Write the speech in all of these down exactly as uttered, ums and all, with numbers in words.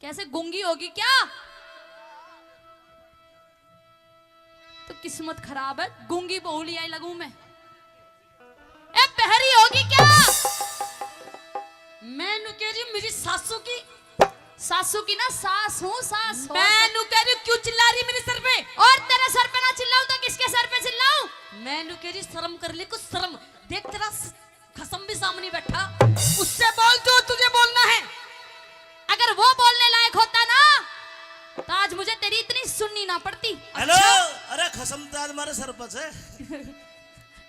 ऐसे गूंगी होगी क्या? तो किस्मत खराब है, गूंगी बहू ले आई लगूं मैं। ए, बहरी होगी क्या? मैं नु कह रही हूँ, मेरी सासू की। सासू की ना, सास हूँ, सास हो। मैं नु कह रही हूँ, क्यों चिल्ला रही मेरे सर पे? और तेरे सर पे ना चिल्लाऊं तो किसके सर पे चिल्लाऊं? मैं नु कह रही, शर्म कर ले कुछ, शर्म। देख, तेरा स-, खसम भी सामने बैठा, उससे बोल जो तुझे बोलना है। अगर वो बोलने लायक होता ना, तो आज मुझे तेरी इतनी सुननी ना पड़ती। हेलो। अच्छा। अरे, खसम तो आज मारे सर पर है।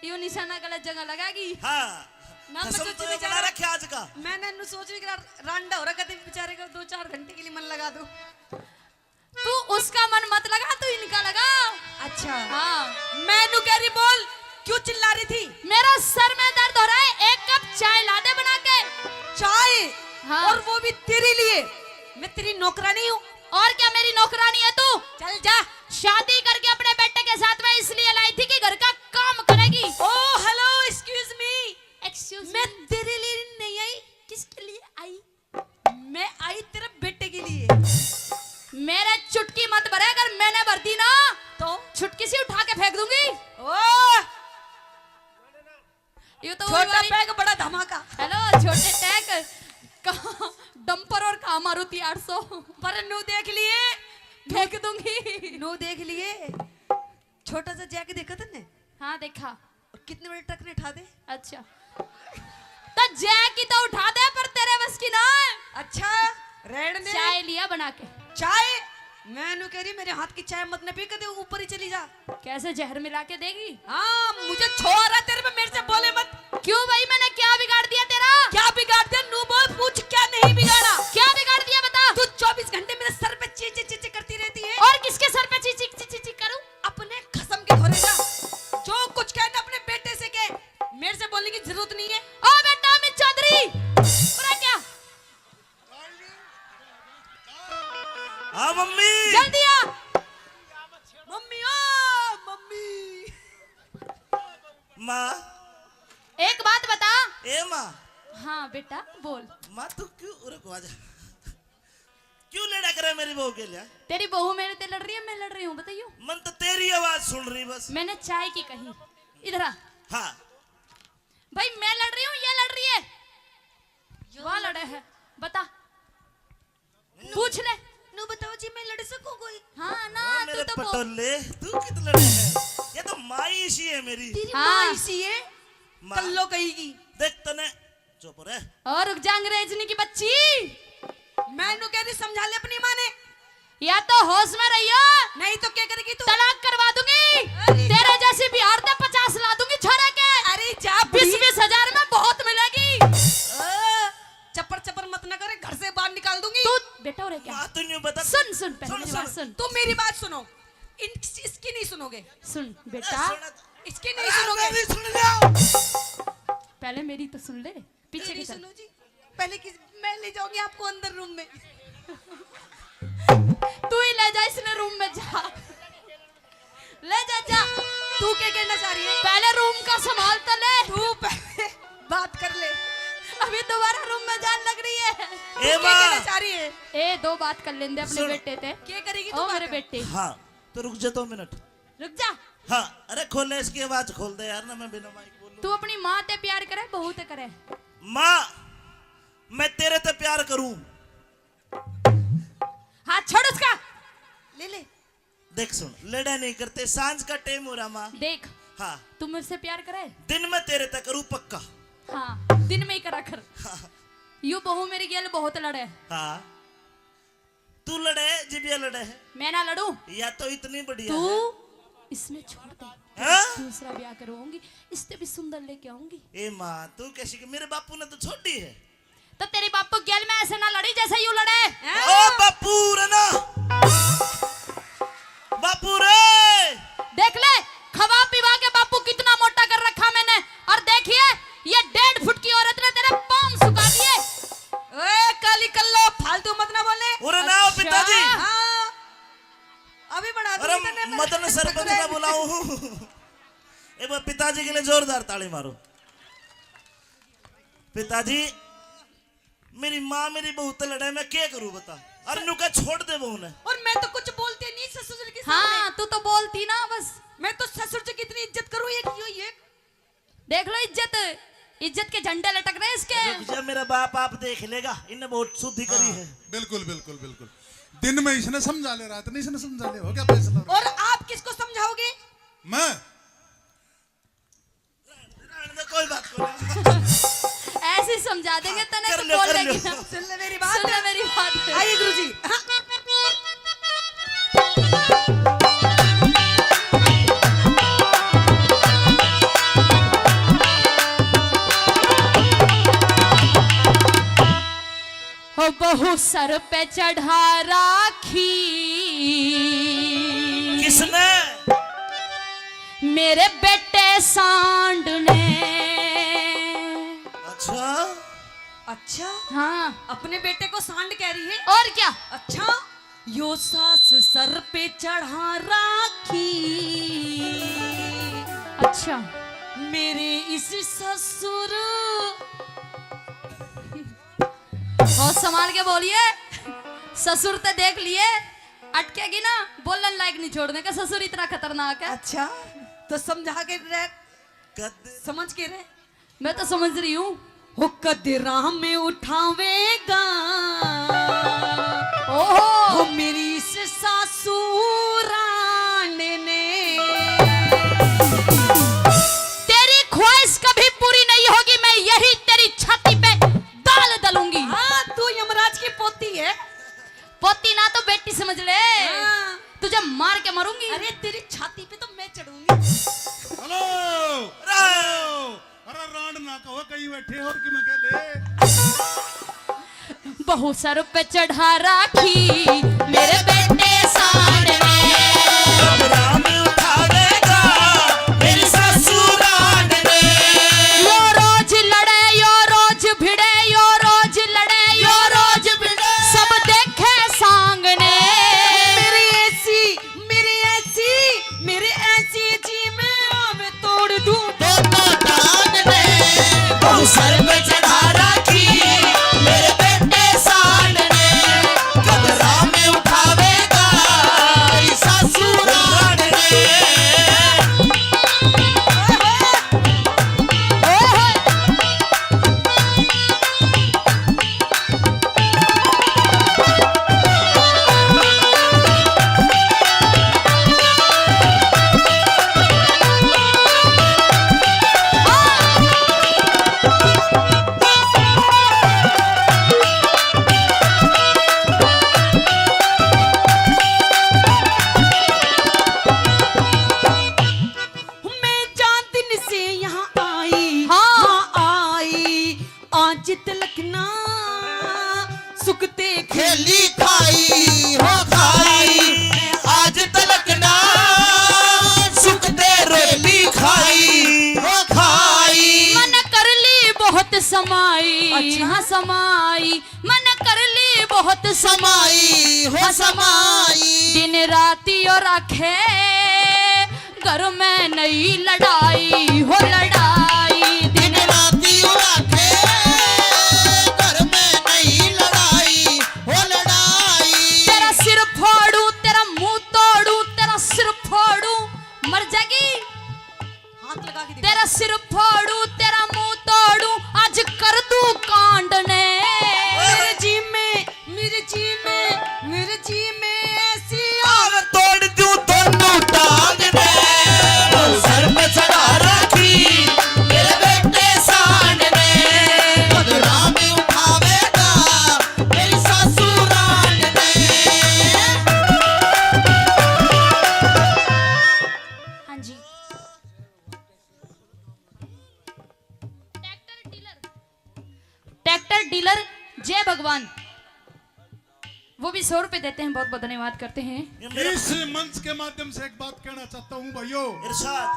यो निशाना गलत जगह लगागी। हाँ। ना, मैं खसम सोची तो ये बेचारा बना रखे आज का। मैंने नु सोच रही कि रा-, रांडा हो रहा, कभी बेचारे का दो चार घंटे के लिए मन लगा दो। तू उसका मन मत लगा, तू इनका लगा। अच्छा। हाँ। मैं नु कह रही, बोल, क्यों चिल्ला रही थी? मेरा सर में दर्द हो रहा है, एक कप चाय ला दे बना के। चाय? हाँ। और वो भी तेरे लिए। मैं तेरी नौकरानी हूँ। और क्या मेरी नौकरानी है तू? चल जा। शादी करके अपने बेटे के साथ मैं इसलिए लाई थी कि घर का काम करेगी। Oh, hello, excuse me। Excuse मैं me। तेरे लिए नहीं आई। किसके लिए आई? मैं आई तेरे बेटे के लिए। मेरे चुटकी मत भरे, अगर मैंने भर दी ना, तो? छुटकी सी उठा के फेंक दूंगी। ओ! ये तो छोटा वही वाली पैग, बड़ा धमाका। हेलो, छोटे टैग, कहाँ डंपर और कहाँ मारुति आठ सौ। पर नू देख लिए। फेंक दूंगी। नू देख लिए। छोटा सा जैक देखा तन्ने? हाँ, देखा। और कितने बड़े ट्रक ने ठा दे। अच्छा, तो जय की तो उठा दे, पर तेरे बस की ना है। अच्छा, रहने दे। चाय लिया बना के। चाय? मैं नु कह रही, मेरे हाथ की चाय मत न पी, कदे ऊपर ही चली जा। कैसे, जहर मिला के देगी? हाँ, मुझे छो आ रहा तेरे पे, मेरे से बोले मत। क्यों भाई, मैंने क्या बिगाड़ दिया तेरा? क्या बिगाड़ दिया? नू बोल, पूछ, क्या नहीं बिगाड़ा? क्या बिगाड़ दिया, बता। तू चौबीस घंटे मेरे सर पे ची ची ची ची करती रहती है। और किसके सर पे ची ची ची ची ची करूं? अपने खसम के घरे जा, जो कुछ कहना अपने बेटे से कह, मेरे से बोलने की जरूरत नहीं है। ओ बेटा अमित चौधरी, पूरा क्या? हाँ मम्मी। जल्दी आ। मम्मी, ओ मम्मी। माँ। एक बात बता। ए माँ। हाँ बेटा, बोल। माँ, तू क्यों, रुक, आ जा। क्यों लड़ा करे मेरी बहू के लिए? तेरी बहू मेरे ते लड़ रही है, मैं लड़ रही हूँ, बताइयो। मन तो तेरी आवाज सुन रही बस। मैंने चाय की कही, इधर आ। हाँ। भाई, मैं लड़ रही हूँ, ये लड़ रही है? यो वाह, लड़ लड़े है, बता। नू, पूछ ले। नू बताओ जी, मैं लड़ सकूं कोई? हाँ ना, ओ तू मेरे तो पटोले, तू कित लड़े है? ये तो माँ इसी है मेरी। तेरी हाँ। माँ इसी है? माँ। कल्लो कहेगी। देख तने, चुप रह। और रुक जा, अंग्रेजनी की बच्ची। मैं नू कह रही, समझा ले अपनी माँ ने। या तो होश में रहियो, नहीं तो क्या करेगी तू? तलाक करवा दूंगी। अरे तेरे जा। जैसी बिहार ते पचास ला दूंगी छोरा के। अरे जा बीस बुढ़ी। बीस हजार में बहुत मिलेगी। ओ, चप्पर चप्पर मत ना करे, घर से बाहर निकाल दूंगी। तू बेटा हो रे क्या? माँ, तू न्यू बता। सुन, सुन, पहले सुन, मेरी बात सुन। सुन। तू मेरी बात सुनो। इन, इसकी नहीं सुनोगे। सुन बेटा। अरे सुन तो। इसकी नहीं अरे सुनोगे। मेरी सुन लो। पहले मेरी तो सुन ले। पीछे मेरी की तरफ। सुनो जी, पहले किस, मैं ले जाऊंगी आपको अंदर रूम में। तू ही ले जा इसने रूम में, जा। ले जा, जा। तू क्या कहना चाह रही है? पहले रूम का संभाल तो ले। तू पहले बात कर ले। अभी दोबारा रूम में जान लग रही है। ए तू क्या माँ। कहना चाह रही है? ए, दो बात कर लेंदे अपने सुन। बेटे ते। क्या करेगी तू ओ मेरे बात? बेटे। हाँ, तो रुक जा दो मिनट। रुक जा। हाँ, अरे खोल ले इसकी आवाज, खोल दे यार, ना मैं बिना माइक बोलूं। तू अपनी माँ ते प्यार करे, बहू ते करे? माँ, मैं तेरे ते प्यार करूं। हाथ छोड़ उसका। ले ले। देख सुन, लड़ा नहीं करते, सांझ का टाइम हो रहा माँ। देख, हाँ। तू मेरे से प्यार करे? दिन में तेरे ते करूं पक्का। हाँ, दिन में ही करा कर। हाँ। यू बहू मेरी गेल बहुत लड़े। हाँ। तू लड़े, जिबिया लड़े है। मैं ना लड़ूं। या तो इतनी बढ़िया तू है। इसने छोड़ दे। हाँ? दूसरा ब्याह करवाऊंगी, इससे भी सुंदर लेके आऊंगी। ए माँ, तू कैसी कि मेरे बापू ने तो छोड़ी है। तो तेरे बापू गेल में ऐसे ना लड़ी जैसे यू लड़े। ओ बापू रे ना। बापू रे। देख ले, खवा पिवा के बापू कितना मोटा कर रखा मैंने। और देखिए, ये डेढ़ फुट की औरत ने तेरे पाँव सुखा दिए। ओए, काली कल्लो, फालतू मत ना बोले। अरे ना, अच्छा। पिताजी। हाँ। अभी बना दूंगी अरे, तन्ने मैं मदन सरपंच ना बुलाऊं। एक बार पिताजी के लिए जोरदार ताली मारो। पिताजी, मेरी माँ मेरी बहू ते लड़े, मैं क्या करूं बता? और नुका छोड़ दे वो उन्हें। और मैं तो कुछ बोलती नहीं ससुर जी के सामने। हाँ, तू तो बोलती ना बस। मैं तो ससुर जी की इतनी इज्जत करूँ, एक यो, ये। देख लो इज्जत, इज्जत के झंडे लटक रहे हैं इसके। रुक जा, मेरा बाप आप देख लेगा, इन्हें बहुत शुद्धि करी हाँ, है। बिल्कुल, बिल्कुल, बिल्कुल। दिन में इसने समझा ले, रात में इसने समझा ले, हो गया फैसला। और आप किसको समझाओगे? मैं? रहने दे, कोई बात नहीं। ऐसे ही समझा देंगे, हाँ, तने कर तो लो, बोल कर लेगी लो। ना। सुन ले मेरी बात। सुन ले मेरी बात। आइए गुरुजी। हाँ। हो बहू सर पे चढ़ा राखी। किसने? मेरे बेटे सांड ने। अच्छा। अच्छा? हाँ। अपने बेटे को सांड कह रही है? और क्या? अच्छा, यो सास सर पे चढ़ा राखी। अच्छा। मेरे इस ससुर। और संभाल के बोलिए, ससुर ते देख लिए, अटकेगी ना, बोलन लायक नहीं छोड़ने का। ससुर इतना खतरनाक है। अच्छा, तो समझा के रह, समझ के रह। मैं तो समझ रही हूँ। हो कद राह में उठावेगा, ओहो। हो मेरी इस सासू रांड ने। तेरी ख्वाहिश कभी पूरी नहीं होगी, मैं यही तेरी छाती पे दाल दलूंगी। हाँ, तू यमराज की पोती है। पोती ना तो बेटी समझ ले। हाँ। तुझे मार के मारूंगी। अरे, तेरी छाती पे तो मैं चढ़ूंगी। Hello, hello. अरे रांड ना कहो, कहीं बैठे और कि मैं कह ले। बहू सर पे चढ़ा राखी मेरे बेटे सांड ने। कब राम उठावेगा मेरी सासू रांड ने। यो रोज लड़े, यो रोज भिड़े, यो रोज लड़े, यो रोज भिड़े। सब देखे सांग ने। मेरी ऐसी, मेरी ऐसी, मेरी ऐसी जी मैं आवे तोड़ दूं। दोनों टांग ने बहू सर पे चढ़ा राखी, मेरे बेटे सांड ने। कब राह में उठावेगा, मेरी सासू रांड ने। मैं जान दिन से यहाँ आई, हाँ। हाँ, आई, आज तलक ना सुखते खेली खाई, हो खाई। आज तलक ना सुखते रोटी खाई, हो खाई। मन कर ली बहुत समाई, अच्छा। हाँ, समाई। मन कर ली बहुत समाई, हो समाई। दिन राती और आखे घर में नहीं लड़ाई, हो लड़ाई। दिन राती और आखे घर में नहीं लड़ाई, हो लड़ाई। तेरा सिर फोड़ू, तेरा मुंह तोड़ू, तेरा सिर फोड़ू, मर जाएगी। हाथ लगा के दिखा। तेरा सिर फोड़ू, तेरा मुंह तोड़ू, आज कर दू कांड ने। मेरे जी में, मेरे जी में, मेरे जी में ऐसी आग तोड़ दूं दोनों टांग ने। सर पे चढ़ा रखी मेरे बेटे सांड ने। कद राम उठावेगा मेरी सासू रांड ने। हाँ जी। ट्रैक्टर डीलर, ट्रैक्टर डीलर जय भगवान, वो भी सौ रुपए देते हैं, बहुत बहुत धन्यवाद करते हैं। इस मंच के माध्यम से एक बात कहना चाहता हूँ भाइयों, इरशाद।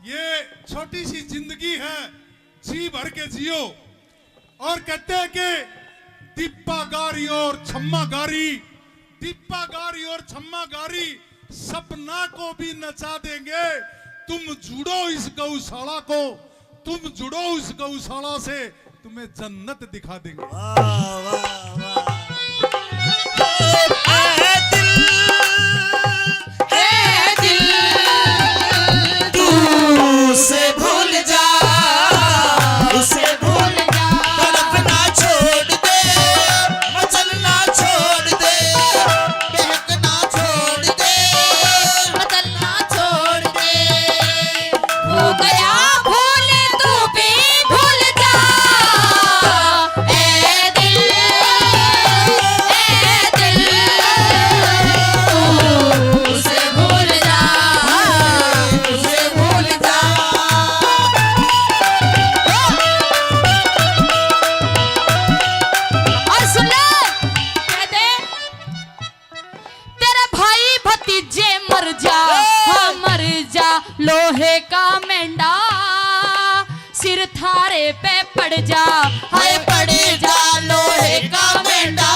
ये छोटी सी जिंदगी है, जी भर के जियो। और कहते हैं कि दीपा गारी और छम्मा गारी, दीपा गारी और छम्मा गारी सपना को भी नचा देंगे। तुम जुड़ो इस गौशाला को, तुम जुड़ो इस गौशाला से, तुम्हें जन्नत दिखा देंगे। वाह, वाह, वाह। लोहे का मेंढा सिर थारे पे पड़ जा, हाय पड़ जा लोहे का मेंढा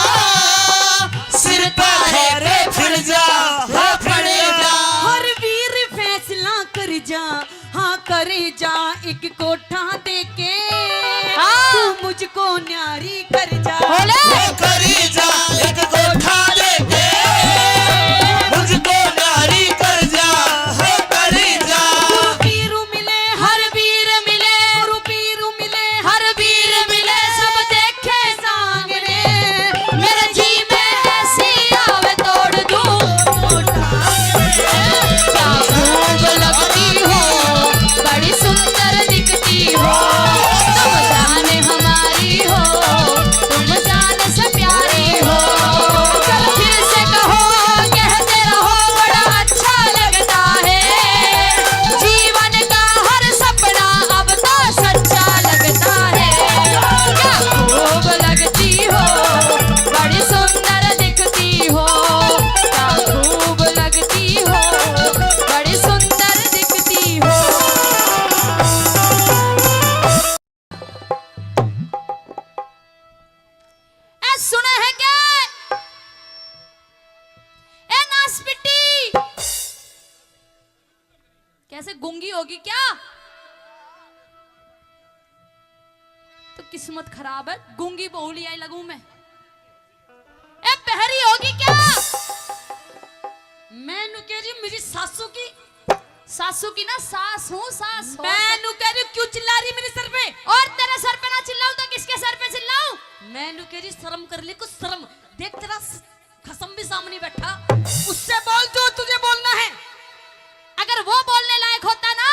सिर थारे पे पड़ जा, हाय पड़ जा। हर वीर फैसला कर जा, हाँ कर जा एक कोठा देके। हाँ। तू मुझको न्यारी कर जा। बोले। वो करी जा, एक कोठा देके। मुझको न्यारी कर जा, हो करी जा। गुरु पीरू मिले, हर वीर मिले। गुरु पीरू मिले, हर वीर मिले। सब देखे सांगने, मेरे जी में ऐसी आवे तोड़ दूं। क्या खूब लगती हो, बड़ी सुंदर दिखती हो, तुम जान हमारी हो, तुम जान से प्यारी हो। फिर से कहो, कहते रहो, बड़ा अच्छा लगता है, जीवन का हर सपना अब तो सच्चा लगता है। क्या खूब लगती हो, बड़ी सुंदर दिखती हो, क्या खूब लगती हो, बड़ी सुंदर दिखती हो। ए, सुना है क्या? ए, नासपिट्टी, कैसे गूंगी होगी क्या? तो किस्मत खराब है, गूंगी बहू ले आई लगूं मैं। ए, बहरी होगी क्या? मैं नु कह रही हूँ, मेरी सासू की। सासू की ना, सास हूँ, सास हो। मैं नु कह रही हूँ, क्यों चिल्ला रही मेरे सर पे? और तेरे सर पे ना चिल्लाऊं तो किसके सर पे चिल्लाऊं? मैं नु कह रही, शर्म कर ले कुछ, शर्म। देख, तेरा स-, खसम भी सामने बैठा, उससे बोल जो तुझे बोलना है। अगर वो बोलने लायक होता ना,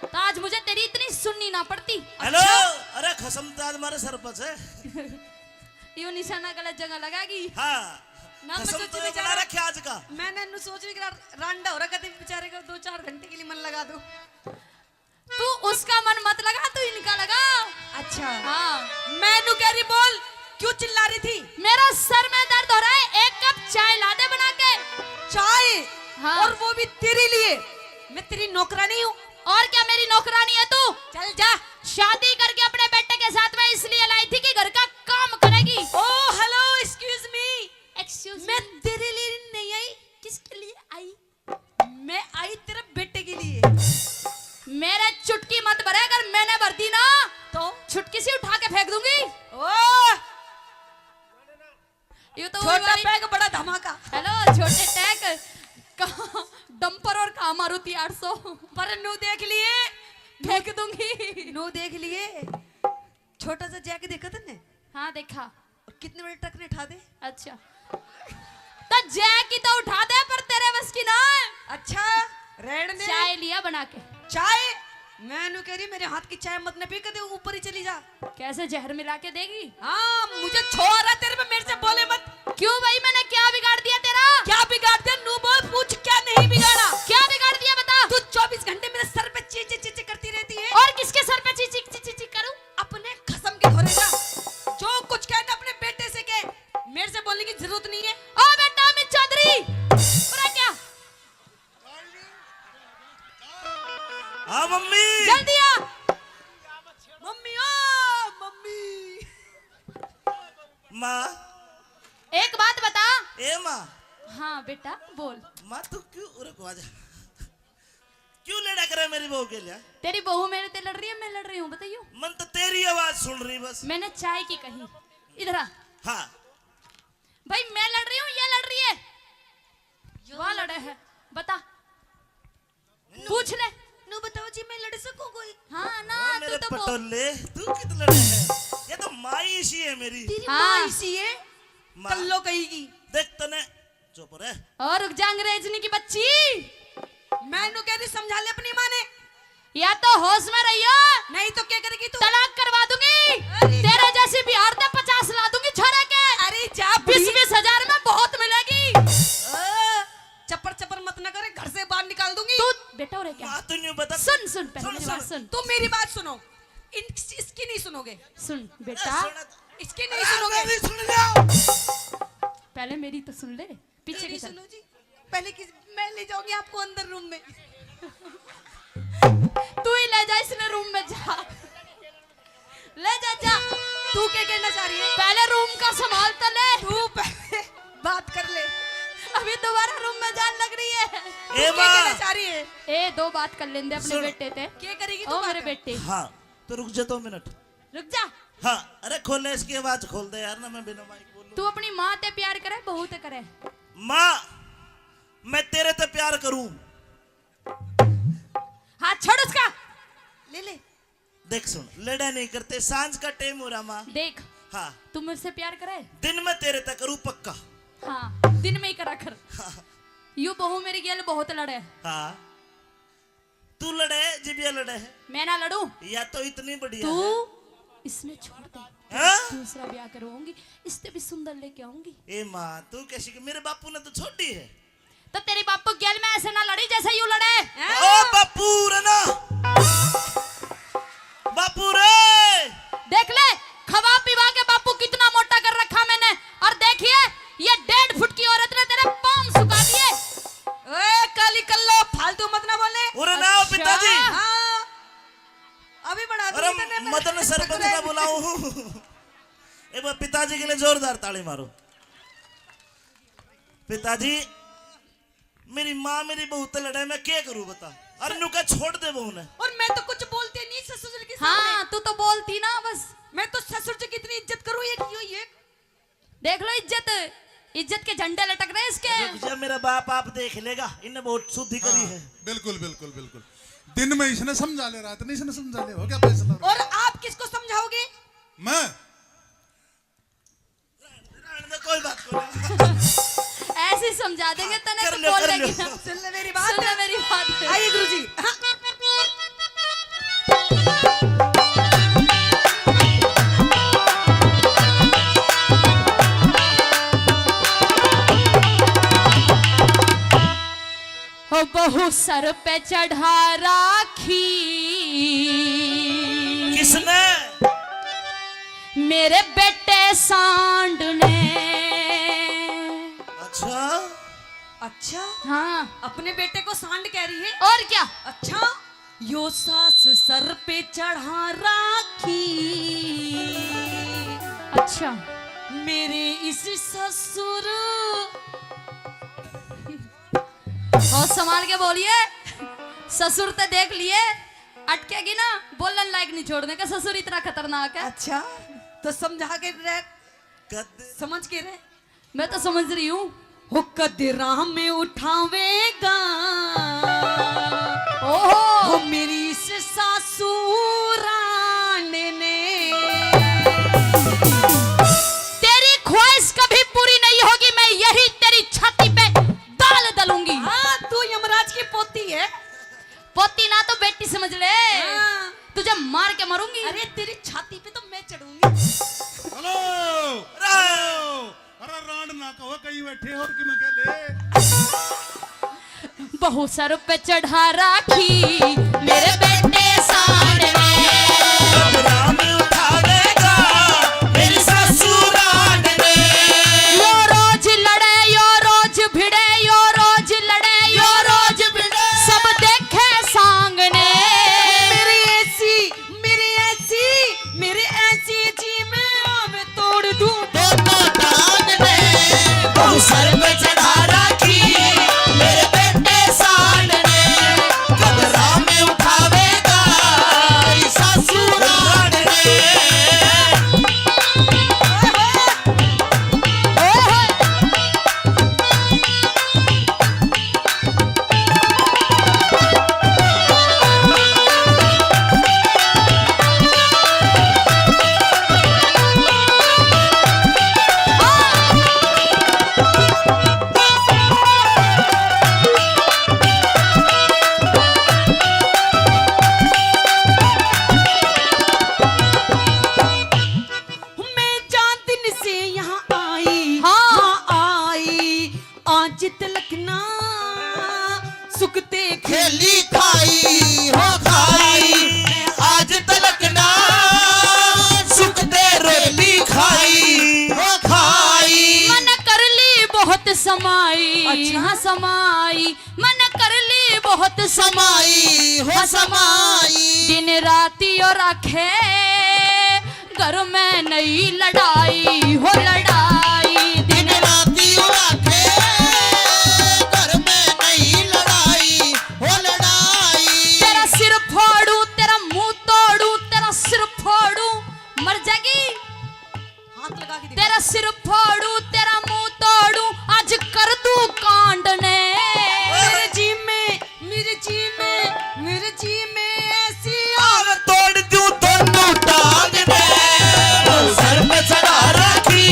तो आज मुझे तेरी इतनी सुननी ना पड़ती। हेलो। अच्छा? अरे, खसम तो आज हमारे सर पर है। यो निशाना गलत जगह लगागी। हाँ। ना, मैं खसम सोची तो बेचारा बना रखे आज का। मैंने नु सोच रही कि रा-, रांडा हो रहा, कभी बेचारे का दो चार घंटे के लिए मन लगा दो। तू उसका मन मत लगा, तू इनका लगा। अच्छा। हाँ। मैं नु कह रही, बोल, क्यों चिल्ला रही थी? मेरा सर में दर्द हो रहा है, एक कप चाय ला दे बना के। चाय? हाँ। और वो भी तेरे लिए। मैं तेरी नौकरानी हूँ। और क्या मेरी नौकरानी है तू? चल जा। शादी करके अपने बेटे के साथ मैं इसलिए लाई थी कि घर का काम करेगी। Oh, hello, excuse me। Excuse me। मैं तेरे लिए नहीं आई। किसके लिए आई? मैं आई तेरे बेटे के लिए। मेरे चुटकी मत भरे, अगर मैंने भर दी ना, तो? छुटकी सी उठा के फेंक दूंगी। ओ! ये तो छोटा पैग, बड़ा धमाका। हेलो, छोटे टैग। कहाँ डंपर और कहाँ मारुति आठ सौ? पर नू देख लिए। फेंक दूंगी। नू देख लिए। छोटा सा जैक देखा तन्ने? हाँ, देखा। और कितने बड़े ट्रक ने ठा दे। अच्छा, तो जैक ही तो उठा दे, पर तेरे बस की ना है। अच्छा, रहने दे। चाय लिया बना के। चाय? मैं नू कह रही, मेरे हाथ की चाय मत न पी, कदे ऊपर ही चली जा। कैसे, जहर मिला के देगी? हाँ, मुझे छोरा तेरे पे, मेरे से बोले मत। क्यों भाई, मैंने क्या बिगाड़ दिया तेरा? क्या बिगाड़ दिया? नू बोल, पूछ, क्या नहीं बिगाड़ा? क्या बिगाड़ दिया, बता। तू चौबीस घंटे मेरे सर पे ची ची ची ची करती रहती है। और किसके सर पे ची ची ची ची ची करूं? अपने खसम के धोरे जा। जो कुछ कहना अपने बेटे से कह, मेरे से बोलने की जरूरत नहीं है। ओ बेटा अमित चौधरी, पूरा क्या? हाँ मम्मी। जल्दी आ। मम्मी, ओ मम्मी। माँ। एक बात बता। ए माँ। हाँ बेटा, बोल। माँ, तू क्यों, रुको, आजा। क्यों लड़ा करे मेरी बहू के लिए? तेरी बहू मेरे ते लड़ रही है, मैं लड़ रही हूँ, बताइयो। मन तो तेरी आवाज सुन रही बस। मैंने चाय की कही। इधर आ। हाँ। भाई, मैं लड़ रही हूँ, ये लड़ रही है? यो वाह लड़ लड़े है, बता। नू, पूछ ले। नू बताओ जी, मैं लड़ सकूं कोई? हाँ ना, हाँ, तू मेरे तो बहुत पटोले, तू कित लड़े है? ये तो माँ इसी है मेरी। तेरी हाँ। माँ इसी है? माँ। कल्लो कहेगी। देख तने, चुप रह। और रुक जा, अंग्रेजनी की बच्ची। मैं नू कह रही, समझा ले अपनी माँ ने। या तो होश में रहियो, नहीं तो क्या करेगी तू? तलाक करवा दूंगी। अरे तेरे जा। जैसी बिहार से पचास ला दूंगी छोरे के। अरे जा बुढ़ी। बीस बीस हजार में बहुत मिलेगी। ओ, चप्पर चप्पर मत ना करे, घर से बाहर निकाल दूंगी। तू बेटा हो रे क्या? माँ, तू न्यू बता। सुन, सुन, पहले सुन, मेरी बात सुन। सुन। तुम मेरी बात सुनो। इन, इसकी नहीं सुनोगे। सुन बेटा। सुन। इसकी नहीं हाँ, सुनोगे। मेरी सुन लो। पहले मेरी तो सुन ले, पीछे तेरी की सुन। सुनो जी, पहले किस, मैं ले जाऊंगी आपको अंदर रूम में। तू ही ले जा इसने रूम में, जा। ले जा, जा। तू क्या कहना चाह रही है? पहले रूम का संभाल तो ले। तू पहले बात कर ले। अभी दोबारा रूम में जान लग रही है। ए तू क्या माँ। कहना चाह रही है? ए, दो बात कर लेंदे अपने सुन। बेटे ते। क्या करेगी तू ओ मेरे बात? बेटे। हाँ, तो रुक जा दो मिनट। रुक जा। हाँ, अरे खोले इसकी आवाज खोल दे यार, ना मैं बिना माइक बोलूं। तू अपनी माँ ते प्यार करे, बहू ते करे? माँ, मैं तेरे ते प्यार करूं। हाथ छोड़ उसका। ले ले। देख सुन, लड़ा नहीं करते, सांझ का टाइम हो रहा माँ। देख, हाँ। तू मेरे से प्यार करे? दिन में तेरे तक करूँ पक्का। हाँ, दिन में ही करा कर। हाँ। यू बहू मेरी गेल बहुत लड़े। हाँ। तू लड़े, जिबिया लड़े है। मैं ना लड़ू। या तो इतनी बढ़िया तू है। इसने छोड़ दे। हाँ? दूसरा ब्याह करवाऊंगी, इससे भी सुंदर लेके आऊंगी। ए माँ, तू कैसी कि मेरे बापू ने तो छोड़ी है। तो तेरी बापू गेल में ऐसे ना लड़ी जैसे यू लड़े। ओ बापू रे ना, बापू रे। देख ले, खवा पिवा के बापू कितना मोटा कर रखा मैंने, और देखिए ये डेढ़ फुट की औरत ने तेरे पाँव सुखा दिए। ओए काली कल्लो, फालतू मत ना बोले। अरे ना अच्छा। पिताजी। हाँ, अभी बना दूंगी अरे तेरे मदन सरपंच ना बुलाऊं। एक बार पिताजी के लिए जोरदार ताली मारो। पिताजी, मेरी माँ मेरी बहू ते लड़े, मैं क्या करूँ बता? अरे नु कह छोड़ दे बहू ने। और मैं तो कुछ बोलती नहीं ससुर जी के सामने। हाँ, तू तो बोलती ना बस। मैं तो ससुर जी की इतनी इज्जत करूँ, ये क्यों ये? देख लो इज्जत, इज्जत के झंडे लटक रहे इसके। रुक जा, मेरा बाप आप देख लेगा, इन्हें बहुत शुद्धि करी हाँ, है। बिल्कुल, बिल्कुल, बिल्कुल। दिन में इसने समझा ले, रात में इसने समझा ले, हो गया फैसला। और आप किसको समझाओगे? मैं? रहने दे, कोई बात कोनी। ऐसे ही समझा देंगे, हाँ, तने कर तो लो, बोल कर लेगी लो। ना। सुन ले मेरी बात। सुन ले मेरी बात। आइए गुरुजी। हाँ। हो बहू सर पे चढ़ा राखी। किसने? मेरे बेटे सांड ने। अच्छा? अच्छा? हाँ। अपने बेटे को सांड कह रही है? और क्या? अच्छा? यो सास सर पे चढ़ा राखी। अच्छा। मेरे इस ससुर। और संभाल के बोलिए, ससुर ते देख लिए, अटकेगी ना, बोलन लायक नहीं छोड़ने का, ससुर इतना खतरनाक है। अच्छा, तो समझा के रह, समझ के रह। मैं तो समझ रही हूँ। हो कद राम में उठावेगा। ओहो। हो मेरी इस सासू राण ने। तेरी ख्वाहिश कभी पूरी नहीं होगी, मैं यही तेरी छाती पे दाल दलूंगी। हाँ, तू यमराज की पोती है। पोती ना तो बेटी समझ ले। हाँ। तुझे मार के मारूंगी। अरे तेरी छाती पे तो मैं चढ़ूंगी। Hello, hello. अरे रांड ना कहो, कहीं बैठे हो कि मैं कह ले। बहू सर पे चढ़ा राखी मेरे बेटे सांड ने। राम उठावेगा मेरी सासू रांड ने। यो रोज लड़े, यो रोज भिड़े, यो रोज लड़े, यो रोज भिड़े। सब देखे सांग ने। मेरी ऐसी, मेरी ऐसी, मेरी ऐसी जी में आवे तोड़ दूं। दो तो टांग ने, बहू सर पे चढ़ा राखी, मेरे बेटे सांड ने, कब राम उठावेगा, सासू रांड ने। मैं चार दिन से यहाँ आई, हाँ। हाँ, आई, आज तलक ना सुखते खेली खाई, हो खाई, आज तलक ना सुखते रोटी खाई, हो खाई। मन कर ली बहुत समाई, अच्छा। हाँ समाई, मन कर ली बहुत समाई हो समाई। दिन राती और आखे घर में नई लड़ाई हो लड़ाई। दिन राती और आखे घर में नई लड़ाई हो लड़ाई। तेरा सिर फोड़ू, तेरा मुंह तोड़ू, तेरा सिर फोड़ू, मर जाएगी। हाथ लगा के दिखा। तेरा सिर फोड़ू, तेरा मुंह तोड़ू, आज कर दूं कांड ने। मेरे जी में, मेरे जी में, मेरे जी में ऐसी आग तोड़ दूं दोनों टांग ने। वो सर पे चढ़ा रखी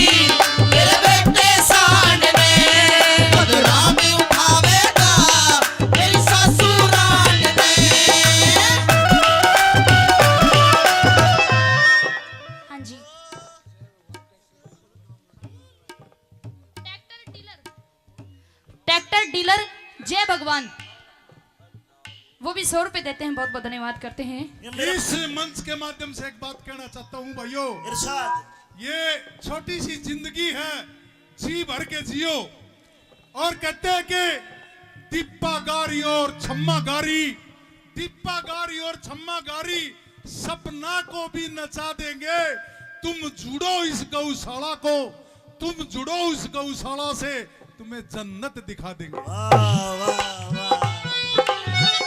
मेरे बेटे सांड ने। बदला में उठावेगा मेरी सासू रांड ने। हाँ जी। ट्रैक्टर डीलर, ट्रैक्टर डीलर जय भगवान, वो भी सौ रुपए देते हैं, बहुत बहुत धन्यवाद करते हैं। इस मंच के माध्यम से एक बात कहना चाहता हूँ भाइयों, इरशाद। ये छोटी सी जिंदगी है, जी भर के जियो। और कहते हैं कि दीपा गारी और छम्मा गारी, दीपा गारी और छम्मा गारी सपना को भी नचा देंगे। तुम जुड़ो इस गौशाला को, तुम जुड़ो उस गौशाला से, तुम्हें जन्नत दिखा देंगे। वाह, वाह, वाह।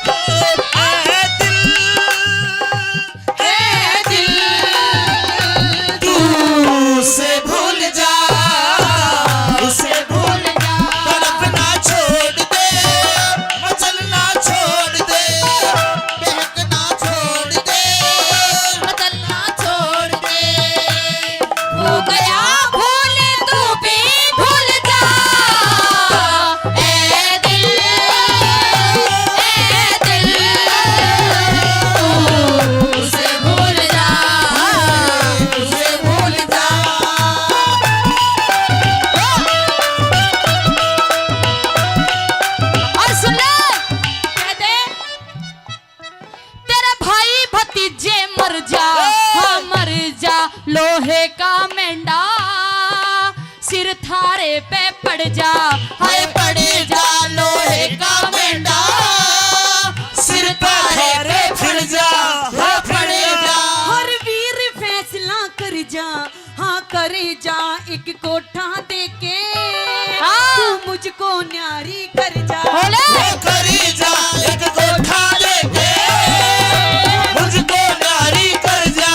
ए दिल, ए दिल, तू उसे भूल जा, उसे भूल जा। तड़पना छोड़ दे, मचलना छोड़ दे, बहकना छोड़ दे, बदलना छोड़ दे। हो गया भूल तू भी भूल जा, ए दिल, ए दिल, तू उसे भूल जा, उसे भूल जा। और सुन ले, कह दे, तेरे भाई भतीजे मर जा, हाँ मर जा, लोहे का मेंढा, सिर थारे पे पड़ जा, हाय पड़ जा, लोहे का मेंढा, सिर थारे पे पड़ जा, हाँ पड़ जा। हर वीर फैसला कर जा, हाँ कर जा, एक कोठा दे के हाँ। तू मुझको न्यारी कर जा। बोले। वो कर जा, एक कोठा दे के मुझको न्यारी कर जा,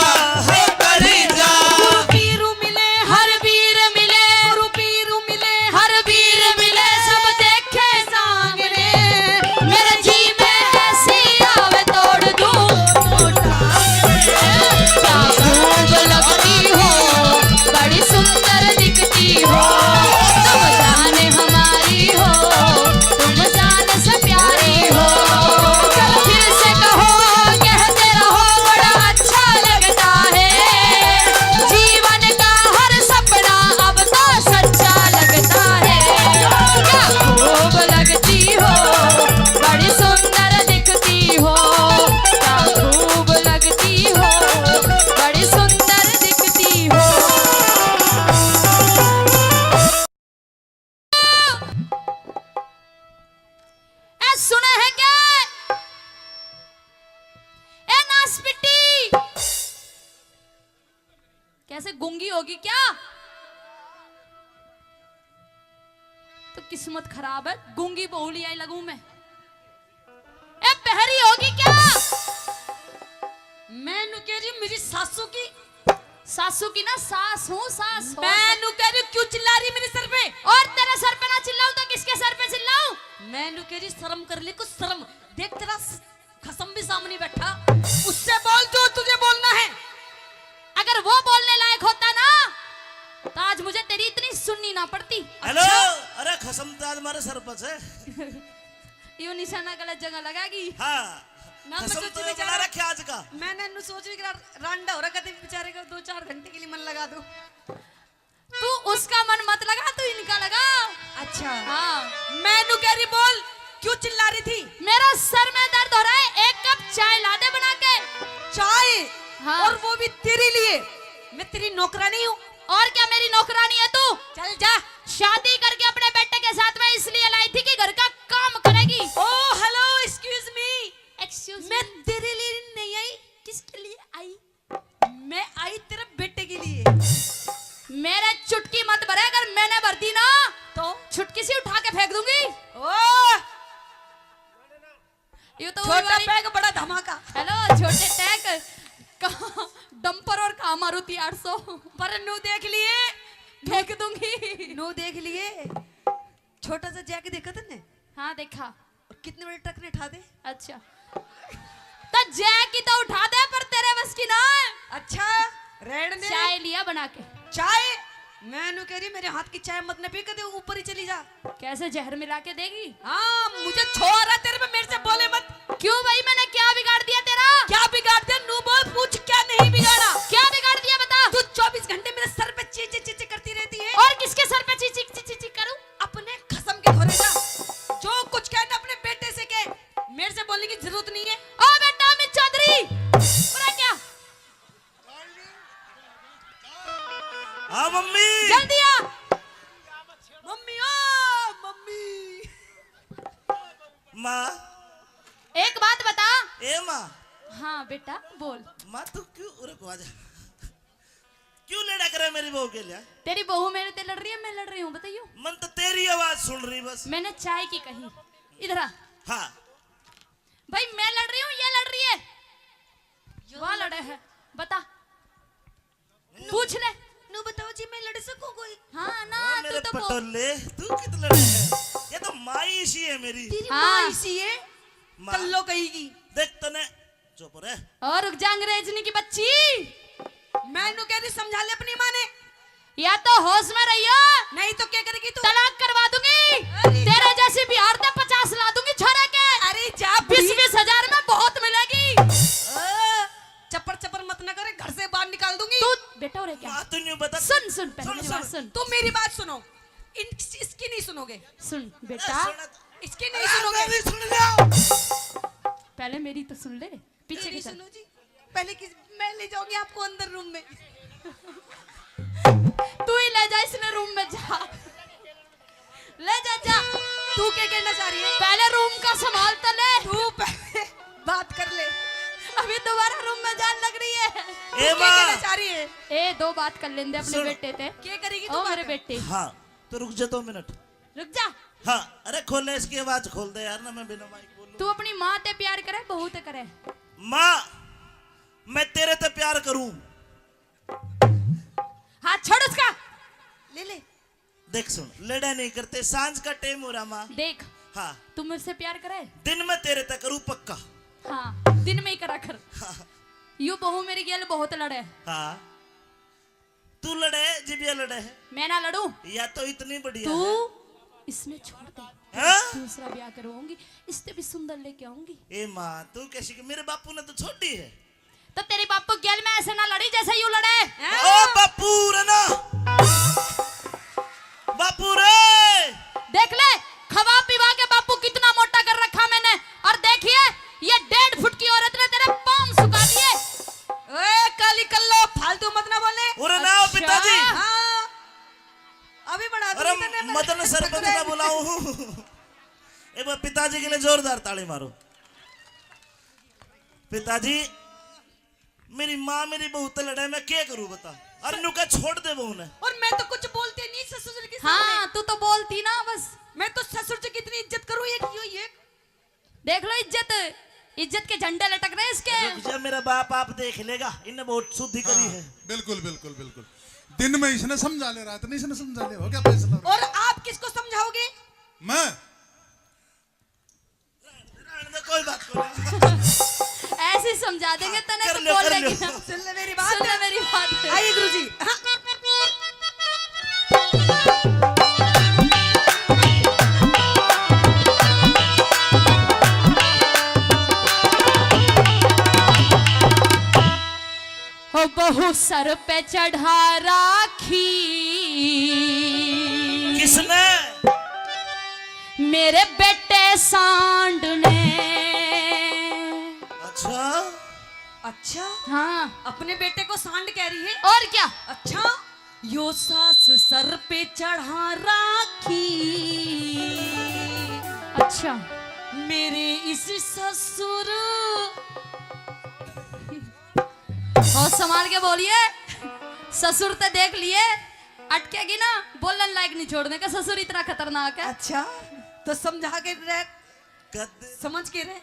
वो कर जा। गुरु पीरू मिले, हर वीर मिले, गुरु पीरू मिले, हर वीर मिले, सब देखे सांगने। मेरे जी में ऐसी आवे तोड़ दूं। क्या खूब लगती हो, बड़ी सुंदर दिखती हो, तुम जान हमारी हो, तुम जान से प्यारी हो। चल फिर से कहो, कहते रहो, बड़ा अच्छा लगता है। जीवन का हर सपना अब तो सच्चा लगता है। क्या खूब लगती हो, बड़ी सुंदर दिखती हो, क्या खूब लगती हो, बड़ी सुंदर दिखती हो। ए सुने है क्या? ए नासपिट्टी, कैसे गूंगी होगी क्या? तो किस्मत खराब है, गूंगी बहू ले आई लगूं मैं। ए बहरी होगी क्या? मैं नु कह रही हूँ मेरी सासू की। सासू की ना, सास हूँ, सास हो। मैं नु कह रही हूँ क्यों चिल्ला रही मेरे सर पे? और तेरे सर पे ना चिल्लाऊं तो किसके सर पे चिल्लाऊं? मैं नु कह रही शर्म कर ले कुछ शर्म। देख तेरा स-, खसम भी सामने बैठा, उससे बोल जो तुझे बोलना है। अगर वो बोलने लायक होता ना तो आज मुझे तेरी इतनी सुननी ना पड़ती। हेलो, अच्छा? अरे खसम तो आज मारे सर पर है। यो निशाना गलत जगह लगागी। हाँ। ना, मैं कसम सोची तो ये बेचारा बना रखे आज का। मैंने नु सोची कि रा-, रांडा हो रहा, कदे बेचारे का दो चार घंटे के लिए मन लगा दो। तू उसका मन मत लगा, तू इनका लगा। अच्छा। हाँ। मैं नु कह रही, बोल, क्यों चिल्ला रही थी? मेरा सर में दर्द हो रहा है, एक कप चाय ला दे बना के। चाय? हाँ। और वो भी तेरे लिए? मैं तेरी नौकरानी हूँ। और क्या मेरी नौकरानी है तू? चल जा। शादी करके अपने बेटे के साथ मैं इसलिए लाई थी कि घर का काम करेगी। Oh, hello, excuse me. मैं तेरे लिए नहीं आई, किसके लिए आई? मैं आई तेरे बेटे के लिए। मेरे चुटकी मत भरे, अगर मैंने भर दी ना तो चुटकी सी उठा के फेंक दूंगी। ओ, ये तो छोटा पैग बड़ा धमाका। हेलो, छोटे टैग, कहाँ डंपर और कहाँ मारुति आठ सौ। पर नू देख लिए, फेंक दूंगी। नू देख लिए, छोटा सा जैक देखा तन्ने? हाँ, देखा। और कितने बड़े ट्रक ने ठा दे। अच्छा, तो जैक की तो उठा दे, पर तेरे बस की ना। अच्छा, रहने दे। चाय लिया बना के। चाय? मैं नू कह रही, मेरे हाथ की चाय मत न पी, कदे ऊपर ही चली जा। कैसे, जहर मिला के देगी? हाँ, मुझे छोड़ रहा तेरे पे, मेरे से बोले मत। क्यों भाई, मैंने क्या बिगाड़ दिया तेरा? क्या बिगाड़ दिया? नू बोल, पूछ, क्या नहीं बिगाड़ा? क्या बिगाड़ दिया, बता। तू चौबीस घंटे मेरे सर पे ची ची ची ची करती रहती है। और किसके सर पे ची ची ची ची ची करूं? अपने खसम के धोरे जा। जो कुछ कहना अपने बेटे से कह, मेरे से बोलने की जरूरत नहीं है। ओ बेटा अमित चौधरी, पूरा क्या? हाँ मम्मी। जल्दी आ। मम्मी, ओ मम्मी। माँ। एक बात बता। ए माँ। हाँ बेटा, बोल। माँ, तू क्यों, रुक, आ जा। क्यों लड़ा करे मेरी बहू के लिए? तेरी बहू मेरे ते लड़ रही है, मैं लड़ रही हूँ, बताइयो। मन तो तेरी आवाज सुन रही बस। मैंने चाय की कही। इधर आ। हाँ। भाई, मैं लड़ रही हूँ, ये लड़ रही है? यो वहाँ लड़ लड़े रही है। बता। नू, पूछ ले। नू बताओ जी, मैं लड़ सकूं कोई? हाँ ना, हाँ, तू मेरे तो बोल। पटोले, तू कित लड़े है? ये तो माँ इसी है मेरी। तेरी हाँ। माँ इसी है? माँ। कल्लो कहेगी। देख तने, चुप रह। और रुक जा, अंग्रेजनी की बच्ची। मैं नू कह रही, समझा ले अपनी माँ ने। या तो होश में रहियो, नहीं तो क्या करेगी तू? तलाक करवा दूंगी। अरे तेरे जा। जैसी बिहार से पचास ला दूंगी छोरे के। अरे जा बीस बुढ़ी। बीस हजार में बहुत मिलेगी। ओ, चप्पड़ चप्पड़ मत ना करे, घर से बाहर निकाल दूंगी। तू बेटा हो रे क्या? माँ, तू न्यू बता। सुन, सुन, पहले सुन, मेरी बात सुन। सुन। तुम मेरी बात सुनो, इन, इसकी नहीं सुनोगे। सुन अरे बेटा। सुन। इसकी नहीं अरे सुनोगे। मेरी सुन लो। पहले मेरी तो सुन ले। पीछे मेरी की तरफ। सुनो जी, पहले किस, मैं ले जाऊंगी आपको अंदर रूम में। तू ही ले जा इसने रूम में, जा। ले जा, जा। तू क्या कहना चाह रही है? पहले रूम का संभाल तो ले। तू पहले बात कर ले। अभी दोबारा रूम में जान लग रही है। ए तू क्या माँ। कहना चाह रही है? ए, दो बात कर लेंदे अपने सुन। बेटे ते। क्या करेगी तू ओ मेरे बात? बेटे। हाँ, तो रुक जा दो मिनट। रुक जा। हाँ, अरे खोल ले इसकी आवाज, खोल दे यार, ना मैं बिना माइक बोलूं। तू अपनी माँ ते प्यार करे, बहू ते करे? माँ, मैं तेरे ते प्यार करूं। हाथ छोड़ उसका। ले ले। देख सुन, लड़ा नहीं करते, सांझ का टाइम हो रहा माँ। देख, हाँ। तू मेरे से प्यार करे? दिन में तेरे ते करूं पक्का। हाँ, दिन में ही करा कर। हाँ। यू बहू मेरी गेल बहुत लड़े। हाँ। तू लड़े, जिबिया लड़े है। मैं ना लड़ूं। या तो इतनी बढ़िया तू है। इसने छोड़ दे। हाँ? दूसरा ब्याह करवाऊंगी, इससे भी सुंदर लेके आऊंगी। ए माँ, तू कैसी कि मेरे बापू ने तो छोड़ी है। तो तेरे बापू गेल में ऐसे ना लड़ी जैसे यू लड़े। हाँ? ओ बापू रे ना। बापू रे। देख ले, खवा पिवा के बापू कितना मोटा कर रखा मैंने, और देखिए ये डेढ़ फुट की औरत ने तेरे पाम सुखा दिए। ओए काली कल्लो, फालतू मत ना बोले। अरे ना, अच्छा। पिताजी। हाँ, अभी बना दूंगी अरे तन्ने मैं मदन सरपंच ना बुलाऊं। एक बार पिताजी के लिए जोरदार ताली मारो। पिताजी, मेरी माँ मेरी बहू ते लड़े, मैं क्या करूँ बता? और नुका छोड़ दे बहू ने। और मैं तो कुछ बोलती नहीं ससुर जी के सामने। हाँ, तू तो बोलती ना बस। मैं तो ससुर जी की इतनी इज्जत करूँ, एक यो, ये देख लो इज्जत, इज्जत के झंडे लटक रहे इसके। रुक जा, मेरा बाप आप देख लेगा, इनने बहुत शुद्धि करी हाँ, है। बिल्कुल, बिल्कुल, बिल्कुल। दिन में इसने समझा ले, रात में इसने समझा ले, हो गया फैसला। और आप किसको समझाओगे? मैं। रहने दे, कोई बात नहीं। ऐसे ही समझा देंगे, हाँ, तने कर तो लो, बोल कर लेगी लो। ना। सुन ले मेरी बात। सुन ले मेरी बात। आइए गुरुजी। हाँ। हो बहू सर पे चढ़ा राखी। किसने? मेरे बेटे सांड ने। अच्छा। अच्छा? हाँ। अपने बेटे को सांड कह रही है? और क्या? अच्छा, यो सास सर पे चढ़ा राखी। अच्छा। मेरे इस ससुर और संभाल के बोलिए, ससुर ते देख लिए, अटकेगी ना, बोलन लायक नहीं छोड़ने का। ससुर इतना खतरनाक है। अच्छा, तो समझा के रह। कद समझ के रह।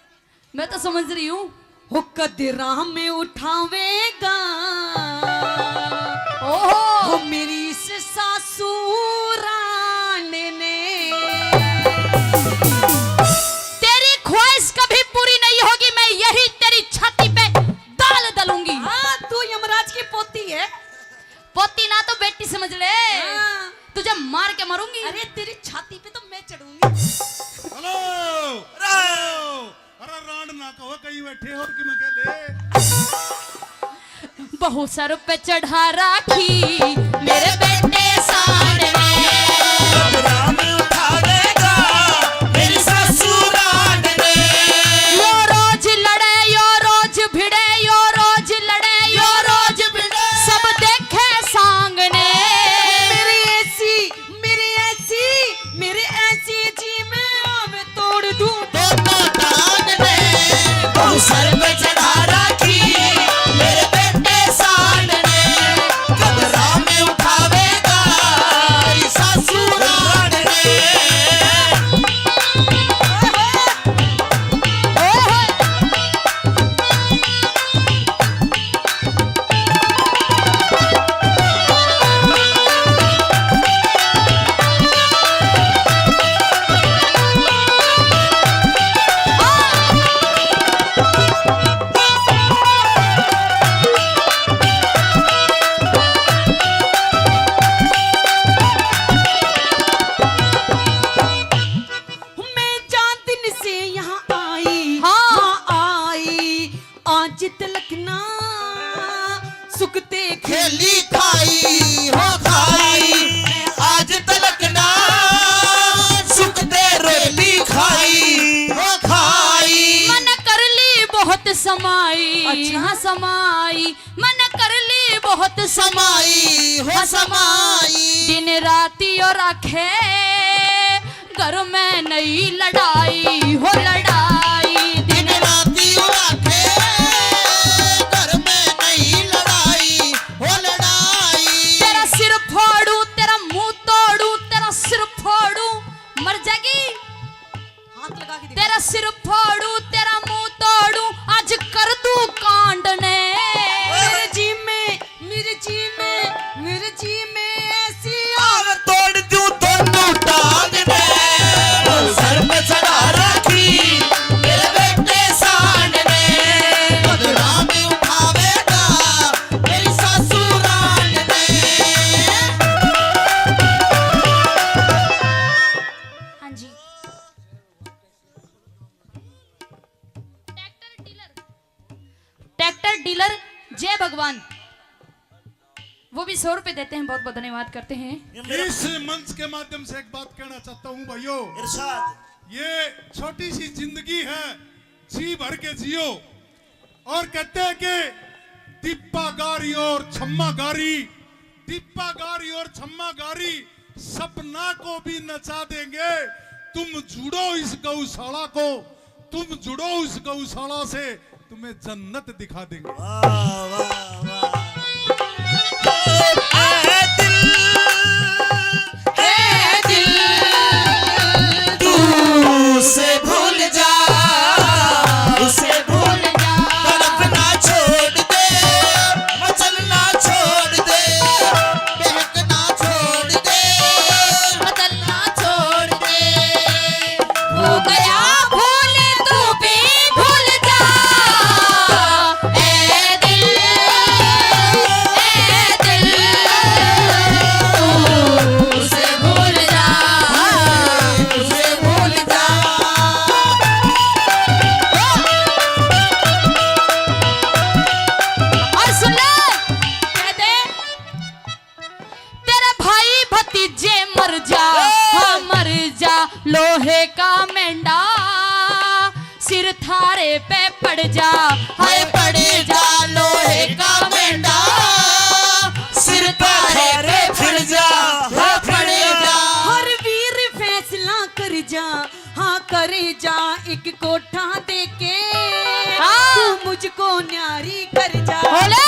मैं तो समझ रही हूँ। हो कद राम में उठावेगा, ओहो। हो मेरी इस सासू रांड ने। तेरी ख्वाहिश कभी पूरी नहीं होगी, मैं यही तेरी छाती पे दाल दलूंगी। हाँ, तू यमराज की पोती है। पोती ना तो बेटी समझ ले। हाँ। तुझे मार के मारूंगी। अरे, तेरी छाती पे तो मैं चढ़ूंगी। Hello, hello. अरे रांड ना कहो, कहीं बैठे और कि मैं कह ले। बहु सर पे चढ़ा राखी मेरे बेटे सांड ने। कब राम उठावेगा मेरी सासू रांड ने। यो रोज लड़े, यो रोज भिड़े, यो रोज लड़े, यो रोज भिड़े। सब देखे सांग ने। मेरी ऐसी, मेरी ऐसी, मेरी ऐसी जी मैं आवे तोड़ दूं। दोनों टांग ने बहु सर पे चढ़ा राखी मेरे बेटे सांड ने। कब राम उठावेगा मेरी सासू रांड ने। मैं चार दिन से यहाँ आई, हाँ। हाँ, आई, आज तलक ना सुखते खेली खाई, हो खाई। आज तलक ना सुखते रोली खाई, हो खाई। मन कर ली बहुत समाई, अच्छा। हाँ समाई, मन कर ली बहुत समाई, हो समाई। दिन राती और आखे घर में नहीं लड़ाई, हो लड़ाई। दिन राती राखे घर में नहीं लड़ाई, हो लड़ाई। तेरा सिर फोड़ू, तेरा मुंह तोड़ू, तेरा सिर फोड़ू, मर जाएगी। हाथ लगा के दिखा। तेरा सिर फोड़ू, तेरा मुंह तोड़ू, आज कर दूं कांड ने। मेरे जी में, मेरे जी में, मेरे जी में ऐसी आग तोड़ दूं दोनों टांग ने। वो सर पे चढ़ा रखी मेरे बेटे सांड ने। बदला में उठावेगा मेरी सासू रांड ने। हाँ जी। ट्रैक्टर डीलर, ट्रैक्टर डीलर जय भगवान, वो भी सौ रुपए देते हैं। बहुत बहुत धन्यवाद करते हैं। इस मंच के माध्यम से एक बात कहना चाहता हूँ भाइयों, इरशाद। ये छोटी सी जिंदगी है, जी भर के जियो। और कहते हैं कि दीपा गारी और छम्मा गारी, दीपा गारी और छम्मा गारी सपना को भी नचा देंगे। तुम जुड़ो इस गौशाला को, तुम जुड़ो इस गौशाला से, तुम्हें जन्नत दिखा देंगे। वाह, वाह, वाह। ओ, ए दिल, ए दिल, तू उसे भूल जा, उसे भूल जा। तड़पना छोड़ दे, मचलना छोड़ दे, बहकना छोड़ दे, बदलना छोड़ दे। हो गया भूल तू भी भूल जा। ए दिल, ए दिल, तू उसे भूल जा, उसे भूल जा। और सुन ले, कहते तेरे भाई भतीजे मर जा, हाँ मर जा, लोहे का मेंढा सिर थारे पे पड़ जा, हाय पड़ जा, लोहे का मेंढा सिर थारे पे पड़ जा, हाय पड़ जा। हर वीर फैसला कर जा, हाँ करे जा एक कोठा देके, हाँ। तू मुझको न्यारी कर जा। बोले।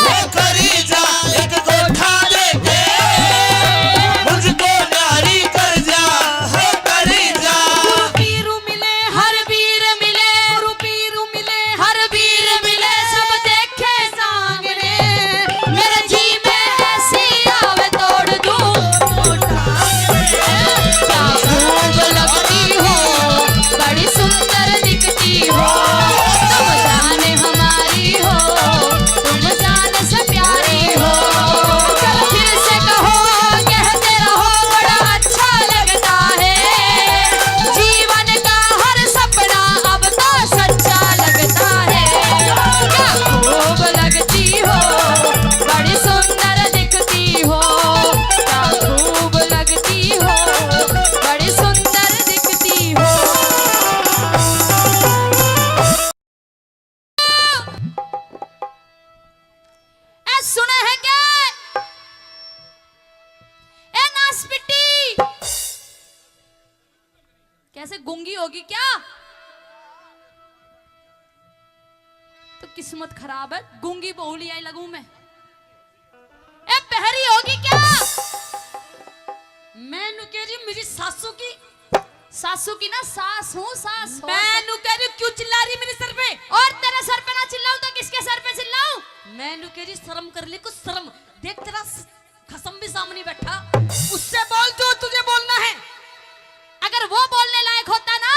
ऐसे गूंगी होगी क्या? तो किस्मत खराब है, गूंगी बहू ले आई लगूं मैं। ए, बहरी होगी क्या? मैं नु कह रही हूँ, मेरी सासू की। सासू की ना, सास हूँ, सास हो। मैं नु कह रही हूँ, क्यों चिल्ला रही मेरे सर पे? और तेरे सर पे ना चिल्लाऊं तो किसके सर पे चिल्लाऊं? मैं नु कह रही, शर्म कर ले कुछ, शर्म। देख, तेरा स-, खसम भी सामने बैठा, उससे बोल जो तुझे बोलना है। अगर वो बोलने लायक होता ना,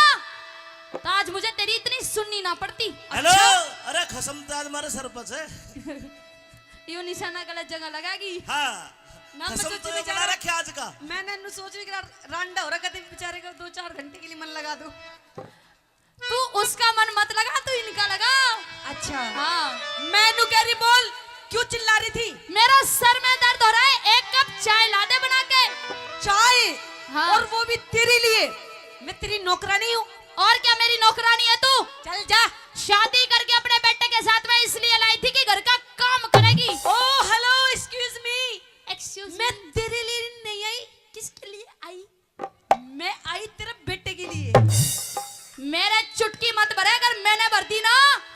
तो आज मुझे तेरी इतनी सुननी ना पड़ती। हेलो। अच्छा। अरे, खसम तो आज मारे सर पर है। यो निशाना गलत जगह लगागी। हाँ। ना, मैं खसम सोची तो ये बेचारा बना रखे आज का। मैंने नु सोच रही कि रा-, रांडा हो रहा, कभी बेचारे का दो चार घंटे के लिए मन लगा दो। तू उसका मन मत लगा, तू इनका लगा। अच्छा। हाँ। मैं नु कह रही, बोल, क्यों चिल्ला रही थी? मेरा सर में दर्द हो रहा है, एक कप चाय ला दे बना के। चाय? हाँ। और वो भी तेरे लिए। मैं तेरी नौकरानी हूँ। और क्या मेरी नौकरानी है तू? चल जा। शादी करके अपने बेटे के साथ मैं इसलिए लाई थी कि घर का काम करेगी। Oh, hello, excuse me। Excuse मैं me। तेरे लिए नहीं आई। किसके लिए आई? मैं आई तेरे बेटे के लिए। मेरे चुटकी मत भरे, अगर मैंने भर दी ना,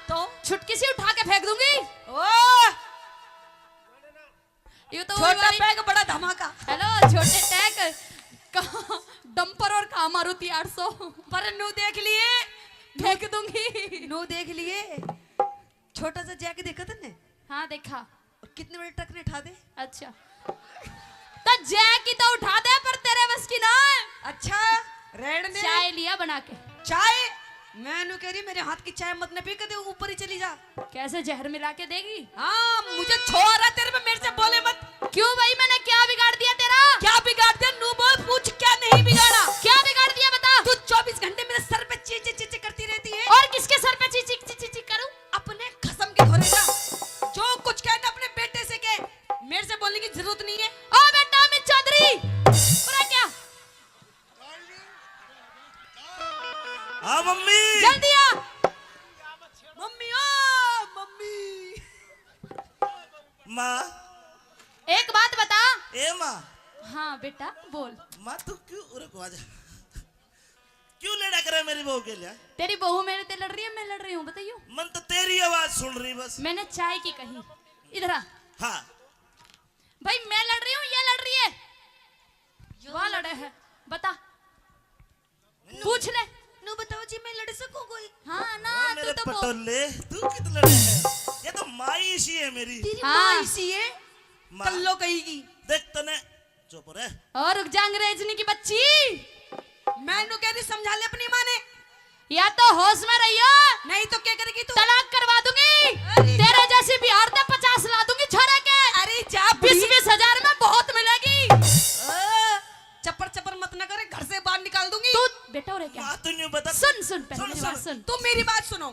तो? छुटकी सी उठा के फेंक दूंगी। ओ! ये तो छोटा वही वाली पैग, बड़ा धमाका। हेलो, छोटे टैग, कहाँ डंपर और कहाँ मारुति आठ सौ। पर नू देख लिए। फेंक दूंगी। नू देख लिए। छोटा सा जैक देखा तन्ने? हाँ, देखा। और कितने बड़े ट्रक ने ठा दे। अच्छा, तो जय की तो उठा दे, पर तेरे बस की ना है। अच्छा, रहने दे। चाय लिया बना के। चाय? मैं नु कह रही, मेरे हाथ की चाय मत न पी, कदे ऊपर ही चली जा। कैसे, जहर मिला के देगी? हाँ, मुझे छो आ रहा तेरे पे, मेरे से बोले मत। क्यों भाई, मैंने क्या बिगाड़ दिया तेरा? क्या बिगाड़ दिया? नू बोल, पूछ, क्या नहीं बिगाड़ा? क्या बिगाड़ दिया, बता। तू चौबीस घंटे मेरे सर पे ची ची ची ची करती रहती है। और किसके सर पे ची ची ची ची ची करूं? अपने खसम के घरे जा, जो कुछ कहना अपने बेटे से कह, मेरे से बोलने की जरूरत नहीं है। ओ बेटा, मैं चौधरी, पूरा क्या? हाँ मम्मी। जल्दी आ। मम्मी, ओ मम्मी। माँ। एक बात बता। ए माँ। हाँ बेटा, बोल। माँ, तू क्यों, रुक, आ जा। क्यों लड़ा करे मेरी बहू के लिए? तेरी बहू मेरे ते लड़ रही है, मैं लड़ रही हूँ, बताइयो। मन तो तेरी आवाज सुन रही बस। मैंने चाय की कही, इधर आ। हाँ। भाई, मैं लड़ रही हूँ, ये लड़ रही है? यो वाह, लड़ लड़े है, बता। नू, पूछ ले। नू बताओ जी, मैं लड़ सकूं कोई? हाँ ना, ओ तू मेरे तो पटोले, तू कित लड़े है? ये तो माँ इसी है मेरी। तेरी हाँ। माँ इसी है? माँ। कल्लो कहेगी। देख तने, चुप रह। और रुक जा, अंग्रेजनी की बच्ची। मैं नू कह रही, समझा ले अपनी माँ ने। या तो होश में रहियो, नहीं तो क्या करेगी तू? तलाक करवा दूंगी। अरे तेरे जा। जैसी बिहार ते पचास ला दूंगी छोरे के। अरे जा बीस बुढ़ी। बीस हजार में बहुत मिलेगी। ओ, चप्पर चप्पर मत ना करे, घर से बाहर निकाल दूंगी। तू बेटा हो रे क्या? माँ, तू न्यू बता। सुन, सुन, पहले सुन, मेरी बात सुन। सुन। तू मेरी बात सुनो।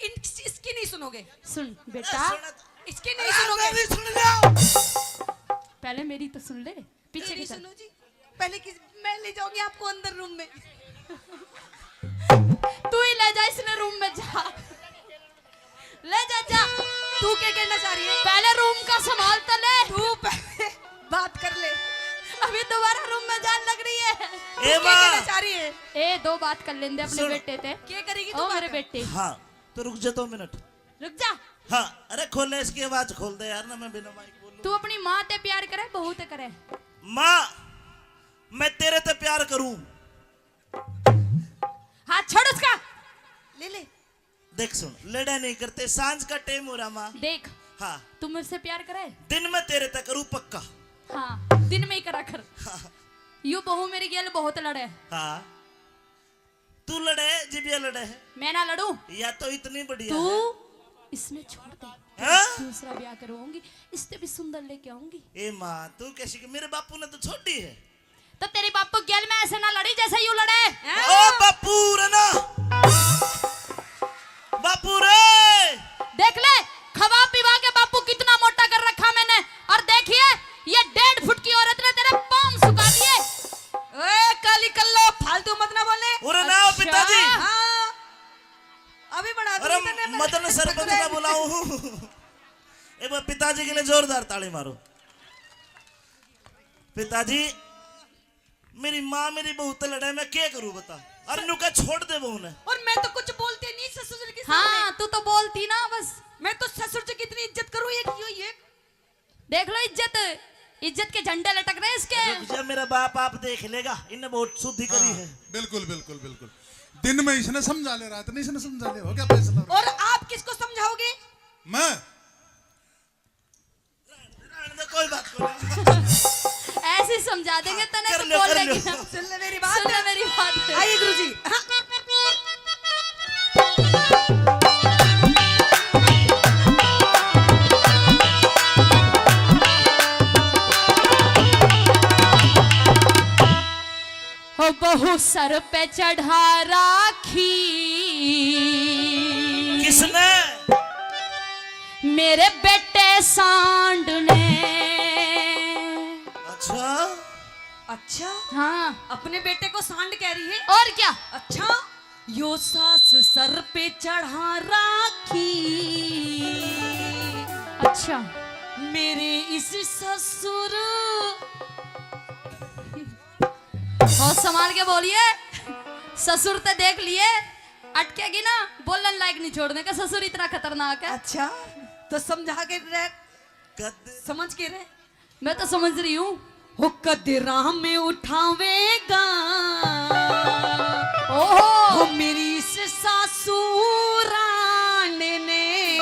इन, इसकी नहीं सुनोगे। सुन बेटा। अरे सुन। इसकी नहीं अरे सुनोगे। मेरी सुन लो। पहले मेरी तो सुन ले। पीछे मेरी की तरफ। सुनो जी, पहले किस, मैं ले जाऊंगी आपको अंदर रूम में। तू ही ले जा इसने रूम में, जा। ले जा, जा। तू क्या कहना चाह रही है? पहले रूम का संभाल तो ले। तू पहले बात कर ले। अभी दोबारा रूम में जान लग रही है। ए तू क्या माँ। कहना चाह रही है? ए, दो बात कर लेंदे अपने सुन। बेटे ते। क्या करेगी तू ओ मेरे बात? बेटे। हाँ, तो रुक जा दो मिनट। रुक जा। हाँ, अरे खोल ले, इसकी आवाज खोल दे यार, ना मैं बिना माइक बोलूं। तू अपनी माँ ते प्यार करे, बहू ते करे? माँ, मैं तेरे ते प्यार करूं। हाथ छोड़ उसका। ले ले। देख सुन, लड़ा नहीं करते, सांझ का टाइम हो रहा माँ। देख, हाँ। तू मेरे से प्यार करे? दिन में तेरे ते करूं पक्का। हाँ, दिन में ही करा कर। हाँ। यू बहू मेरी गेल बहुत लड़े। हाँ। तू लड़े, जिबिया लड़े है। मैं ना लड़ूं। या तो इतनी बढ़िया तू है। इसमें छोड़ दे। हाँ? दूसरा ब्याह करवाऊंगी, इससे भी सुंदर लेके आऊंगी। ए माँ, तू कैसी कि मेरे बापू ने तो छोड़ी है। तो तेरे बापू गेल में ऐसे ना लड़ी जैसे यू लड़े। ओ बापू रे ना। बापू रे। देख ले, खवा पिवा के बापू कितना मोटा कर रखा मैंने। और देखिए, ये डेढ़ फुट की औरत ने तेरे पाँव सुखा दिए। ए, काली कल्लो, फालतू मत ना बोले। उरे ना, अच्छा। पिताजी। हाँ। अभी बना दूंगी अरे, तन्ने मैं मदन सरपंच ना बुलाऊं। एक बार पिताजी के लिए जोरदार ताली मारो। पिताजी, मेरी माँ मेरी बहू ते लड़े, मैं क्या करूं बता? और नुका छोड़ दे वो उन्हें। और मैं तो कुछ बोलती नहीं ससुर जी के सामने। हाँ, तू तो बोलती ना बस। मैं तो ससुर जी की इतनी इज्जत करूँ, एक यो, ये। देख लो इज्जत, इज्जत के झंडे लटक रहे हैं इसके। रुक जा, मेरा बाप आप देख लेगा, इन्हें बहुत शुद्धि करी हाँ, है। बिल्कुल, बिल्कुल, बिल्कुल। दिन में इसने समझा ले, रात ने इसने समझा ले, हो गया फैसला। और आप किसको समझाओगे? मैं? रहने दे, कोई बात नहीं। ऐसे ही समझा देंगे, हाँ, तने कर तो लो, बोल कर लेगी लो। ना। सुन ले मेरी बात। सुन ले मेरी बात। आइए गुरुजी। हाँ। हो बहू सर पे चढ़ा राखी। किसने? मेरे बेटे सांड ने। अच्छा। अच्छा? हाँ। अपने बेटे को सांड कह रही है? और क्या? अच्छा, यो सास सर पे चढ़ा राखी। अच्छा। मेरे इस ससुर। और संभाल के बोलिए, ससुर ते देख लिए, अटकेगी ना, बोलन लायक नहीं छोड़ने का। ससुर इतना खतरनाक है। अच्छा, तो समझा के रह, समझ के रह। मैं तो समझ रही हूँ। हो कद राह में उठावेगा। ओहो। हो मेरी इस सासू राण ने।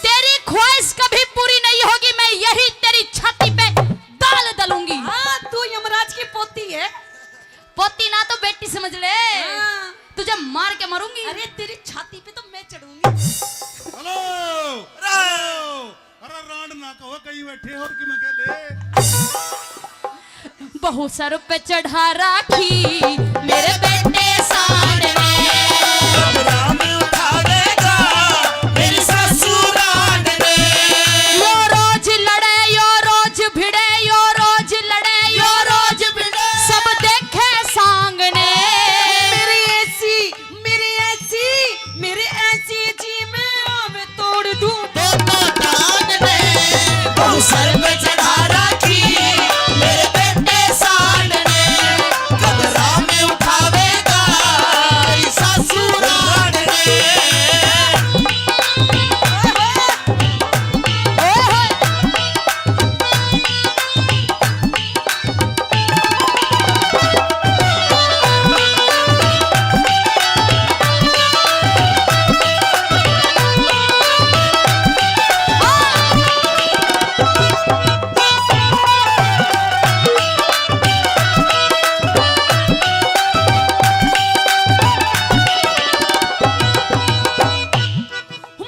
तेरी ख्वाहिश कभी पूरी नहीं होगी, मैं यही तेरी छाती पे दाल दलूंगी। हाँ, तू यमराज की पोती है। पोती ना तो बेटी समझ ले। हाँ। तुझे मार के मारूंगी। अरे तेरी छाती पे तो मैं चढ़ूंगी। Hello, hello. अरे रांड ना कहो, कहीं बैठे और कि मैं कह ले। बहू सर पे चढ़ा राखी मेरे बेटे सांड ने। राम उठावेगा मेरी सासू रांड ने। यो रोज लड़े, यो रोज भिड़े, यो रोज लड़े, यो रोज भिड़े। सब देखे सांग ने। मेरी ऐसी, मेरी ऐसी, मेरी ऐसी जी में आवे तोड़ दूं। दोनों टांग ने बहू सर पे चढ़ा राखी मेरे बेटे सांड ने। कदरा में उठावेगा मेरी सासू रांड ने।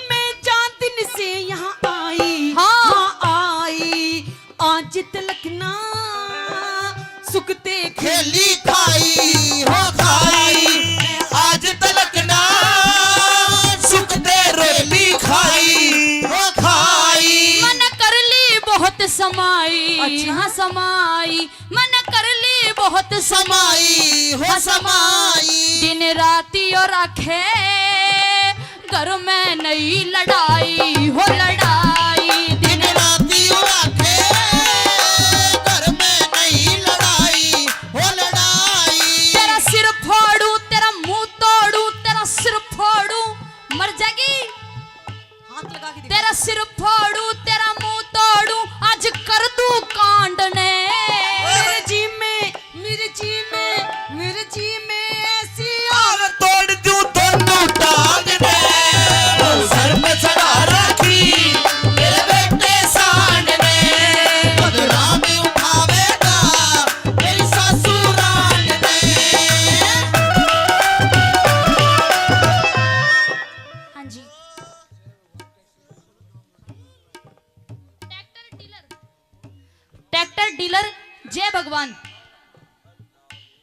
मैं जान दिन से यहाँ आई, हाँ। हाँ, आई, आज तलक ना सुखते खेली खाई, हो खाई, आज तलक ना सुखते रोटी खाई, हो खाई। मन कर ली बहुत समाई, अच्छा। हाँ, समाई, मन कर ली बहुत समाई, हो समाई। दिन राती और आखे घर में नहीं लड़ाई, हो लड़ाई। दिन राती और आखे घर में नहीं लड़ाई, हो लड़ाई। तेरा सिर फोड़ू, तेरा मुंह तोड़ू, तेरा सिर फोड़ू, मर जाएगी। हाथ लगा के दिखा। तेरा सिर फोड़ू, तेरा मुंह तोड़ू, आज कर दू कांड ने। मेरे जी में, मेरे जी में, मेरे जी में ऐसी आग तोड़ दूं दोनों टांग ने। सर पे चढ़ा रखी मेरे बेटे सांड ने। बदला में उठावेगा मेरी सासू रांड ने। हाँ जी। ट्रैक्टर डीलर, ट्रैक्टर डीलर जय भगवान,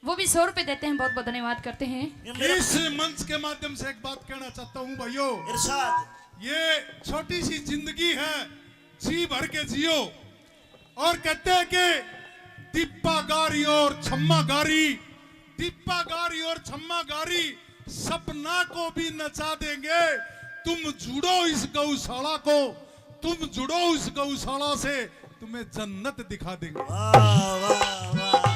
वो भी सौ रुपए देते हैं, बहुत बहुत धन्यवाद करते हैं। इस मंच के माध्यम से एक बात कहना चाहता हूँ भाइयों, इरशाद। ये छोटी सी जिंदगी है, जी भर के जियो। और कहते हैं कि दीपा गारी और छम्मा गारी, दीपा गारी और छम्मा गारी सपना को भी नचा देंगे। तुम जुड़ो इस गौशाला को, तुम जुड़ो इस गौशाला से, तुम्हें जन्नत दिखा देंगे। वाह, वाह, वाह।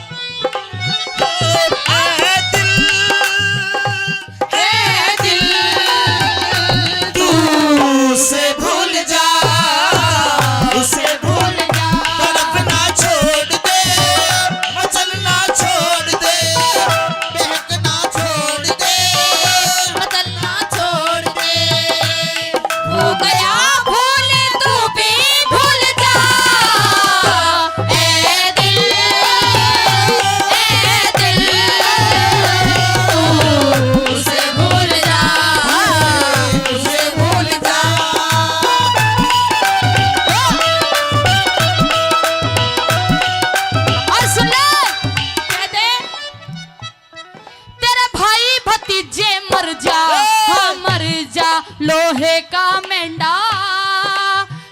लोहे का मेंढा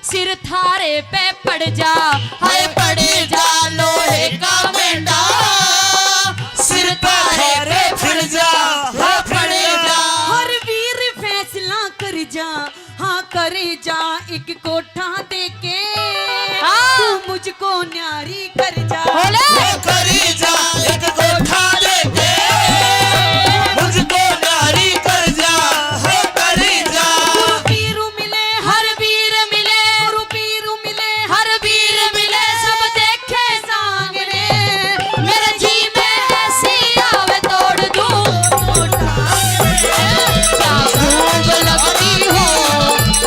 सिर थारे पे पड़ जा, हाय पड़ जा लोहे का मेंढा सिर थारे पे पड़ जा, हाय पड़ जा। हर वीर फैसला कर जा, हाँ कर जा एक कोठा देके। हाँ। तू मुझको न्यारी कर जा। बोले। वो करी जा, एक कोठा देके मुझको न्यारी कर जा, हो करी जा। गुरु पीरू मिले, हर वीर मिले, गुरु पीरू मिले, हर वीर मिले, सब देखे सामने। मेरे जी में ऐसी आवे तोड़ दूं। क्या खूब लगती हो,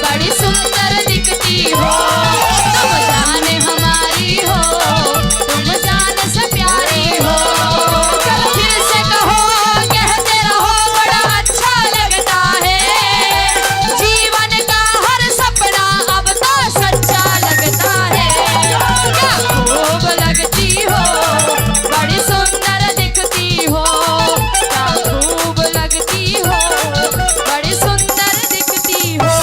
बड़ी सुंदर दिखती हो, तुम जान हमारी हो, तुम जान से प्यारी हो। फिर से कहो, कहते रहो, बड़ा अच्छा लगता है। जीवन का हर सपना अब तो सच्चा लगता है। क्या खूब लगती हो, बड़ी सुंदर दिखती हो, क्या खूब लगती हो, बड़ी सुंदर दिखती हो।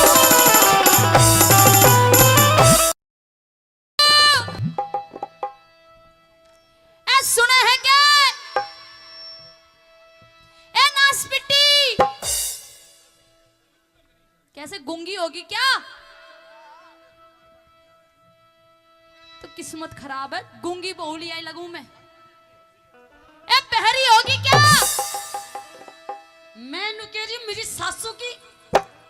ए, सुना है क्या? ए, नासपिट्टी, कैसे गूंगी होगी क्या? तो किस्मत खराब है, गूंगी बहू ले आई लगूं मैं। ए, बहरी होगी क्या? मैं नु कह रही हूँ, मेरी सासू की।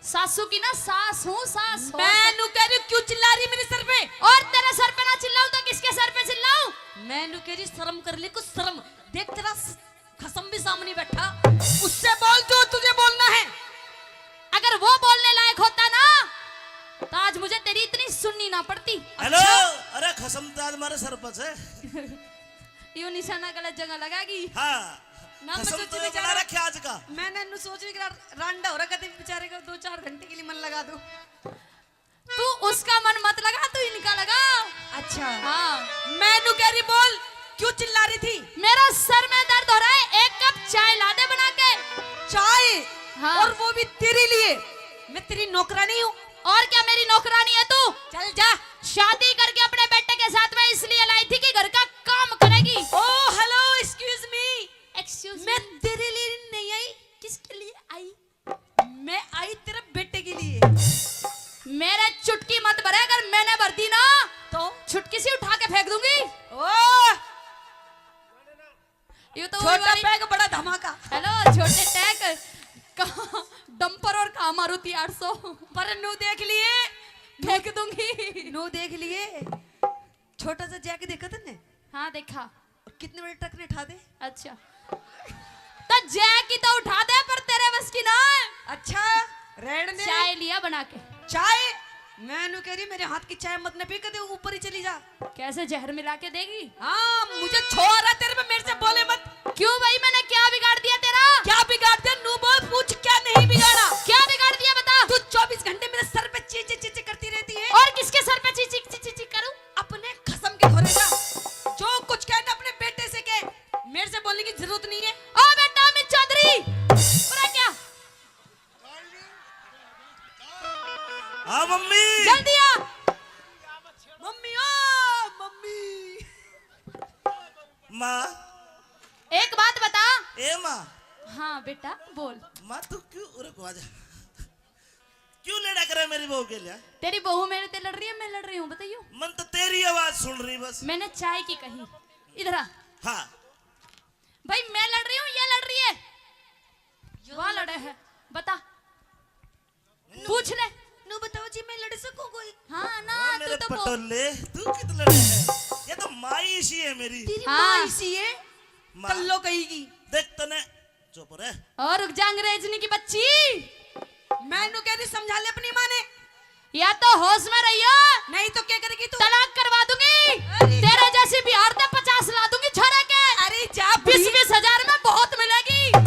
सासू की ना, सास हूँ, सास हो। मैं नु कह रही हूँ, क्यों चिल्ला रही मेरे सर पे? और तेरे सर पे ना चिल्लाऊं तो किसके सर पे चिल्लाऊं? मैं नु कह रही, शर्म कर ले कुछ, शर्म। देख, तेरा स-, खसम भी सामने बैठा, उससे बोल जो तुझे बोलना है। अगर वो बोलने लायक होता ना, तो आज मुझे तेरी इतनी सुननी ना पड़ती। हेलो। अच्छा? अरे, खसम तो आज मारे सर पर है। यो निशाना गलत जगह लगागी। हाँ। ना, मैं खसम सोच तो रही बना जा रखे आज का। मैंने नु सोच रही कि रा-, रांडा हो रहा, कभी बेचारे का दो चार घंटे के लिए मन लगा दो। तू उसका मन मत लगा, तू इनका लगा। अच्छा। हाँ। मैं नु कह रही, बोल, क्यों चिल्ला रही थी? मेरा सर में दर्द हो रहा है, एक कप चाय ला दे बना के। चाय? हाँ। और वो भी तेरे लिए। मैं तेरी नौकरानी हूँ। और क्या मेरी नौकरानी है तू? चल जा। शादी करके अपने बेटे के साथ मैं इसलिए लाई थी कि घर का काम करेगी। Oh, hello, excuse me। Excuse मैं me। तेरे लिए नहीं आई। किसके लिए आई? मैं आई तेरे बेटे के लिए। मेरे चुटकी मत भरे, अगर मैंने भर दी ना, तो? छुटकी सी उठा के फेंक दूंगी। ओ! ये तो छोटा पैग, बड़ा धमाका। हेलो, छोटे टैग, कहाँ डंपर और कहाँ मारुति आठ सौ। पर नू देख लिए। फेंक दूंगी। नू देख लिए। छोटा सा जैक देखा तन्ने? हाँ, देखा। और कितने बड़े ट्रक ने ठा दे? अच्छा। तो जैक की तो उठा दे, पर तेरे बस की ना है। अच्छा, रहने दे। चाय लिया बना के। चाय? मैं नू कह रही, मेरे हाथ की चाय मत न पी, कदे ऊपर ही चली जा। कैसे, जहर मिला के देगी? हाँ, मुझे छोड़ रहा तेरे में, मेरे से बोले मत। क्यों भाई, मैंने क्या बिगाड़ दिया तेरा? क्या बिगाड़ दिया? नू बोल, पूछ, क्या नहीं बिगाड़ा? क्या बिगाड़ दिया, बता। तू चौबीस घंटे मेरे सर पे ची ची ची ची करती रहती है। और किसके सर पे ची ची ची ची ची करूं? अपने खसम के घोरे जा। जो कुछ कहना अपने बेटे से कह, मेरे से बोलने की जरूरत नहीं है। ओ बेटा अमित चौधरी, पूरा क्या? हाँ मम्मी। जल्दी आ। मम्मी, ओ मम्मी। माँ। एक बात बता। ए माँ। हाँ बेटा, बोल। माँ, तू क्यों, रुको, आजा। क्यों लड़ा करे मेरी बहू के लिए? तेरी बहू मेरे ते लड़ रही है, मैं लड़ रही हूँ, बताइयो। मन तो तेरी आवाज सुन रही बस। मैंने चाय की कही। इधर आ। हाँ। भाई, मैं लड़ रही हूँ, ये लड़ रही है? यो वहाँ लड़ लड़े है, बता। नू, पूछ ले। नू बताओ जी, मैं लड़ सकूं कोई? हाँ ना, हाँ, तू मेरे तो बहुत पटोले, तू कित लड़े है? ये तो माँ इसी है मेरी। तेरी हाँ। माँ इसी है? माँ। कल्लो कहेगी। देख तने, चुप रह। और रुक जा, अंग्रेजनी की बच्ची। मैं नू कह रही, समझा ले अपनी माँ ने। या तो होश में रहियो, नहीं तो क्या करेगी तू? तलाक करवा दूंगी। अरे तेरे जा। जैसी बिहार से पचास ला दूंगी छोरे के। अरे जा बुढ़ी। बीस बीस हजार में बहुत मिलेगी। ओ,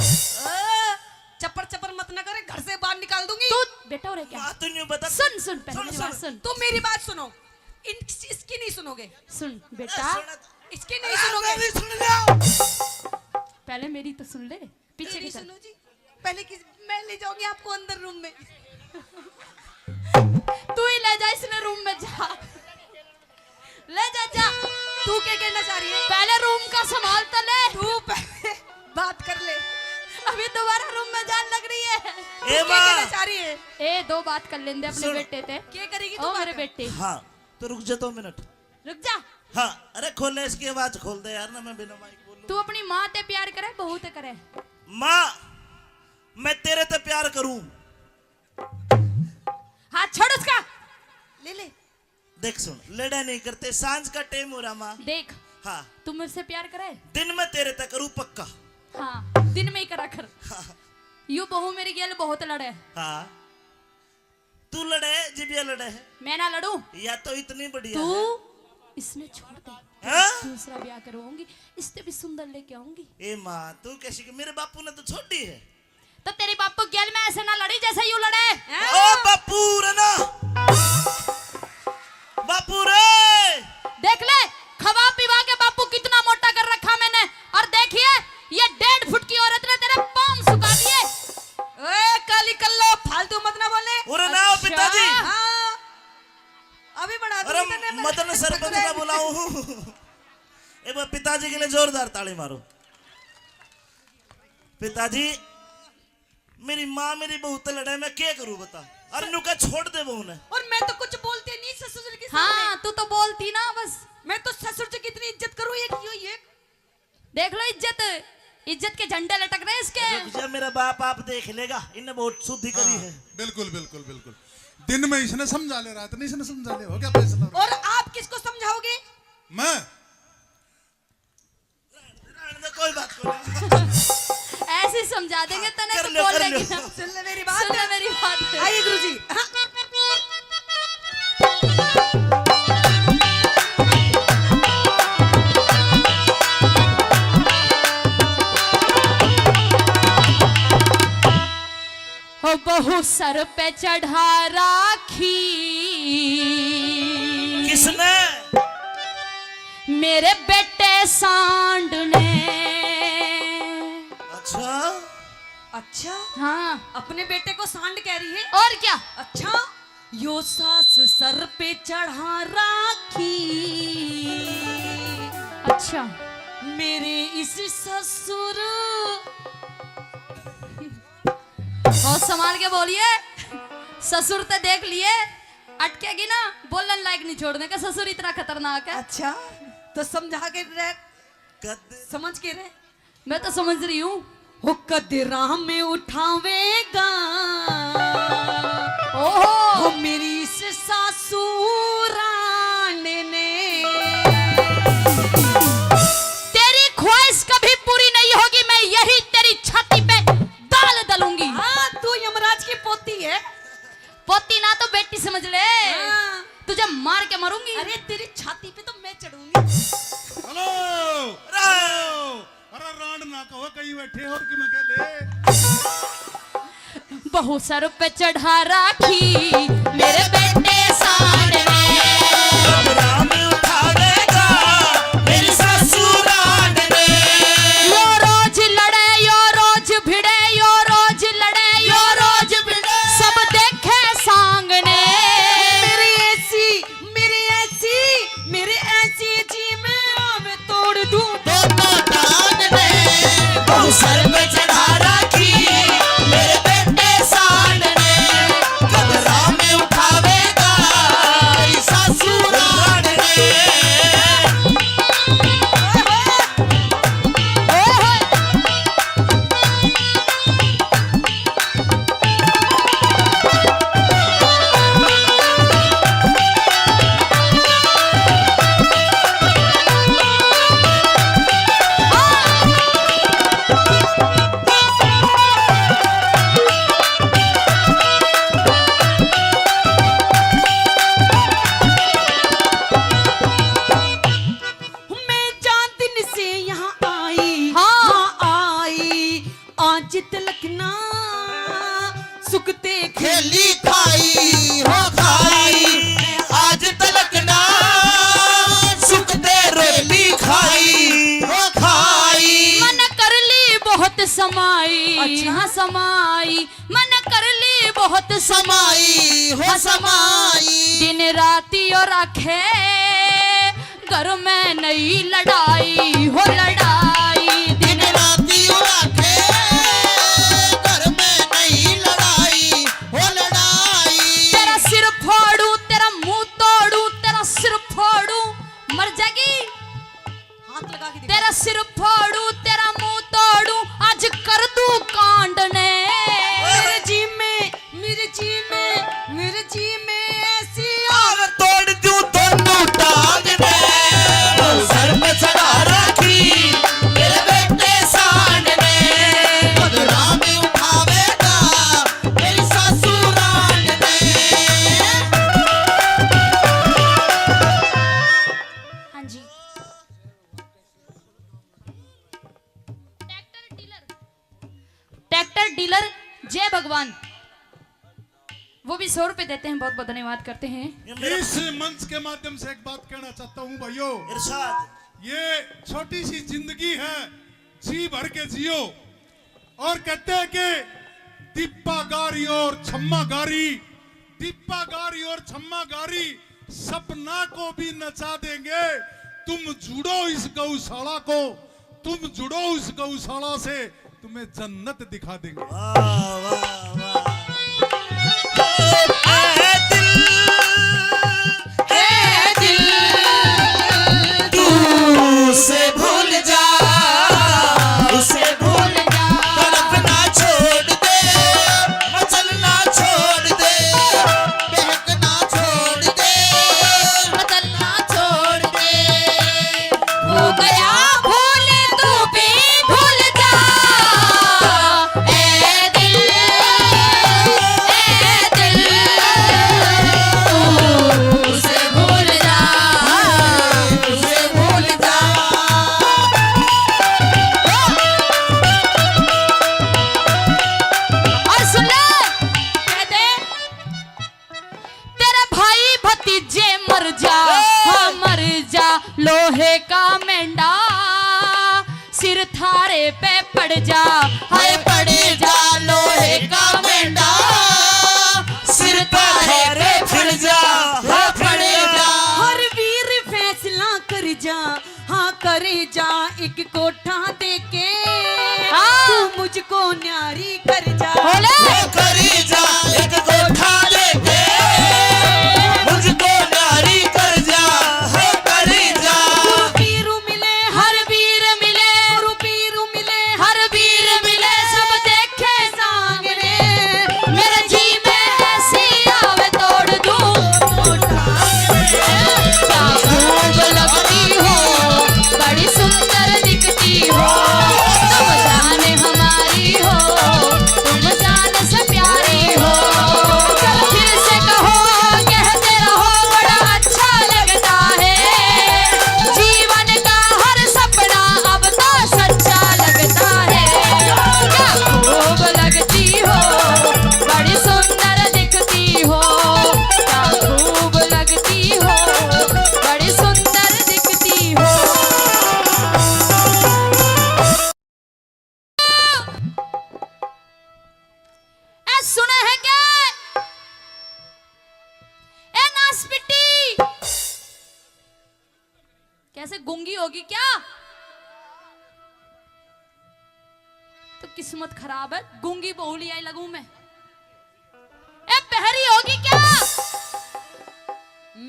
चप्पड़ चप्पड़ मत ना करे, घर से बाहर निकाल दूंगी। तू बेटा हो रे क्या? माँ, तू न्यू बता। सुन, सुन, पहले सुन, मेरी सुन। बात सुन। तू मेरी बात सुनो। इन, इसकी नहीं सुनोगे। सुन बेटा। सुन। इसकी नहीं आप सुनोगे। मेरी सुन लो। पहले मेरी तो सुन ले, पीछे मेरी की सुन। सुनो जी, पहले किस, मैं ले जाऊंगी आपको अंदर रूम में। तू ही ले जा इसने रूम में, जा। ले जा, जा। तू क्या कहना चाह रही है? पहले रूम का संभाल तो ले। तू पहले बात कर ले। अभी दोबारा रूम में जान लग रही है। ए तू क्या माँ। कहना चाह रही है? ए, दो बात कर लेंदे अपने सुन। बेटे ते। क्या करेगी तू ओ मेरे बात? बेटे। हाँ, तो रुक जा दो मिनट। रुक जा। हाँ, अरे खोल ले, इसकी आवाज खोल दे यार, ना मैं बिना माइक बोलूं। तू अपनी माँ ते प्यार करे, बहू ते करे? माँ, मैं तेरे ते प्यार करूं। हाथ छोड़ उसका। ले ले। देख सुन, लड़ा नहीं करते, सांझ का टाइम हो रहा माँ। देख, हाँ। तू मेरे से प्यार करे? दिन में तेरे ते करूं पक्का। हाँ, दिन में ही करा कर। हाँ। यू बहू मेरी गेल बहुत लड़े। हाँ। तू लड़े, जिबिया लड़े है। मैं ना लड़ूं। या तो इतनी बढ़िया तू है। इसने छोड़ दे। हाँ? दूसरा ब्याह करवाऊंगी, इससे भी सुंदर लेके आऊंगी। ए माँ, तू कैसी कि मेरे बापू ने तो छोड़ी है। तो तेरी बापू गेल में ऐसे ना लड़ी जैसे यू लड़े। हैं? ओ बापू रे ना। बापू रे। देख ले, खवा पिवा के बापू कितना मोटा कर रखा मैंने। और देखिए, ये डेढ़ फुट की औरत ने तेरे पाँव सुखा दिए। ओए, काली कल्लो, फालतू मत ना बोले। अरे ना, अच्छा। पिताजी। हाँ। अभी बना दूंगी अरे, तन्ने मैं। मदन सरपंच ना बुलाऊं। एक बार पिताजी के लिए जोरदार ताली मारो। पिताजी, मेरी माँ मेरी बहू ते लड़े, मैं क्या करूँ बता? अरे स- नुका छोड़ दे बहू ने। और मैं तो कुछ बोलती नहीं ससुर जी के सामने। हाँ, तू तो बोलती ना बस। मैं तो ससुर जी की इतनी इज्जत करूँ, एक यो, ये देख लो इज्जत, इज्जत के झंडे लटक रहे हैं इसके। रुक जा, मेरा बाप आप देख लेगा, इनने बहुत शुद्धि करी हाँ, है। बिल्कुल, बिल्कुल, बिल्कुल। दिन में इसने समझा ले, रात में इसने समझा ले, हो गया फैसला। और आप किसको समझाओगे? मैं? रहने दे, कोई बात कोनी। ऐसे ही समझा देंगे, हाँ, तने कर तो लो, बोल कर लेगी लो। ना। सुन ले मेरी बात। सुन ले मेरी बात। आइए गुरुजी। हाँ। हो बहू सर पे चढ़ा राखी। किसने? मेरे बेटे सांड ने। अच्छा। अच्छा? हाँ। अपने बेटे को सांड कह रही है? और क्या? अच्छा, यो सास सर पे चढ़ा राखी। अच्छा। मेरे इस ससुर। और संभाल के बोलिए, ससुर ते देख लिए, अटकेगी ना, बोलन लायक नहीं छोड़ने का, ससुर इतना खतरनाक है। अच्छा, तो समझा के रह, कद- समझ के रह। मैं तो समझ रही हूँ। हो कद राह में उठावेगा। ओहो। हो मेरी इस सासू रांड ने। तेरी ख्वाहिश कभी पूरी नहीं होगी, मैं यही तेरी छाती पे दाल दलूंगी। हाँ, तू यमराज की पोती है। पोती ना तो बेटी समझ ले। हाँ। तुझे मार के मारूंगी। अरे तेरी छाती पे तो मैं चढ़ूंगी। Hello, hello. अरे रांड ना कहो, कहीं बैठे हो कि मैं कह ले। बहू सर पे चढ़ा राखी मेरे बेटे सांड ने। कमरा में उठावेगा मेरी सासू रांड ने। यो रोज लड़े, यो रोज भिड़े, यो रोज लड़े, यो रोज भिड़े। सब देखे सांग ने। मेरी ऐसी मेरी ऐसी, मेरी ऐसी जी मैं आवे तोड़ दूं। दो तो टांग ने, बहू सर पे चढ़ा राखी, मेरे बेटे सांड ने, कमरा में उठावेगा, सासू रांड ने। ओए होए, ओए होए। मैं चार दिन से यहाँ आई, हाँ। हाँ आई, आज तलक ना सुखते खेली खाई हो खाई, आज तलक ना सुखते रोली खाई हो खाई। मन कर ली बहुत समाई, अच्छा। हाँ समाई, मन कर ली बहुत समाई हो समाई। दिन राती और आखे घर में नहीं लड़ाई हो लड़ाई। दिन दिन राती और आखे घर में नहीं लड़ाई हो लड़ाई। तेरा सिर फोड़ू, तेरा मुंह तोड़ू, तेरा सिर फोड़ू, मर जाएगी। हाथ लगा के दिखा। तेरा सिर फोड़ू, तेरा मुंह तोड़ू, आज कर दूं कांड ने। मेरे जी में, मेरे जी में, मेरे जी में ऐसी आग तोड़ दूं दोनों टांग ने। सर पे चढ़ा रखी मेरे बेटे सांड ने। बदला में उठावेगा मेरी सासू रांड ने। हाँ जी। ट्रैक्टर डीलर, ट्रैक्टर डीलर, जय भगवान, वो भी सौ रुपए देते हैं, बहुत बहुत धन्यवाद करते हैं। इस मंच के माध्यम से एक बात कहना चाहता हूँ भाइयों, इरशाद। ये छोटी सी जिंदगी है, जी भर के जियो। और कहते हैं कि दीपा गारी और छम्मा गारी, दीपा गारी और छम्मा गारी सपना को भी नचा देंगे। तुम जुड़ो इस गौशाला को, तुम जुड़ो इस गौशाला से, तुम्हें जन्नत दिखा देंगे। वाह, वाह, वाह। ए दिल, ए दिल, तू उसे भूल जा, उसे भूल जा। तड़पना छोड़ दे, मचलना छोड़ दे, बहकना छोड़ दे, बदलना छोड़ दे। हो गया भूल तू भी भूल जा। ए दिल, ए दिल, तू उसे भूल जा, उसे भूल जा। और सुन ले, कहते तेरे भाई भतीजे मर जा, हाँ मर जा, लोहे का मेंढा सिर थारे पे पड़ जा, हाय पड़ जा लोहे का मेंढा, सिर थारे पे पड़ जा, हाँ पड़ जा। हर वीर फैसला कर जा, हाँ कर जा एक कोठा देके, हाँ। तू मुझको न्यारी कर जा। बोले। वो कर जा एक कोठा देके, मुझको न्यारी कर जा, वो कर जा। गुरु पीरू मिले, हर वीर मिले, गुरु पीरू मिले, हर वीर मिले, सब देखे सांगने। मेरे जी में ऐसी आवे तोड़ दूं। क्या खूब लगती हो, बड़ी सुंदर दिखती हो, तुम जान हमारी हो, तुम जान से प्यारी हो। चलो फिर से कहो, कहते रहो, बड़ा अच्छा लगता है। जीवन का हर सपना अब तो सच्चा लगता है। क्या खूब लगती हो, बड़ी सुंदर दिखती हो, क्या खूब लगती हो, बड़ी सुंदर दिखती हो। ए सुने है क्या? ए नासपिट्टी, कैसे गूंगी होगी क्या? तो किस्मत खराब है, गूंगी बहू ले आई लगू मैं। ए बहरी होगी क्या?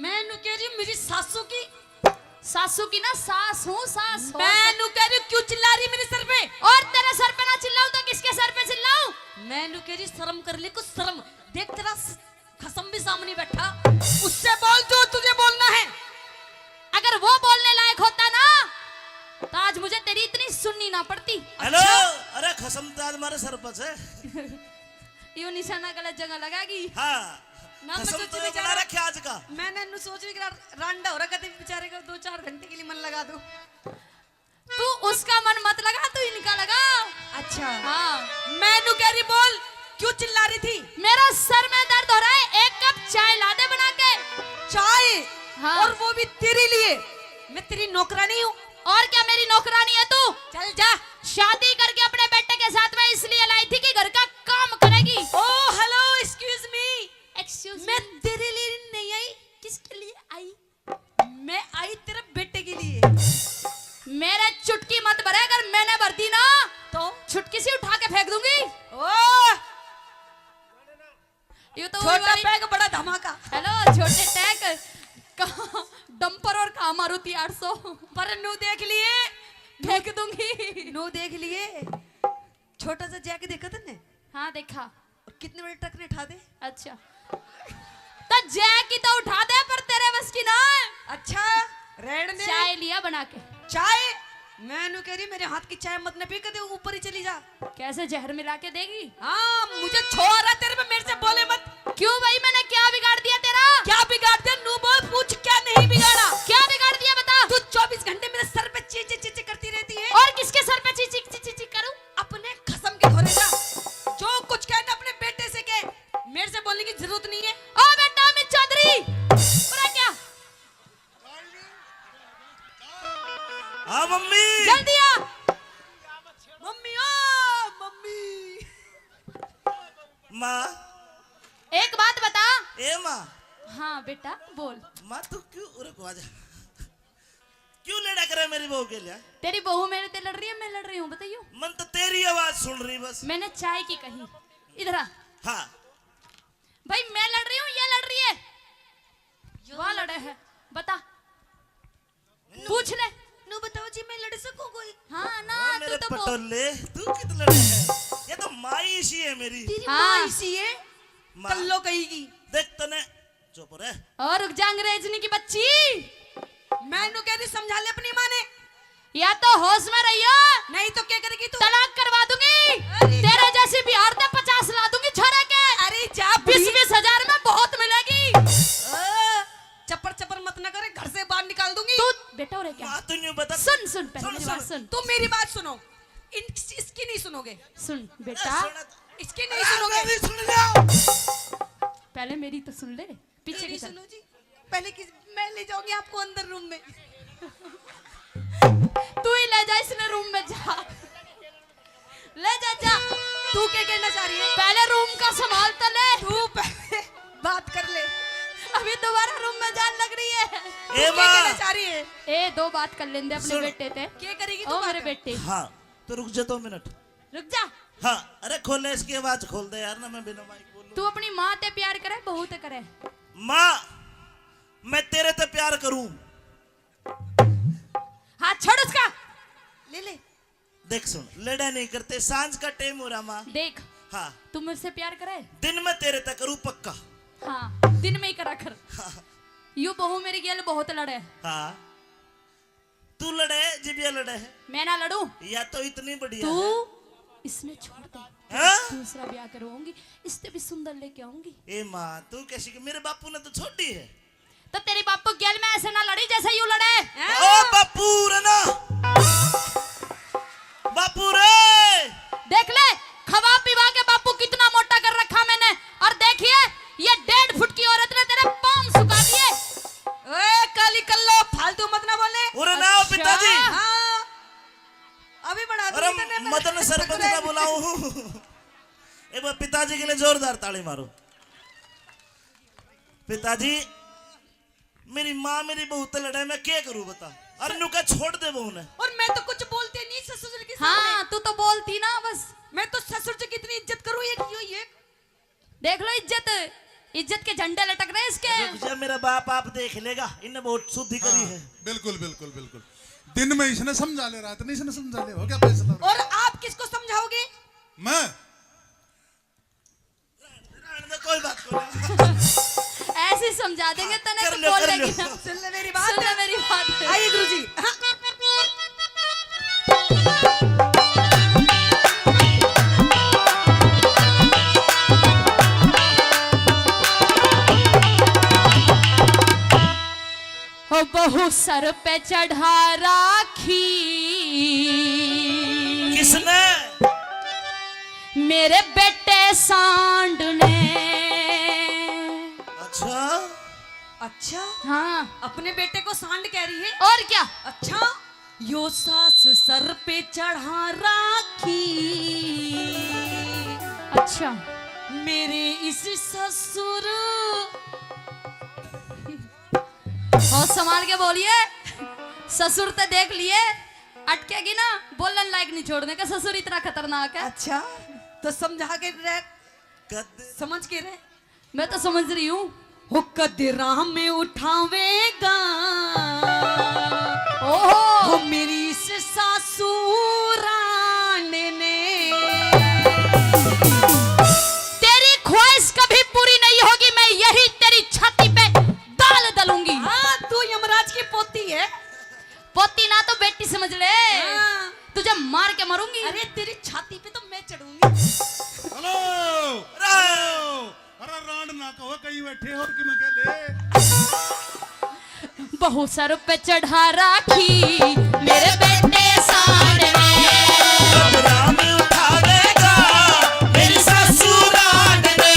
मैं नु कह रही हूँ मेरी सासू की। सासू की ना सास हूँ, सास हो। मैं नु कह रही हूँ क्यों चिल्ला रही मेरे सर पे? और तेरे सर पे ना चिल्लाऊं तो किसके सर पे चिल्लाऊं? मैं नु कह रही शर्म कर ले कुछ शर्म। देख तेरा स-, खसम भी सामने बैठा, उससे बोल जो तुझे बोलना है। अगर वो बोलने लायक होता ना तो आज मुझे तेरी इतनी सुननी ना पड़ती। हेलो, अच्छा? अरे खसम तो आज मारे सर पर है। यो निशाना गलत जगह लगा गई। हाँ। ना, मैं कसम सोची तो बेचारा बना रखे आज का। मैंने नु सोची कि रा-, रांडा हो रहा, कभी बेचारे का दो चार घंटे के लिए मन लगा दो। तू उसका मन मत लगा, तू इनका लगा। अच्छा। हाँ। मैं नु कह रही, बोल, क्यों चिल्ला रही थी? मेरा सर में दर्द हो रहा है, एक कप चाय ला दे बना के। चाय? हाँ। और वो भी तेरे लिए? मैं तेरी नौकरानी हूँ। और क्या मेरी नौकरानी है तू? चल जा। शादी करके अपने बेटे के साथ मैं इसलिए लाई थी कि घर का काम करेगी। Oh, hello, excuse ये तो छोटा पैग बड़ा धमाका। हेलो, छोटे टैग, कहाँ डंपर और कहाँ मारुति आठ सौ। पर नू देख लिए, फेंक दूंगी। नू देख लिए, छोटा सा जैक देखा तन्ने? हाँ, देखा। और कितने बड़े ट्रक ने उठा दे। अच्छा, तो जैक की तो उठा दे, पर तेरे बस की ना। अच्छा, रहने दे। चाय लिया बना के। चाय? मैं नू कह रही, मेरे हाथ की चाय मत ना पी, कदे ऊपर ही चली जा। कैसे, जहर मिला के देगी? हाँ, मुझे छोरा तेरे पे, मेरे से बोले मत। क्यों भाई, मैंने क्या बिगाड़ दिया तेरा? क्या बिगाड़ दिया? नू बोल, पूछ, क्या नहीं बिगाड़ा? क्या बिगाड़ दिया, बता। तू चौबीस घंटे मेरे सर पे ची ची ची ची करती रहती है। और किसके सर पे ची ची ची ची ची करूं? अपने खसम के घरे जा, जो कुछ कहना अपने बेटे से कह, मेरे से बोलने की जरूरत नहीं है। ओ बेटा अमित चौधरी, पूरा क्या? हाँ मम्मी। जल्दी आ। मम्मी, ओ मम्मी। माँ। एक बात बता। ए माँ। हाँ बेटा, बोल। माँ, तू क्यों, रुक, आजा। क्यों लड़ा करे मेरी बहू के लिए? तेरी बहू मेरे ते लड़ रही है, मैं लड़ रही हूँ, बताइयो। मन तो तेरी आवाज सुन रही बस। मैंने चाय की कही। इधर आ। हाँ। भाई, मैं लड़ रही हूँ, ये लड़ रही है? यो वाह लड़ लड़े है, बता। नू, पूछ ले। नू बताओ जी, मैं लड़ सकूं कोई? हाँ ना, हाँ, तू मेरे तो बोल। पटोले, तू कित लड़े है? ये तो माई इसी है मेरी। तेरी हाँ। माँ इसी है? माँ। कल्लो कहेगी। देख तने, चुप रह। और रुक जा, अंग्रेजनी की बच्ची। मैं नू कह रही, समझा ले अपनी माँ ने। या तो होश में रहियो, नहीं तो क्या करेगी तू? तलाक करवा दूंगी। अरे तेरे जा। जैसी बिहार से पचास ला दूंगी छोरे के। अरे जा बीस बुढ़ी। बीस हजार में बहुत मिलेगी। ओ, चप्पड़ चप्पड़ मत ना करे, घर से बाहर निकाल दूंगी। तू बेटा हो रे क्या? माँ, तू न्यू बता। सुन, सुन, पहले सुन, मेरी बात सुन। सुन। तुम मेरी बात सुनो, इन, इसकी नहीं सुनोगे। सुन ए, बेटा। सुन। इसकी नहीं अरे, सुनोगे। मेरी सुन लो। पहले मेरी तो सुन ले। पीछे मेरी की तरफ। सुनो जी, पहले किस, मैं ले जाऊंगी आपको अंदर रूम में। तू ही ले जा इसने रूम में, जा, ले जा, जा। तू क्या कहना चाह रही है? पहले रूम का संभाल तो ले। तू पहले बात कर ले। अभी दोबारा रूम में जान लग रही है। ए तू क्या माँ। कहना चाह रही है? ए, दो बात कर लेंदे अपने सुन। बेटे ते। क्या करेगी तू ओ मेरे बात? बेटे। हाँ, तो रुक जा दो मिनट। रुक जा। हाँ, अरे खोल ले, इसकी आवाज खोल दे यार, ना मैं बिना माइक बोलूं। तू अपनी माँ ते प्यार करे, बहू ते करे? माँ, मैं तेरे ते प्यार करूं। हाथ छोड़ उसका। ले ले। देख सुन, लड़ा नहीं करते, सांझ का टाइम हो रहा माँ। देख, हाँ। तू मेरे से प्यार करे? दिन में तेरे ते करूं पक्का। हाँ, दिन में ही करा कर। हाँ। यू बहू मेरी गेल बहुत लड़े। हाँ। तू लड़े, जिबिया लड़े है। मैं ना लड़ूं। या तो इतनी बढ़िया तू है। इसने छोड़ दे। हाँ? दूसरा ब्याह करवाऊंगी, इससे भी सुंदर लेके आऊंगी। ए माँ, तू कैसी कि मेरे बापू ने तो छोड़ी है। तो तेरी बापू गेल में ऐसे ना लड़ी जैसे यू लड़े। ओ बापू रे ना, बापू रे। देख ले, खवा पिवा के बापू कितना मोटा कर रखा मैंने, और देखिए ये डेढ़ फुट की औरत ने तेरे पाम सुखा दिए। ओए काली कल्लो, फालतू मत ना बोले। अरे ना, अच्छा। पिताजी। हाँ, अभी बना दूंगी अरे तन्ने, पर मदन सरपंच ना बुलाऊं। एक बार पिताजी के लिए जोरदार ताली मारो। पिताजी, मेरी माँ मेरी बहू ते लड़े, मैं क्या करूँ बता? अरे नुका छोड़ दे बहू ने। और मैं तो कुछ बोलती नहीं ससुर के सामने। हाँ, तू तो बोलती ना बस। मैं तो ससुर जी की इतनी इज्जत करूँ, एक यो ये। देख लो इज्जत, इज्जत के झंडे लटक रहे इसके। रुक जा, मेरा बाप आप देख लेगा, इनने बहुत शुद्धि करी हाँ, है। बिल्कुल, बिल्कुल, बिल्कुल। दिन में इसने समझा ले, रात में इसने समझा ले, हो गया फैसला। और आप किसको समझाओगे? मैं। रहने दे, कोई बात कोनी। ऐसे ही समझा देंगे, हाँ, तने कर तो लो, बोल कर लेगी लो। ना। सुन ले मेरी बात। सुन ले मेरी बात। आइए गुरुजी। हाँ। हो बहू सर पे चढ़ा राखी। किसने? मेरे बेटे सांड ने। अच्छा? अच्छा? हाँ। अपने बेटे को सांड कह रही है? और क्या? अच्छा? यो सास सर पे चढ़ा राखी। अच्छा। मेरे इस ससुर। और संभाल के बोलिए, ससुर ते देख लिए, अटकेगी ना, बोलन लायक नहीं छोड़ने का, ससुर इतना खतरनाक है। अच्छा, तो समझा के रह, कद- समझ के रह। मैं तो समझ रही हूँ। हो कद राम उठावेगा, ओहो। हो मेरी इस सासू रांड ने। तेरी ख्वाहिश कभी पूरी नहीं होगी, मैं यही तेरी छाती पे दाल दलूंगी। हाँ, तू यमराज की पोती है। पोती ना तो बेटी समझ ले। हाँ। तुझे मार के मारूंगी। अरे, तेरी छाती पे तो मैं चढ़ूंगी। Hello, hello. अरे रांड ना कहो, कहीं बैठे हो कि मैं कह ले। बहु सर पे चढ़ा राखी मेरे बेटे सांड ने। अब राम उठावेगा मेरी सासू रांड ने।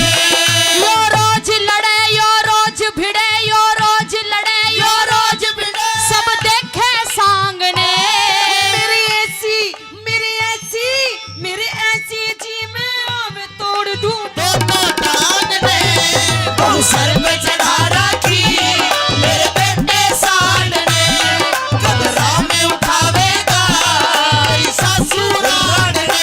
यो रोज लड़े, यो रोज भिड़े, यो रोज लड़े, यो रोज भिड़े, सब देखे सांग ने। मेरी ऐसी, मेरी ऐसी, मेरी ऐसी जी मैं आवे तोड़ दूं दोनों टांग ने। बहु सर पे चढ़ा राखी मेरे बेटे सांड ने। कब राम उठावेगा सासू रांड ने।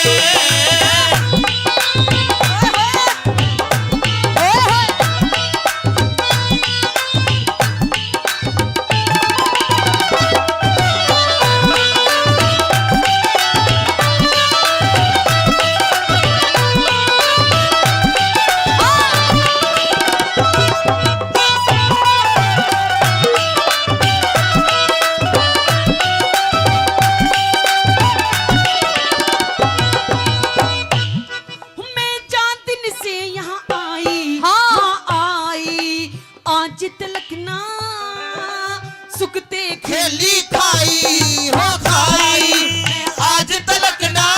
मैं चार दिन से यहाँ आई, हाँ। हाँ, आई, आज तलक ना सुखते खेली खाई, हो खाई, आज तलक ना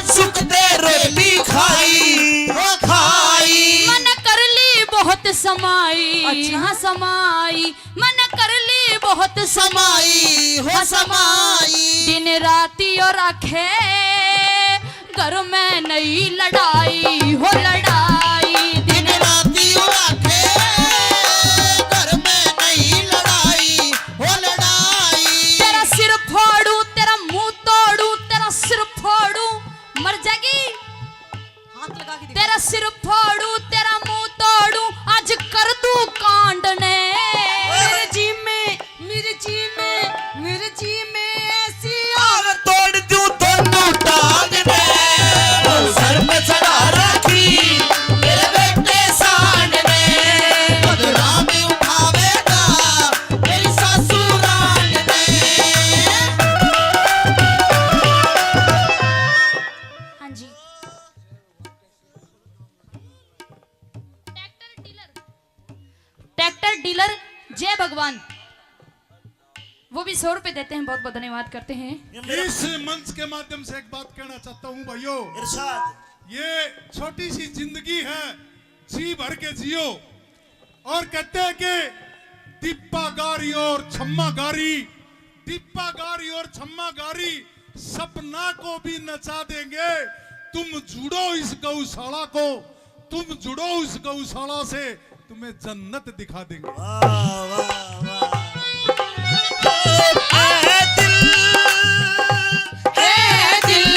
सुखते रोटी खाई, हो खाई। मन कर ली बहुत समाई, अच्छा। हाँ, समाई, मन कर ली बहुत समाई, हो समाई। दिन राती और आखे घर में नहीं लड़ाई, हो लड़ाई। दिन राती और आखे घर में नहीं लड़ाई, हो लड़ाई। तेरा सिर फोड़ू, तेरा मुंह तोड़ू, तेरा सिर फोड़ू, मर जाएगी। हाथ लगा के दिखा। तेरा सिर फोड़ू, तेरा मुंह तोड़ू, आज कर दूं कांड ने। मेरे जी में, मेरे जी में, मेरे जी में ऐसी आग तोड़ दूं दोनों टांग ने। वो सर पे चढ़ा रखी मेरे बेटे सांड ने। बदला में उठावेगा मेरी सासू रांड ने। हाँ जी। ट्रैक्टर डीलर, ट्रैक्टर डीलर जय भगवान, वो भी सौ रुपए देते हैं, बहुत बहुत धन्यवाद करते हैं। इस मंच के माध्यम से एक बात कहना चाहता हूं भाइयों, इरशाद। ये छोटी सी जिंदगी है, जी भर के जियो। और कहते हैं कि दीपा गारी और छम्मा गारी, दीपा गारी और छम्मा गारी सपना को भी नचा देंगे। तुम जुड़ो इस गौशाला को, तुम जुड़ो उस गौशाला से, तुम्हें जन्नत दिखा देंगे। वाह, वाह, वाह। ओ, ए दिल, ए दिल,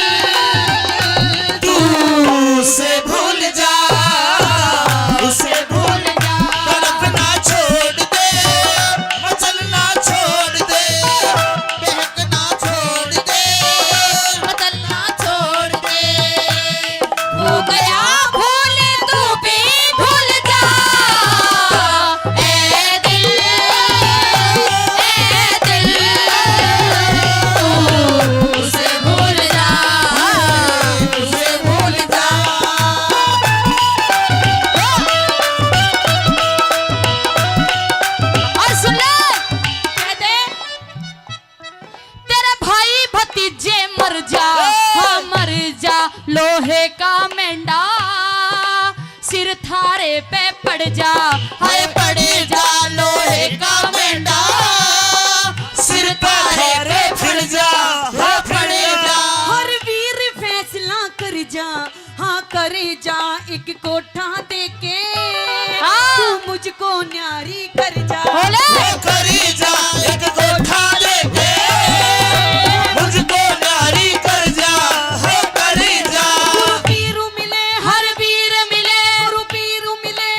तू उसे भूल जा, उसे भूल जा। तड़पना छोड़ दे, मचलना छोड़ दे, बहकना छोड़ दे, बदलना छोड़ दे। हो गया भूल तू भी भूल जा, ए दिल, ए दिल, तू उसे भूल जा, उसे भूल जा। और सुन ले, कहते तेरे भाई भतीजे मर जा, ए! हाँ मर जा, लोहे का मेंढा सिर थारे पे पड़ जा, हाय हाय पड़ जा, लोहे का मेंढा सिर थारे पे पड़ जा, हाय पड़ जा। हर वीर फैसला कर जा, हाँ करे जा एक कोठा देके, हाँ। तू मुझको न्यारी कर जा। बोले। वो करी जा एक कोठा देके, मुझको न्यारी कर जा, वो करी जा। गुरु पीरू मिले, हर वीर मिले, गुरु पीरू मिले,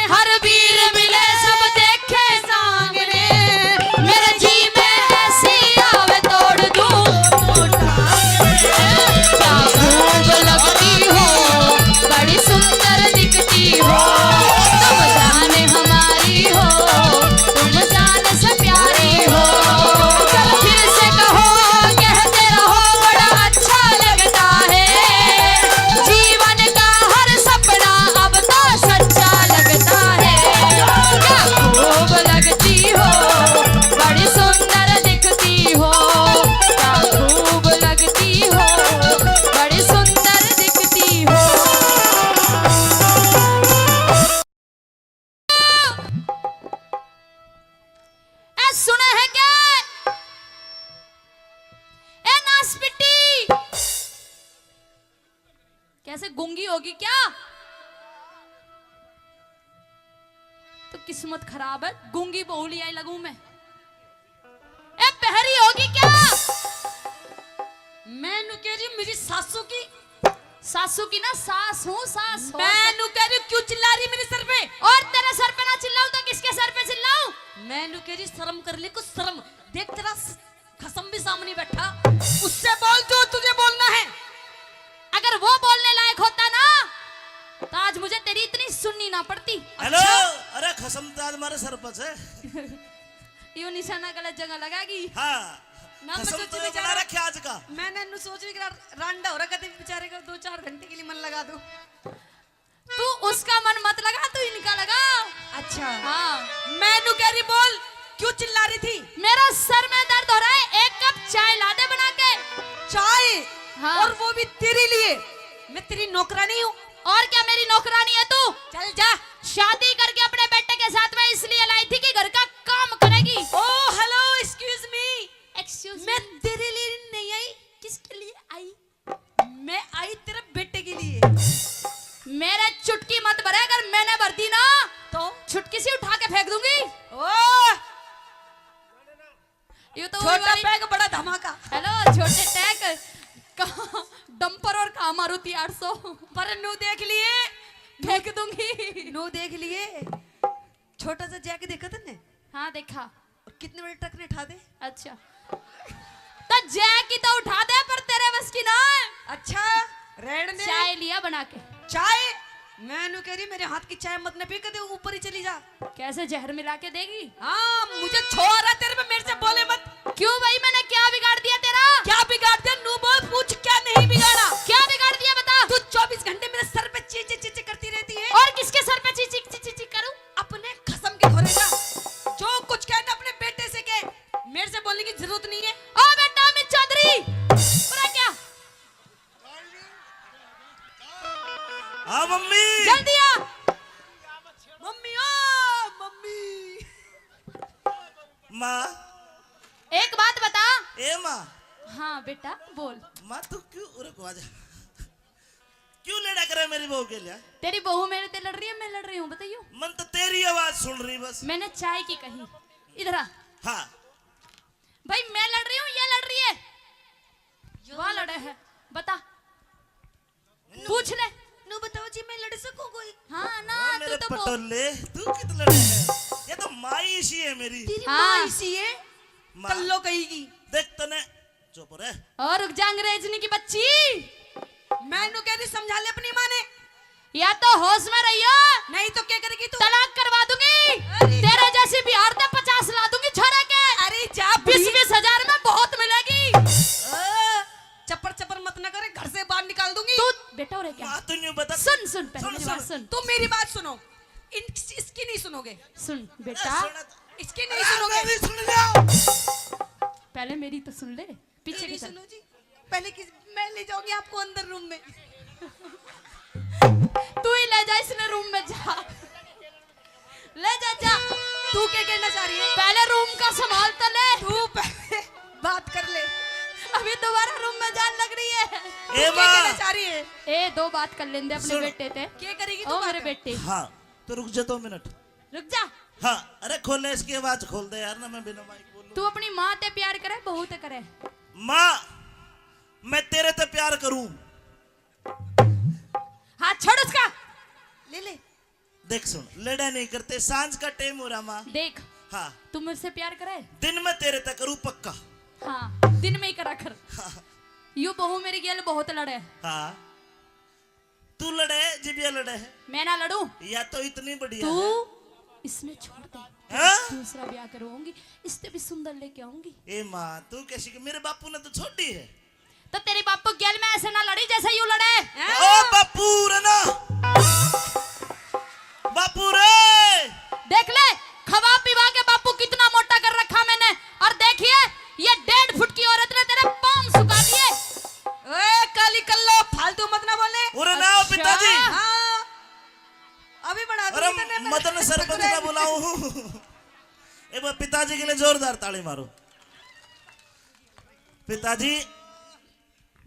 ऐसे गूंगी होगी क्या? तो किस्मत खराब है, गूंगी बहू ले आई लगूं मैं। ए, बहरी होगी क्या? मैं नु कह रही हूँ, मेरी सासू की। सासू की ना, सास हूँ, सास हो। मैं नु कह रही हूँ, क्यों चिल्ला रही मेरे सर पे? और तेरे सर पे ना चिल्लाऊं तो किसके सर पे चिल्लाऊं? मैं नु कह रही, शर्म कर ले कुछ, शर्म। देख, तेरा स-, खसम भी सामने बैठा, उससे बोल जो तुझे बोलना है। अगर वो बोलने लायक होता ना, तो आज मुझे तेरी इतनी सुननी ना पड़ती। हेलो। अच्छा। अरे, खसम तो आज हमारे सर पर है। यो निशाना गलत जगह लगागी। हाँ। ना, मैं खसम सोची तो ये बेचारा बना रखे आज का। मैंने नु सोची कि रा-, रांडा हो रहा, कभी बेचारे का दो चार घंटे के लिए मन लगा दो। तू उसका मन मत लगा, तू इनका लगा। अच्छा। हाँ। मैं नु कह रही, बोल, क्यों चिल्ला रही थी? मेरा सर में दर्द हो रहा है, एक कप चाय ला दे बना के। चाय? हाँ। और वो भी तेरे लिए। मैं तेरी नौकरानी हूँ। और क्या मेरी नौकरानी है तू? चल जा। शादी करके अपने बेटे के साथ मैं इसलिए लाई थी कि घर का काम करेगी। Oh, hello, excuse me। Excuse मैं me। तेरे लिए नहीं आई। किसके लिए आई? मैं आई तेरे बेटे के लिए। मेरे चुटकी मत भरे, अगर मैंने भर दी ना, तो? छुटकी सी उठा के फेंक दूंगी। ओ! ये तो छोटा वही वाली पैग, बड़ा धमाका। हेलो, छोटे टैग, कहाँ डंपर और कहाँ मारुति आठ सौ। पर नू देख लिए। फेंक दूंगी। नू देख लिए। छोटा सा जैक देखा तन्ने? हाँ, देखा। और कितने बड़े ट्रक ने ठा दे। अच्छा, तो जय की तो उठा दे, पर तेरे बस की ना है। अच्छा, रहने दे। चाय लिया बना के। चाय? मैं नु कह रही, मेरे हाथ की चाय मत न पी, कदे ऊपर ही चली जा। कैसे, जहर मिला के देगी? हाँ, मुझे छो आ रहा तेरे पे, मेरे से बोले मत। क्यों भाई, मैंने क्या बिगाड़ दिया तेरा? क्या बिगाड़ दिया? नू बोल, पूछ, क्या नहीं बिगाड़ा? क्या बिगाड़ दिया, बता। तू चौबीस घंटे मेरे सर पे ची ची ची ची करती रहती है। और किसके सर पे ची ची ची ची ची करूं? अपने खसम के घोरे जा। जो कुछ कहना अपने बेटे से कह, मेरे से बोलने की जरूरत नहीं है। ओ बेटा, मैं चौधरी, पूरा क्या? हाँ मम्मी। जल्दी आ। मम्मी, ओ मम्मी। माँ। एक बात बता। ए माँ। हाँ बेटा, बोल। माँ, तू क्यों, रुक, आ जा। क्यों लड़ा करे मेरी बहू के लिए? तेरी बहू मेरे ते लड़ रही है, मैं लड़ रही हूँ, बताइयो। मन तो तेरी आवाज सुन रही बस। मैंने चाय की कही, इधर आ। हाँ। भाई, मैं लड़ रही हूँ, ये लड़ रही है? यो वाह, लड़ लड़े है, बता। नु-, पूछ ले। नु बताओ जी, मैं लड़ सकूं कोई? हाँ ना, ओ तू मेरे तो पटोले, तू कित लड़े है? ये तो माँ इसी है मेरी। तेरी हाँ। माँ इसी है? माँ। कल्लो कहेगी। देख तने, चुप रह। और रुक जा, अंग्रेजनी की बच्ची। मैं नु कह रही, समझा ले अपनी माँ ने। या तो होश में रहियो, नहीं तो क्या करेगी तू? तलाक करवा दूंगी। अरे तेरे जा। जैसी बिहार से पचास ला दूंगी छोरा के। अरे जा बीस बुढ़ी। बीस हजार में बहुत मिलेगी। ओ, चप्पर चप्पर मत ना करे, घर से बाहर निकाल दूंगी। तू बेटा हो रे क्या? माँ, तू न्यू बता। सुन, सुन, पहले सुन, मेरी बात सुन। सुन। तू मेरी बात सुनो। इन, इसकी नहीं सुनोगे। सुन बेटा। अरे सुन तो। इसकी नहीं अरे सुनोगे। मेरी सुन लो। पहले मेरी तो सुन ले। पीछे मेरी की तरफ। सुनो जी, पहले किस, मैं ले जाऊंगी आपको अंदर रूम में। तू ही ले जा इसने रूम में, जा। ले जा, जा। तू क्या कहना चाह रही है? पहले रूम का संभाल तो ले। तू पहले बात कर ले। अभी दोबारा रूम में जान लग रही है। ए तू क्या माँ। कहना चाह रही है? ए, दो बात कर लेंदे अपने सुन। बेटे ते। क्या करेगी तू ओ मेरे बात? बेटे। हाँ, तो रुक जा दो मिनट। रुक जा। हाँ, अरे खोल ले इसकी आवाज, खोल दे यार, ना मैं बिना माइक बोलूं। तू अपनी माँ ते प्यार करे, बहू ते करे? माँ, मैं तेरे ते प्यार करूं। हाथ छोड़ उसका। ले ले। देख सुन, लड़ा नहीं करते, सांझ का टाइम हो रहा माँ। देख, हाँ। तू मेरे से प्यार करे? दिन में तेरे ते करूं पक्का। हाँ, दिन में ही करा कर। हाँ। यू बहू मेरी गेल बहुत लड़े। हाँ। तू लड़े, जिबिया लड़े है। मैं ना लड़ूं। या तो इतनी बढ़िया तू है। इसमें छोड़ दे। हाँ? दूसरा ब्याह करवाऊंगी, इससे भी सुंदर लेके आऊंगी। ए माँ, तू कैसी कि मेरे बापू ने तो छोड़ी है। तो तेरे बापू गेल में ऐसे ना लड़ी जैसे यू लड़े। ओ बापू रे ना। बापू रे। देख ले, खवा पिवा के बापू कितना मोटा कर रखा मैंने। और देखिए, ये डेढ़ फुट की औरत ने तेरे पाँव सुखा दिए। ओए, काली कल्लो, फालतू मत ना बोले। अरे ना, अच्छा। पिताजी। हाँ। अभी बना दूंगी अरे, तन्ने मैं मदन सरपंच ना बुलाऊं। एक बार पिताजी के लिए जोरदार ताली मारो। पिताजी,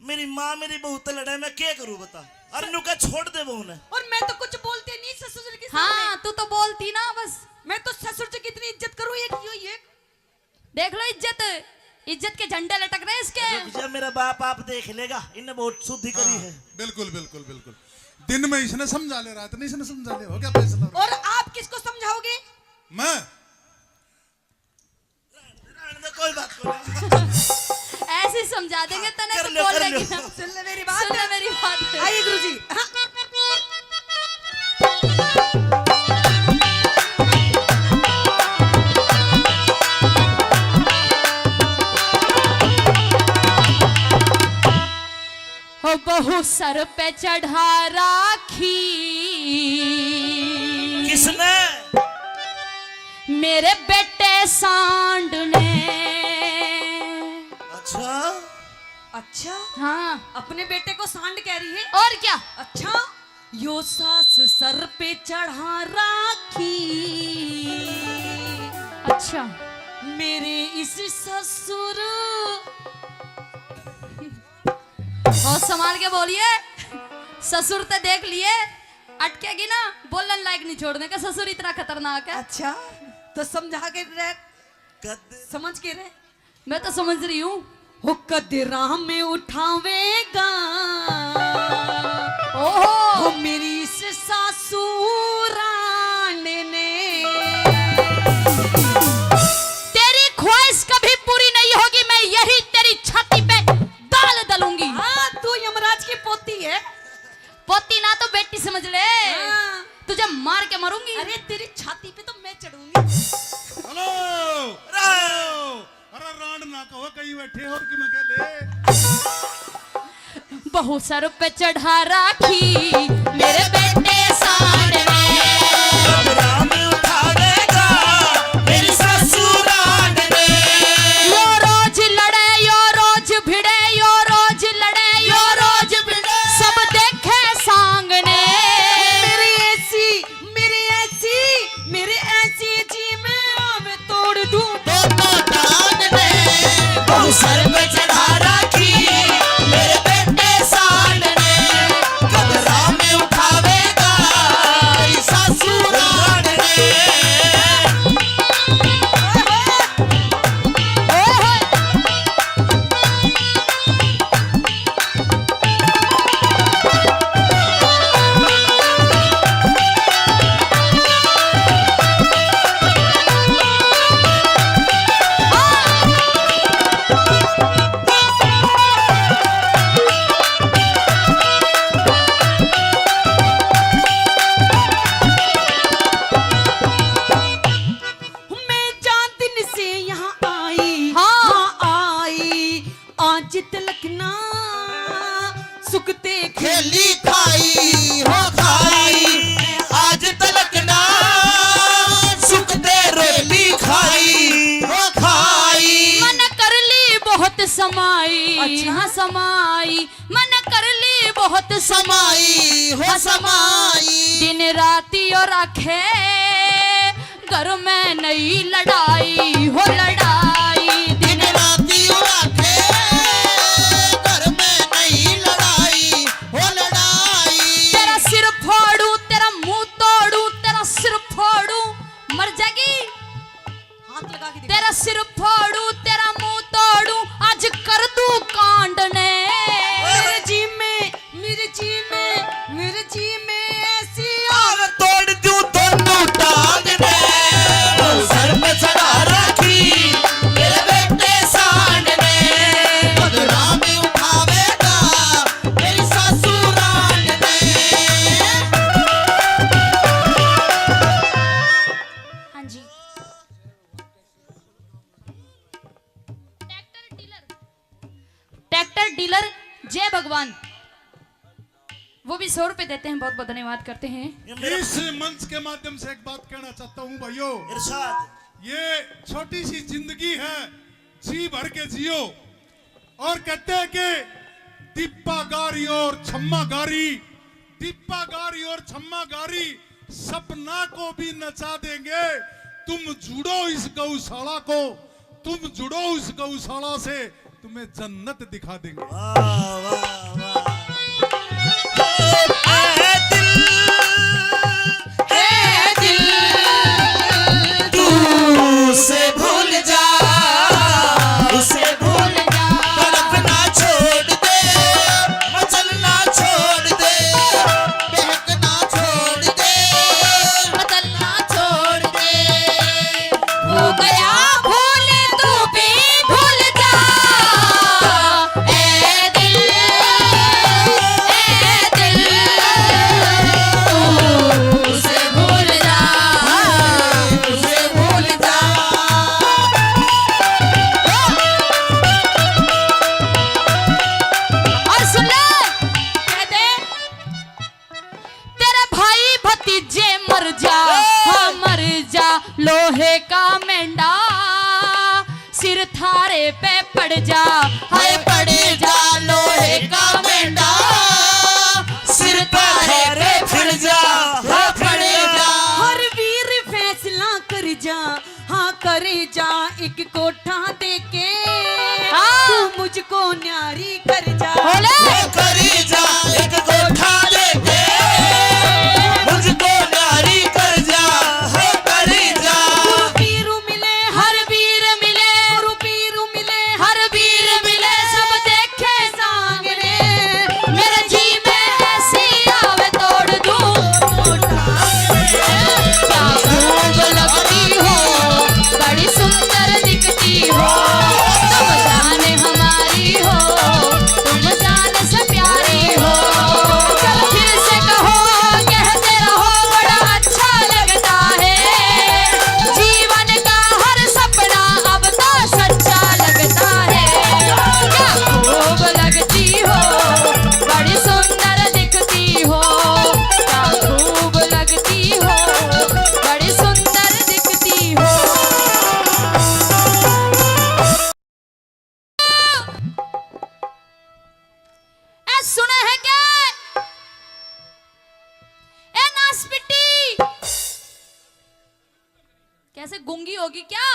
मेरी माँ मेरी बहू ते लड़े, मैं क्या करूं बता? और नुका छोड़ दे वो उन्हें। और मैं तो कुछ बोलती नहीं ससुर जी के सामने। हाँ, तू तो बोलती ना बस। मैं तो ससुर जी की इतनी इज्जत करूँ, एक यो, ये। देख लो इज्जत, इज्जत के झंडे लटक रहे इसके। रुक जा, मेरा बाप आप देख लेगा, इन्हें बहुत शुद्धि करी हाँ, है। बिल्कुल, बिल्कुल, बिल्कुल। दिन में इसने समझा ले, रात में इसने समझा ले, हो गया फैसला। और आप किसको समझाओगे? मैं? रहने दे, कोई बात नहीं। ऐसे ही समझा देंगे, हाँ, तने कर तो लो, बोल कर लेगी लो। ना। सुन ले मेरी बात। सुन ले मेरी बात। आइए गुरुजी। हाँ। हो बहू सर पे चढ़ा राखी। किसने? मेरे बेटे सांड ने। अच्छा। अच्छा? हाँ। अपने बेटे को सांड कह रही है? और क्या? अच्छा, यो सास सर पे चढ़ा राखी। अच्छा। मेरे इस ससुर। और संभाल के बोलिए, ससुर ते देख लिए, अटकेगी ना, बोलन लायक नहीं छोड़ने का। ससुर इतना खतरनाक है। अच्छा, तो समझा के रह, समझ के रह। मैं तो समझ रही हूँ। हो कद राह में उठावेगा, ओहो। हो मेरी इस सासू राण ने। तेरी ख्वाहिश कभी पूरी नहीं होगी, मैं यही तेरी छाती पे दाल दलूंगी। हाँ, तू यमराज की पोती है। पोती ना तो बेटी समझ ले। हाँ। तुझे मार के मारूंगी। अरे, तेरी छाती पे तो मैं चढ़ूंगी। Hello, hello. अरे रांड ना कहो, कहीं बैठे हो कि मैं कह ले। बहू सर पे चढ़ा राखी मेरे बेटे सांड ने। कब राम उठावेगा मेरी सासू रांड ने। यो रोज लड़े, यो रोज भिड़े, यो रोज लड़े, यो रोज भिड़े। सब देखे सांग ने। मेरी ऐसी, मेरी ऐसी, मेरी ऐसी जी में आवे तोड़ दूं। दोनों टांग ने बहू सर पे चढ़ा राखी मेरे बेटे सांड ने। कब राम उठावेगा मेरी सासू रांड ने। मैं जान दिन से यहाँ आई, हाँ। हाँ, आई, आज तलक ना सुखते खेली खाई, हो खाई, आज तलक ना सुखते रोटी खाई, हो खाई। मन कर ली बहुत समाई, अच्छा। हाँ, समाई, मन कर ली बहुत समाई, हो समाई। दिन राती और आखे घर में नई लड़ाई, हो लड़ाई। दिन राती और आखे घर में नई लड़ाई, हो लड़ाई। तेरा सिर फोड़ू, तेरा मुंह तोड़ू, तेरा सिर फोड़ू, मर जाएगी। हाथ लगा के दिखा। तेरा सिर फोड़ू, तेरा मुंह तोड़ू, आज कर दू कांड ने। मेरे जी में, मेरे जी में, मेरे जी में ऐसी आग तोड़ दूं दोनों टांग ने। सर पे चढ़ा रखी मेरे बेटे सांड ने। बदनाम उठावेगा मेरी सासू रांड ने। हाँ जी। ट्रैक्टर डीलर, ट्रैक्टर डीलर जय भगवान, वो भी सौ रुपए देते हैं, बहुत बहुत धन्यवाद करते हैं। इस मंच के माध्यम से एक बात कहना चाहता हूँ भाइयों, इरशाद। ये छोटी सी जिंदगी है, जी भर के जियो। और कहते हैं कि दीपा गारी और छम्मा गारी, दीपा गारी और छम्मा गारी सपना को भी नचा देंगे। तुम जुड़ो इस गौशाला को, तुम जुड़ो इस गौशाला से, तुम्हें जन्नत दिखा देंगे। वाह, वाह, वाह। लोहे का मेंढा सिर थारे पे पड़ जा, हाय पड़ जा लोहे का मेंढा सिर थारे पे पड़ जा, हाय पड़ जा। हर वीर फैसला कर जा, हाँ कर जा एक कोठा देके। हाँ। तू मुझको न्यारी कर जा। बोले। वो करी जा एक कोठा देके, मुझको न्यारी कर जा, हो करी जा। गुरु पीरू मिले, हर वीर मिले, गुरु पीरू मिले, हर वीर मिले, सब देखे सांगने। मेरे जी में ऐसी आवे तोड़ दूं। क्या खूब लगती हो, बड़ी सुंदर दिखती हो, तुम जान हमारी हो, तुम जान से प्यारी हो। चलो फिर से कहो, कहते रहो, बड़ा अच्छा लगता है। जीवन का हर सपना अब तो सच्चा लगता है। क्या खूब लगती हो, बड़ी सुंदर दिखती हो, क्या खूब लगती हो, बड़ी सुंदर दिखती हो। ए, सुने है क्या? ए, नासपिट्टी, कैसे गूंगी होगी क्या?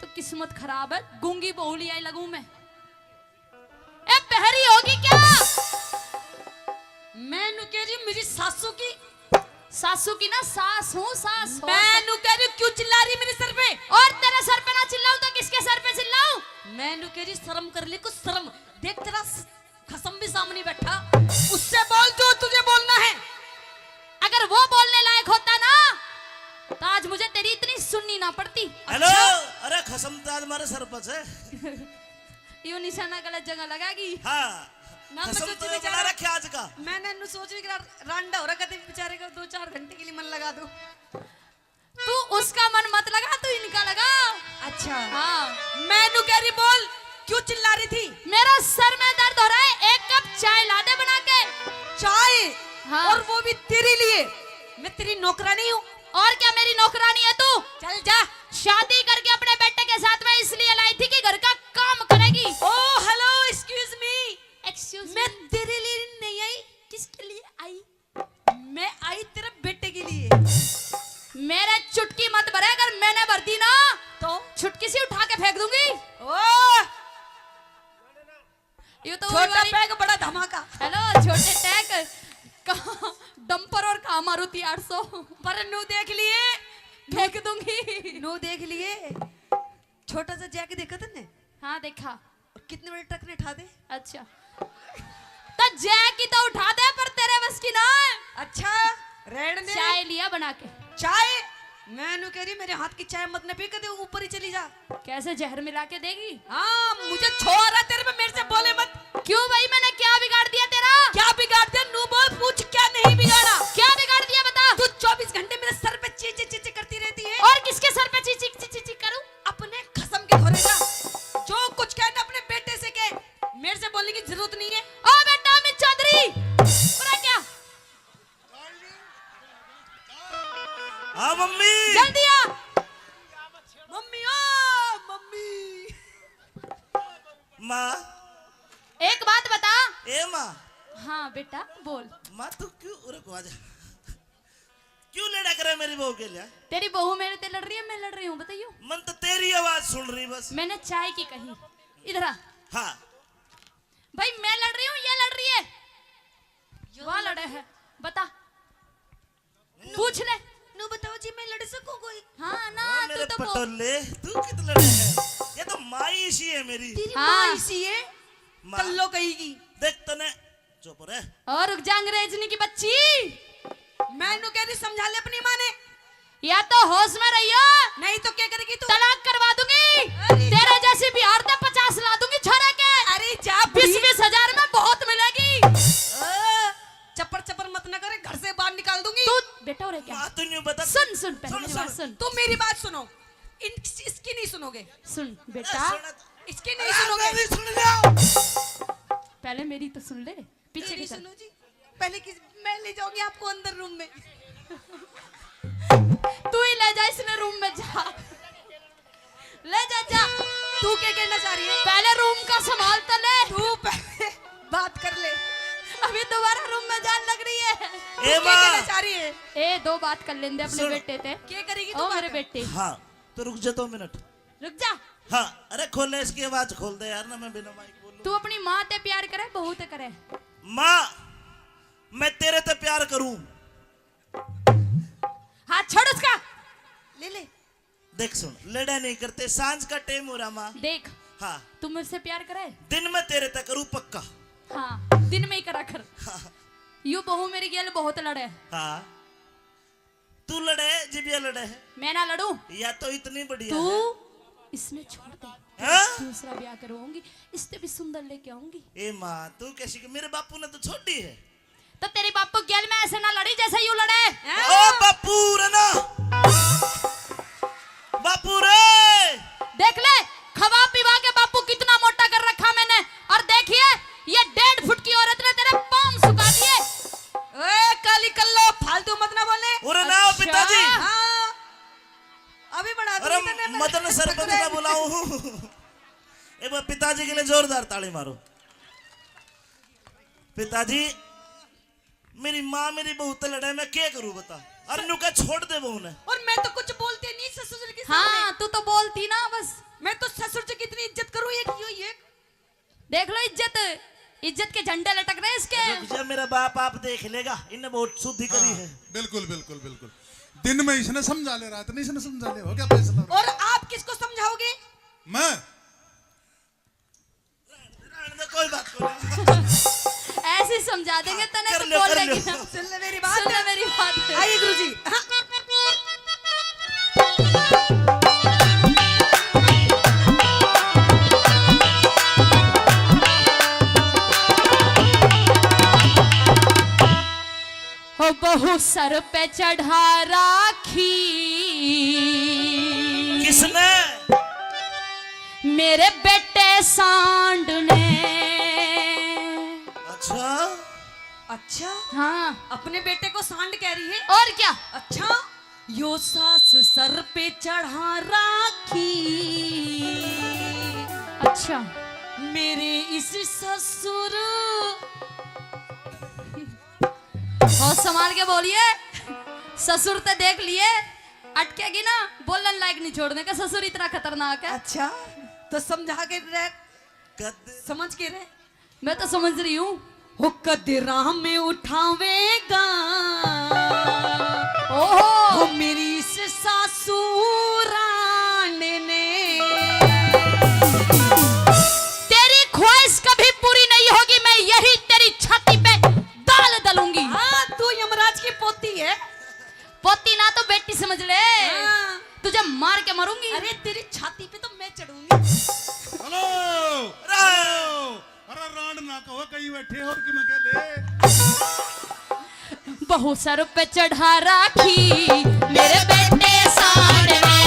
तो किस्मत खराब है, गूंगी बहू ले आई लगूं मैं। ए, बहरी होगी क्या? मैं नु कह रही हूँ, मेरी सासू की। सासू की ना, सास हूँ, सास हो। मैं नु कह रही हूँ, क्यों चिल्ला रही मेरे सर पे? और तेरे सर पे ना चिल्लाऊं तो किसके सर पे चिल्लाऊं? मैं नु कह रही, शर्म कर ले कुछ, शर्म। देख, तेरा स-, खसम भी सामने बैठा, उससे बोल जो तुझे बोलना है। अगर वो बोलने लायक होता ना, तो आज मुझे तेरी इतनी सुननी ना पड़ती। हेलो। अच्छा? अरे, खसम तो आज मारे सर पर है। यो निशाना गलत जगह लगागी। हाँ। ना, मैं खसम सोच तो रही बना जा रखे आज का। मैंने नु सोच रही कि रा-, रांडा हो रहा, कभी बेचारे का दो चार घंटे के लिए मन लगा दो। तू उसका मन मत लगा, तू इनका लगा। अच्छा। हाँ। मैं नु कह रही, बोल, क्यों चिल्ला रही थी? मेरा सर में दर्द हो रहा है, एक कप चाय ला दे बना के। चाय? हाँ। और वो भी तेरे लिए। मैं तेरी नौकरानी हूँ। और क्या मेरी नौकरानी है तू? चल जा। शादी करके अपने बेटे के साथ मैं इसलिए लाई थी कि घर का काम करेगी। Oh, hello, excuse me। Excuse मैं me। तेरे लिए नहीं आई। किसके लिए आई? मैं आई तेरे बेटे के लिए। मेरे चुटकी मत भरे, अगर मैंने भर दी ना, तो? छुटकी सी उठा के फेंक दूंगी। ओ! ये तो छोटा पैग, बड़ा धमाका। हेलो, छोटे टैग, कहाँ डंपर और कहाँ मारुति आठ सौ। पर नू देख लिए। फेंक दूंगी। नू देख लिए। छोटा सा जैक देखा तन्ने? हाँ, देखा। और कितने बड़े ट्रक ने ठा दे? अच्छा। तो जैक की तो उठा दे, पर तेरे बस की ना है। अच्छा, रहने दे। चाय लिया बना के। चाय? मैं नू कह रही, मेरे हाथ की चाय मत न पी, कदे ऊपर ही चली जा। कैसे जहर मिला के देगी? हाँ, मुझे छोड़ रहा तेरे में, मेरे से बोले मत। क्यों भाई, मैंने क्या बिगाड़ दिया तेरा? क्या बिगाड़ दिया? नू बोल, पूछ, क्या नहीं बिगाड़ा? क्या बिगाड़ दिया, बता। तू चौबीस घंटे मेरे सर पे ची ची ची ची करती रहती है। और किसके सर पे ची ची ची ची ची करूं? अपने खसम के धोरे जा। जो कुछ कहना अपने बेटे से कह, मेरे से बोलने की जरूरत नहीं है। ओ बेटा अमित चौधरी, पूरा क्या? हाँ मम्मी। जल्दी आ। मम्मी, ओ मम्मी। माँ। एक बात बता। ए माँ। हाँ बेटा, बोल। माँ, तू क्यों, रुको, आजा। क्यों लड़ा करे मेरी बहू के लिए? तेरी बहू मेरे ते लड़ रही है, मैं लड़ रही हूँ, बताइयो। मन तो तेरी आवाज सुन रही बस। मैंने चाय की कही। इधर आ। हाँ। भाई, मैं लड़ रही हूँ, ये लड़ रही है? यो वाह, लड़ लड़े है। बता। नू, पूछ ले। नू बताओ जी, मैं लड़ सकूं कोई? हाँ ना, हाँ, तू मेरे तो बहुत पटोले, तू कित लड़े है? ये तो माँ इसी है मेरी। तेरी हाँ। माँ इसी है? माँ। कल्लो कहेगी। देख तने, चुप रह। और रुक जा, अंग्रेजनी की बच्ची। मैं नू कह रही, समझा ले अपनी माँ ने। या तो होश में रहियो, नहीं तो क्या करेगी तू? तलाक करवा दूंगी। अरे तेरे जा। जैसी बिहार से पचास ला दूंगी छोरे के। अरे जा बुढ़ी। बीस बीस हजार में बहुत मिलेगी। ओ, चप्पड़ चप्पड़ मत ना करे, घर से बाहर निकाल दूंगी। तू बेटा हो रे क्या? माँ, तू न्यू बता। सुन, सुन, पहले सुन, मेरी बात सुन। सुन। तुम मेरी बात सुनो। इन, इसकी नहीं सुनोगे। सुन बेटा। सुन। इसकी नहीं अरे, सुनोगे। मेरी सुन लो। पहले मेरी तो सुन ले, पीछे मेरी की सुन। सुनो जी, पहले किस, मैं ले जाऊंगी आपको अंदर रूम में। तू ही ले जा इसने रूम में, जा। ले जा, जा। तू क्या कहना चाह रही है? पहले रूम का संभाल तो ले। तू पहले बात कर ले। अभी दोबारा रूम में जान लग रही है। ए तू क्या माँ। कहना चाह रही है? ए, दो बात कर लेंदे अपने सुन। बेटे ते। क्या करेगी तू ओ मेरे बात? बेटे। हाँ, तो रुक जा दो मिनट। रुक जा। हाँ, अरे खोल ले, इसकी आवाज खोल दे यार, ना मैं बिना माइक बोलूं। तू अपनी माँ ते प्यार करे, बहू ते करे? माँ, मैं तेरे ते प्यार करूं। हाथ छोड़ उसका। ले ले। देख सुन, लड़ा नहीं करते, सांझ का टाइम हो रहा माँ। देख, हाँ। तू मेरे से प्यार करे? दिन में तेरे तक करूँ पक्का। हाँ, दिन में ही करा कर। हाँ। यू बहू मेरी गेल बहुत लड़े। हाँ। तू लड़े, जिबिया लड़े है। मैं ना लड़ूं। या तो इतनी बढ़िया तू है। इसने छोड़ दे। हाँ? दूसरा ब्याह करवाऊंगी, इससे भी सुंदर लेके आऊंगी। ए माँ, तू कैसी कि मेरे बापू ने तो छोड़ी है। तो तेरी बापू गेल में ऐसे ना लड़ी जैसे यू लड़े। हैं? ओ बापू रे ना, बापू रे। देख ले, खवा पिवा के बापू कितना मोटा कर रखा मैंने, और देखिए ये डेढ़ फुट की औरत ने तेरे पाम सुखा दिए। ओए काली कल्लो, फालतू मत ना बोले। अरे ना अच्छा। पिताजी। हाँ, अभी बना दूंगी अरे तेरे में। मदन सरपंच का बुलाऊं। एक बार पिताजी के लिए जोरदार ताली मारो। पिताजी, मेरी माँ मेरी बहू ते लड़े, मैं क्या करूँ बता? अरे स- न्यू कह छोड़ दे बहू ने। और मैं तो कुछ बोलती नहीं ससुर जी के सामने। हाँ, तू तो बोलती ना बस। मैं तो ससुर जी की इतनी इज्जत करूँ, ये क्यों ये? देख लो इज्जत, इज्जत के झंडे लटक रहे इसके। रुक जा, मेरा बाप आप देख लेगा, इनने बहुत शुद्धि करी हाँ, है। बिल्कुल, बिल्कुल, बिल्कुल। दिन में इसने समझा ले, रात में इसने समझा ले, हो गया फैसला। और आप किसको समझाओगे? मैं? रहने दे, कोई बात कोनी। ऐसे ही समझा देंगे, हाँ, तने कर तो लो, बोल कर लेगी लो। ना। सुन ले मेरी बात। सुन ले मेरी बात। आइए गुरुजी। हाँ। हो बहू सर पे चढ़ा राखी। किसने? मेरे बेटे सांड ने। अच्छा। अच्छा? हाँ। अपने बेटे को सांड कह रही है? और क्या? अच्छा, यो सास सर पे चढ़ा राखी। अच्छा। मेरे इस ससुर। और संभाल के बोलिए, ससुर ते देख लिए, अटकेगी ना, बोलन लायक नहीं छोड़ने का, ससुर इतना खतरनाक है। अच्छा, तो समझा के रह, कद- समझ के रह। मैं तो समझ रही हूँ। हो कद राह में उठावेगा। ओहो। हो मेरी इस सासू रांड ने। तेरी ख्वाहिश कभी पूरी नहीं होगी, मैं यही तेरी छाती पे दाल दलूंगी। हाँ, तू यमराज की पोती है। पोती ना तो बेटी समझ ले। हाँ। तुझे मार के मारूंगी। अरे तेरी छाती पे तो मैं चढ़ूंगी। Hello, hello. अरे रांड ना कहो, कहीं बैठे हो कि मैं कह ले। बहू सर पे चढ़ा राखी मेरे बेटे सांड ने।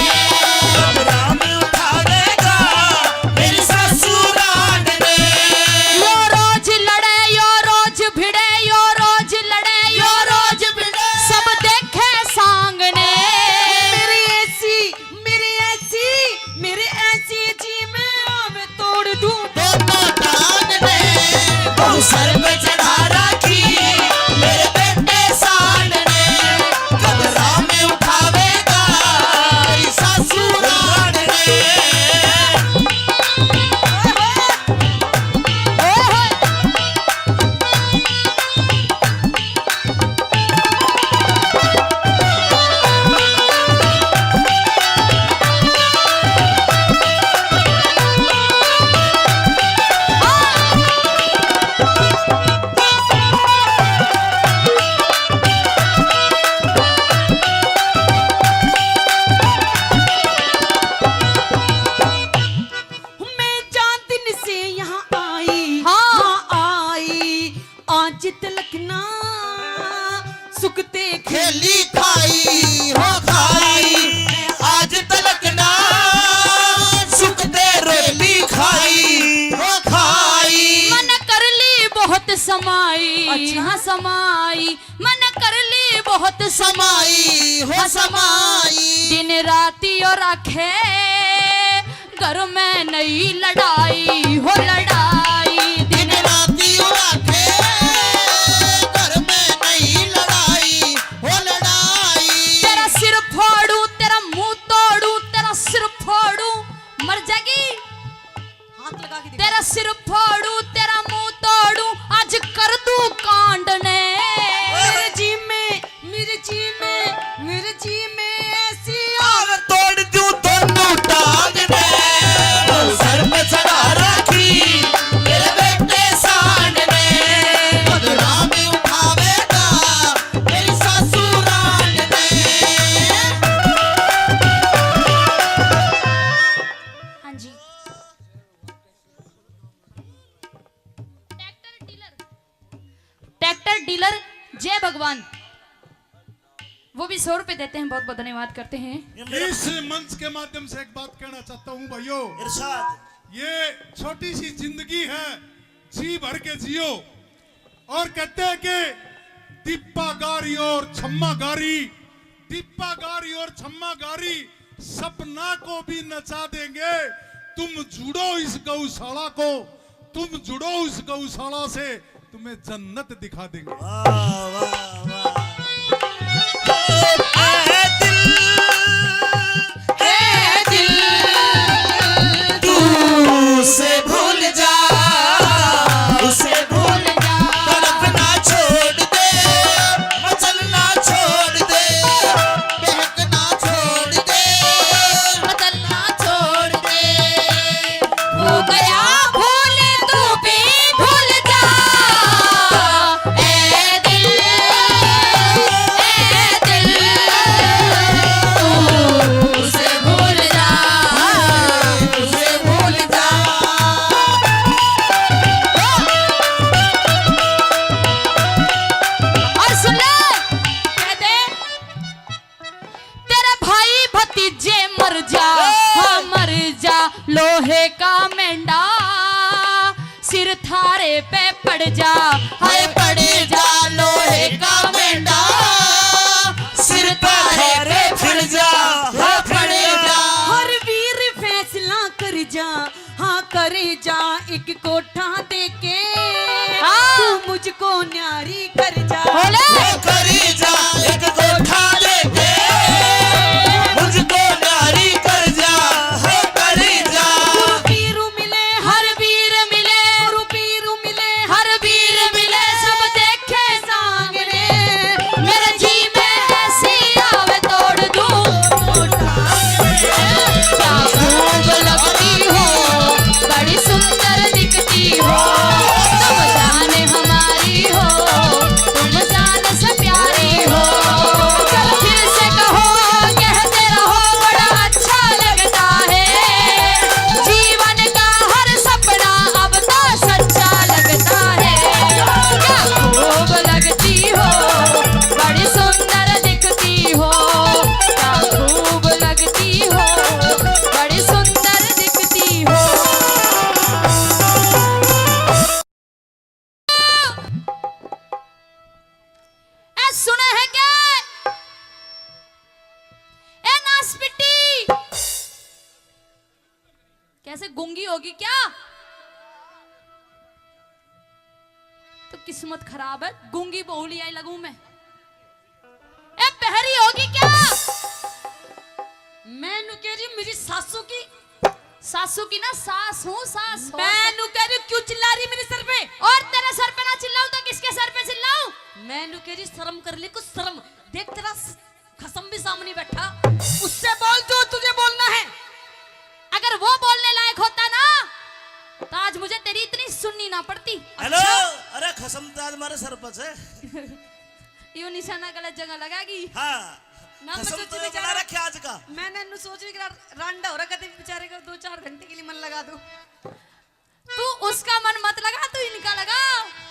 कब राम उठावेगा मेरी सासू रांड ने। यो रोज लड़े, यो रोज भिड़े, यो रोज लड़े, यो रोज भिड़े। सब देखे सांग ने। मेरी ऐसी, मेरी ऐसी, मेरी ऐसी जी मैं आवे तोड़ दूं। दो तो टांग ने, बहू सर पे चढ़ा राखी, मेरे बेटे सांड ने। कब राह में उठावेगा, सासू रांड ने। मैं चार दिन से यहाँ आई, हाँ। हाँ आई, आज तलक ना सुखते खेली खाई, हो खाई। आज तलक ना सुखते रोटी खाई, हो खाई। मन कर ली बहुत समाई, अच्छा। हाँ समाई, मन कर ली बहुत समाई। हो समाई। दिन राती ओ राखे घर में नई लड़ाई, हो लड़ाई। दिन राती ओ राखे घर में नई लड़ाई, हो लड़ाई। तेरा सिर फोड़ू, तेरा मुंह तोड़ू, तेरा सिर फोड़ू, मर जाएगी। हाथ लगा के दिखा। तेरा सिर फोड़ू, तेरा मुंह तोड़ू, आज कर दूं कांड ने। मेरे जी में, मेरे जी में, मेरे जी में ऐसी आग तोड़ दूं दोनों टांग ने। सर पे चढ़ा रखी मेरे बेटे सांड ने। बदनाम उठावेगा मेरी सासू रांड ने। हाँ जी। ट्रैक्टर डीलर, ट्रैक्टर डीलर जय भगवान, वो भी सौ रुपए देते हैं, बहुत बहुत धन्यवाद करते हैं। इस मंच के माध्यम से एक बात कहना चाहता हूँ भाइयों, इरशाद। ये छोटी सी जिंदगी है, जी भर के जियो। और कहते हैं कि दीपा गारी और छम्मा गारी, दीपा गारी और छम्मा गारी सपना को भी नचा देंगे। तुम जुड़ो इस गौशाला को, तुम जुड़ो इस गौशाला से, तुम्हें जन्नत दिखा देंगे। वाह, वाह, वाह। ए दिल, ए दिल, तू उसे भूल जा, उसे भूल जा। तड़पना छोड़ दे, मचलना छोड़ दे, बहकना छोड़ दे, बदलना छोड़ दे। हो गया भूल तू भी भूल जा। ए दिल, ए दिल, तू उसे भूल जा, उसे भूल जा। और सुन ले, कह दे, तेरे भाई भतीजे मर जा, हाँ मर जा, लोहे का मेंढा सिर थारे पे पड़ जा, हाय पड़ जा लोहे का मेंढा, सिर थारे पे पड़ जा, हाँ पड़ जा। हर वीर फैसला कर जा, हाँ कर जा एक कोठा देके, हाँ। तू मुझको न्यारी कर जा। बोले। वो कर जा एक कोठा देके, मुझको न्यारी कर जा, हो कर जा। गुरु पीरू मिले, हर वीर मिले, गुरु पीरू मिले, हर वीर मिले, सब देखे सामने। मेरे जी में ऐसी आवे तोड़ दूं। क्या खूब लगती हो, बड़ी सुंदर दिखती हो, तुम जान हमारी हो, तुम जान से प्यारी हो। चल फिर से कहो, कहते रहो, बड़ा अच्छा लगता है। जीवन का हर सपना अब तो सच्चा लगता है। क्या खूब लगती हो, बड़ी सुंदर दिखती हो, क्या खूब लगती हो, बड़ी सुंदर दिखती हो। ए सुने है क्या? ए नासपिट्टी, कैसे गूंगी होगी क्या? तो किस्मत खराब है, गूंगी बहुली आई लगूं मैं। ए बहरी होगी क्या? मैं नु कह रही मेरी सासू की। सासू की ना, सास हूँ, सास हो। मैं नु कह रही क्यों चिल्ला रही मेरे सर पे? और तेरे सर पे ना चिल्लाऊं तो किसके सर पे चिल्लाऊं? मैं नु कह रही शर्म कर ले कुछ शर्म। देख तेरा स-, खसम भी सामने बैठा, उससे बोल जो तुझे बोलना है। अगर वो बोलने लायक होता ना, तो आज मुझे तेरी इतनी सुननी ना पड़ती। हेलो, अच्छा? अरे खसम तो आज मारे सर पर है। यो निशाना गलत जगह लगागी। हाँ। ना, मैं खसम सोची तो ये बेचारा बना रखे आज का। मैंने नु सोची कि रा-, रांडा हो रहा, कदे बेचारे का दो चार घंटे के लिए मन लगा दो। तू उसका मन मत लगा, तू इनका लगा।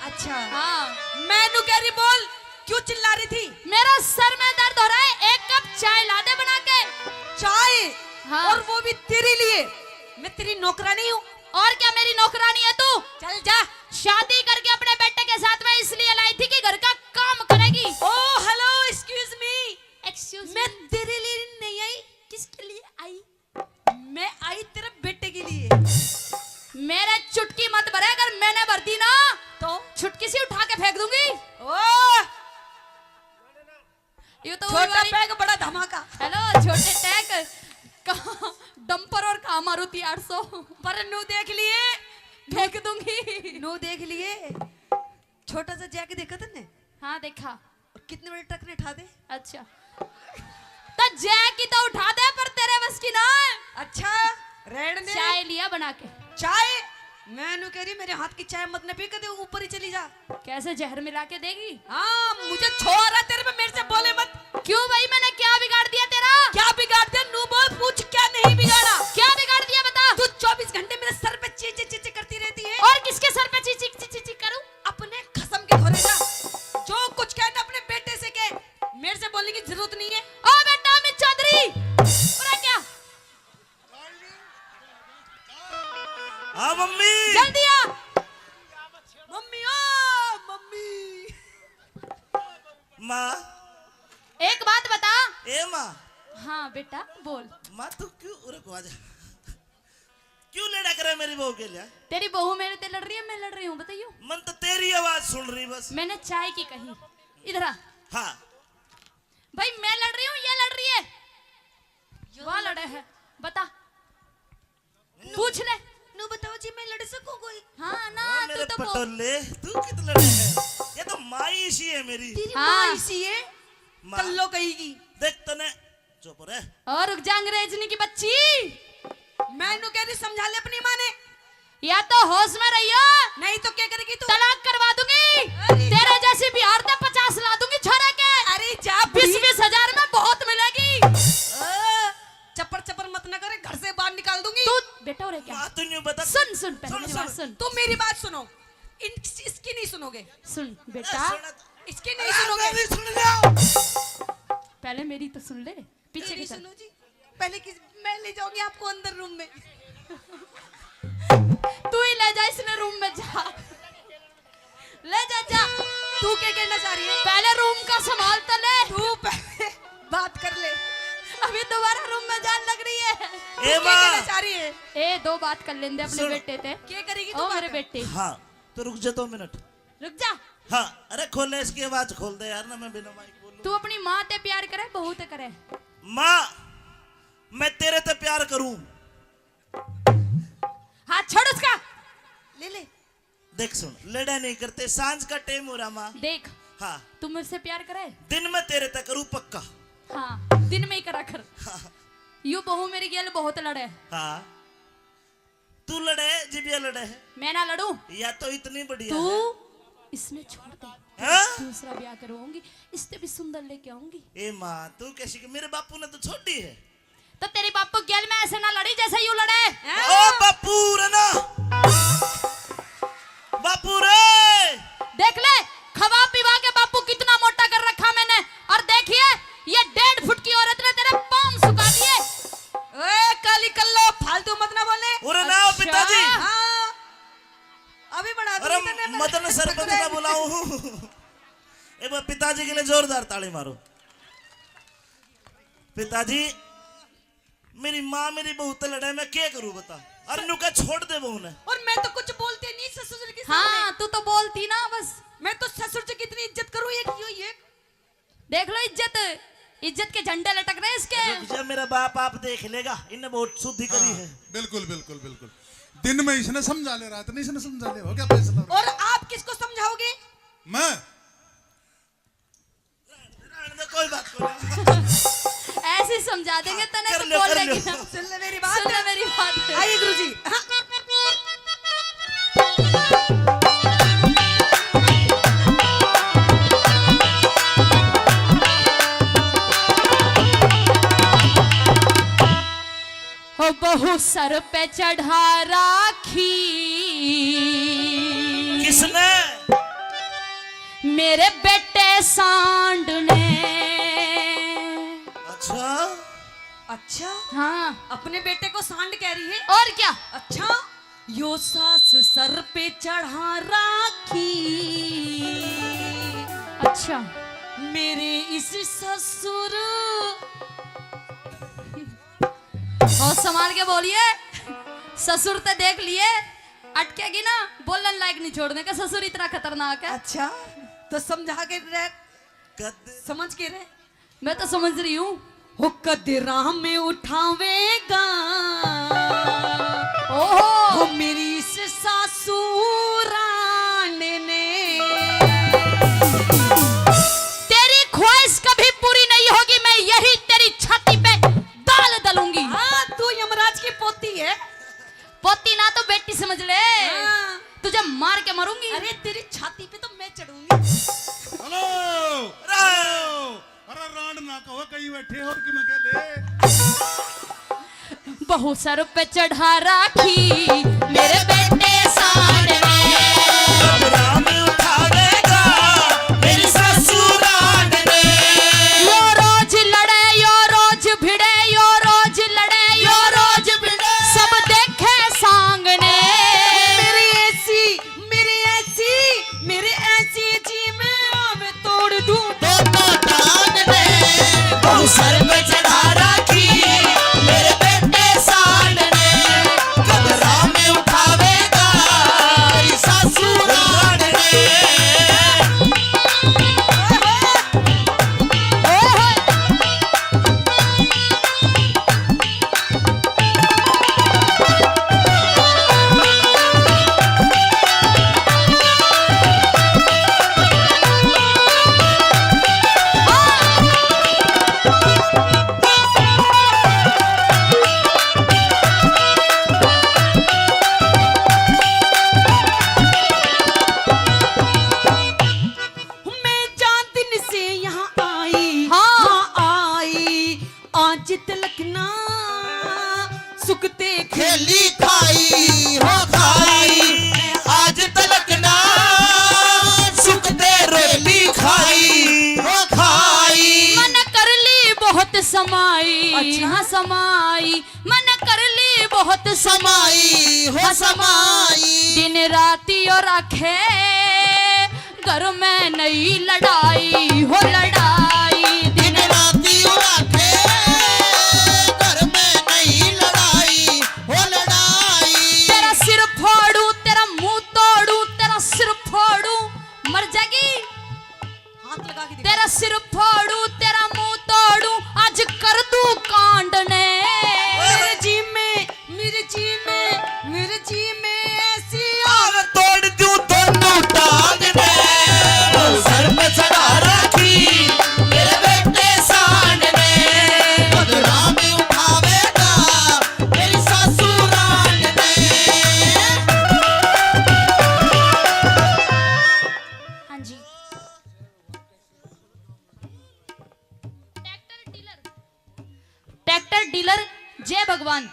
अच्छा। हाँ। मैं नु कह रही, बोल, क्यों चिल्ला रही थी? मेरा सर में दर्द हो रहा है, एक कप चाय ला दे बना के। चाय? हाँ। और वो भी तेरे लिए। मैं तेरी नौकरानी हूँ। और क्या मेरी नौकरानी है तू? चल जा। शादी करके अपने बेटे के साथ मैं इसलिए लाई थी कि घर का काम करेगी। Oh, hello, excuse me। ए, तेरे लिए नहीं आई, किसके लिए आई? मैं आई तेरे बेटे के लिए। मेरे चुटकी मत भरे, अगर मैंने भर दी ना तो छुटकी सी उठा के फेंक दूंगी। ओ, ये तो छोटा पैग बड़ा धमाका। हेलो, छोटे टैग, कहाँ डंपर और कहाँ मारुति आठ सौ। पर नू देख लिए, फेंक दूंगी। नू देख लिए, छोटा सा जैक देखा तन्ने? हाँ, देखा। और कितने बड़े ट्रक ने ठा दे। अच्छा, तो जैक की तो उठा दे, पर तेरे बस की ना। अच्छा, रहने दे। चाय लिया बना के। चाय? मैं नू कह रही, मेरे हाथ की चाय मत न पी, कदे ऊपर ही चली जा। कैसे, जहर मिला के देगी? हाँ, मुझे छोरा तेरे पे, मेरे से बोले मत। क्यों भाई, मैंने क्या बिगाड़ दिया तेरा? क्या बिगाड़ दिया? नू बोल, पूछ, क्या नहीं बिगाड़ा? क्या बिगाड़ दिया, बता। तू चौबीस घंटे मेरे सर पे ची ची ची ची करती रहती है। और किसके सर पे ची ची ची ची ची करूं? अपने खसम के घोरे जा। जो कुछ कहना अपने बेटे से कह, मेरे से बोलने की जरूरत नहीं है। ओ बेटा अमित चौधरी, पूरा क्या? हाँ मम्मी। जल्दी आ। मम्मी, ओ मम्मी। माँ। एक बात बता। ए माँ। हाँ बेटा, बोल। माँ, तू क्यों, रुक, आ जा। क्यों लड़ा करे मेरी बहू के लिए? तेरी बहू मेरे ते लड़ रही है, मैं लड़ रही हूँ, बताइयो। मन तो तेरी आवाज सुन रही बस। मैंने चाय की कही। इधर आ। हाँ। भाई, मैं लड़ रही हूँ, ये लड़ रही है? वाह, लड़े है। बता। नू, पूछ ले। नू बताओ जी, मैं लड़ सकूं कोई? हाँ ना, हाँ, तू मेरे तो बोल। पटोले, तू कित लड़े है? ये तो माँ इसी है मेरी। तेरी हाँ। माँ इसी है? माँ। कल्लो कहेगी। देख तने, चुप रह। और रुक जा, अंग्रेजनी की बच्ची। मैं नू कह रही, समझा ले अपनी माँ ने। या तो होश में रहियो, नहीं तो क्या करेगी तू? तलाक करवा दूंगी। अरे तेरे जा। जैसी बिहार से पचास ला दूंगी छोरा के। अरे जा बीस बुढ़ी। बीस हजार में बहुत मिलेगी। ओ, चप्पड़ चप्पड़ मत ना करे, घर से बाहर निकाल दूंगी। तू बेटा हो रे क्या? माँ, तू न्यू बता। सुन, सुन, पहले सुन, मेरी बात सुन। सुन। तुम मेरी बात सुनो, इन, इसकी नहीं सुनोगे। सुन ए, बेटा। सुन। इसकी नहीं अरे, सुनोगे। मेरी सुन लो। पहले मेरी तो सुन ले। पीछे मेरी की तरफ। सुनो जी, पहले किस, मैं ले जाऊंगी आपको अंदर रूम में। तू ही ले जा इसने रूम में, जा। ले जा, जा। तू क्या कहना चाह रही है? पहले रूम का संभाल तो ले। तू पहले बात कर ले। अभी दोबारा रूम में जान लग रही है। ए तू क्या माँ। कहना चाह रही है? ए, दो बात कर लेंदे अपने सुन। बेटे ते। क्या करेगी तू ओ मेरे बात? बेटे। हाँ, तो रुक जा दो मिनट। रुक जा। हाँ, अरे खोल ले इसकी आवाज, खोल दे यार, ना मैं बिना माइक बोलूं। तू अपनी माँ ते प्यार करे, बहू ते करे? माँ, मैं तेरे ते प्यार करूं। हाथ छोड़ उसका। ले ले। देख सुन, लड़ा नहीं करते, सांझ का टाइम हो रहा माँ। देख, हाँ। तू मेरे से प्यार करे? दिन में तेरे ते करूं पक्का। हाँ, दिन में ही करा कर। हाँ। यू बहू मेरी गेल बहुत लड़े। हाँ। तू लड़े, जिबिया लड़े है। मैं ना लड़ूं। या तो इतनी बढ़िया तू है। इसने छोड़ दे। हाँ? दूसरा ब्याह करवाऊंगी, इससे भी सुंदर लेके आऊंगी। ए माँ, तू कैसी कि मेरे बापू ने तो छोड़ी है। तो तेरी बापू गेल में ऐसे ना लड़ी जैसे यू लड़े। ओ बापू रे ना। बापू रे। देख ले, खवा पिवा के बापू कितना मोटा कर रखा मैंने। और देखिए, ये डेढ़ फुट की औरत ने तेरे पाम सुखा दिए। ओए, काली कल्लो, फालतू मत ना बोले। अरे ना, अच्छा। पिताजी। हाँ। अभी बना दूंगी अरे, तन्ने मैं मदन सरपंच ना बुलाऊं। ए, वो पिताजी के लिए जोरदार ताली मारो। पिताजी, मेरी माँ मेरी बहू ते लड़े, मैं क्या करूं बता? अरे नुका छोड़ दे बहू ने। और मैं तो कुछ बोलती नहीं ससुर जी के सामने। हाँ, तू तो बोलती ना बस। मैं तो ससुर जी की इतनी इज्जत करूं, एक यो, ये देख लो इज्जत, इज्जत के झंडे लटक रहे इसके। रुक जा, मेरा बाप आप देख लेगा, इनने बहुत शुद्धि करी हाँ, है। बिल्कुल, बिल्कुल, बिल्कुल। दिन में इसने समझा ले, रात में इसने समझा ले, हो गया फैसला। और आप किसको समझाओगे? मैं। रहने दे, कोई बात नहीं। ऐसे ही समझा देंगे, हाँ, तने कर तो लो, बोल कर लेगी लो। ना। सुन ले मेरी बात। सुन ले मेरी बात। आइए गुरुजी। हाँ। हो बहू सर पे चढ़ा राखी। किसने? मेरे बेटे सांड ने। अच्छा। अच्छा? हाँ। अपने बेटे को सांड कह रही है? और क्या? अच्छा, यो सास सर पे चढ़ा राखी। अच्छा। मेरे इस ससुर। और संभाल के बोलिए, ससुर ते देख लिए, अटकेगी ना, बोलन लायक नहीं छोड़ने का। ससुर इतना खतरनाक है। अच्छा, तो समझा के रह, समझ के रह। मैं तो समझ रही हूँ। हो कदे राह में उठावेगा, ओहो। हो मेरी इस सासू राण ने। तेरी ख्वाहिश कभी पूरी नहीं होगी, मैं यही तेरी छाती पे दाल दलूंगी। हाँ, तू यमराज की पोती है। पोती ना तो बेटी समझ ले। हाँ। तुझे मार के मारूंगी। अरे, तेरी छाती पे तो मैं चढ़ूंगी। Hello, hello. अरे रांड ना कहो, कहीं बैठे हो कि मैं कह ले। बहु सर पे चढ़ा राखी मेरे बेटे सांड ने। अब राम उठावेगा मेरी सासू रांड ने। यो रोज लड़े, यो रोज भिड़े, यो रोज लड़े, यो रोज भिड़े। सब देखे सांग ने। मेरी ऐसी, मेरी ऐसी, मेरी ऐसी जी मैं आवे तोड़ दूं दोनों टांग ने। बहु सर पे चढ़ा राखी मेरे बेटे सांड ने। कब राह में उठावेगा सासू रांड ने। मैं चार दिन से यहाँ आई, हाँ। हाँ, आई, आज तलक ना सुखते खेली खाई, हो खाई। आज तलक ना सुखते रोली खाई, हो खाई। मन कर ली बहुत समाई, अच्छा। हाँ, समाई। मन कर ली बहुत समाई, हो समाई। दिन राती और आखे घर में नहीं लड़ाई, हो लड़ाई। दिन राती और आखे घर में नहीं लड़ाई, हो लड़ाई। तेरा सिर फोड़ू, तेरा मुंह तोड़ू, तेरा सिर फोड़ू। मर जाएगी। हाथ लगा के दिखा। तेरा सिर फोड़ू, तेरा मुंह तोड़ू, आज कर दूं कांड ने। मेरे जी में, मेरे जी में, मेरे जी में ऐसी आग तोड़ दूं दोनों टांग ने। सर पे चढ़ा रखी मेरे बेटे सांड ने। बदला में उठावेगा मेरी सासू रांड ने। हाँ जी। ट्रैक्टर डीलर, ट्रैक्टर डीलर, जय भगवान,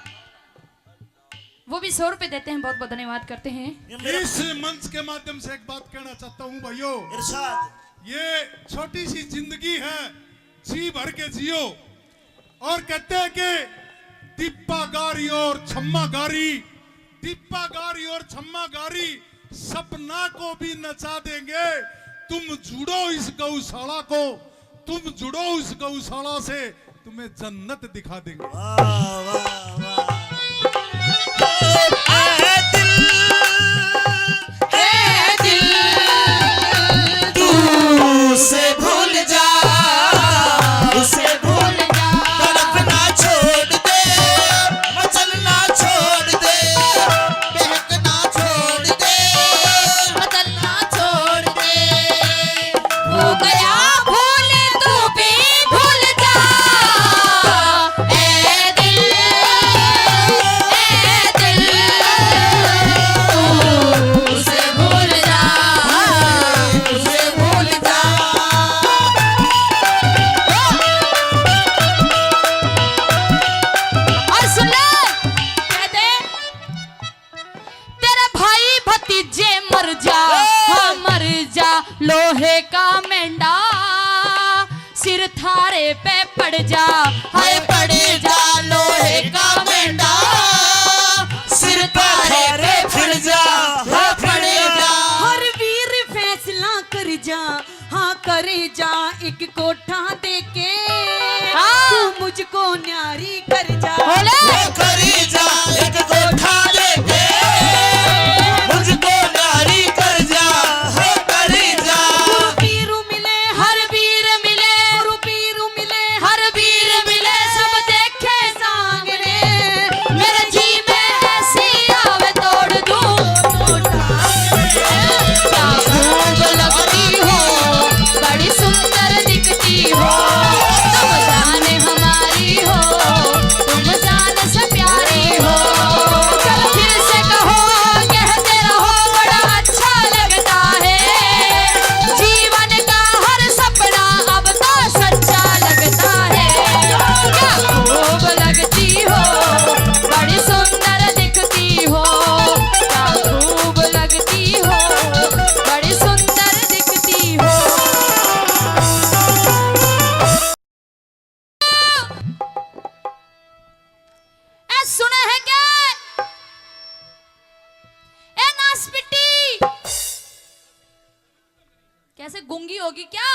वो भी सौ रुपए देते हैं। बहुत बहुत धन्यवाद करते हैं। इस मंच के माध्यम से एक बात कहना चाहता हूँ भाइयों, इरशाद। ये छोटी सी जिंदगी है, जी भर के जियो। और कहते हैं कि दीपा गारी और छम्मा गारी, दीपा गारी और छम्मा गारी सपना को भी नचा देंगे। तुम जुड़ो इस गौशाला को, तुम जुड़ो उस गौशाला से, तुम्हें जन्नत दिखा देंगे। वाह, वाह, वाह। ए दिल, ए दिल, तू उसे भूल जा, उसे भूल जा। तड़पना छोड़ दे, मचलना छोड़ दे, बहकना छोड़ दे, बदलना छोड़ दे। हो गया भूल तू भी भूल जा, ए दिल, ए दिल, तू उसे भूल जा, उसे भूल जा। और सुन ले, कहते तेरे भाई भतीजे मर जा, हाँ, मर जा, लोहे का मेंढा, सिर थारे पे पड़ जा, हाय, पड़ जा, लोहे का मेंढा, सिर थारे पे पड़ जा, हाँ, पड़ जा। हर वीर फैसला कर जा, हाँ, कर जा, एक को न्यारी कर जा। बोले। वो करी जा, एक गोठा लेके मुझको न्यारी कर जा, हो करी जा। गुरु पीरू मिले, हर वीर मिले, गुरु पीरू मिले, हर वीर मिले, सब देखे सांगने। मेरे जी में ऐसी आवे तोड़ दूं। क्या खूब लगती हो, बड़ी सुंदर दिखती हो, तुम जान हमारी हो, तुम जान से प्यारी हो। चलो फिर से कहो, कहते रहो, बड़ा अच्छा लगता है। जीवन का हर सपना अब तो सच्चा लगता है। क्या खूब लगती हो, बड़ी सुंदर दिखती हो, क्या खूब लगती हो, बड़ी सुंदर दिखती हो। ए, सुना है क्या? ए, नासपिट्टी, कैसे गूंगी होगी क्या?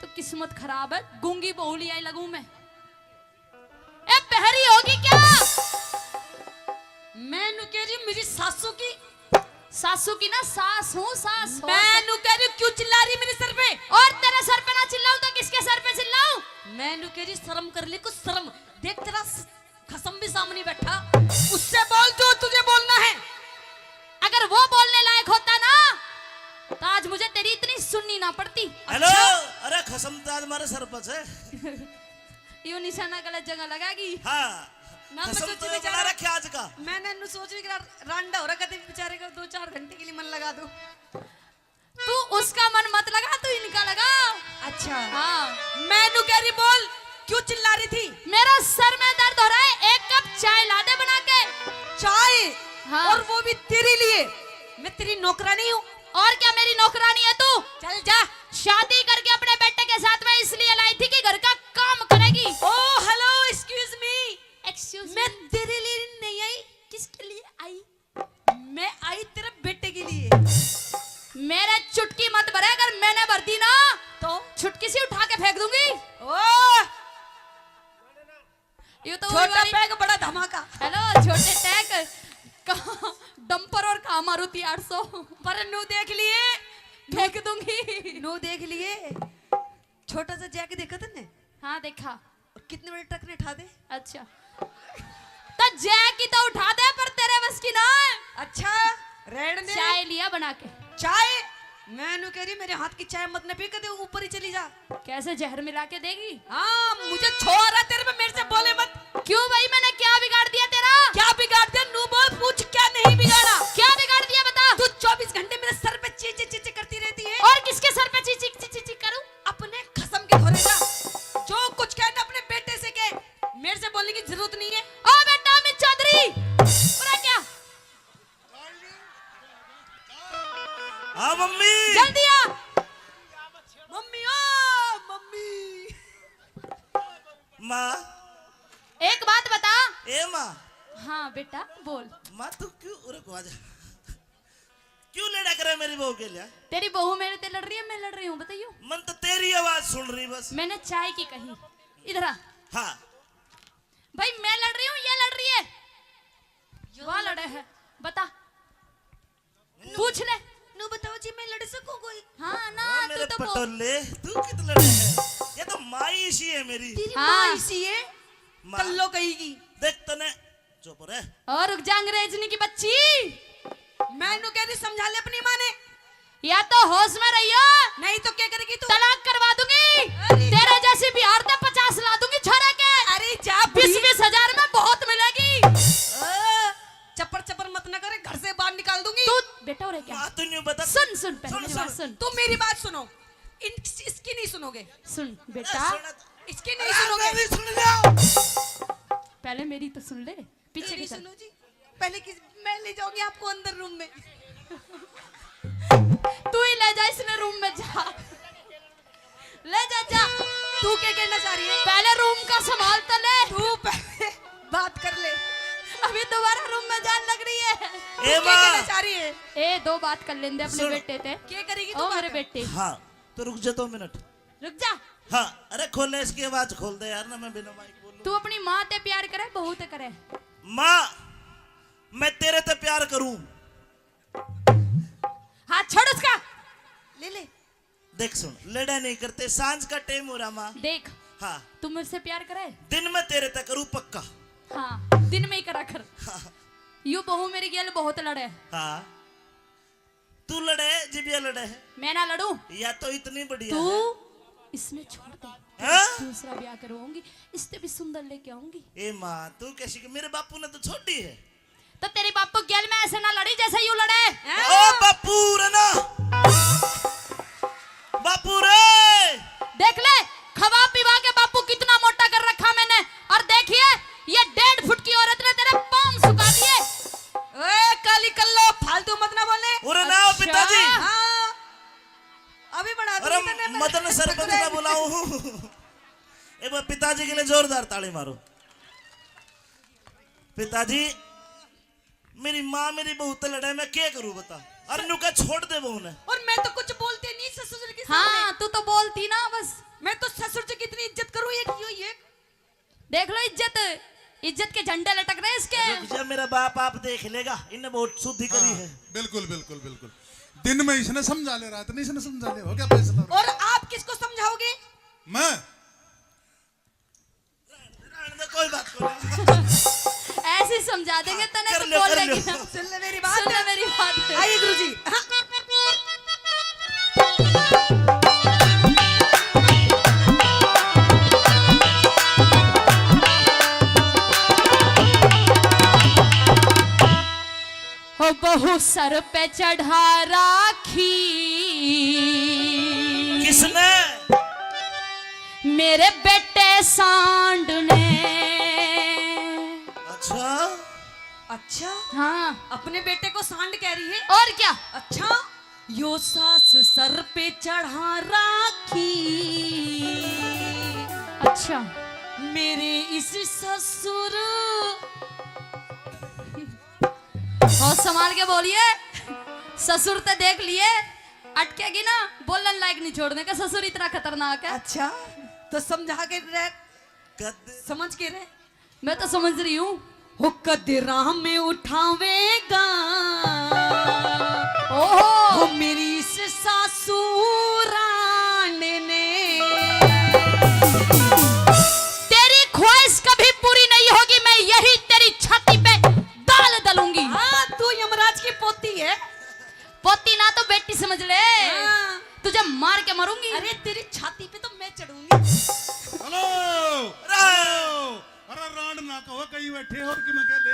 तो किस्मत खराब है, गूंगी बहू ले आई लगूं मैं। ए, बहरी होगी क्या? मैं नु कह रही हूँ, मेरी सासू की। सासू की ना, सास हूँ, सास हो। मैं नु कह रही हूँ, क्यों चिल्ला रही मेरे सर पे? और तेरे सर पे ना चिल्लाऊं तो किसके सर पे चिल्लाऊं? मैं नु कह रही, शर्म कर ले कुछ, शर्म। देख, तेरा स-, खसम भी सामने बैठा, उससे बोल जो तुझे बोलना है। अगर वो बोलने लायक होता ना, तो आज मुझे तेरी इतनी सुननी ना पड़ती। हेलो। अच्छा। अरे, खसम तो आज हमारे सर पर है। यो निशाना गलत जगह लगागी। हाँ। ना, मैं खसम सोची तो ये बेचारा बना रखे आज का। मैंने नु सोची कि रा-, रांडा हो रहा, कभी बेचारे का दो चार घंटे के लिए मन लगा दो। तू उसका मन मत लगा, तू इनका लगा। अच्छा। हाँ। मैं नु कह रही, बोल, क्यों चिल्ला रही थी? मेरा सर में दर्द हो रहा है, एक कप चाय ला दे बना के। चाय? हाँ। और वो भी तेरे लिए? मैं तेरी नौकरानी हूँ। और क्या मेरी नौकरानी है तू? चल जा। शादी करके अपने बेटे के साथ मैं इसलिए लाई थी कि घर का काम करेगी। Oh, hello, excuse me। Excuse मैं me। तेरे लिए नहीं आई। किसके लिए आई? मैं आई तेरे बेटे के लिए। मेरे चुटकी मत भरे, अगर मैंने भर दी ना, तो? छुटकी सी उठा के फेंक दूंगी। ओ! ये तो छोटा वही वाली पैग, बड़ा धमाका। हेलो, छोटे टैग, कहाँ डंपर और कहाँ मारुति आठ सौ। पर नू देख लिए। फेंक दूंगी। नू देख लिए। छोटा सा जैक देखा तन्ने? हाँ, देखा। और कितने बड़े ट्रक ने ठा दे। अच्छा, तो जैक की तो उठा दे, पर तेरे बस की ना है। अच्छा, रहने दे। चाय लिया बना के। चाय? मैं नु कह रही, मेरे हाथ की चाय मत न पी, कदे ऊपर ही चली जा। कैसे, जहर मिला के देगी? हाँ, मुझे छो आ रहा तेरे पे, मेरे से बोले मत। क्यों भाई, मैंने क्या बिगाड़ दिया तेरा? क्या बिगाड़ दिया? नू बोल, पूछ, क्या नहीं बिगाड़ा? क्या बिगाड़ दिया, बता। तू चौबीस घंटे मेरे सर पे ची ची ची ची करती रहती है। और किसके सर पे ची ची ची ची ची करूं? अपने खसम के धोरे जा। जो कुछ कहना अपने बेटे से कह, मेरे से बोलने की जरूरत नहीं है। ओ बेटा, मैं चौधरी, पूरा क्या? हाँ मम्मी। जल्दी आ। मम्मी, ओ मम्मी। माँ। एक बात बता। ए माँ। हाँ बेटा, बोल। माँ, तू क्यों, रुक, आ जा। क्यों लड़ा करे मेरी बहू के लिए? तेरी बहू मेरे ते लड़ रही है, मैं लड़ रही हूँ, बताइयो। मन तो तेरी आवाज सुन रही बस। मैंने चाय की कही। इधर आ। हाँ। भाई, मैं लड़ रही हूँ, ये लड़ रही है? यो वाह, लड़ लड़े है। बता। नु-, पूछ ले। नु बताओ जी, मैं लड़ सकूं कोई? हाँ ना, हाँ, तू मेरे तो पटोले, तू कित लड़े है? ये तो माई इसी है मेरी। तेरी हाँ। माँ इसी है? माँ। कल्लो कहेगी। देख तने, चुप रह। और रुक जा, अंग्रेजनी की बच्ची। मैं नु कह रही, समझा ले अपनी माँ ने। या तो होश में रहियो, नहीं तो क्या करेगी तू? तलाक करवा दूंगी। अरे तेरे जा। जैसी बिहार ते पचास ला दूंगी छोरा के। अरे जा बीस बुढ़ी। बीस हजार में बहुत मिलेगी। ओ, चप्पर चप्पर मत ना करे, घर से बाहर निकाल दूंगी। तू बेटा हो रहे क्या? माँ, तू न्यू बता। सुन, सुन, पहले सुन, मेरी बात सुन। सुन। तू मेरी बात सुनो। इन, इसकी नहीं सुनोगे। सुन बेटा। अरे सुन। इसकी नहीं अरे सुनोगे। मेरी सुन लो। पहले मेरी तो सुन ले। पीछे मेरी की तरफ। सुनो जी, पहले किस, मैं ले जाऊंगी आपको अंदर रूम में। तू ही ले जा इसने रूम में, जा। ले जा, जा। तू क्या कहना चाह रही है? पहले रूम का संभाल तो ले। तू पहले बात कर ले। अभी दोबारा रूम में जान लग रही है। ए तू क्या माँ। कहना चाह रही है? ए, दो बात कर लेंदे अपने सुन। बेटे ते। क्या करेगी तू ओ मेरे बात? बेटे। हाँ, तो रुक जा दो मिनट। रुक जा। हाँ, अरे खोले, इसकी आवाज खोल दे यार, ना मैं बिना माइक बोलूं। तू अपनी माँ ते प्यार करे, बहू ते करे? माँ, मैं तेरे ते प्यार करूं। हाथ छोड़ उसका। ले ले। देख सुन, लड़ा नहीं करते, सांझ का टाइम हो रहा माँ। देख, हाँ। तू मेरे से प्यार करे? दिन में तेरे ते करूं पक्का। हाँ, दिन में ही करा कर। हाँ। यू बहू मेरी गेल बहुत लड़े। हाँ। तू लड़े, जिबिया लड़े। मैं ना लड़ूं। या तो इतनी बढ़िया तू है। इसने छोड़ दे। हाँ? दूसरा ब्याह करवाऊंगी, इससे भी सुंदर लेके आऊंगी। ए माँ, तू कैसी कि मेरे बापू ने तो छोड़ी है। तो तेरी बापू गेल में ऐसे ना लड़ी जैसे यू लड़े। हैं? ओ बापू रे ना। बापू रे। देख ले, खवा पिवा के बापू कितना मोटा कर रखा मैंने। और देखिए, ये डेढ़ फुट की औरत ने तेरे पाँव सुखा दिए। ओए, काली कल्लो, फालतू मत ना बोले। अरे ना, अच्छा। पिताजी। हाँ। अभी बना दूंगी अरे, तन्ने मैं। मदन सरपंच ना बुलाऊं। एक बार पिताजी के लिए जोरदार ताली मारो। पिताजी, मेरी माँ मेरी बहू ते लड़े, मैं क्या करूँ बता? और न्यू का छोड़ दे बहू ने। और मैं तो कुछ बोलती नहीं ससुर जी के सामने। हाँ, तू तो बोलती ना बस। मैं तो ससुर जी की इतनी इज्जत करूँ, एक यो, ये देख लो इज्जत, इज्जत के झंडे लटक रहे इसके। रुक जा, मेरा बाप आप देख लेगा, इन्हें बहुत शुद्धि करी हाँ, है। बिल्कुल, बिल्कुल, बिल्कुल। दिन में इसने समझा ले, रात ने इसने समझा ले, हो गया फैसला। और आप किसको समझाओगे? मैं? रहने दे, कोई बात नहीं। ऐसे ही समझा देंगे, हाँ, तने कर तो लो, बोल कर लेगी लो। ना। सुन ले मेरी बात। सुन ले मेरी बात। आइए गुरुजी। हाँ। हो बहू सर पे चढ़ा राखी। किसने? मेरे बेटे सांड ने। अच्छा। अच्छा? हाँ। अपने बेटे को सांड कह रही है? और क्या? अच्छा, यो सास सर पे चढ़ा राखी। अच्छा। मेरे इस ससुर। और संभाल के बोलिए, ससुर ते देख लिए, अटकेगी ना, बोलन लायक नहीं छोड़ने का। ससुर इतना खतरनाक है। अच्छा, तो समझा के रह, समझ के रह। मैं तो समझ रही हूँ। हो कद राह में उठावेगा, ओहो। हो मेरी इस सासू राण ने। तेरी ख्वाहिश कभी पूरी नहीं होगी, मैं यही तेरी छाती पे दाल दलूंगी। हाँ, तू यमराज की पोती है। पोती ना तो बेटी समझ ले। हाँ। तुझे मार के मारूंगी। अरे तेरी छाती पे तो मैं चढ़ूंगी। Hello, hello. अरे रांड ना कहो, कहीं बैठे हो कि मैं कह ले।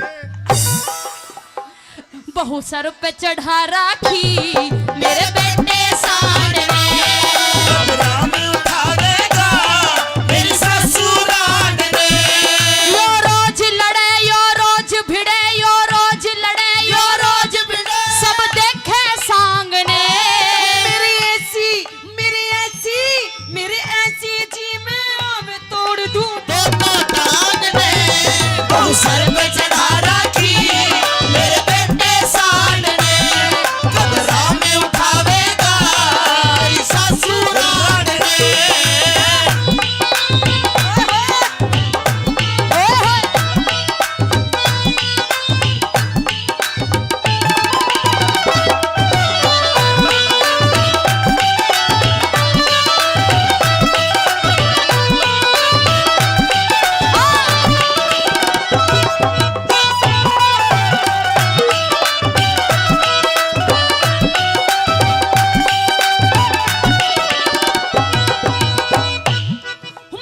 बहू सर पे चढ़ा राखी मेरे बेटे सांड ने। कब राम उठावेगा मेरी सासू रांड ने। यो रोज लड़े, यो रोज भिड़े, यो रोज लड़े, यो रोज भिड़े। सब देखे सांग ने। मेरी ऐसी, मेरी ऐसी, मेरी ऐसी जी मैं आवे तोड़ दूं। दो तो टांग ने बहू सर पे चढ़ा राखी, मेरे बेटे सांड ने। कब राम उठावेगा मेरी सासू रांड ने।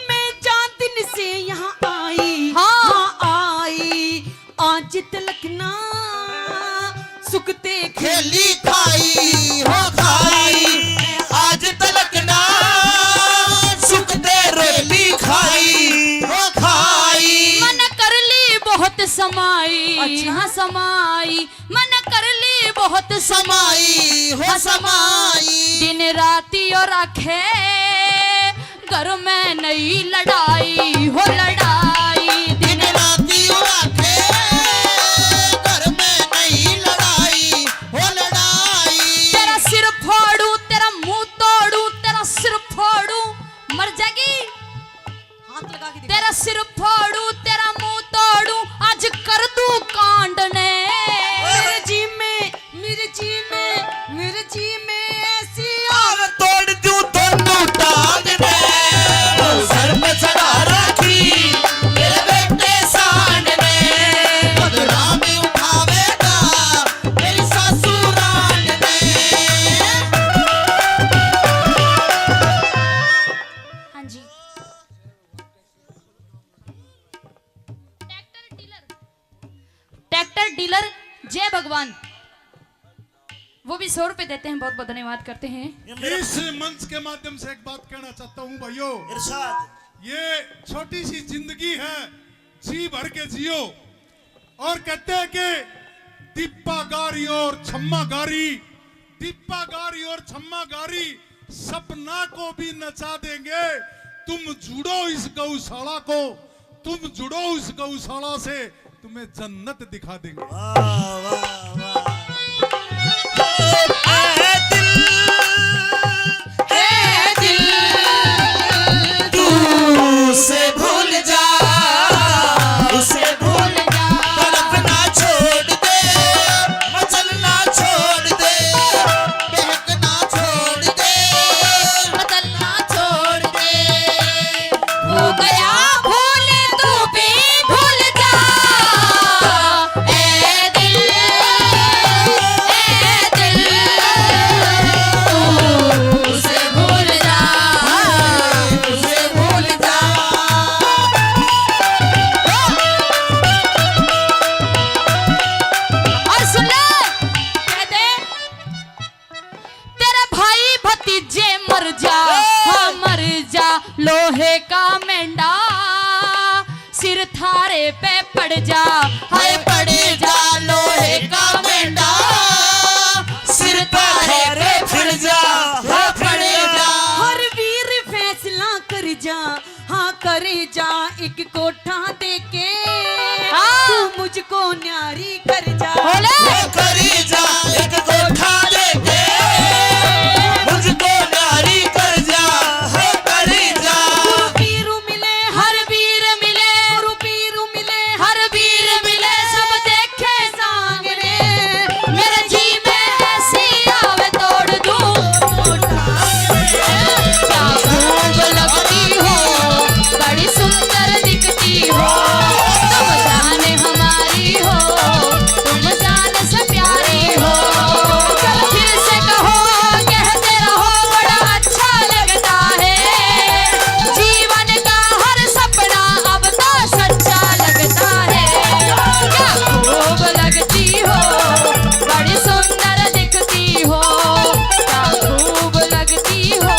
मैं जान दिन से यहाँ आई, हाँ। हाँ, आई, आज तलक ना सुखते खेली खाई, हो खाई, आज तलक ना सुखते रोटी खाई, हो खाई। मन कर ली बहुत समाई, अच्छा। हाँ, समाई, मन कर ली बहुत समाई, हो समाई। दिन राती और आखे घर में नहीं लड़ाई, हो लड़ाई। दिन राती और आखे घर में नहीं लड़ाई, हो लड़ाई। तेरा सिर फोड़ू, तेरा मुंह तोड़ू, तेरा सिर फोड़ू, सिर फोड़ू, तेरा मुंह तोड़ू, आज कर दू कांड ने। मेरे जी में, मेरे जी में, मेरे जी में ऐसी आग तोड़ दूं दोनों टांग ने। सर पे चढ़ा रखी मेरे बेटे सांड ने, बदनामी उठावेगा मेरी सासू रांड ने। हाँ जी। ट्रैक्टर डीलर, ट्रैक्टर डीलर, जय भगवान, वो भी सौ रुपए देते हैं। बहुत बहुत धन्यवाद करते हैं। ये मेरा इस मंच के माध्यम से एक बात कहना चाहता हूँ भाइयों, इरशाद। ये छोटी सी जिंदगी है, जी भर के जियो। और कहते हैं कि दीपा गारी और छम्मा गारी, दीपा गारी और छम्मा गारी सपना को भी नचा देंगे। तुम जुड़ो इस गौशाला को, तुम जुड़ो इस गौशाला से, तुम्हें जन्नत दिखा देंगे। वाह, वाह, वाह। ए दिल, ए दिल, तू उसे भूल जा, उसे भूल जा। तड़पना छोड़ दे, मचलना छोड़ दे, बहकना छोड़ दे, बदलना छोड़ दे। हो गया भूल तू भी भूल जा। ए दिल, ए दिल, तू उसे भूल जा, उसे भूल जा। और सुन ले, कह दे, तेरे भाई भतीजे मर जा, हाँ मर जा, लोहे का मेंढा, सिर थारे पे पड़ जा, हाय पड़ जा, लोहे का मेंढा, सिर थारे पे पड़ जा, हाय पड़ जा। हर वीर फैसला कर जा, हाँ कर जा एक कोठा देके, हाँ। तू मुझको न्यारी कर जा। बोले। वो कर जा एक कोठा देके, मुझको न्यारी कर जा, हो कर जा। गुरु पीरू मिले, हर वीर मिले, गुरु पीरू मिले, हर वीर मिले, सब देखे सांगने। मेरे जी में ऐसी आवे तोड़ दूं। क्या खूब लगती हो, बड़ी सुंदर दिखती हो, तुम जान हमारी हो, तुम जान से प्यारी हो। फिर से कहो, कहते रहो, बड़ा अच्छा लगता है। जीवन का हर सपना अब तो सच्चा लगता है। क्या खूब लगती हो, बड़ी सुंदर दिखती हो, क्या खूब लगती हो,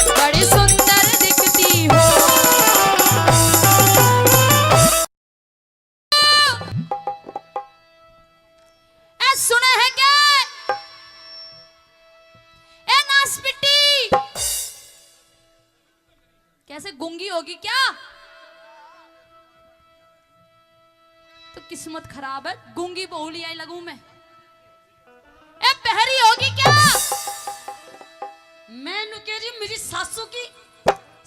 बड़ी सुंदर दिखती हो। ए, सुने है क्या? ए, नासपिटी, कैसे गूंगी होगी क्या? तो किस्मत खराब है, गूंगी बहू ले आई लगूं मैं। ए, बहरी होगी क्या? मैं नु कह रही हूँ, मेरी सासू की।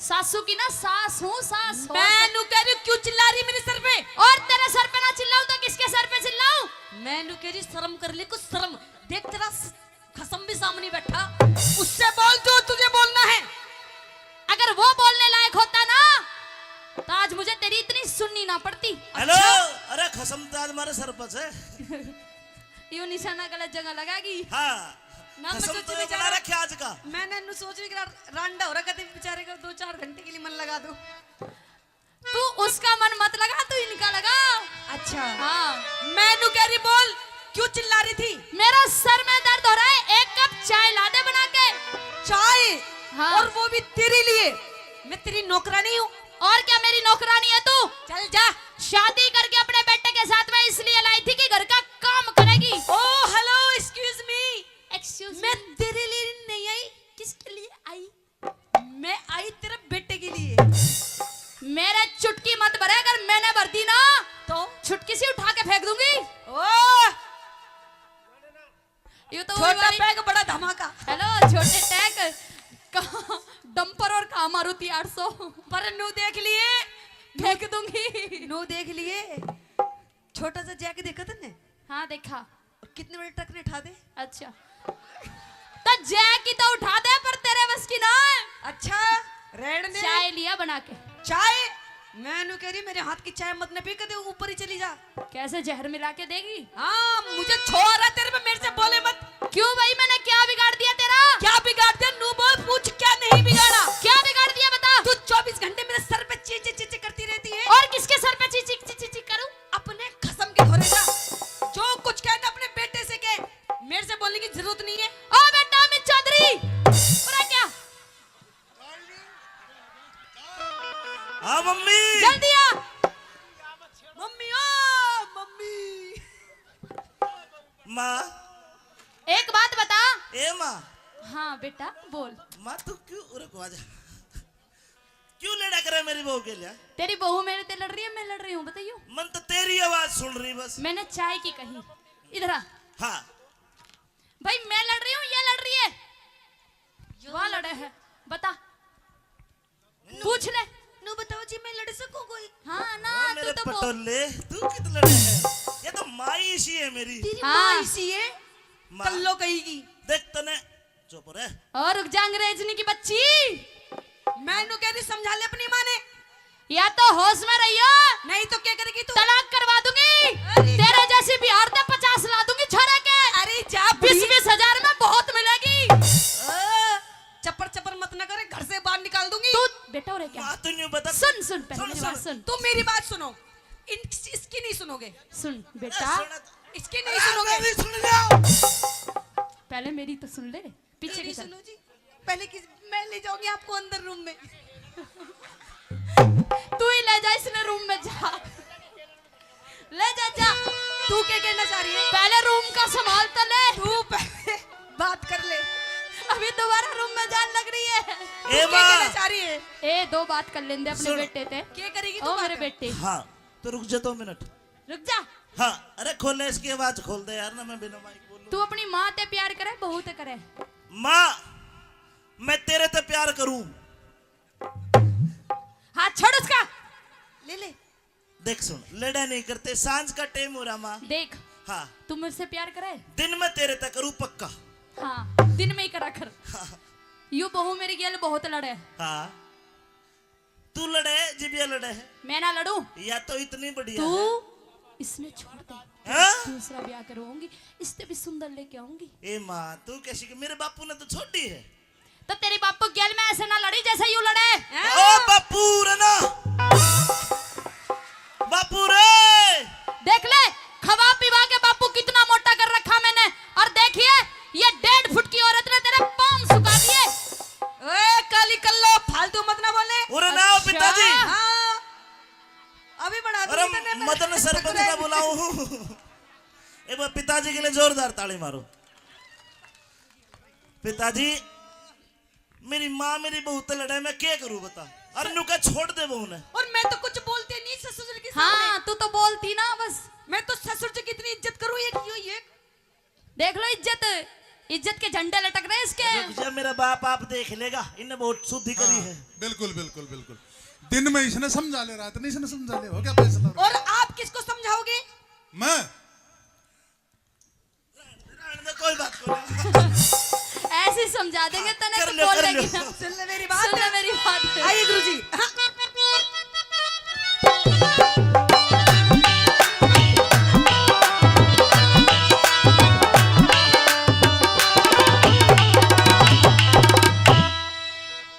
सासू की ना सास हूँ, सास हो। मैं नु कह रही हूँ, क्यों चिल्ला रही मेरे सर पे? और तेरे सर पे ना चिल्लाऊं तो किसके सर पे चिल्लाऊं? मैं नु कह रही, शर्म कर ले कुछ, शर्म। देख, तेरा स-, खसम भी सामने बैठा, उससे बोल जो तुझे बोलना है। अगर वो बोलने लायक होता ना, तो आज मुझे तेरी इतनी सुननी ना पड़ती। हेलो। अच्छा? अरे, खसम तो आज मारे सर पर है। यो निशाना गलत जगह लगागी। हाँ। ना, मैं खसम सोच तो विचार बना रखे आज का। मैंने नु सोच भी करा, रांडा हो रहा, कभी बेचारे का दो चार घंटे के लिए मन लगा दो। तू उसका मन मत लगा, तू इनका लगा। अच्छा। हाँ। मैं नु कह रही, बोल, क्यों चिल्ला रही थी? मेरा सर में दर्द हो रहा है, एक कप चाय ला दे बना के। चाय? हाँ। और वो भी तेरे लिए। मैं तेरी नौकरानी हूँ। और क्या मेरी नौकरानी है तू? चल जा। शादी करके अपने बेटे के साथ मैं इसलिए लाई थी कि घर का काम करेगी। Oh, hello, excuse me। Excuse me। मैं तेरे लिए नहीं आई, किसके लिए आई? मैं आई तेरे बेटे के लिए। मेरे चुटकी मत भरे, अगर मैंने भर दी ना, तो? छुटकी सी उठा के फेंक दूंगी। ओ! ये तो छोटा पैग, बड़ा धमाका। हेलो, छोटे टैग। कहाँ डंपर और कहाँ मारुति आठ सौ? पर न्यू देख लिए, फेंक दूंगी। नू देख लिए, छोटा सा जैक देखा तन्ने? हाँ, देखा। और कितने बड़े ट्रक ने उठा दे। अच्छा, तो जैक ही तो उठा दे, पर तेरे बस की ना। अच्छा, रहने दे। चाय लिया बना के। चाय? मैं नू कह रही, मेरे हाथ की चाय मत न पी, कदे ऊपर ही चली जा। कैसे, जहर मिला के देगी? हाँ, मुझे छोड़ रहा तेरे पे, मेरे से बोले मत। क्यों भाई, मैंने क्या बिगाड़ दिया तेरा? क्या बिगाड़ दिया? नू बोल, पूछ, क्या नहीं बिगाड़ा? क्या बिगाड़ दिया, बता। तू चौबीस घंटे मेरे सर पे चीं चीं चीं चीं करती रहती है। और किसके सर पे चीं चीं चीं चीं चीं करूं? अपने खसम के धोरे जा। जो कुछ कहना अपने बेटे से कह, मेरे से बोलने की जरूरत नहीं है। ओ बेटा अमित चौधरी, पूरा क्या? हाँ मम्मी। जल्दी आ। मम्मी, ओ मम्मी। माँ। एक बात बता। ए माँ। हाँ बेटा, बोल। माँ, तू क्यों, रुको, आजा। क्यों लड़ा करे मेरी बहू के लिए? तेरी बहू मेरे ते लड़ रही है, मैं लड़ रही हूँ, बताइयो। मन तो तेरी आवाज सुन रही बस। मैंने चाय की कही। इधर आ। हाँ। भाई, मैं लड़ रही हूँ, ये लड़ रही है? यो वहाँ लड़ लड़े है, बता। नू, पूछ ले। नू बताओ जी, मैं लड़ सकूं कोई? हाँ ना, हाँ, तू मेरे तो बहुत पटोले, तू कित लड़े है? ये तो माँ ही इसी है मेरी। तेरी हाँ। माँ इसी है? माँ। कल्लो कहेगी। देख तने, चुप रह। और रुक जा, अंग्रेजनी की बच्ची। मैं नू कह रही, समझा ले अपनी माँ ने। या तो होश में रहियो, नहीं तो क्या करेगी तू? तलाक करवा दूंगी। अरे तेरे जा। जैसी बिहार से पचास ला दूंगी छोरे के। अरे जा बुढ़ी। बीस बीस हजार में बहुत मिलेगी। ओ, चप्पड़ चप्पड़ मत ना करे, घर से बाहर निकाल दूंगी। तू बेटा हो रे क्या? माँ, तू न्यू बता। सुन, सुन, पहले सुन, मेरी बात सुन। सुन। तुम मेरी बात सुनो, इन, इसकी नहीं सुनोगे। सुन बेटा। अरे सुन। इसकी नहीं अरे सुनोगे। मेरी सुन लो। पहले मेरी तो सुन ले। पीछे मेरी की तरफ। सुनो जी, पहले किस, मैं ले जाऊंगी आपको अंदर रूम में। तू ही ले जा इसने रूम में, जा। ले जा, जा। तू क्या कहना चाह रही है? पहले रूम का संभाल तो ले। तू पहले बात कर ले। अभी दोबारा रूम में जान लग रही है। ए तू क्या माँ। कहना चाह रही है? ए, दो बात कर लेंदे अपने सुन। बेटे ते। क्या करेगी तू ओ मेरे बात? बेटे। हाँ, तो रुक जा दो मिनट। रुक जा। हाँ, अरे खोल ले इसकी आवाज, खोल दे यार, ना मैं बिना माइक बोलूं। तू अपनी माँ ते प्यार करे, बहू ते करे? माँ, मैं तेरे ते प्यार करूं। हाथ छोड़ उसका। ले ले। देख सुन, लड़ा नहीं करते, सांझ का टाइम हो रहा माँ। देख, हाँ। तू मेरे से प्यार करे? दिन में तेरे ते करूं पक्का। हाँ, दिन में ही करा कर। हाँ। यू बहू मेरी गेल बहुत लड़े। हाँ। तू लड़े, जिबिया लड़े है। मैं ना लड़ूं। या तो इतनी बढ़िया तू है। इसने छोड़ दे। हाँ? दूसरा ब्याह करवाऊंगी, इससे भी सुंदर लेके आऊंगी। ए माँ, तू कैसी कि मेरे बापू ने तो छोड़ी है। तो तेरे बापू गेल में ऐसे ना लड़ी जैसे यू लड़े। ओ बापू रे ना। बापू रे। देख ले, खवा पिवा के बापू कितना मोटा कर रखा मैंने। और देखिए, ये डेढ़ फुट की औरत ने तेरे पाँव सुखा दिए। ओए काली कल्लो, फालतू मत ना बोले। अरे ना, अच्छा। पिताजी। हाँ। अभी बना दूंगी अरे तन्ने मैं। मदन सरपंच ना बुलाऊं। एक बार पिताजी के लिए जोरदार ताली मारो। पिताजी, मेरी माँ मेरी बहू ते लड़े, मैं क्या करूं बता? अरे नुका छोड़ दे बहू ने। और मैं तो कुछ बोलती नहीं ससुर जी के सामने। हाँ, तू तो बोलती ना बस। मैं तो ससुर जी की इतनी इज्जत करूं, एक यो, ये देख लो इज्जत, इज्जत के झंडे लटक रहे हैं इसके। रुक जा, मेरा बाप आप देख लेगा, इनने बहुत शुद्धि करी हाँ, है। बिल्कुल, बिल्कुल, बिल्कुल। दिन में इसने समझा ले, रात में इसने समझा ले, हो गया फैसला। और आप किसको समझाओगे? मैं। रहने दे, कोई बात कोनी। ऐसे ही समझा देंगे, हाँ, तने कर तो लो, बोल कर लेगी लो। ना। सुन ले मेरी बात। सुन ले मेरी बात। आइए गुरुजी। हाँ।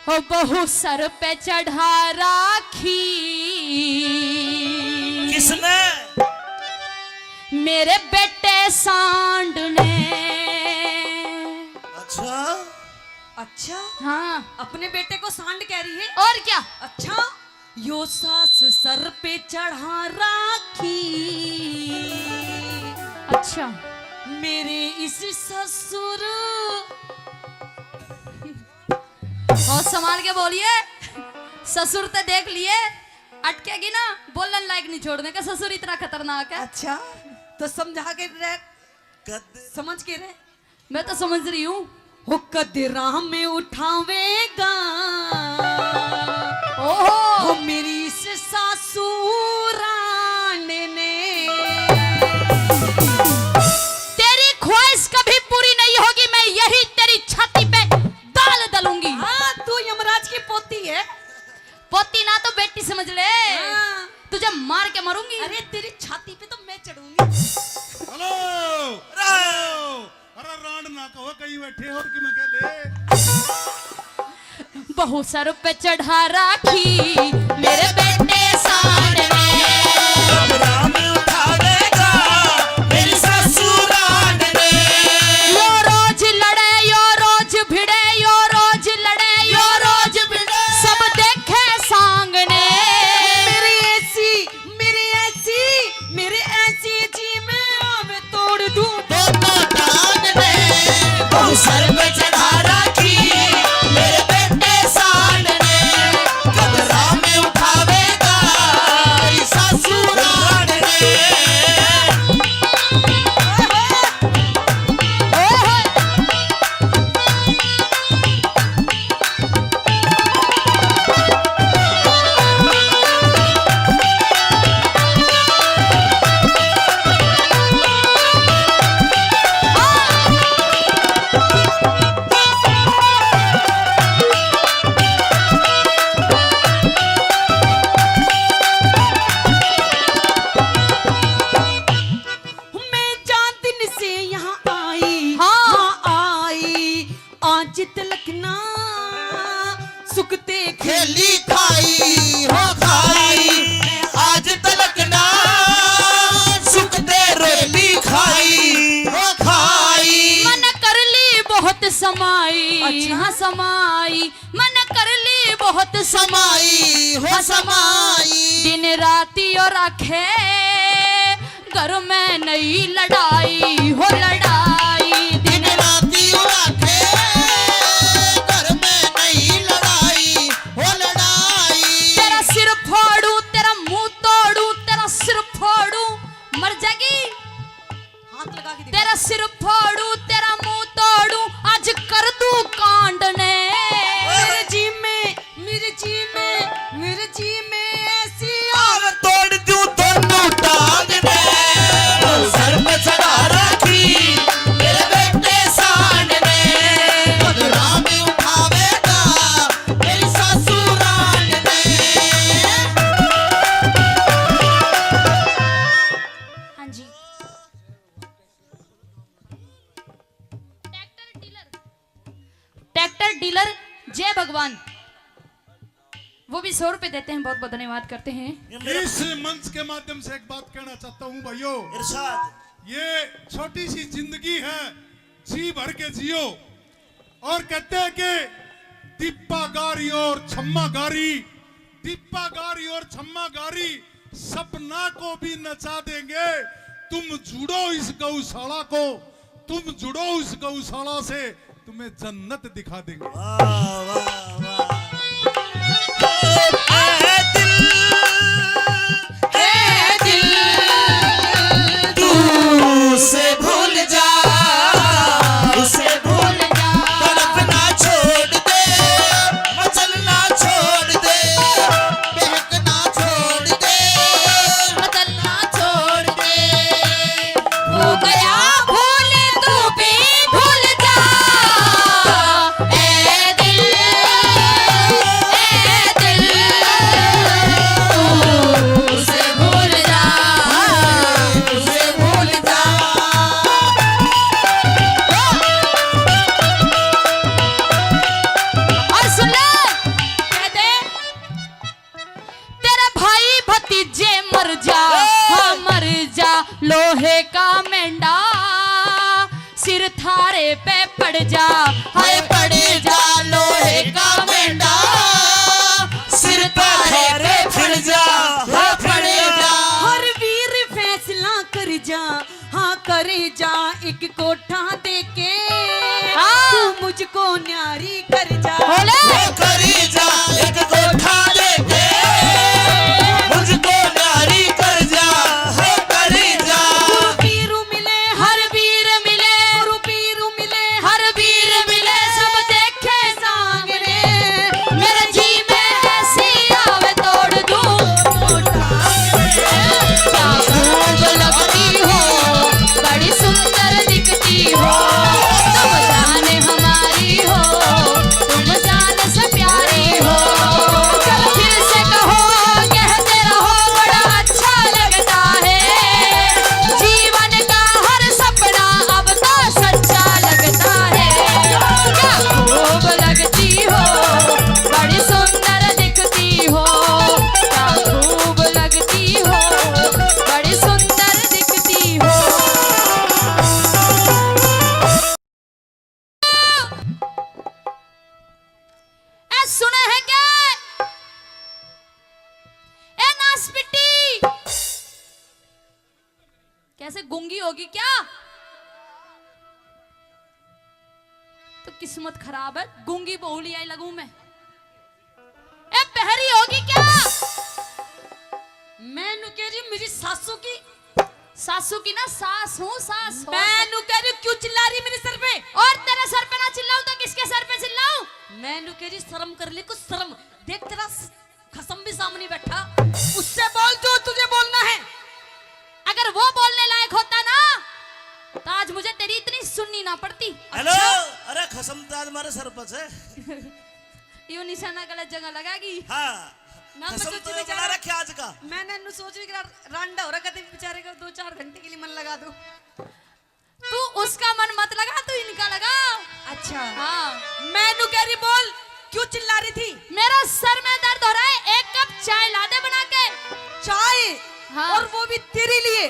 हो बहू सर पे चढ़ा राखी। किसने? मेरे बेटे सांड ने। अच्छा। अच्छा? हाँ। अपने बेटे को सांड कह रही है? और क्या? अच्छा, यो सास सर पे चढ़ा राखी। अच्छा। मेरे इस ससुर। और संभाल के बोलिए, ससुर ते देख लिए, अटकेगी ना, बोलन लायक नहीं छोड़ने का, ससुर इतना खतरनाक है। अच्छा, तो समझा के रह, कद- समझ के रह। मैं तो समझ रही हूँ। हो कद राह में उठावेगा। ओहो। हो मेरी इस सास की पोती है। पोती ना तो बेटी समझ ले। हाँ। तुझे मार के मारूंगी। अरे, तेरी छाती पे तो मैं चढ़ूंगी। Hello, hello. अरे रांड ना कहो, कहीं बैठे हो कि मैं कह दे। बहु सर पे चढ़ा राखी मेरे बेटे सांड ने। कमरा में उठावेगा मेरी सासू रांड ने। यो रोज लड़े, यो रोज भिड़े, यो रोज लड़े, यो रोज भिड़े, सब देखे सांग ने। मेरी ऐसी, मेरी ऐसी, मेरी ऐसी जी में आवे तोड़ दूं। दोनों टांग ने बहु सर पे चढ़ा राखी मेरे बेटे सांड ने। कमरा में उठावेगा सासू रांड ने। मैं चार दिन से यहाँ आई, हाँ। हाँ, आई। आज तलक ना सुखते खेली खाई हो खाई। आज तलक ना सुखते रोटी खाई हो खाई। मन कर ली बहुत समाई, अच्छा। हाँ समाई। मन कर ली बहुत समाई हो समाई। दिन राती और आखे घर में नहीं लड़ाई हो लड़ाई। दिन राती और आखे घर में नहीं लड़ाई हो लड़ाई। तेरा सिर फोड़ू, तेरा मुंह तोड़ू, तेरा सिर फोड़ू, मर जाएगी। हाथ लगा के दिखा। तेरा सिर फोड़ू, तेरा मुंह तोड़ू, आज कर दूं कांड ने। मेरे जी में, मेरे जी में, मेरे जी में ऐसी आग तोड़ दूं दोनों टांग ने। सर पे चढ़ा रखी मेरे बेटे सांड ने। कदरा में उठावेगा मेरी सासू रांड ने। हाँ जी। ट्रैक्टर डीलर, ट्रैक्टर डीलर जय भगवान, वो भी सौ रुपए देते हैं, बहुत बहुत धन्यवाद करते हैं। इस मंच के माध्यम से एक बात कहना चाहता हूँ भाइयों, इरशाद। ये छोटी सी जिंदगी है, जी भर के जियो। और कहते हैं कि दीपा गारी और छम्मा गारी, दीपा गारी और छम्मा गारी सपना को भी नचा देंगे। तुम जुड़ो इस गौशाला को, तुम जुड़ो इस गौशाला से, तुम्हें जन्नत दिखा देंगे। वाह, वाह, वाह। ए दिल, ए दिल, तू उसे भूल जा, उसे भूल जा। तड़पना छोड़ दे, मचलना छोड़ दे, बहकना छोड़ दे, बदलना छोड़ दे। हो गया भूल तू भी भूल जा। ए दिल, ए दिल, तू उसे भूल जा, उसे भूल जा। और सुन ले, कह दे, तेरे भाई भतीजे मर जा, हाँ मर जा, लोहे का मेंढा सिर थारे पे पड़ जा, हाय पड़ जा, लोहे का मेंढा सिर थारे पे पड़ जा, हाय पड़ जा। हर वीर फैसला कर जा, हाँ कर जा एक कोठा देके, हाँ। तू मुझको न्यारी कर जा। बोले। वो कर जा एक कोठा देके, मुझको न्यारी कर जा, वो कर जा। गुरु पीरू मिले, हर वीर मिले, गुरु पीरू मिले, हर वीर मिले, सब देखे सांगने। मेरे जी में ऐसी आवे तोड़ दूं। क्या खूब लगती हो, बड़ी सुंदर दिखती हो, तुम जान हमारी हो। कैसे, गूंगी होगी क्या? तो किस्मत खराब है, गूंगी बहू ले आई लगूं मैं। ए, बहरी होगी क्या? मैं नु कह रही हूँ, मेरी सासू की। सासू की ना, सास हूँ, सास, सास। मैं नु कह रही हूँ, क्यों चिल्ला रही मेरे सर पे? और तेरे सर पे ना चिल्लाऊं तो किसके सर पे चिल्लाऊं? मैं नु कह रही, शर्म कर ले कुछ, शर्म। देख, तेरा स-, खसम भी सामने बैठा, उससे बोल जो तुझे बोलना है। अगर वो बोलने लायक होता ना, तो आज मुझे तेरी इतनी सुननी ना पड़ती। हेलो। अच्छा। अरे, खसम तो आज मारे सर पर है। यो निशाना गलत जगह लगागी। हाँ। ना, मैं खसम सोची तो ये बेचारा बना रखे आज का। मैंने नु सोची कि रा-, रांडा हो रहा, कभी बेचारे का दो चार घंटे के लिए मन लगा दो। तू उसका मन मत लगा, तू इनका लगा। अच्छा। हाँ। मैं नु कह रही, बोल, क्यों चिल्ला रही थी? मेरा सर में दर्द हो रहा है, एक कप चाय ला दे बना के। चाय? हाँ। और वो भी तेरे लिए।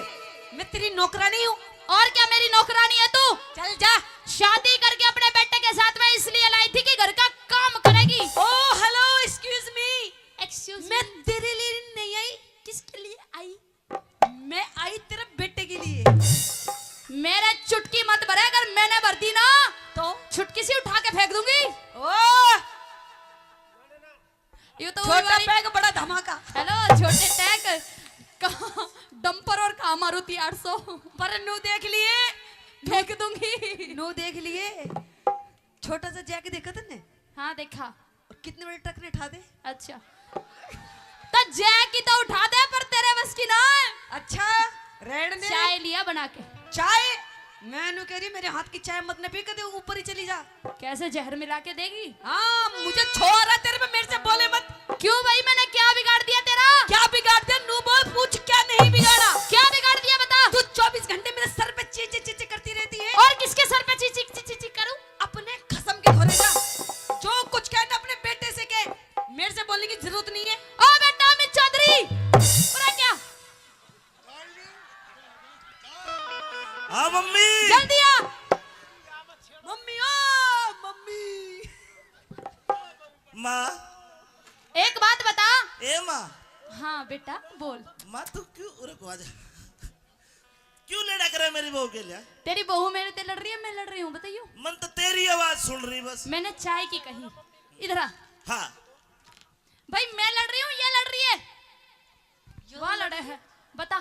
मैं तेरी नौकरानी हूँ। और क्या मेरी नौकरानी है तू? चल जा। शादी करके अपने बेटे के साथ मैं इसलिए लाई थी कि घर का काम करेगी। Oh, hello, excuse me। Excuse मैं me। तेरे लिए नहीं आई। किसके लिए आई? मैं आई तेरे बेटे के लिए। मेरे चुटकी मत भरे, अगर मैंने भर दी ना, तो? छुटकी सी उठा के फेंक दूंगी। ओ! ये तो छोटा वही वाली पैग, बड़ा धमाका। हेलो, छोटे टैग, कहाँ डंपर और कहाँ मारुति आठ सौ। पर नू देख लिए। फेंक दूंगी। नू देख लिए। छोटा सा जैक देखा तन्ने? हाँ, देखा। और कितने बड़े ट्रक ने ठा दे। अच्छा, तो जैक की तो उठा दे, पर तेरे बस की ना है। अच्छा, रहने दे। चाय लिया बना के। चाय? मैं नु कह रही, मेरे हाथ की चाय मत न पी, कदे ऊपर ही चली जा। कैसे, जहर मिला के देगी? हाँ, मुझे छोड़ रहा तेरे पे, मेरे से बोले मत। क्यों भाई, मैंने क्या बिगाड़ दिया तेरा? क्या बिगाड़ दिया? नू बोल, पूछ, क्या नहीं बिगाड़ा? क्या बिगाड़ दिया, बता। तू चौबीस घंटे मेरे सर पे ची ची ची ची करती रहती है। और किसके सर पे ची ची ची ची ची करूं? अपने खसम के घोरे जा। जो कुछ कहना अपने बेटे से कह, मेरे से बोलने की जरूरत नहीं है। ओ बेटा अमित चौधरी, पूरा क्या? हाँ मम्मी। जल्दी आ। मम्मी, ओ मम्मी। माँ। एक बात बता। ए माँ। हाँ बेटा, बोल। माँ, तू क्यों, रुक, आ जा। क्यों लड़ा करे मेरी बहू के लिए? तेरी बहू मेरे ते लड़ रही है, मैं लड़ रही हूँ, बताइयो। मन तो तेरी आवाज सुन रही बस। मैंने चाय की कही। इधर आ। हाँ। भाई, मैं लड़ रही हूँ, ये लड़ रही है? यो वाह लड़ लड़े रही है। बता।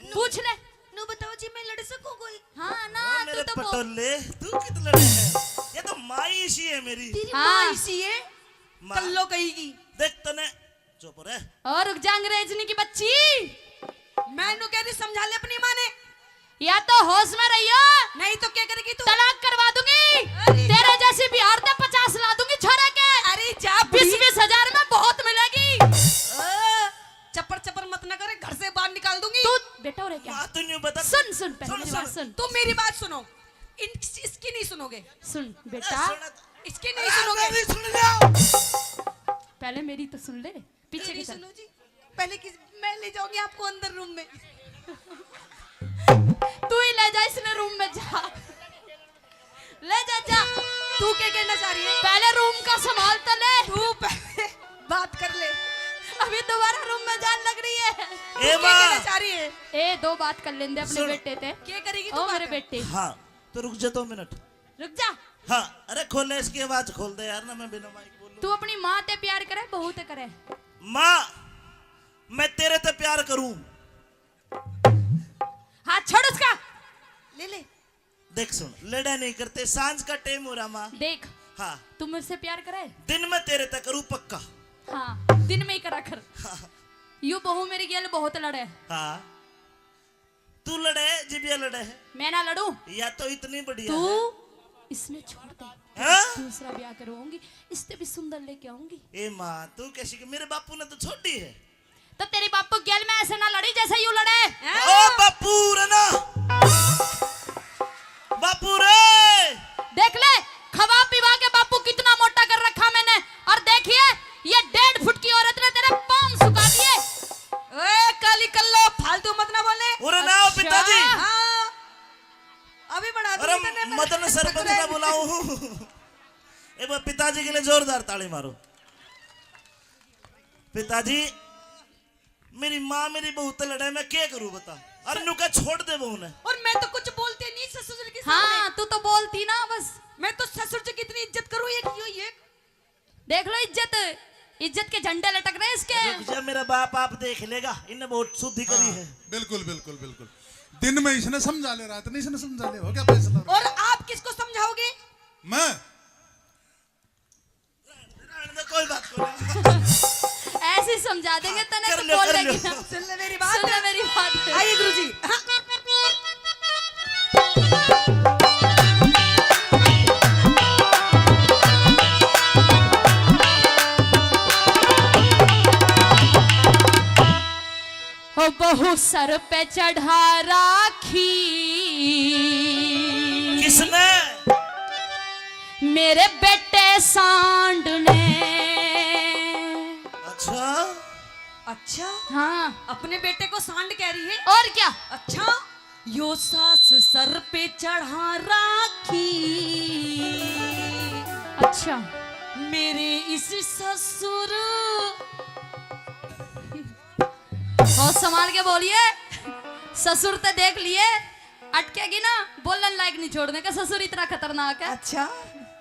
नु-, पूछ ले। नु बताओ जी, मैं लड़ सकूं कोई? हाँ ना, हाँ, तू मेरे तो पटोले, तू कित लड़े है? ये तो माँ इसी है मेरी। तेरी हाँ। माँ इसी है? माँ। कल्लो कहेगी। देख तने, चुप रह। और रुक जा, अंग्रेजनी की बच्ची। मैं नु कह रही, समझा ले अपनी माँ ने। या तो होश में रहियो, नहीं तो क्या करेगी तू? तलाक करवा दूंगी। अरे तेरे जा। जैसी बिहार से पचास ला दूंगी छोरा के। अरे जा बीस बुढ़ी। बीस हजार में बहुत मिलेगी। ओ, चप्पड़ चप्पड़ मत ना करे, घर से बाहर निकाल दूंगी। तू बेटा हो रहे क्या? माँ, तू न्यू बता। सुन, सुन, पहले सुन, मेरी बात सुन। सुन। तुम मेरी बात सुनो। इन, इसकी नहीं सुनोगे। सुन बेटा। सुन। इसकी नहीं अरे, सुनोगे। मेरी सुन लो। पहले मेरी तो सुन ले। पीछे मेरी की तरफ। सुनो जी, पहले किस, मैं ले जाऊंगी आपको अंदर रूम में। तू ही ले जा इसने रूम में, जा। ले जा, जा। तू क्या कहना चाह रही है? पहले रूम का संभाल तो ले। तू पहले बात कर ले। अभी दोबारा रूम में जान लग रही है। ए तू क्या माँ। कहना चाह रही है? ए, दो बात कर लेंदे अपने सुन। बेटे ते। क्या करेगी तू ओ मेरे बात? बेटे। हाँ, तो रुक जा दो मिनट। रुक जा। हाँ, अरे खोल ले, इसकी आवाज खोल दे यार, ना मैं बिना माइक बोलूं। तू अपनी माँ ते प्यार करे, बहू ते करे? माँ, मैं तेरे ते प्यार करूं। हाथ छोड़ उसका। ले ले। देख सुन, लड़ा नहीं करते, सांझ का टाइम हो रहा माँ। देख, हाँ। तू मेरे से प्यार करे? दिन में तेरे ते करूं पक्का। हाँ, दिन में ही करा कर। हाँ। यू बहू मेरी गेल बहुत लड़े। हाँ। तू लड़े, जिबिया लड़े है। मैं ना लड़ूं। या तो इतनी बढ़िया तू है। इसने छोड़ दे। हाँ? दूसरा ब्याह करवाऊंगी, इससे भी सुंदर लेके आऊंगी। ए माँ, तू कैसी कि मेरे बापू ने तो छोड़ी है। तो तेरी बापू गेल में ऐसे ना लड़ी जैसे यू लड़े। ओ बापू रे ना। बापू रे। देख ले, खवा पिवा के बापू कितना मोटा कर रखा मैंने। और देखिए, ये डेढ़ फुट की औरत ने तेरे पाँव सुखा दिए। ओए, काली कल्लो, फालतू मत ना बोले। अरे ना, अच्छा। पिताजी। हाँ। अभी बना दूंगी अरे, तन्ने मैं मदन सरपंच ना पकड़ाई। बुलाऊं। एक बार पिताजी के लिए जोरदार ताली मारो। पिताजी, मेरी माँ मेरी बहू ते लड़े, मैं क्या करूं बता? और नुका छोड़ दे वो उन्हें। और मैं तो कुछ बोलती नहीं ससुर जी के सामने। हाँ, तू तो बोलती ना बस। मैं तो ससुर जी की इतनी इज्जत करूँ, एक यो, ये। देख लो इज्जत, इज्जत के झंडे लटक रहे इसके। रुक जा, मेरा बाप आप देख लेगा, इन्हें बहुत शुद्धि करी हाँ, है। बिल्कुल, बिल्कुल, बिल्कुल। दिन में इसने समझा ले, रात में इसने समझा ले, हो गया फैसला। और आप किसको समझाओगे? मैं? रहने दे, कोई बात नहीं। ऐसे ही समझा देंगे, हाँ, तने कर तो लो, बोल कर लेगी लो। ना। सुन ले मेरी बात। सुन ले मेरी बात। आइए गुरुजी। हाँ। हो बहू सर पे चढ़ा राखी। किसने? मेरे बेटे सांड ने। अच्छा। अच्छा? हाँ। अपने बेटे को सांड कह रही है? और क्या? अच्छा, यो सास सर पे चढ़ा राखी। अच्छा। मेरे इस ससुर। और संभाल के बोलिए, ससुर ते देख लिए, अटकेगी ना, बोलन लायक नहीं छोड़ने का। ससुर इतना खतरनाक है। अच्छा,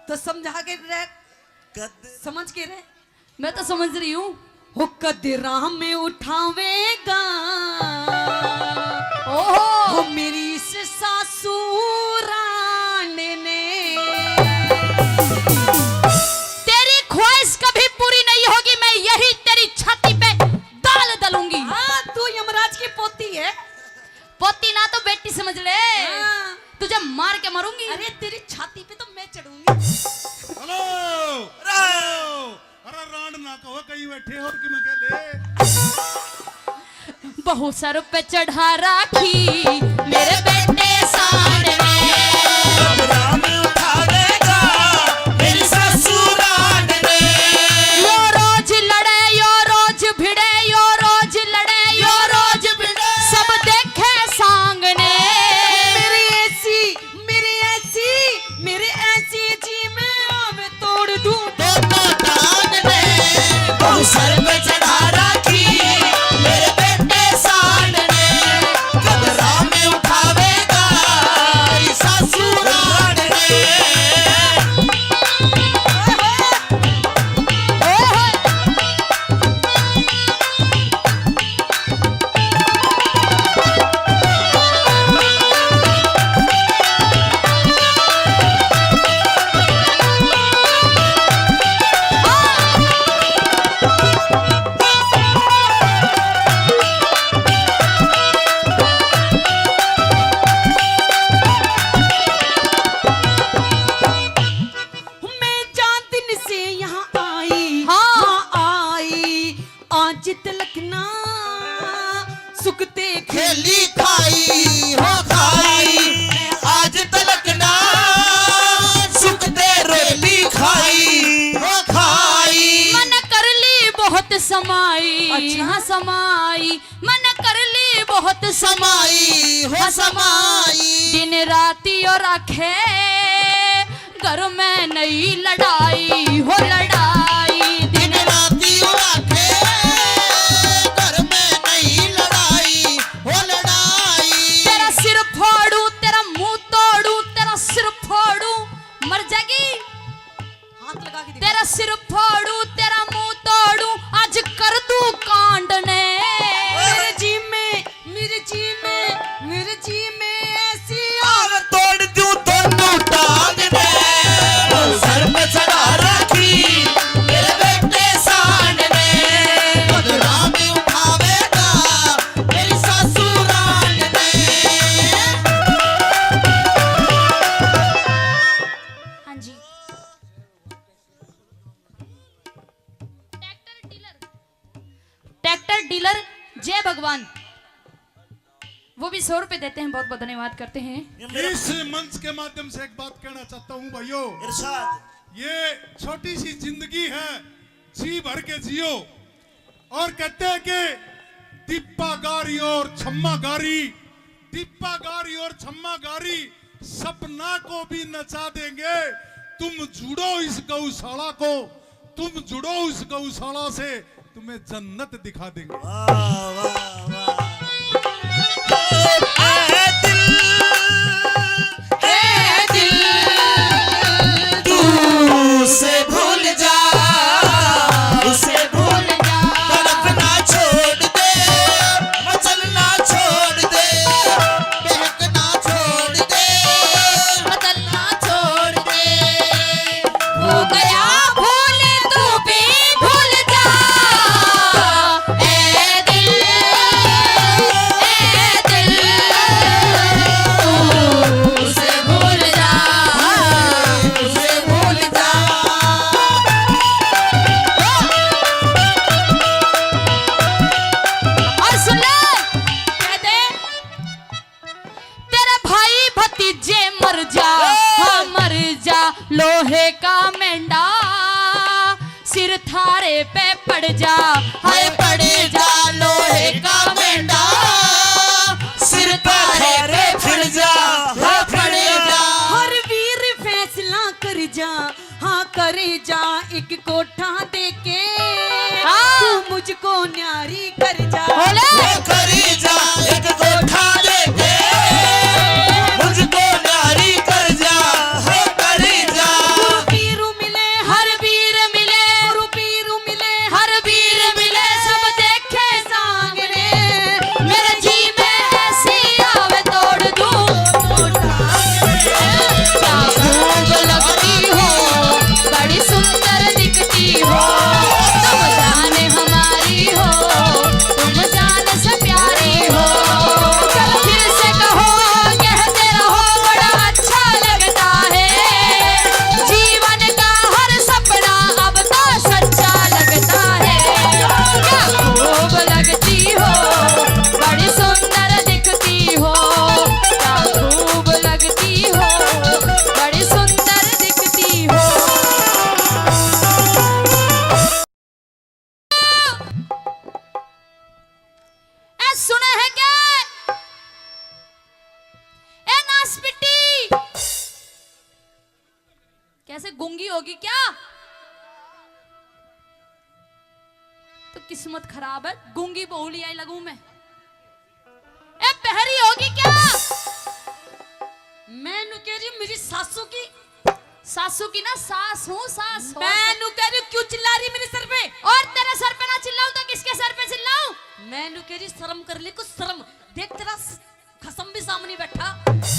तो समझा के रह, समझ के रह। मैं तो समझ रही हूँ। हो कद राह में उठावेगा। ओहो। हो मेरी इस सासू रांड ने। तेरी ख्वाहिश कभी पूरी नहीं होगी, मैं यही तेरी छाती पे दाल दलूंगी। हाँ, तू यमराज की पोती है। पोती ना तो बेटी समझ ले। हाँ। तुझे मार के मारूंगी। अरे तेरी छाती पे तो मैं चढ़ूंगी। Hello, hello. अरे रांड ना कहो, कहीं बैठे और कि मैं कह ले। बहू सर पे चढ़ा राखी मेरे बेटे सांड ने। कब राम उठावेगा मेरी सासू रांड ने। यो रोज लड़े, यो रोज भिड़े, यो रोज लड़े, यो रोज भिड़े। सब देखे सांग ने। मेरी ऐसी, मेरी ऐसी, मेरी ऐसी जी में आवे तोड़ दूं दोनों टांग ने। बहू सर पे चढ़ा राखी मेरे बेटे सांड ने। कब राह में उठावेगा मेरी सासू रांड ने। मैं चार दिन से यहाँ आई, हाँ। हाँ, आई, आज तलक ना सुकते खेली खाई, हो खाई, आज तलक ना सुकते रोली खाई, हो खाई। मन कर ली बहुत समाई, अच्छा। हाँ, समाई, मन कर ली बहुत समाई, हो समाई। दिन राती और आखे घर में नहीं लड़ाई, हो लड़ाई। दिन राती और आखे घर में नहीं लड़ाई, हो लड़ाई। तेरा सिर फोड़ू, तेरा मुंह तोड़ू, तेरा सिर फोड़ू, मर जाएगी। हाथ लगा के दिखा। तेरा सिर फोड़ू, तेरा मुंह तोड़ू, आज कर दूं कांड ने। मेरे जी में, मेरे जी में, मेरे जी में ऐसी आग तोड़ दूं दोनों टांग ने। वो सर पे चढ़ा रखी मेरे बेटे सांड ने। बदला में उठावेगा मेरी सासू रांड ने। हाँ जी। ट्रैक्टर डीलर, ट्रैक्टर डीलर जय भगवान, वो भी सौ रुपए देते हैं, बहुत बहुत धन्यवाद करते हैं। इस मंच के माध्यम से एक बात कहना चाहता हूँ भाइयों, इरशाद। ये छोटी सी जिंदगी है, जी भर के जियो। और कहते हैं कि दीपा गारी और छम्मा गारी, दीपा गारी और छम्मा गारी सपना को भी नचा देंगे। तुम जुड़ो इस गौशाला को, तुम जुड़ो उस गौशाला से, तुम्हें जन्नत दिखा देंगे। वाह, वाह, वाह। ओ पड़ जा, हाय पड़ जा लोहे का बेंडा, सिर पे रे फिर जा, हाय पड़ जा। हर वीर फैसला कर जा, हाँ कर जा एक कोठा देके, हाँ। तू मुझको न्यारी कर जा। बोले। वो करी जा एक कोठा लेके, मुझको न्यारी कर जा, हो करी जा। गुरु पीरू मिले, हर वीर मिले, गुरु पीरू मिले, हर वीर मिले, सब देखे सामने। मेरे जी में ऐसी आवे तोड़ दूं। क्या खूब लगती हो, बड़ी सुंदर दिखती हो, तुम जान हमारी हो, तुम जान से प्यारी हो। चलो फिर से कहो, कहते रहो, बड़ा अच्छा लगता है। जीवन का हर सपना अब तो सच्चा लगता है। क्या खूब लगती हो, बड़ी सुंदर दिखती हो, क्या खूब लगती हो, बड़ी सुंदर दिखती हो। ए, सुना है क्या? ए, नासपिट्टी, कैसे गूंगी होगी क्या? तो किस्मत खराब है, गूंगी बहू लिया लगू मैं। ए, बहरी होगी क्या? मैं नु कह रही हूँ, मेरी सासू की। सासू की ना सास हूँ, सास हो। मैं नु कह रही हूँ, क्यों चिल्ला रही मेरे सर पे? और तेरे सर पे ना चिल्लाऊं तो किसके सर पे चिल्लाऊं? मैं नु कह रही, शर्म कर ले कुछ, शर्म। देख, तेरा स-, खसम भी सामने बैठा,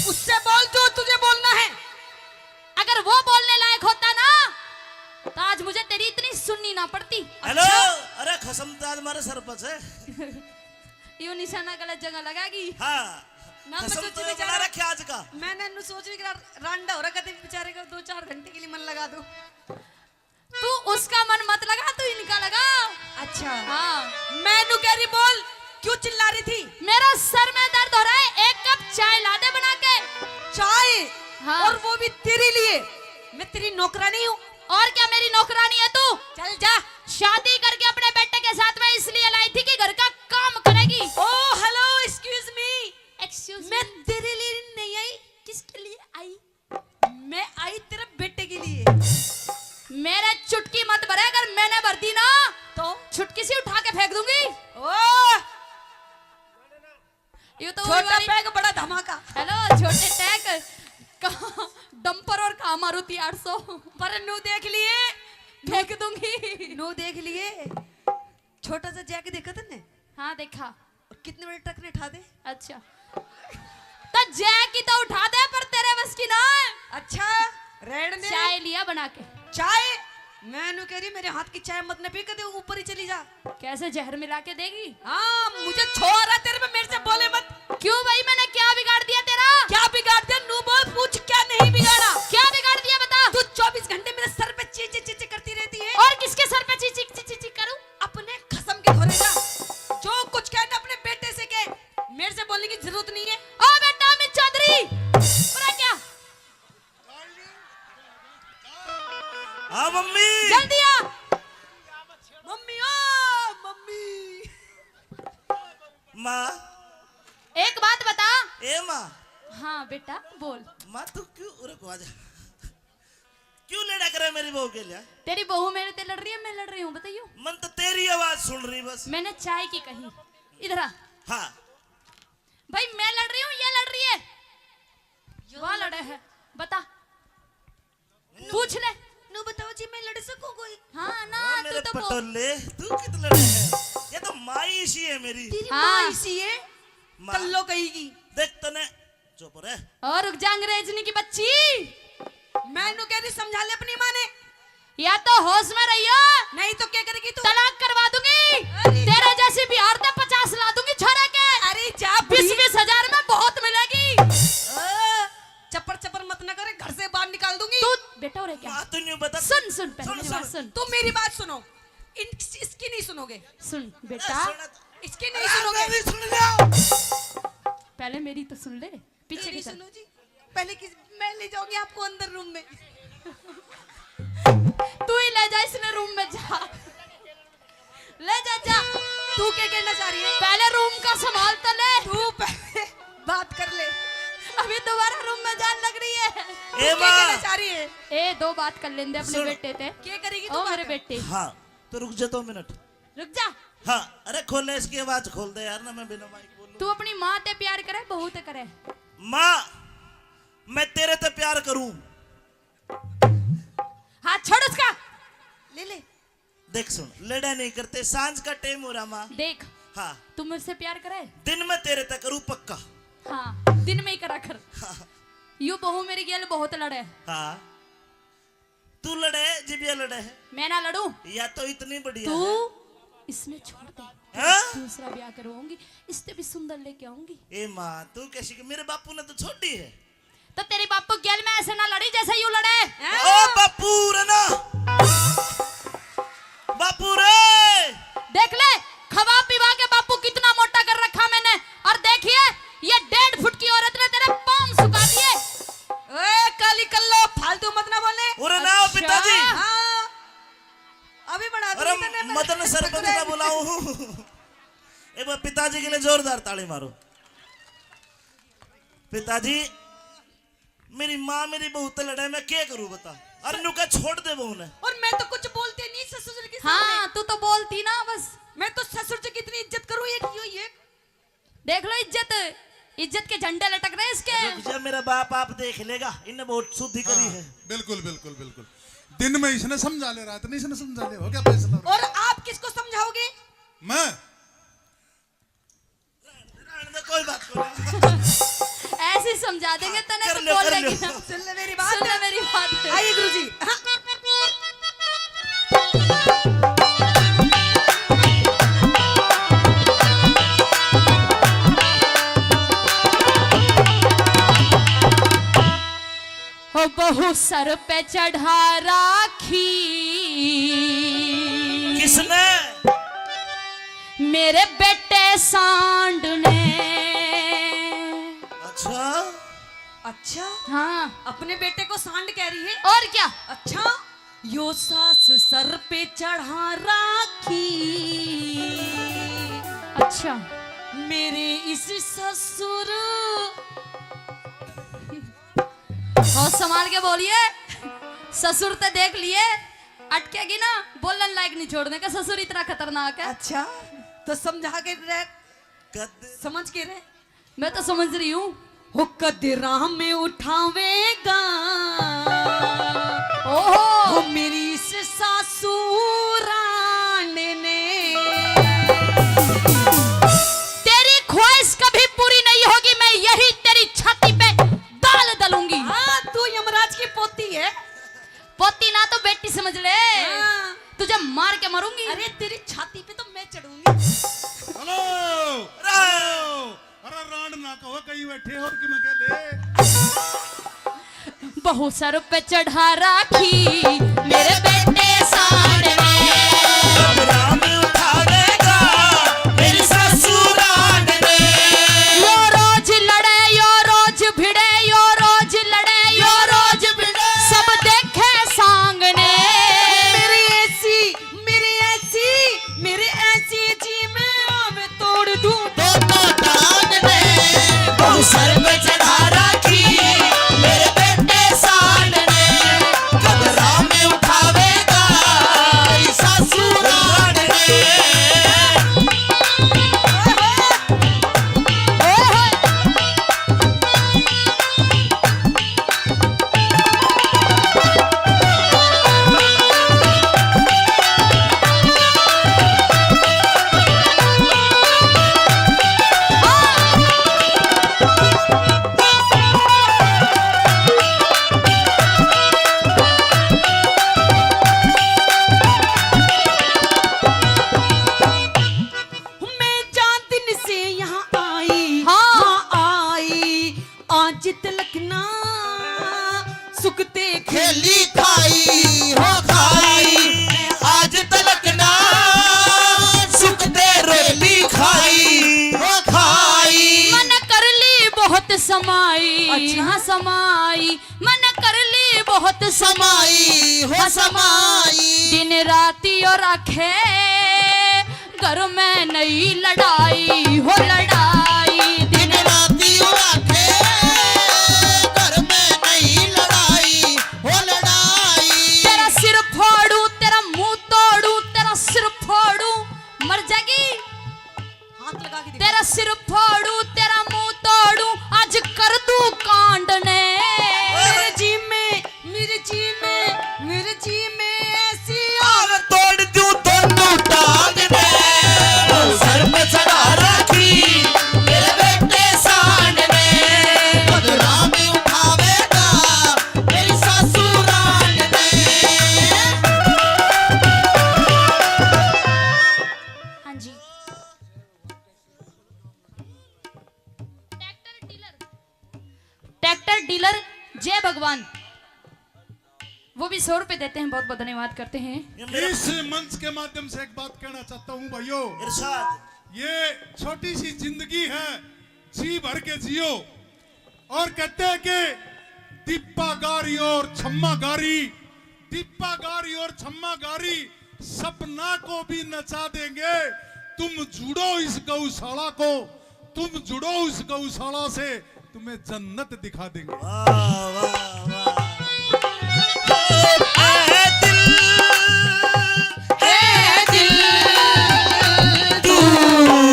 उससे बोल जो तुझे बोलना है। अगर वो बोलने लायक होता ना, तो आज मुझे तेरी इतनी सुननी ना पड़ती। हेलो। अच्छा। अरे, खसम तो आज हमारे सर पर है। यो निशाना गलत जगह लगागी। हाँ। ना, मैं खसम सोची तो ये बेचारा बना रखे आज का। मैंने नु सोच रही कि रा-, रांडा हो रहा, कदे बेचारे का दो चार घंटे के लिए मन लगा दो। तू उसका मन मत लगा, तू इनका लगा। अच्छा। हाँ। मैं नु कह रही, बोल, क्यों चिल्ला रही थी? मेरा सर में दर्द हो रहा है, एक कप चाय ला दे बना के। चाय? हाँ। और वो भी तेरे लिए। मैं तेरी नौकरानी हूँ। और क्या मेरी नौकरानी है तू? चल जा। शादी करके अपने बेटे के साथ मैं इसलिए लाई थी कि घर का काम करेगी। Oh, hello, excuse me। Excuse मैं me। तेरे लिए नहीं आई। किसके लिए आई? मैं आई तेरे बेटे के लिए। मेरे चुटकी मत भरे, अगर मैंने भर दी ना, तो? छुटकी सी उठा के फेंक दूंगी। ओ! ये तो छोटा पैग, बड़ा धमाका। हेलो, छोटे टैग। कहाँ डंपर और कहाँ मारुति आठ सौ? पर नू देख लिए। फेंक दूंगी। नू देख लिए। छोटा सा जैक देखा तन्ने? हाँ, देखा। और कितने बड़े ट्रक ने उठा दे? अच्छा। तो जैक की तो उठा दे, पर तेरे बस की ना है। अच्छा, रहने दे। चाय लिया बना के। चाय? मैं नू कह रही, मेरे हाथ की चाय मत न पी, कदे ऊपर ही चली जा। कैसे, जहर मिला के देगी? हाँ, मुझे छो आ रहा तेरे पे, मेरे से बोले मत। क्यों भाई, मैंने क्या बिगाड़ दिया तेरा? क्या बिगाड़ दिया? नू बोल, पूछ, क्या नहीं बिगाड़ा? क्या बिगाड़ दिया, बता। तू चौबीस घंटे मेरे सर पे ची ची ची ची करती रहती है। और किसके सर पे ची ची ची ची ची करूं? अपने खसम के घरे जा, जो कुछ कहना अपने बेटे से कह, मेरे से बोलने की जरूरत नहीं है। ओ बेटा, मैं चौधरी, पूरा क्या? हाँ मम्मी। जल्दी आ। मम्मी, ओ मम्मी। माँ। एक बात बता। ए माँ। हाँ बेटा, बोल। माँ, तू क्यों, रुक, आ जा। क्यों लड़ा करे मेरी बहू के लिए? तेरी बहू मेरे ते लड़ रही है, मैं लड़ रही हूँ, बताइयो। मन तो तेरी आवाज सुन रही बस। मैंने चाय की कही। इधर आ। हाँ। भाई, मैं लड़ रही हूँ, ये लड़ रही है? यो वाह, लड़ लड़े है। बता। नू, पूछ ले। नू बताओ जी, मैं लड़ सकूं कोई? हाँ ना, ओ, तू मेरे तो पटोले, तू कित लड़े है? ये तो माँ इसी है मेरी। तेरी हाँ। माँ इसी है? माँ। कल्लो कहेगी। देख तने, चुप रह। और रुक जा, अंग्रेजनी की बच्ची। मैं नू कह रही, समझा ले अपनी माँ ने। या तो होश में रहियो। नहीं तो क्या करेगी तू? तलाक करवा दूंगी। अरे तेरे जा। जैसी बिहार से पचास ला दूंगी छोरे के। अरे जा बीस बुढ़ी। बीस हजार में बहुत मिलेगी। ओ, चप्पर चप्पर मत ना करे, घर से बाहर निकाल दूंगी। तू बेटा हो रे क्या? माँ, तू न्यू बता। सुन, सुन, पहले सुन, मेरी बात सुन। सुन। तू मेरी बात सुनो। इन, इसकी नहीं सुनोगे। सुन बेटा। सुन। इसकी नहीं अरे, सुनोगे। मेरी सुन लो। पहले मेरी तो सुन ले। पीछे मेरी की तरफ। सुनो जी, पहले किस, मैं ले जाऊंगी आपको अंदर रूम में। तू ही ले जा इसने रूम में जा। तू क्या कहना चाह रही है? पहले रूम का संभाल तो ले। तू पहले बात कर ले। अभी दोबारा रूम में जान लग रही है। तू ए क्या माँ। कहना चाह रही है? ए, दो बात कर लेंदे अपने सुन। बेटे ते। क्या करेगी तू ओ मेरे बात? बेटे। हाँ, तो रुक जा दो मिनट। रुक जा। हाँ, अरे खोल ले, इसकी आवाज खोल दे यार, ना मैं बिना माइक बोलूं। तू अपनी माँ ते प्यार करे, बहू ते करे? माँ, मैं तेरे ते प्यार करूं। हाथ छोड़ उसका। ले ले। देख सुन, लड़ा नहीं करते, सांझ का टाइम हो रहा माँ। देख, हाँ। तू मेरे से प्यार करे? दिन में तेरे तक करूँ पक्का। हाँ, दिन में ही करा कर। हाँ। यू बहू मेरी गेल बहुत लड़े। हाँ। तू लड़े, जिबिया लड़े। मैं ना लड़ूं। या तो इतनी बढ़िया तू है। इसमें छोड़ दे। हाँ? दूसरा ब्याह करवाऊंगी, इससे भी सुंदर लेके आऊंगी। ए माँ, तू कैसी कि मेरे बापू ने तो छोड़ी है। तो तेरी बापू गेल में ऐसे ना लड़ी जैसे यू लड़े। ओ बापू रे ना, बापू रे। देख ले, खवा पिवा के बापू कितना मोटा कर रखा मैंने। और देखिए, ये डेढ़ फुट की औरत ने तेरे पाम सुखा दिए। ओए काली कल्लो, फालतू मत ना बोले। उरे ना, अच्छा। पिताजी। हाँ। अभी बना दूंगी अरे, तन्ने मैं मदन सरपंच ना बुलाऊं। एक बार पिताजी के लिए जोरदार ताली मारो। पिताजी, मेरी माँ मेरी बहू ते लड़े, मैं क्या करूँ बता? और न्यू का छोड़ दे बहू ने। और मैं तो कुछ बोलती नहीं ससुर जी के सामने। हाँ, तू तो बोलती ना बस। मैं तो ससुर जी की इतनी इज्जत करूँ, एक यो ये। देख लो इज्जत, इज्जत के झंडे लटक रहे इसके। रुक जा, मेरा बाप आप देख लेगा, इन्हें बहुत शुद्धि करी हाँ, है। बिल्कुल, बिल्कुल, बिल्कुल। दिन में इसने समझा ले, रात में इसने समझा ले, हो गया फैसला। और आप किसको समझाओगे? मैं। रहने दे, कोई बात नहीं। ऐसे ही समझा देंगे हाँ, तने कर तो लो, बोल कर लेगी लो। ना। सुन ले मेरी बात। सुन ले मेरी बात। आइए गुरुजी। हाँ। हो बहू सर पे चढ़ा राखी। किसने? मेरे बेटे सांड ने। अच्छा। अच्छा। हाँ। अपने बेटे को सांड कह रही है? और क्या? अच्छा। यो सास सर पे चढ़ा राखी। अच्छा। मेरे इस ससुर। और संभाल के बोलिए, ससुर ते देख लिए, अटकेगी ना, बोलन लायक नहीं छोड़ने का। ससुर इतना खतरनाक है। अच्छा, तो समझा के रह, कद- समझ के रह। मैं तो समझ रही हूँ। हो कद राम उठावेगा। ओहो। हो मेरी इस सासू राण ने। तेरी ख्वाहिश कभी पूरी नहीं होगी, मैं यही तेरी छाती पे दाल दलूंगी। हाँ, तू यमराज की पोती है। पोती ना तो बेटी समझ ले। हाँ। तुझे मार के मारूंगी। अरे तेरी छाती पे तो मैं चढ़ूंगी। Hello, hello. अरे रांड ना कहो, कहीं बैठे हो कि मैं कह ले। बहू सर पे चढ़ा राखी मेरे बेटे साड़ ने। राम उठा देगा मेरी सासू रांड ने। यो रोज लड़े, यो रोज भिड़े, यो रोज लड़े, यो रोज भिड़े। सब देखे सांग ने। मेरी ऐसी, मेरी ऐसी, मेरी ऐसी जी मैं आवे तोड़ दूं। दो तो दान ने, बहू सर पे चढ़ा राखी, मेरे बेटे साल ने, कदरा में उठावेगा, सासू रांड ने। मैं जान दिन से यहाँ आई, हाँ। हाँ, आई, आज तलक ना सुखते खेली खाई हो खाई, आज तलक ना सुखते रोटी खाई हो खाई। मन कर ली बहुत समाई, अच्छा। हाँ समाई, मन कर ली बहुत समाई हो समाई। दिन राती और आखे घर में नहीं लड़ाई हो लड़ाई, दिन दिन राती राखे, घर में नहीं लड़ाई हो लड़ाई। तेरा सिर फोड़ू, तेरा मुंह तोड़ू, तेरा सिर फोड़ू, मर जाएगी। हाथ लगा के दिखा। तेरा सिर फोड़ू, तेरा मुंह तोड़ू, आज कर दू कांड ने। मेरे जी में, मेरे जी में, मेरे जी में ऐसी आग तोड़ दूं दोनों टांग ने। वो सर पे चढ़ा रखी मेरे बेटे शान ने। बदनामी उठावेगा मेरी सासू रान ने। हाँ जी। ट्रैक्टर डीलर, ट्रैक्टर डीलर जय भगवान, वो भी सौ रुपए देते हैं, बहुत बहुत धन्यवाद करते हैं। इस मंच के माध्यम से एक बात कहना चाहता हूं भाइयों, इरशाद। ये छोटी सी जिंदगी है, जी भर के जियो। और कहते हैं कि दीपा गारी और छम्मा गारी, दीपा गारी और छम्मा गारी सपना को भी नचा देंगे। तुम जुड़ो इस गौशाला को, तुम जुड़ो इस गौशाला से, तुम्हें जन्नत दिखा देंगे। वाह, वाह, वाह। ए दिल, ए दिल, तू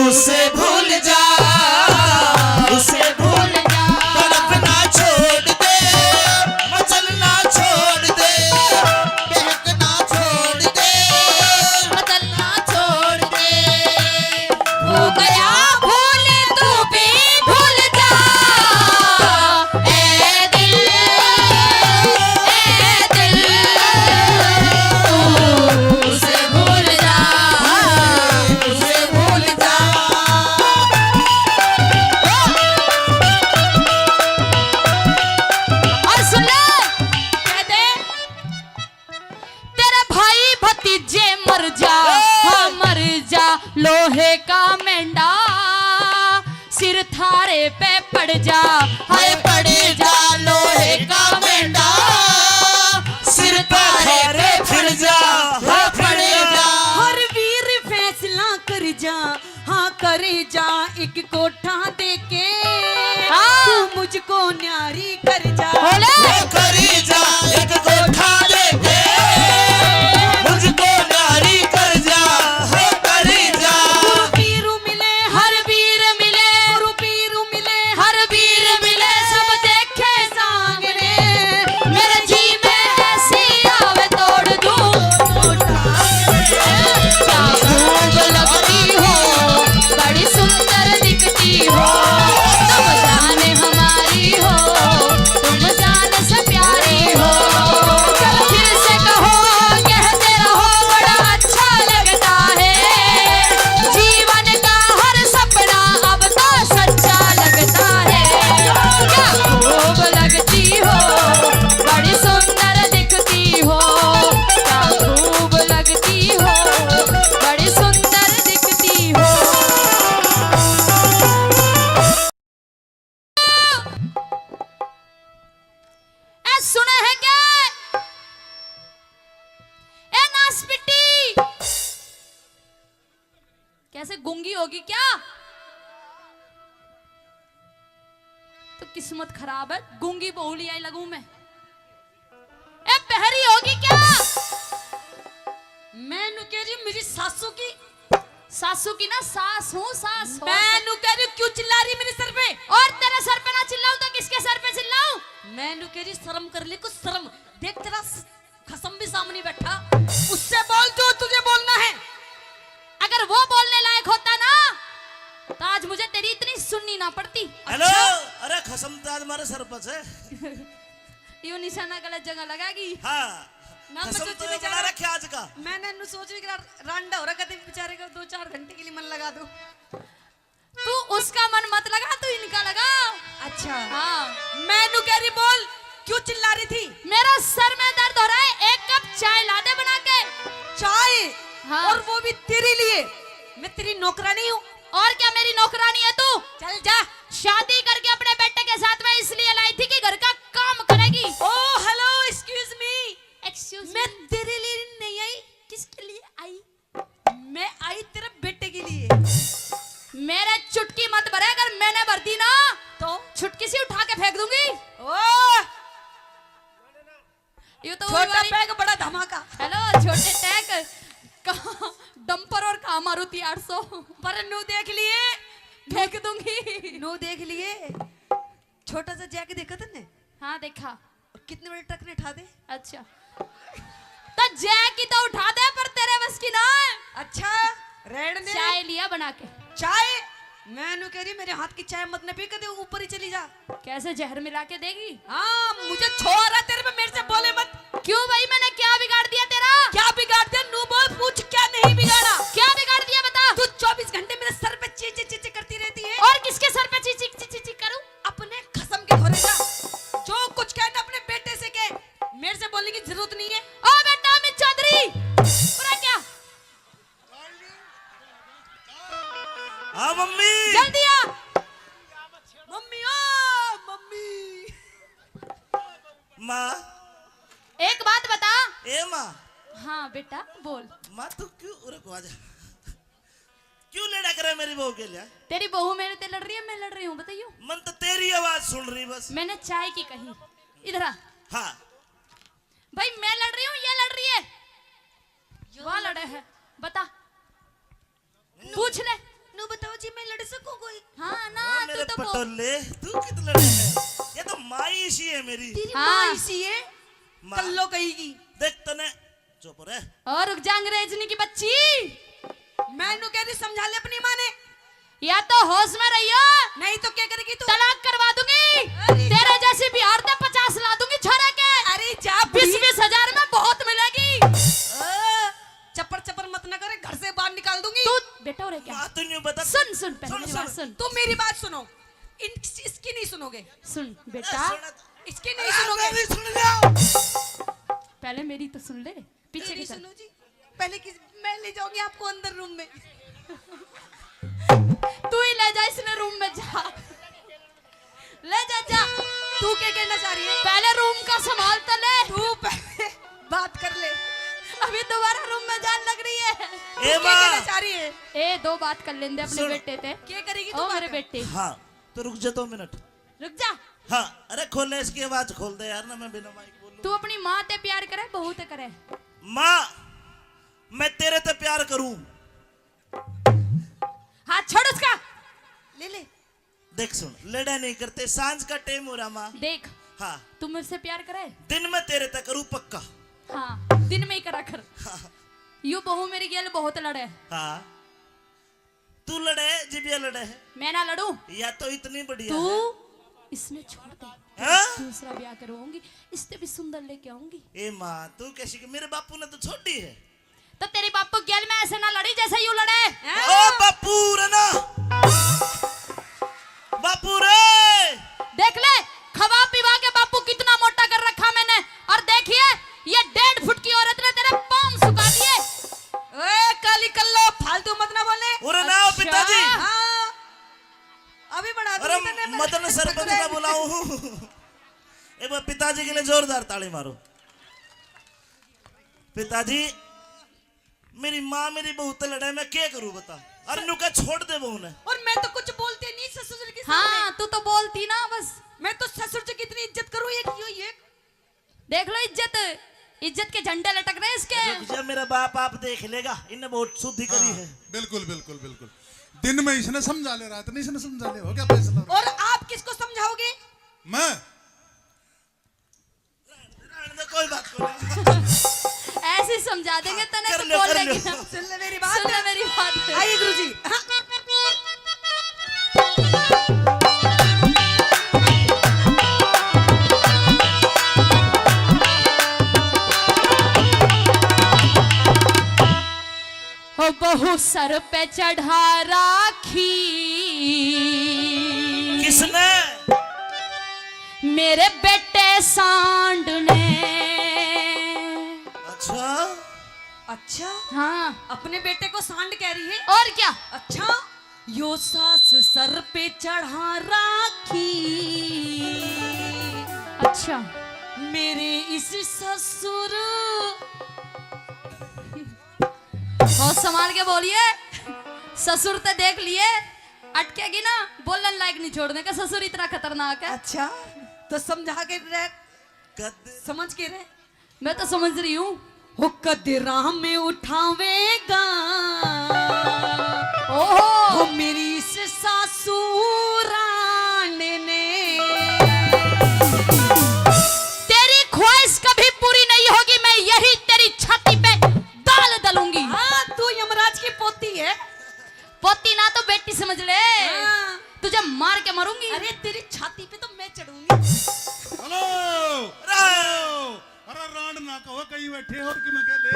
उसे भूल जा, उसे भूल जा। तड़पना छोड़ दे, मचलना छोड़ दे, बहकना छोड़ दे, बदलना छोड़ दे। हो गया भूल तू भी भूल जा। ए दिल, ए दिल, तू उसे भूल जा, उसे भूल जा। और सुन ले, कह दे, तेरे भाई भतीजे मर जा, हाँ, मर जा, लोहे का मेंढा, सिर थारे पे पड़ जा, हाय पड़ जा, लोहे का मेंढा, सिर थारे पे पड़ जा, हाय पड़ जा। हर वीर फैसला कर जा, हाँ कर जा एक कोठा देके, हाँ। तू मुझको न्यारी कर जा। बोले। वो कर जा एक कोठा देके, मुझको न्यारी कर जा, हो कर जा। गुरु पीरू मिले, हर वीर मिले, गुरु पीरू मिले, हर वीर मिले, सब देखे सांगने। मेरे जी में ऐसी आवे तोड़ दूं। क्या खूब लगती हो, बड़ी सुंदर दिखती हो, तुम जान हमारी हो, तुम जान से प्यारी हो। फिर से कहो, कहते रहो, बड़ा अच्छा लगता है। जीवन का हर सपना अब तो सच्चा लगता है। क्या खूब लगती हो, बड़ी सुंदर दिखती हो, क्या खूब लगती हो, बड़ी सुंदर दिखती हो। ए, सुने है क्या? ए, नासपिटी, कैसे गूंगी होगी क्या? तो किस्मत खराब है, गूंगी बहू ले आई लगूं मैं। ए, बहरी होगी क्या? मैं नु कह रही हूँ, मेरी सासू की। सासू की ना सास हूँ, सास हो। मैं नु कह रही हूँ, क्यों चिल्ला रही मेरे सर पे? और तेरे सर पे ना चिल्लाऊं तो किसके सर पे चिल्लाऊं? मैं नु कह रही, शर्म कर ले कुछ, शर्म। देख, तेरा स-, खसम भी सामने बैठा, उससे बोल जो तुझे बोलना है। अगर वो बोलने लायक होता ना, तो आज मुझे तेरी इतनी सुननी ना पड़ती। हेलो, अच्छा। अरे, खसम तो आज मारे सर पर है। यो निशाना गलत जगह लगागी। हाँ। ना, मैं खसम सोच तो रही बना रहा, रखे आज का। मैंने नु सोच रही कि रा-, रांडा हो रहा, कभी बेचारे को दो चार घंटे के लिए मन लगा दो। तू उसका मन मत लगा, तू इनका लगा। अच्छा। हाँ। मैं नु कह रही, बोल, क्यों चिल्ला रही थी? मेरा सर में दर्द हो रहा है, एक कप चाय ला दे बना के। चाय? हाँ। और वो भी तेरे लिए। मैं तेरी नौकरानी हूँ। और क्या मेरी नौकरानी है तू? चल जा। शादी करके अपने बेटे के साथ मैं इसलिए लाई थी कि घर का काम करेगी। Oh, hello, excuse me। Excuse मैं me। तेरे लिए नहीं आई। किसके लिए आई? मैं आई तेरे बेटे छुटकी मत भरे, अगर मैंने भर दी ना तो छुटकी सी उठा के फेंक दूंगी। ओ, ये तो वही छोटा वाली पैग बड़ा धमाका। हेलो, छोटे टैंक, कहाँ डंपर और कहाँ मारुति आठ सौ। पर नू देख लिए, फेंक दूंगी। नू देख लिए, छोटा सा जैक देखा तन्ने? हाँ, देखा। और कितने बड़े ट्रक ने उठा दे। अच्छा, तो जैक की तो उठा दे, पर तेरे बस की ना है। अच्छा, रहने दे। चाय लिया बना के। चाय? मैं नू कह रही, मेरे हाथ की चाय मत न पी, कदे ऊपर ही चली जा। कैसे जहर मिला के देगी? हाँ, मुझे छोड़ रहा तेरे में, मेरे से बोले मत। क्यों भाई, मैंने क्या बिगाड़ दिया तेरा? क्या बिगाड़ दिया? नू बोल, पूछ, क्या नहीं बिगाड़ा? क्या बिगाड़ दिया, बता। तू चौबीस घंटे मेरे सर पे ची ची ची ची करती रहती है। और किसके सर पे ची ची ची ची ची करूं? अपने खसम के धोरे जा। जो कुछ कहना अपने बेटे से कह, मेरे से बोलने की जरूरत नहीं है। ओ बेटा अमित चौधरी, पूरा क्या? हाँ मम्मी। जल्दी आ। मम्मी, ओ मम्मी। माँ। एक बात बता। ए माँ। हाँ बेटा, बोल। माँ, तू क्यों, रुक, आ जा। क्यों लड़ा करे मेरी बहू के लिए? तेरी बहू मेरे ते लड़ रही है, मैं लड़ रही हूँ, बताइयो। मन तो तेरी आवाज सुन रही बस। मैंने चाय की कही। इधर आ। हाँ। भाई, मैं लड़ रही हूँ, ये लड़ रही है? यो वहाँ लड़ लड़े है, बता। नू, पूछ ले। नू बताओ जी, मैं लड़ सकूं कोई? हाँ ना, हाँ, तू मेरे तो बहुत पटोले, तू कित लड़े है? ये तो माँ इसी है मेरी। तेरी हाँ। माँ इसी है? माँ। कल्लो कहेगी। देख तने, चुप रह। और रुक जा, अंग्रेजनी की बच्ची। मैं नू कह रही, समझा ले अपनी माँ ने। या तो होश में रहियो, नहीं तो क्या करेगी तू? तलाक करवा दूंगी। अरे तेरे जैसी बिहार से पचास ला दूंगी छोरे के। अरे जा बीस बुढ़ी। बीस हजार में बहुत मिलेगी। ओ, चप्पड़ चप्पड़ मत ना करे, घर से बाहर निकाल दूंगी। तू बेटा हो रे क्या? माँ, तू न्यू बता। सुन, सुन, पहले सुन, मेरी सुन। बात सुन। तुम मेरी बात सुनो, इन, इसकी नहीं सुनोगे। सुन बेटा। अरे सुन। इसकी नहीं अरे सुनोगे। मेरी सुन लो। पहले मेरी तो सुन ले, पीछे मेरी की सुन। सुनो जी, पहले किस, मैं ले जाऊंगी आपको अंदर रूम में। तू ही ले जा इसने रूम में, जा। ले जा, जा। तू क्या कहना चाह रही है? पहले रूम का संभाल तो ले। तू पहले बात कर ले। अभी दोबारा रूम में जान लग रही है। ए तू क्या माँ। कहना चाह रही है? ए, दो बात कर लेंदे अपने सुन। बेटे ते। क्या करेगी तू ओ मेरे बात? बेटे। हाँ, तो रुक जा दो मिनट। रुक जा। हाँ, अरे खोल ले, इसकी आवाज खोल दे यार, ना मैं बिना माइक बोलूं। तू अपनी माँ ते प्यार करे, बहू ते करे? माँ, मैं तेरे ते प्यार करूं। हाथ छोड़ उसका। ले ले। देख सुन, लड़ा नहीं करते, सांझ का टाइम हो रहा माँ। देख, हाँ। तू मेरे से प्यार करे? दिन में तेरे तक करूँ पक्का। हाँ, दिन में ही करा कर। हाँ। यू बहू मेरी गेल बहुत लड़े। हाँ। तू लड़े, जिबिया लड़े है। मैं ना लड़ूं। या तो इतनी बढ़िया तू है। इसने छोड़ दे। हाँ? दूसरा ब्याह करवाऊंगी, इससे भी सुंदर लेके आऊंगी। ए माँ, तू कैसी कि मेरे बापू ने तो छोड़ी है। तो तेरी बापू गेल में ऐसे ना लड़ी जैसे यू लड़े। ओ बापू रे ना, बापू रे। देख ले, खवा पिवा के बापू कितना मोटा कर रखा मैंने, और देखिए ये डेढ़ फुट की औरत ने तेरे पाँव सुखा दिए। ओए काली कल्लो, फालतू मत ना बोले। उरे ना आओ अच्छा। पिताजी। हाँ, अभी बना अरे दूंगी तन्ने मैं। मदन सरपंच ना बुलाऊं। एक बार पिताजी के लिए जोरदार ताली मारो। पिताजी, मेरी माँ मेरी बहू ते लड़े, मैं क्या करूँ बता? अरे नु कह छोड़ दे बहू ने। और मैं तो कुछ बोलती नहीं ससुर जी के सामने। हाँ, तू तो बोलती ना बस। मैं तो ससुर जी की इतनी इज्जत करूँ, ये क्यों ये? देख लो इज्जत, इज्जत के झंडे लटक रहे हैं इसके। रुक जा, मेरा बाप आप देख लेगा, इनने बहुत शुद्धि करी हाँ, है। बिल्कुल, बिल्कुल, बिल्कुल। दिन में इसने समझा ले, रात में इसने समझा ले, हो गया फैसला। और आप किसको समझाओगे? मैं। रहने दे, कोई बात कोनी। ऐसे ही समझा देंगे हाँ, तने कर तो लियो, बोल कर लेगी लियो। ना। सुन ले मेरी बात। सुन ले मेरी बात। आइए गुरुजी। हाँ। हो बहू सर पे चढ़ा राखी। किसने? मेरे बेटे सांड ने। अच्छा। अच्छा। हाँ। अपने बेटे को सांड कह रही है। और क्या? अच्छा। यो सास सर पे चढ़ा राखी। अच्छा। मेरे इस ससुर। और संभाल के बोलिए, ससुर ते देख लिए। अटकेगी ना, बोलन लायक नहीं छोड़ने का। ससुर इतना खतरनाक है। अच्छा, तो समझा के रह, कद समझ के रह। मैं तो समझ रही हूँ। हो कद राह में उठावेगा, ओहो। हो मेरी इस सासू राण ने। तेरी ख्वाहिश कभी पूरी नहीं होगी, मैं यही तेरी छाती पे दाल दलूंगी। हाँ, तू यमराज की पोती है। पोती ना तो बेटी समझ ले। हाँ। तुझे मार के मारूंगी। अरे, तेरी छाती पे तो मैं चढ़ूंगी। Hello, hello. अरे, रांड ना कहो, कहीं बैठे हो कि मैं कह दे।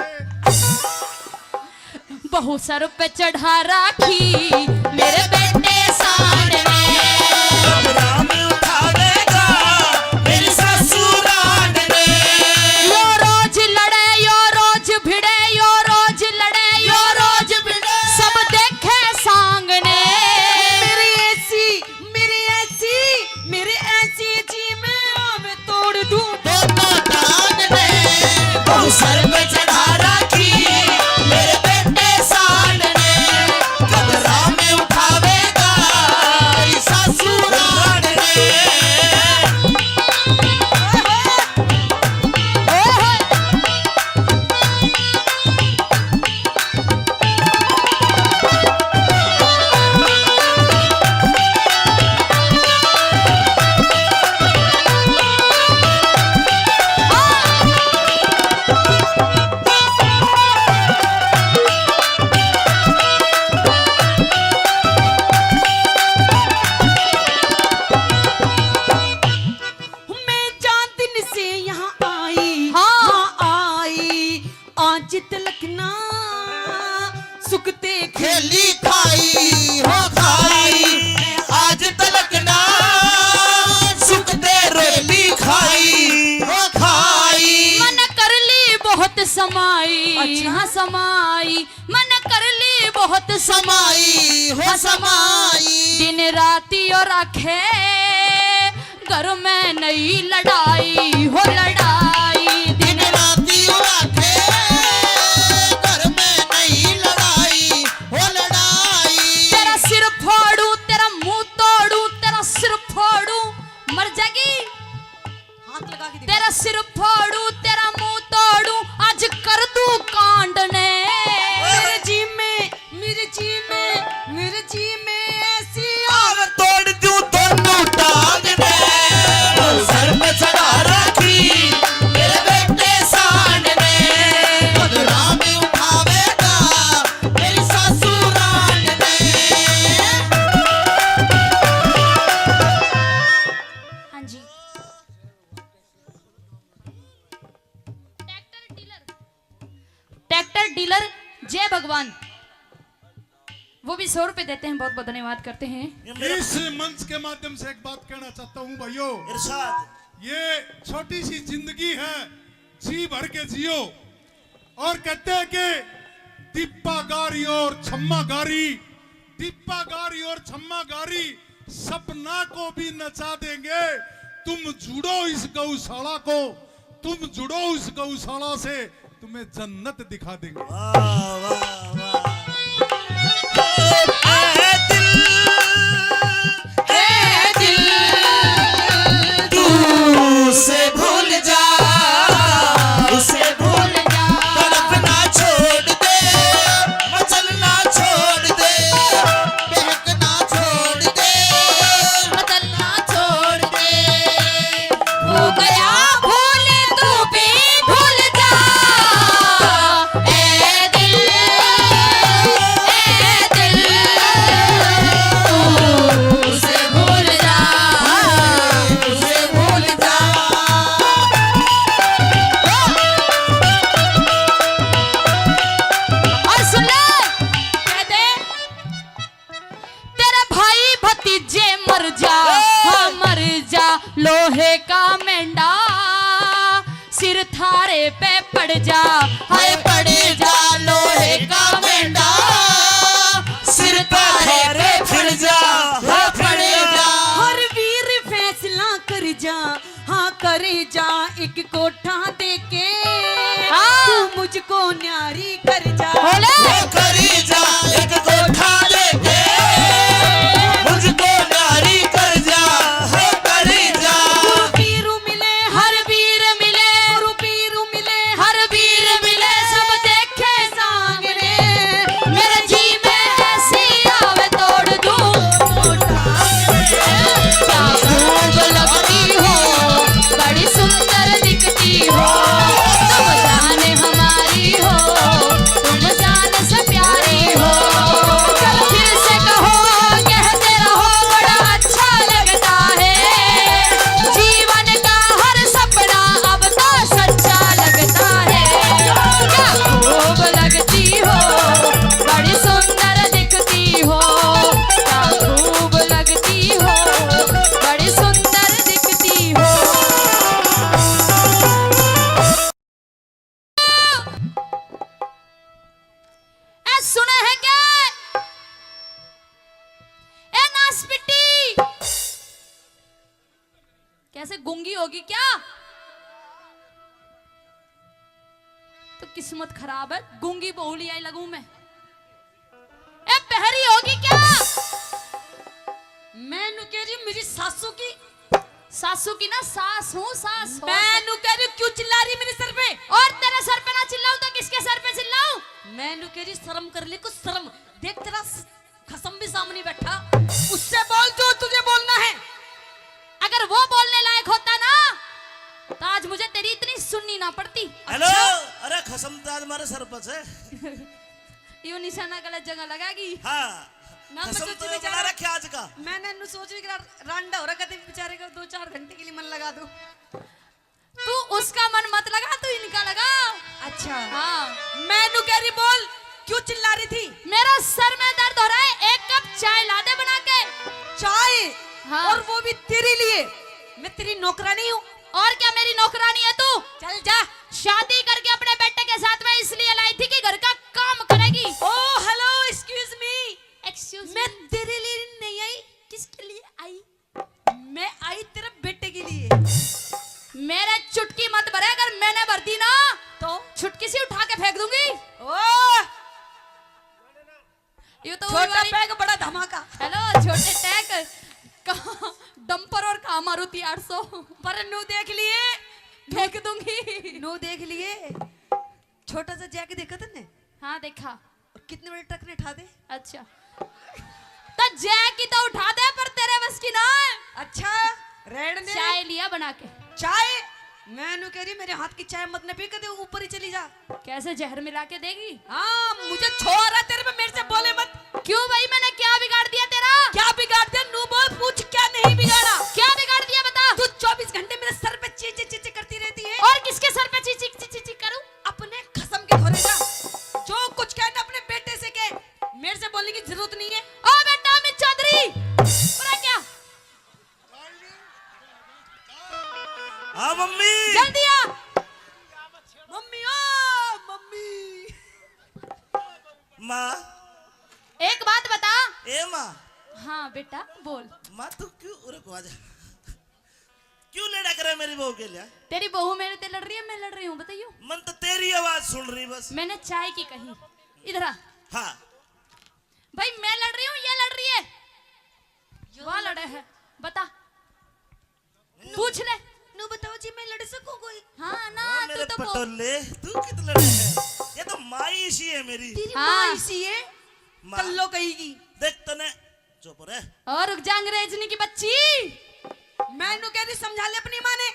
बहु सर पे चढ़ा राखी मेरे बेटे सांड ने। अब राम उठावेगा मेरी सासू रांड ने। यो रोज लड़े, यो रोज भिड़े, यो रोज लड़े, यो रोज भिड़े। सब देखे सांग ने। मेरी ऐसी, मेरी ऐसी, मेरी ऐसी जी मैं आवे तोड़ दूं। दोनों टांग ने बहु सर पे चढ़ा राखी मेरे बेटे सांड ने। कब राह में उठावेगा सासू रांड ने। मैं चार दिन से यहाँ आई, हाँ। हाँ, आई, आज तलक ना सुखते खेली खाई हो खाई, आज तलक ना सुखते रोली खाई हो खाई। मन कर ली बहुत समाई, अच्छा। हाँ समाई, मन कर ली बहुत समाई हो समाई। दिन राती और आखे घर में नई लड़ाई हो लड़ाई। दिन दिन राती राखे घर में नई लड़ाई हो लड़ाई। तेरा सिर फोड़ू, तेरा मुंह तोड़ू, तेरा सिर फोड़ू, मर जाएगी। हाथ लगा के दिखा। तेरा सिर फोड़ू, तेरा मुंह तोड़ू, आज कर दूं कांड ने। मेरे जी में, मेरे जी में, मेरे जी में ऐसी आग तोड़ दूं दोनों टांग ने। सर पे चढ़ा रखी मेरे बेटे सांड ने। बदला में उठावेगा मेरी सासू रांड ने। हाँ जी। ट्रैक्टर डीलर, ट्रैक्टर डीलर जय भगवान, वो भी सौ रुपए देते हैं, बहुत बहुत धन्यवाद करते हैं। इस मंच के माध्यम से एक बात कहना चाहता हूँ भाइयों, इरशाद। ये छोटी सी जिंदगी है, जी भर के जियो। और कहते हैं कि दीपा गारी और छम्मा गारी, दीपा गारी और छम्मा गारी सपना को भी नचा देंगे। तुम जुड़ो इस गौशाला को, तुम जुड़ो इस गौशाला से, तुम्हें जन्नत दिखा देंगे। वाह, वाह, वाह। ए दिल, ए दिल, तू उसे भूल जा, उसे भूल जा। तड़पना छोड़ दे, मचलना छोड़ दे, बहकना छोड़ दे, बदलना छोड़ दे। हो गया भूल तू भी भूल जा, ए दिल, ए दिल, तू उसे भूल जा, उसे भूल जा। और सुन ले, कह दे, तेरे भाई भतीजे मर जा, हाँ, मर जा, लोहे का मेंढा, सिर थारे पे पड़ जा, हाय पड़ जा, लोहे का मेंढा, सिर थारे पे पड़ जा, हाय पड़ जा। हर वीर फैसला कर जा, हाँ कर जा एक कोठा देके, हाँ। तू मुझको न्यारी कर जा। बोले। वो कर जा एक कोठा देके, कैसे, गूंगी होगी क्या? तो किस्मत खराब है, गूंगी बहू ले आई लगूं मैं। ए, बहरी होगी क्या? मैं नु कह रही हूँ, मेरी सासू की। सासू की ना, सास हूँ, सास, सास। मैं नु कह रही हूँ, क्यों चिल्ला रही मेरे सर पे? और तेरे सर पे ना चिल्लाऊं तो किसके सर पे चिल्लाऊं? मैं नु कह रही, शर्म कर ले कुछ, शर्म। देख, तेरा स-, खसम भी सामने बैठा, उससे बोल जो तुझे बोलना है। अगर वो बोलने लायक होता ना, तो आज मुझे तेरी इतनी सुननी ना पड़ती। हेलो। अच्छा? अरे, खसम तो आज मारे सर पर है। यो निशाना गलत जगह लगागी। हाँ। ना, मैं खसम सोची तो ये बेचारा बना रखे आज का। मैंने नु सोच रही कि रा-, रांडा हो रहा, कभी बेचारे का दो चार घंटे के लिए मन लगा दो। तू उसका मन मत लगा, तू इनका लगा। अच्छा। हाँ। मैं नु कह रही, बोल, क्यों चिल्ला रही थी? मेरा सर में दर्द हो रहा है, एक कप चाय ला दे बना के। चाय? हाँ। और वो भी तेरे लिए। मैं तेरी नौकरानी हूँ। और क्या मेरी नौकरानी है तू? चल जा। शादी करके अपने बेटे के साथ मैं इसलिए लाई थी कि घर का काम करेगी। Oh, hello, excuse me। Excuse मैं me। तेरे लिए नहीं आई। किसके लिए आई? मैं आई तेरे बेटे के लिए। मेरे चुटकी मत भरे, अगर मैंने भर दी ना, तो? छुटकी सी उठा के फेंक दूंगी। ओ! ये तो छोटा वही वाली पैग, बड़ा धमाका। हेलो, छोटे टैग, कहाँ डंपर और कहाँ मारुति आठ सौ। पर नू देख लिए। फेंक दूंगी। नू देख लिए। छोटा सा जैक देखा तन्ने? हाँ, देखा। और कितने बड़े ट्रक ने ठा दे। अच्छा, तो जैक की तो उठा दे, पर तेरे बस की ना है। अच्छा, रहने दे। चाय लिया बना के। चाय? मैं नू कह रही, मेरे हाथ की चाय मत न पी, कदे ऊपर ही चली जा। कैसे, जहर मिला के देगी? हाँ, मुझे छोरा तेरे पे, मेरे से बोले मत। क्यों भाई, मैंने क्या बिगाड़ दिया तेरा? क्या बिगाड़ दिया? नू बोल, पूछ, क्या नहीं बिगाड़ा? क्या बिगाड़ दिया, बता। तू चौबीस घंटे मेरे सर पे ची ची ची ची करती रहती है। और किसके सर पे ची ची ची ची ची करूं? अपने खसम के घरे जा, जो कुछ कहना अपने बेटे से कह, मेरे से बोलने की जरूरत नहीं है। ओ बेटा अमित चौधरी, पूरा क्या? हाँ मम्मी। जल्दी आ। मम्मी, ओ मम्मी। माँ। एक बात बता। ए माँ। हाँ बेटा, बोल। माँ, तू क्यों, रुक, आ जा। क्यों लड़ा करे मेरी बहू के लिए? तेरी बहू मेरे ते लड़ रही है, मैं लड़ रही हूँ, बताइयो। मन तो तेरी आवाज सुन रही बस। मैंने चाय की कही। इधर आ। हाँ। भाई, मैं लड़ रही हूँ, ये लड़ रही है? यो वाह लड़ लड़े रही है। बता। नु-, पूछ ले। नु बताओ जी, मैं लड़ सकूं कोई? हाँ ना, हाँ, तू मेरे तो बहु- पटोले, तू कित लड़े है? ये तो माँ इसी है मेरी। तेरी हाँ। माँ इसी है? माँ। कल्लो कहेगी। देख तने, चुप रह। और रुक जा, अंग्रेजनी की बच्ची। मैं नु कह रही, समझा ले अपनी माँ ने।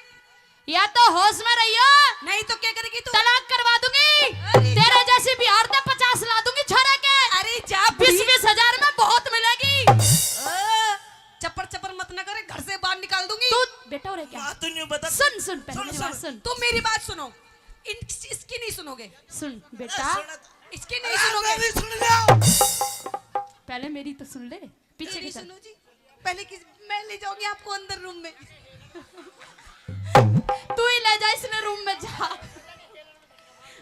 या तो होश में रहियो, नहीं तो क्या करेगी तू? तलाक करवा दूंगी। अरे तेरे जा। जैसी बिहार से पचास ला दूंगी छोरा के। अरे जा बीस बुढ़ी। बीस हजार में बहुत मिलेगी। ओ, चप्पर चप्पर मत ना करे, घर से बाहर निकाल दूंगी। तू बेटा हो रे क्या? माँ, तू न्यू बता। सुन, सुन, पहले सुन, मेरी बात सुन। सुन। तुम मेरी बात सुनो। इन, इसकी नहीं सुनोगे। सुन बेटा। अरे सुन। इसकी नहीं अरे सुनोगे। मेरी सुन लो। पहले मेरी तो सुन ले। पीछे मेरी की तरफ। सुनो जी, पहले किस, मैं ले जाऊंगी आपको अंदर रूम में। तू ही ले जा इसने रूम में, जा।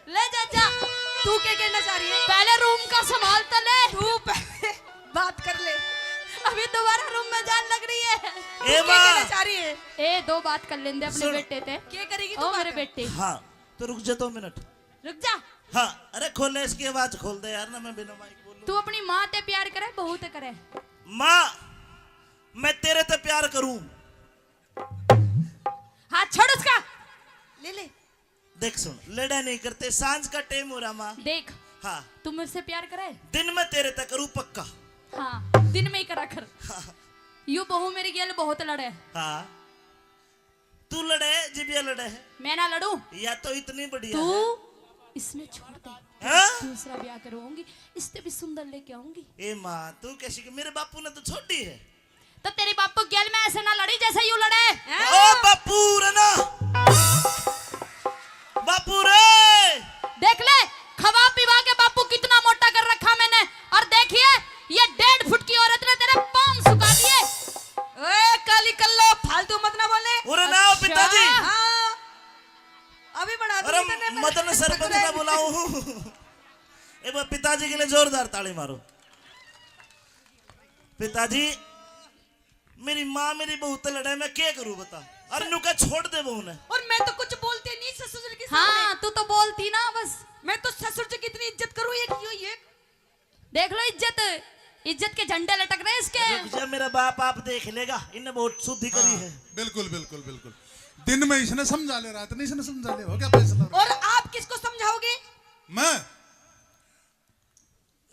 ले जा, जा। तू क्या कहना चाह रही है? पहले रूम का संभाल तो ले। तू पहले बात कर ले। अभी दोबारा रूम में जान लग रही है। ए तू क्या माँ। कहना चाह रही है? ए, दो बात कर लेंदे अपने सुन। बेटे ते। क्या करेगी तू ओ मेरे बात? बेटे। हाँ, तो रुक जा दो मिनट। रुक जा। हाँ, अरे खोल ले, इसकी आवाज खोल दे यार, ना मैं बिना माइक बोलूं। तू अपनी माँ ते प्यार करे, बहू ते करे? माँ, मैं तेरे ते प्यार करूं। हाथ छोड़ उसका। ले ले। देख सुन, लड़ा नहीं करते, सांझ का टाइम हो रहा माँ। देख, हाँ। तू मेरे से प्यार करे? दिन में तेरे ते करूं पक्का। हाँ, दिन में ही करा कर। हाँ। यू बहू मेरी गेल बहुत लड़े। हाँ। तू लड़े, जिबिया लड़े है। मैं ना लड़ूं। या तो इतनी बढ़िया तू है। इसने छोड़ दे। हाँ? दूसरा ब्याह करवाऊंगी, इससे भी सुंदर लेके आऊंगी। ए माँ, तू कैसी कि मेरे बापू ने तो छोड़ी है। तो तेरे बापू गेल में ऐसे ना लड़ी जैसे यू लड़े। ओ बापू रे ना। बापू रे। देख ले, खवा पिवा के बापू कितना मोटा कर रखा मैंने। और देखिए, ये डेढ़ फुट की औरत ने तेरे पाँव सुखा दिए। ओए, काली कल्लो, फालतू मत ना बोले। अरे ना, अच्छा। पिताजी। हाँ। अभी बना दूंगी अरे, तन्ने, पर मदन सरपंच ना बुलाऊं। एक बार पिताजी के लिए जोरदार ताली मारो। पिताजी, मेरी माँ मेरी बहू ते लड़े, मैं क्या करूं बता? और नुका छोड़ दे वो उन्हें। और मैं तो कुछ बोलती नहीं ससुर जी के सामने। हाँ, तू तो बोलती ना बस। मैं तो ससुर जी की इतनी इज्जत करूँ, एक यो, ये। देख लो इज्जत, इज्जत के झंडे लटक रहे इसके। रुक जा, मेरा बाप आप देख लेगा, इन्हें बहुत शुद्धि करी हाँ, है। बिल्कुल, बिल्कुल, बिल्कुल। दिन में इसने समझा ले, रात में इसने समझा ले, हो गया फैसला। और आप किसको समझाओगे? मैं?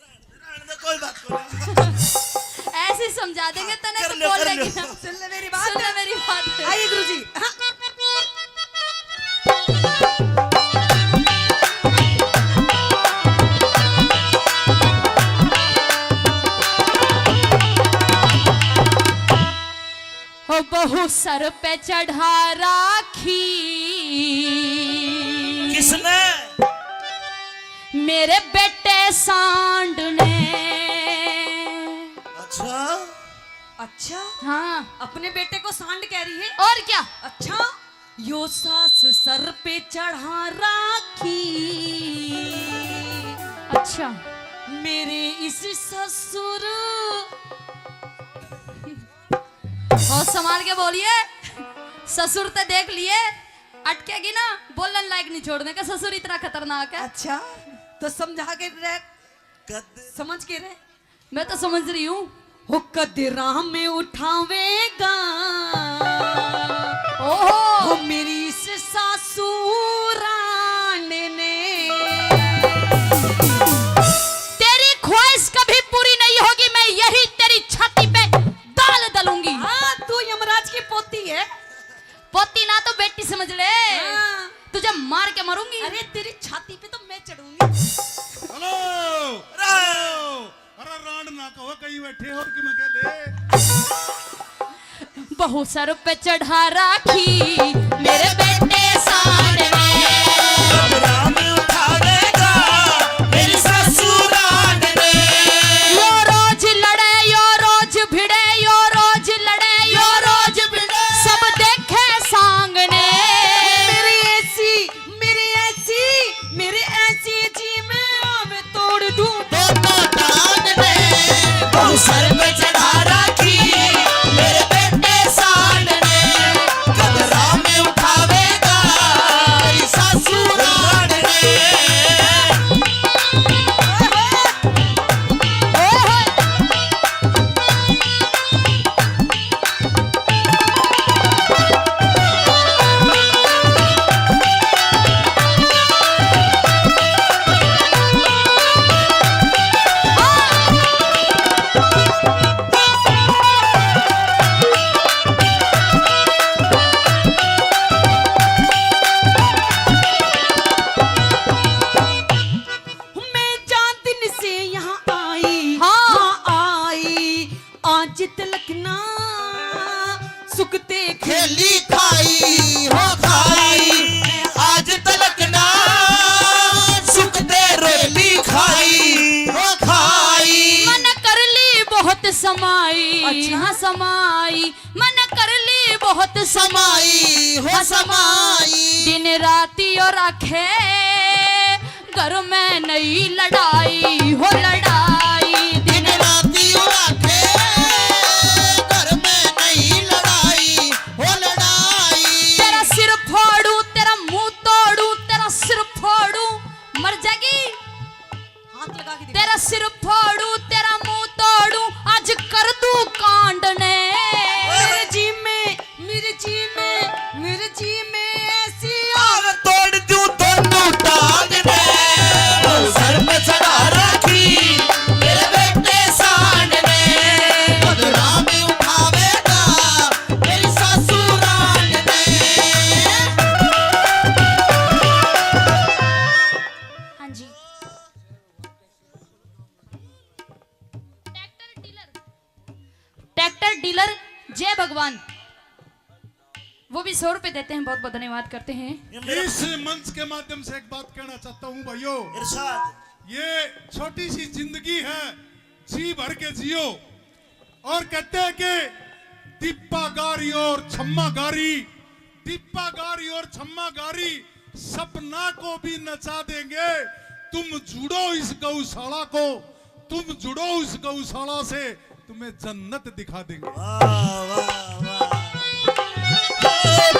रहने दे, कोई बात नहीं। ऐसे ही समझा देंगे, हाँ, तने कर तो लो, बोल कर लेगी लो। ना। सुन ले मेरी बात। सुन ले मेरी बात। आइए गुरुजी। हाँ। हो बहू सर पे चढ़ा राखी। किसने? मेरे बेटे सांड ने। अच्छा। अच्छा? हाँ। अपने बेटे को सांड कह रही है? और क्या? अच्छा, यो सास सर पे चढ़ा राखी। अच्छा। मेरे इस ससुर। और संभाल के बोलिए, ससुर ते देख लिए, अटकेगी ना, बोलन लायक नहीं छोड़ने का, ससुर इतना खतरनाक है। अच्छा, तो समझा के रह, कद- समझ के रह। मैं तो समझ रही हूँ। हो कद राह में उठावेगा। ओहो। हो मेरी इस सासू रांड ने। तेरी ख्वाहिश कभी पूरी नहीं होगी, मैं यही तेरी छाती पे दाल दलूंगी। हाँ, तू यमराज की पोती है। पोती ना तो बेटी समझ ले। हाँ। तुझे मार के मारूंगी। अरे तेरी छाती पे तो मैं चढ़ूंगी। Hello, hello. अरे रांड ना कहो, कहीं बैठे और कि मैं कह ले। बहू सर पे चढ़ा राखी मेरे बेटे सांड ने। कब राम उठावेगा मेरी सासू रांड ने। यो रोज लड़े, यो रोज भिड़े, यो रोज लड़े, यो रोज भिड़े। सब देखे सांग ने। मेरी ऐसी, मेरी ऐसी, मेरी ऐसी जी में आवे तोड़ दूं दोनों टांग ने। बहू सर पे चढ़ा राखी मेरे बेटे सांड ने। कब राह में उठावेगा मेरी सासू रांड ने। मैं चार दिन से यहाँ आई, हाँ। हाँ, आई, आज तलक ना सुकते खेली खाई, हो खाई, आज तलक ना सुकते रोली खाई, हो खाई। मन कर ली बहुत समाई, अच्छा। हाँ, समाई, मन कर ली बहुत समाई, हो समाई। दिन राती और आखे घर में नहीं लड़ाई, हो लड़ाई। दिन राती और आखे घर में नहीं लड़ाई, हो लड़ाई। तेरा सिर फोड़ू, तेरा मुंह तोड़ू, तेरा सिर फोड़ू, मर जाएगी। हाथ लगा के दिखा। तेरा सिर फोड़ू, तेरा मुंह तोड़ू, आज कर दूं कांड ने। मेरे जी में, मेरे जी में, मेरे जी में ऐसी आग तोड़ दूं दोनों टांग ने। सर पे चढ़ा रखी मेरे बेटे सांड ने। बदला में उठावेगा मेरी सासू रांड ने। हाँ जी। ट्रैक्टर डीलर, ट्रैक्टर डीलर जय भगवान, वो भी सौ रुपए देते हैं, बहुत बहुत धन्यवाद करते हैं। इस मंच के माध्यम से एक बात कहना चाहता हूँ भाइयों, इरशाद। ये छोटी सी जिंदगी है, जी भर के जियो। और कहते हैं कि दीपा गारी और छम्मा गारी, दीपा गारी और छम्मा गारी सपना को भी नचा देंगे। तुम जुड़ो इस गौशाला को, तुम जुड़ो उस गौशाला से, तुम्हें जन्नत दिखा देंगे। वाह, वाह, वाह। ओ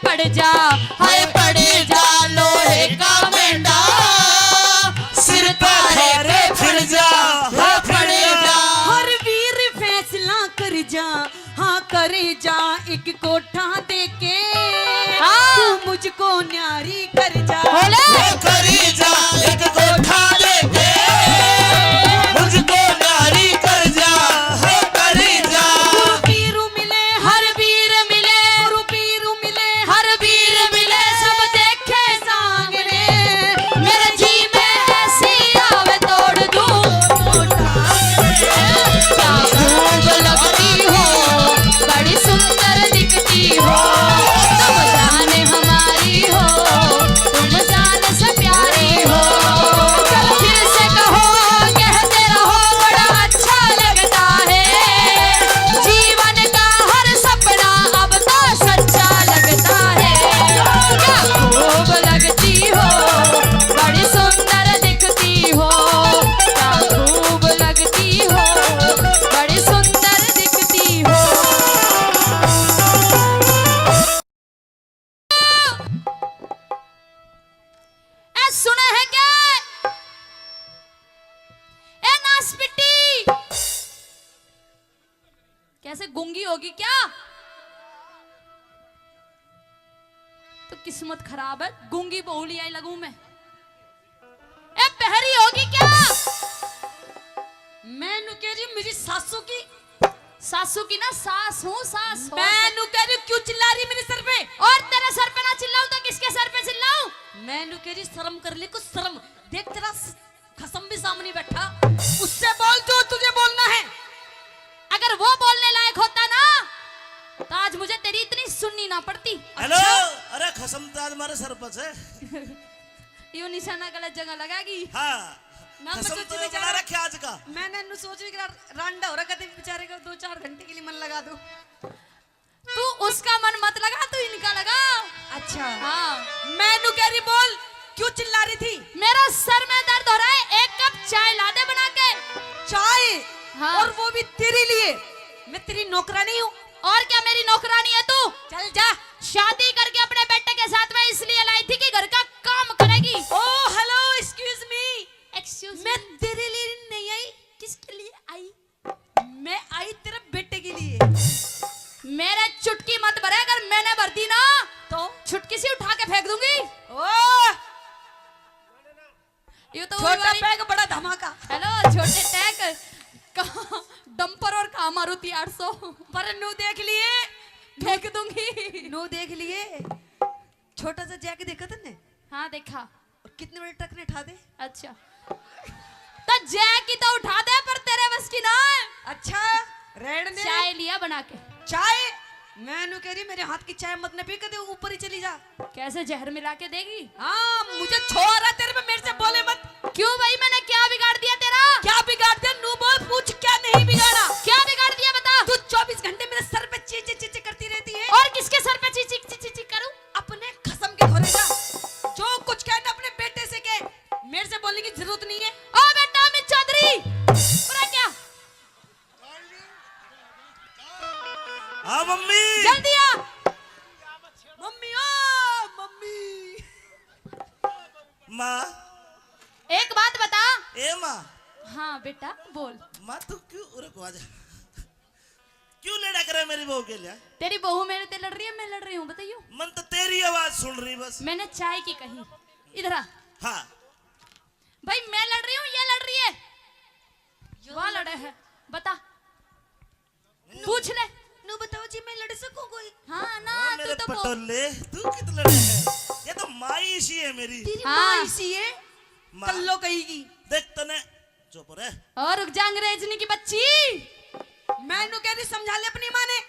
पड़ जा, हाय पड़ जा लोहे का मेंढा, सिर तारे पे चढ़ जा, हाय पड़ जा। हर वीर फैसला कर जा, हाँ कर जा एक कोठा देके, हाँ। तू मुझको न्यारी कर जा। बोले। वो करी जा एक कोठा लेके, मुझको न्यारी कर जा, हो करी जा। गुरु पीरू मिले, हर वीर मिले, गुरु पीरू मिले, हर वीर मिले, सब देखे सामने। मेरे जी में ऐसी आवे तोड़ दूं। क्या खूब लगती हो, बड़ी सुंदर दिखती हो, तुम जान हमारी हो, तुम जान से प्यारी हो। चलो फिर से कहो, कहते रहो, बड़ा अच्छा लगता है, जीवन का हर सपना अब तो सच्चा लगता है। क्या खूब लगती हो, बड़ी सुंदर दिखती हो, क्या खूब लगती हो, बड़ी सुंदर दिखती हो। ए, सुना है क्या? ए, नासपिट्टी, कैसे गूंगी होगी क्या? तो किस्मत खराब है, गूंगी बहू लिया लगू मैं। ए, बहरी होगी क्या? मैं नु कह रही हूँ, मेरी सासू की। सासू की ना, सास हूँ, सास हो। मैं नु कह रही हूँ, क्यों चिल्ला रही मेरे सर पे? और तेरे सर पे ना चिल्लाऊं तो किसके सर पे चिल्लाऊं? मैं नु कह रही, शर्म कर ले कुछ, शर्म। देख, तेरा स-, खसम भी सामने बैठा, उससे बोल जो तुझे बोलना है। अगर वो बोलने लायक होता ना, तो आज मुझे तेरी इतनी सुननी ना पड़ती। हेलो। अच्छा। अरे, खसम तो आज मारे सर पर है। यो निशाना गलत जगह लगागी। हाँ। ना, मैं खसम सोची तो थी बना बेचारा, रखे आज का। मैंने नु सोच रही कि रा-, रांडा हो रहा, कभी बेचारे का दो चार घंटे के लिए मन लगा दो। तू उसका मन मत लगा, तू इनका लगा। अच्छा। हाँ। मैं नु कह रही, बोल, क्यों चिल्ला रही थी? मेरा सर में दर्द हो रहा है, एक कप चाय ला दे बना के। चाय? हाँ। और वो भी तेरे लिए। मैं तेरी नौकरानी हूँ। और क्या मेरी नौकरानी है तू? चल जा। शादी करके अपने बेटे के साथ मैं इसलिए लाई थी कि घर का काम करेगी। Oh, hello, excuse me। Excuse मैं me। तेरे लिए नहीं आई। किसके लिए आई? मैं आई तेरे बेटे के लिए। मेरे चुटकी मत भरे, अगर मैंने भर दी ना, तो? छुटकी सी उठा के फेंक दूंगी। ओ! ये तो छोटा वही वाली पैक, बड़ा धमाका। हेलो, छोटे टैक। कहाँ डंपर और कहाँ मारुति आठ सौ? पर नू देख लिए। फेंक दूंगी। नू देख लिए। छोटा सा जैक देखा तन्ने? हाँ, देखा। और कितने बड़े ट्रक ने उठा दे? अच्छा। तो जैक की तो उठा दे, पर तेरे बस की ना है। अच्छा, रहने दे। चाय लिया बना के। चाय? मैं नू कह रही, मेरे हाथ की चाय मत न पी, कदे ऊपर ही चली जा। कैसे, जहर मिला के देगी? हाँ, मुझे छो आ रहा तेरे पे, मेरे से बोले मत। क्यों भाई, मैंने क्या बिगाड़ दिया तेरा? क्या बिगाड़ दिया? नू बोल, पूछ, क्या नहीं बिगाड़ा? क्या बिगाड़ दिया, बता। तू चौबीस घंटे मेरे सर पे ची ची ची ची करती रहती है। और किसके सर पे ची ची ची ची ची करूं? अपने खसम के धोरे जा। जो कुछ कहना अपने बेटे से कह, मेरे से बोलने की जरूरत नहीं है। ओ बेटा, अमित चौधरी, पूरा क्या? हाँ मम्मी। जल्दी आ। मम्मी, ओ मम्मी। माँ। एक बात बता। ए माँ। हाँ बेटा, बोल। माँ, तू क्यों, रुको, आजा। क्यों लड़ा करे मेरी बहू के लिए? तेरी बहू मेरे ते लड़ रही है, मैं लड़ रही हूँ, बताइयो। मन तो तेरी आवाज सुन रही बस। मैंने चाय की कही। इधर आ। हाँ। भाई, मैं लड़ रही हूँ, ये लड़ रही है? यो वाह, लड़ लड़े रही है। बता। नू, पूछ ले। नू बताओ जी, मैं लड़ सकूं कोई? हाँ ना, हाँ, तू मेरे तो पटोले, तू कित लड़े है? ये तो माँ इसी है मेरी। तेरी हाँ। माँ इसी है? माँ। कल्लो कहेगी। देख तने, चुप रह। और रुक जा, अंग्रेजनी की बच्ची। मैं नू कह रही, समझा ले अपनी माँ ने।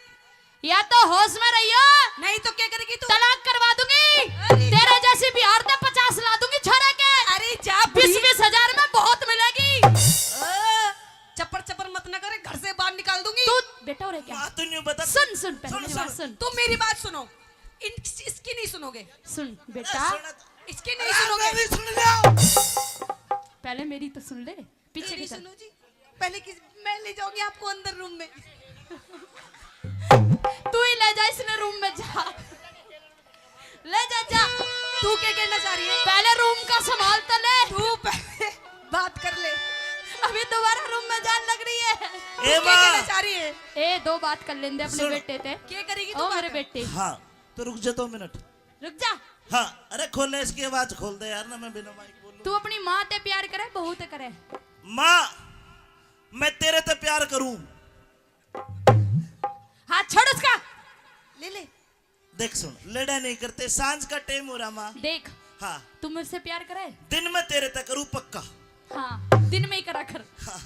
या तो होश में रहियो, नहीं तो क्या करेगी तू? तलाक करवा दूंगी। अरे तेरे जा। जैसी बिहार से पचास ला दूंगी छोरे के। अरे जा बीस बुढ़ी। बीस हजार में बहुत मिलेगी। ओ, चप्पर चप्पर मत ना करे, घर से बाहर निकाल दूंगी। तू बेटा हो रे क्या? माँ, तू न्यू बता। सुन, सुन, पहले सुन, मेरी बात सुन। सुन। तू मेरी बात सुनो। इन, इसकी नहीं सुनोगे। सुन बेटा। सुन। इसकी नहीं अरे, सुनोगे। मेरी सुन लो। पहले मेरी तो सुन ले। पीछे मेरी की तरफ। सुनो जी, पहले किस, मैं ले जाऊंगी आपको अंदर रूम में। तू ही ले जा इसने रूम में जा। ले जा, जा। तू क्या कहना चाह रही है? पहले रूम का संभाल तो ले। तू पहले बात कर ले। अभी दोबारा रूम में जान लग रही है। तू ए क्या माँ। कहना चाह रही है? ए, दो बात कर लेंदे अपने सुन। बेटे ते। क्या करेगी तू ओ मेरे बात? बेटे। हाँ, तो रुक जा दो मिनट। रुक जा। हाँ, अरे खोल ले इसकी आवाज, खोल दे यार, ना मैं बिना माइक बोलूं। तू अपनी माँ ते प्यार करे, बहू ते करे? माँ, मैं तेरे ते प्यार करूं। हाथ छोड़ उसका। ले ले। देख सुन, लड़ा नहीं करते, सांझ का टाइम हो रहा माँ। देख, हाँ। तू मेरे से प्यार करे? दिन में तेरे ते करूं पक्का। हाँ, दिन में ही करा कर। हाँ।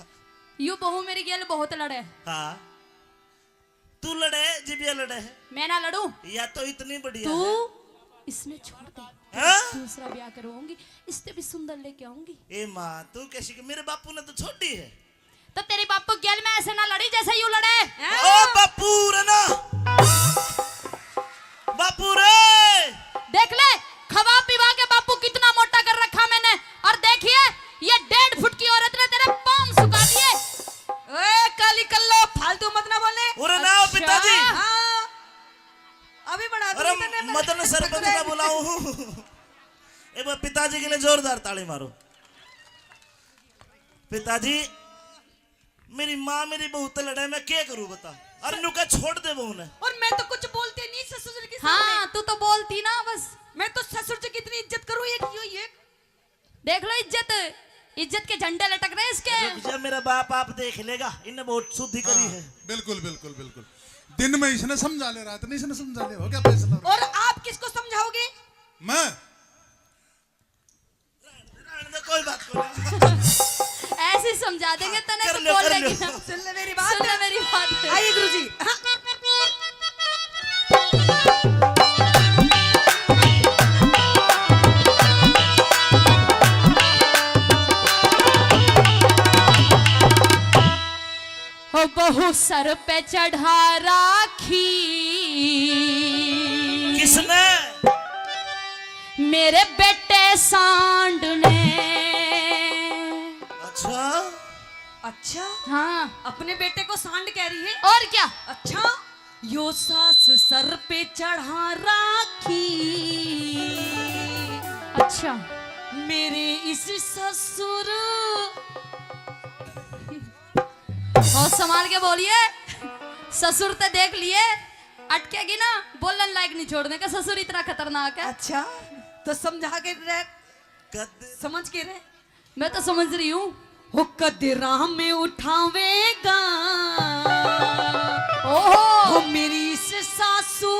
यू बहू मेरी गेल बहुत लड़े। हाँ। तू लड़े, जिबिया लड़े। मैं ना लड़ूं। या तो इतनी बढ़िया तू है। इसने छोड़ दे। हाँ? दूसरा ब्याह करवाऊंगी, इससे भी सुंदर लेके आऊंगी। ए माँ, तू कैसी कि मेरे बापू ने तो छोड़ी है। तो तेरी बापू गेल में ऐसे ना लड़ी जैसे यू लड़े। ओ बापू रे ना, बापू रे। देख ले, खवा पिवा के बापू कितना मोटा कर रखा मैंने, और देखिए ये डेढ़ फुट की औरत ने तेरे पाम सुखा दिए। ओए काली कल्लो, फालतू मत ना बोले। अरे ना अच्छा। पिताजी। हाँ। अभी बना दूंगी अरे तन्ने मैं। मदन सरपंच ना बुलाऊं। एक बार पिताजी के लिए जोरदार ताली मारो। पिताजी, मेरी माँ मेरी बहू ते लड़े, मैं क्या करूँ बता? और नुका छोड़ दे बहू ने। और मैं तो कुछ बोलती नहीं ससुर के सामने। हाँ, तू तो बोलती ना बस। मैं तो ससुर जी की इतनी इज्जत करूँ, एक यो ये। देख लो इज्जत, इज्जत के झंडे लटक रहे इसके। रुक जा, मेरा बाप आप देख लेगा, इन्हें बहुत शुद्धि करी हाँ, है। बिल्कुल, बिल्कुल, बिल्कुल। दिन में इसने समझा ले, रात में इसने समझा ले, हो गया फैसला। और आप किसको समझाओगे? मैं। रहने दे, कोई बात नहीं। ऐसे ही समझा देंगे हाँ, तने कर तो लो, बोल कर लेगी लो। ना। सुन ले मेरी बात। सुन ले मेरी बात। आइए गुरुजी। हाँ। हो बहू सर पे चढ़ा राखी। किसने? मेरे बेटे सांड ने। अच्छा। अच्छा? हाँ। अपने बेटे को सांड कह रही है? और क्या? अच्छा, यो सास सर पे चढ़ा राखी। अच्छा। मेरे इस ससुर। और संभाल के बोलिए, ससुर ते देख लिए, अटकेगी ना, बोलन लायक नहीं छोड़ने का। ससुर इतना खतरनाक है। अच्छा, तो समझा के रह, कद- समझ के रह। मैं तो समझ रही हूँ। हो कद राम उठावेगा, ओहो। हो मेरी इस सासू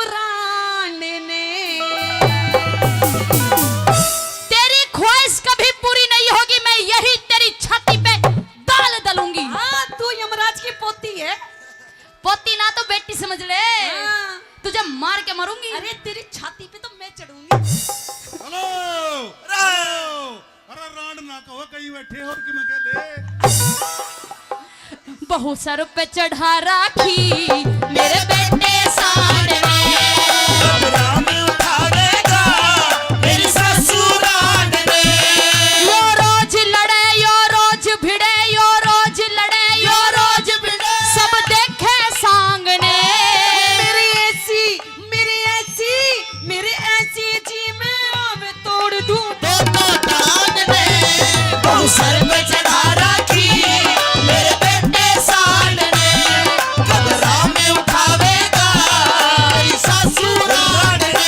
राण ने। तेरी ख्वाहिश कभी पूरी नहीं होगी, मैं यही तेरी छाती पे दाल दलूंगी। हाँ, तू यमराज की पोती है। पोती ना तो बेटी समझ ले। हाँ। तुझे मार के मारूंगी। अरे तेरी छाती पे तो मैं चढ़ूंगी। Hello, hello. अरे रांड ना कहो, कहीं बैठे हो कि मैं कह ले। बहू सर पे चढ़ा राखी मेरे बेटे सांड ने। राम उठावेगा मेरी सासू रांड ने। यो रोज लड़े, यो रोज भिड़े, यो रोज लड़े, यो रोज भिड़े। सब देखे सांग ने। मेरी ऐसी, मेरी ऐसी, मेरी ऐसी जी मैं आवे तोड़ दूं। दो तो दान ने, बहू सर पे चढ़ा राखी, मेरे बेटे सांड ने, कदरा में उठावेगा, मेरी सासू रांड ने।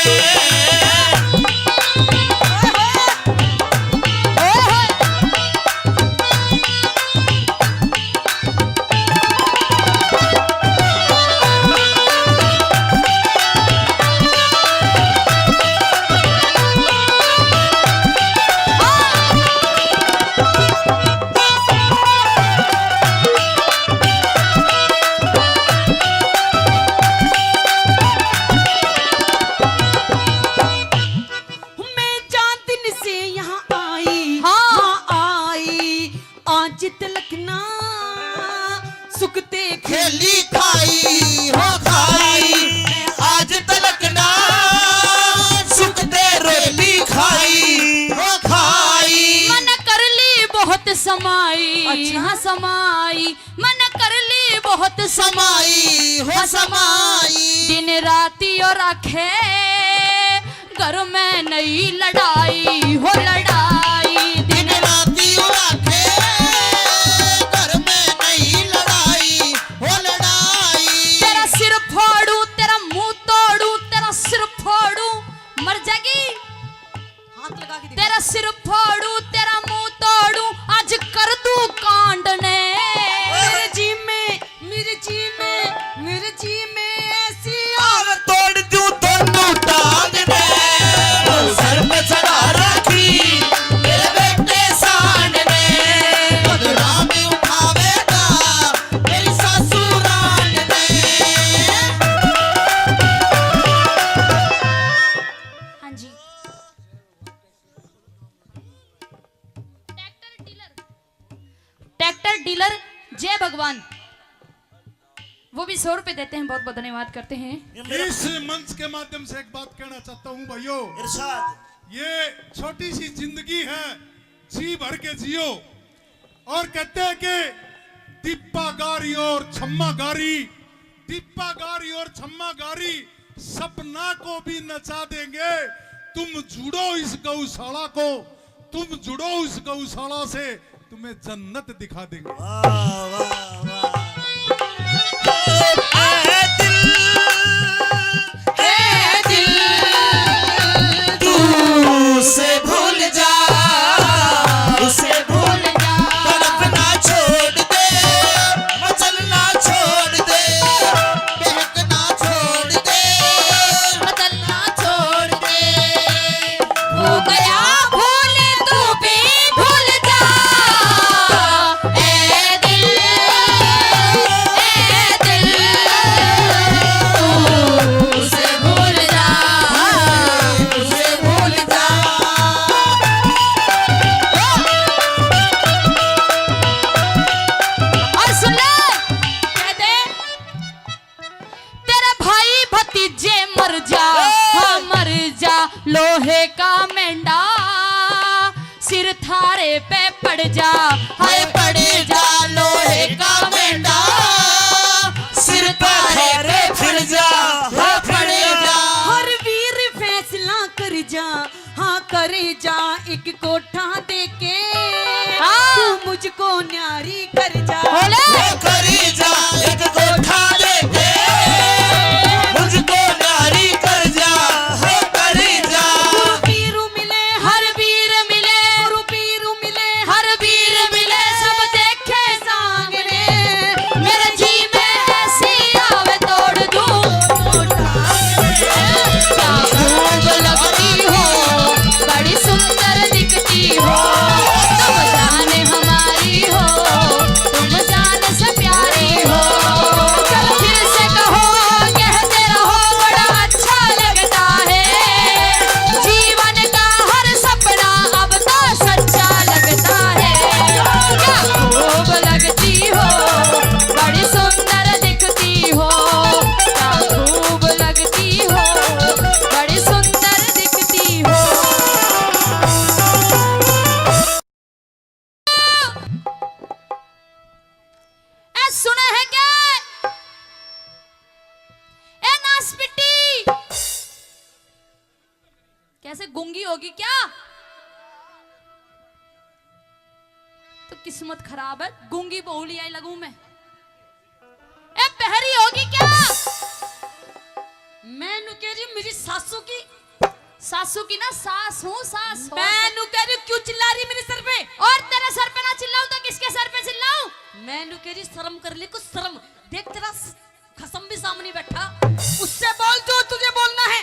मैं जान दिन से यहाँ आई, हाँ। हाँ, आई, आज तलक ना सुख ते खेली खाई, हो खाई, आज तलक ना सुख ते रोटी खाई, हो खाई। मन कर ली बहुत समाई, अच्छा। हाँ, समाई, मन कर ली बहुत समाई, हो समाई। दिन राती और आखे घर में नहीं लड़ाई हो लड़ाई, दिन दिन राती राखे, घर में नहीं लड़ाई हो लड़ाई। तेरा सिर फोड़ू, तेरा मुंह तोड़ू, तेरा सिर फोड़ू, मर जाएगी। हाथ लगा के दिखा। तेरा सिर फोड़ू, तेरा मुंह तोड़ू, आज कर दू कांड ने। मेरे जी में, मेरे जी में, मेरे जी में ऐसी आग तोड़ दूं दोनों टांग ने। सर पे चढ़ा रखी मेरे बेटे सांड ने, बदनामी उठावेगा मेरी सासू रांड ने। हाँ जी। ट्रैक्टर डीलर, ट्रैक्टर डीलर जय भगवान, वो भी सौ रुपए देते हैं, बहुत बहुत धन्यवाद करते हैं। इस मंच के माध्यम से एक बात कहना चाहता हूँ भाइयों, इरशाद। ये छोटी सी जिंदगी है, जी भर के जियो। और कहते हैं कि दीपा गारी और छम्मा गारी, दीपा गारी और छम्मा गारी सपना को भी नचा देंगे। तुम जुड़ो इस गौशाला को, तुम जुड़ो इस गौशाला से, तुम्हें जन्नत दिखा देंगे। वाह, वाह, वाह। ए दिल, ए दिल, तू उसे भूल जा, उसे भूल जा। तड़पना छोड़ दे, मचलना छोड़ दे, बहकना छोड़ दे, बदलना छोड़ दे। हो गया भूल तू भी भूल जा। ए दिल, ए दिल, तू उसे भूल जा, उसे भूल जा। और सुन ले, कह दे, तेरे भाई भतीजे मर जा, हाँ, मर जा लोहे का मेंढा, सिर थारे पे पड़ जा, हाय पड़ जा लोहे का मेंढा, सिर थारे पे पड़ जा, हाय पड़ जा। हर वीर फैसला कर जा, हाँ कर जा एक कोठा देके, हाँ। तू मुझको न्यारी कर जा। बोले। वो कर जा एक कोठा देके, मुझको न्यारी कर जा, हो कर जा। गुरु पीरू मिले, हर वीर मिले। गुरु पीरू मिले, हर वीर मिले। सब देखे सांगने, मेरे जी में ऐसी आवे तोड़ दूं। क्या खूब लगती हो, बड़ी सुंदर दिखती हो, तुम जान हमारी हो, तुम जान से प्यारी हो। फिर से कहो, कहते रहो, बड़ा अच्छा लगता है, जीवन का हर सपना अब तो सच्चा लगता है। क्या खूब लगती हो, बड़ी सुंदर दिखती हो, क्या खूब लगती हो, बड़ी सुंदर दिखती हो। ए, सुना है क्या? ए, नासपिटी, कैसे गूंगी होगी क्या? तो किस्मत खराब है, गूंगी बहुली आई लगूं मैं। ए, बहरी होगी क्या? मैं नु कह रही हूँ, मेरी सासू की। सासू की ना सास हूँ, सास हो। मैं नु कह रही हूँ, क्यों चिल्ला रही मेरे सर पे? और तेरे सर पे ना चिल्लाऊं तो किसके सर पे चिल्लाऊं? मैं नु कह रही, शर्म कर ले कुछ, शर्म। देख, तेरा स-, खसम भी सामने बैठा, उससे बोल जो तुझे बोलना है।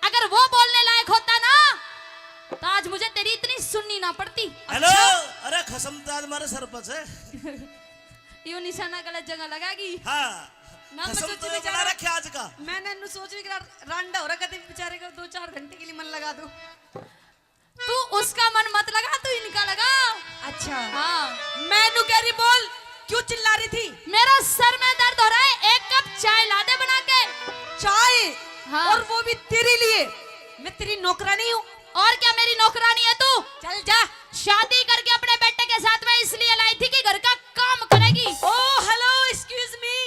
अगर वो बोलने लायक होता ना, तो आज मुझे तेरी इतनी सुननी ना पड़ती। हेलो। अच्छा? अरे, खसम तो आज मारे सर पर है। यो निशाना गलत जगह लगागी। हाँ। ना, मैं खसम सोच तो रही बना जा रहा। रखे आज का। मैंने नु सोच रही कि रा-, रांडा हो रहा, कभी बेचारे को दो चार घंटे के लिए मन लगा दो। तू उसका मन मत लगा, तू इनका लगा। अच्छा। हाँ। मैं नु कह रही, बोल, क्यों चिल्ला रही थी? मेरा सर में दर्द हो रहा है, एक कप चाय ला दे बना के। चाय? हाँ। और वो भी तेरे लिए। मैं तेरी नौकरानी हूँ। और क्या मेरी नौकरानी है तू? चल जा। शादी करके अपने बेटे के साथ मैं इसलिए लाई थी कि घर का काम करेगी। Oh, hello, excuse me।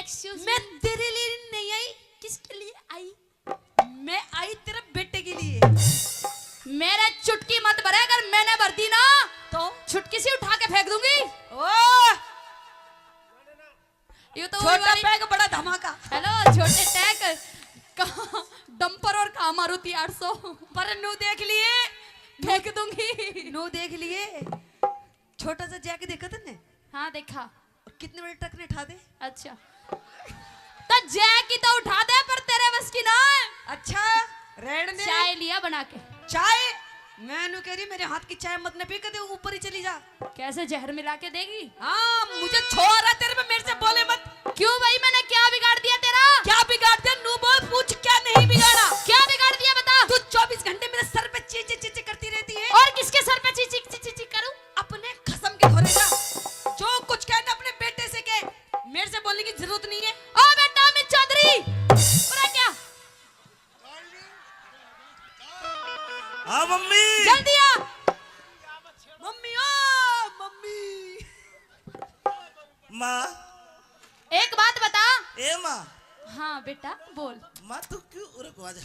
Excuse मैं me। तेरे लिए नहीं आई। किसके लिए आई? मैं आई तेरे बेटे चुटकी मत भरे, अगर मैंने भर दी ना तो छुटकी सी उठा के फेंक दूंगी। ओ, ये तो वही छोटा वाली पैग बड़ा धमाका। हेलो, छोटे टैंक, कहाँ डंपर और कहाँ मारुति आठ सौ। पर नू देख लिए, फेंक दूंगी। नू देख लिए, छोटा सा जैक देखा तन्ने? हाँ, देखा। और कितने बड़े ट्रक ने उठा दे। अच्छा, तो जैक ही तो उठा दे, पर तेरे बस की ना है। अच्छा, रहने दे। चाय लिया बना के। चाय? मैं नू कह रही, मेरे हाथ की चाय मत न पी, कदे ऊपर ही चली जा। कैसे जहर मिला के देगी? हाँ, मुझे छोड़ रहा तेरे में, मेरे से बोले मत। क्यों भाई, मैंने क्या बिगाड़ दिया तेरा? क्या बिगाड़ दिया? नू बोल, पूछ, क्या नहीं बिगाड़ा? क्या बिगाड़ दिया, बता। तू चौबीस घंटे मेरे सर पे ची ची ची ची करती रहती है। और किसके सर पे ची ची ची ची ची करूं? अपने खसम के धोरे जा। जो कुछ कहना अपने बेटे से कह, मेरे से बोलने की जरूरत नहीं है। ओ बेटा अमित चौधरी, पूरा क्या? हाँ मम्मी। जल्दी आ। मम्मी, ओ मम्मी। माँ। एक बात बता। ए माँ। हाँ बेटा, बोल। माँ, तू क्यों, रुको, आजा।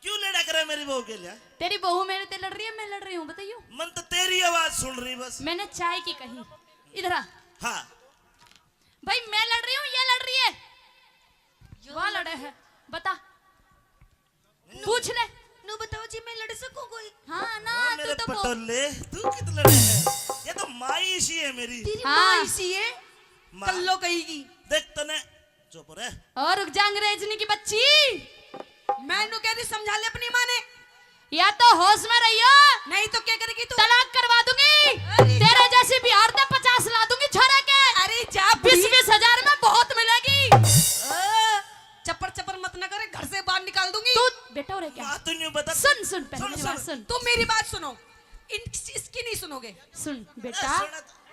क्यों लड़ा करे मेरी बहू के लिए? तेरी बहू मेरे ते लड़ रही है, मैं लड़ रही हूँ, बताइयो। मन तो तेरी आवाज सुन रही बस। मैंने चाय की कही। इधर आ। हाँ। भाई, मैं लड़ रही हूँ, ये लड़ रही है? यो वहाँ लड़ लड़े है, बता। नू, पूछ ले। नू बताओ जी, मैं लड़ सकूं कोई? हाँ ना, हाँ, तू मेरे तो बहुत पटोले, तू कित लड़े है? ये तो माँ इसी है मेरी। तेरी हाँ। माँ इसी है? माँ। कल्लो कहेगी। देख तने, चुप रह। और रुक जा अंग्रेजनी की बच्ची। मैं नू कह दी, समझा ले अपनी माँ ने। या तो होश में रहियो, नहीं तो क्या करेगी तू? तलाक करवा दूंगी। अरे तेरे जा। जैसी बिहार से पचास ला दूंगी छोरे के। अरे जा बीस बुढ़ी। बीस हजार में बहुत मिलेगी। ओ, चप्पर चप्पर मत ना करे, घर से बाहर निकाल दूंगी। तू बेटा हो रे क्या? माँ, तू न्यू बता। सुन, सुन, पहले सुन, मेरी सुन, बात सुन। सुन। तुम मेरी बात सुनो, इन, इसकी नहीं सुनोगे। सुन बेटा। सुन।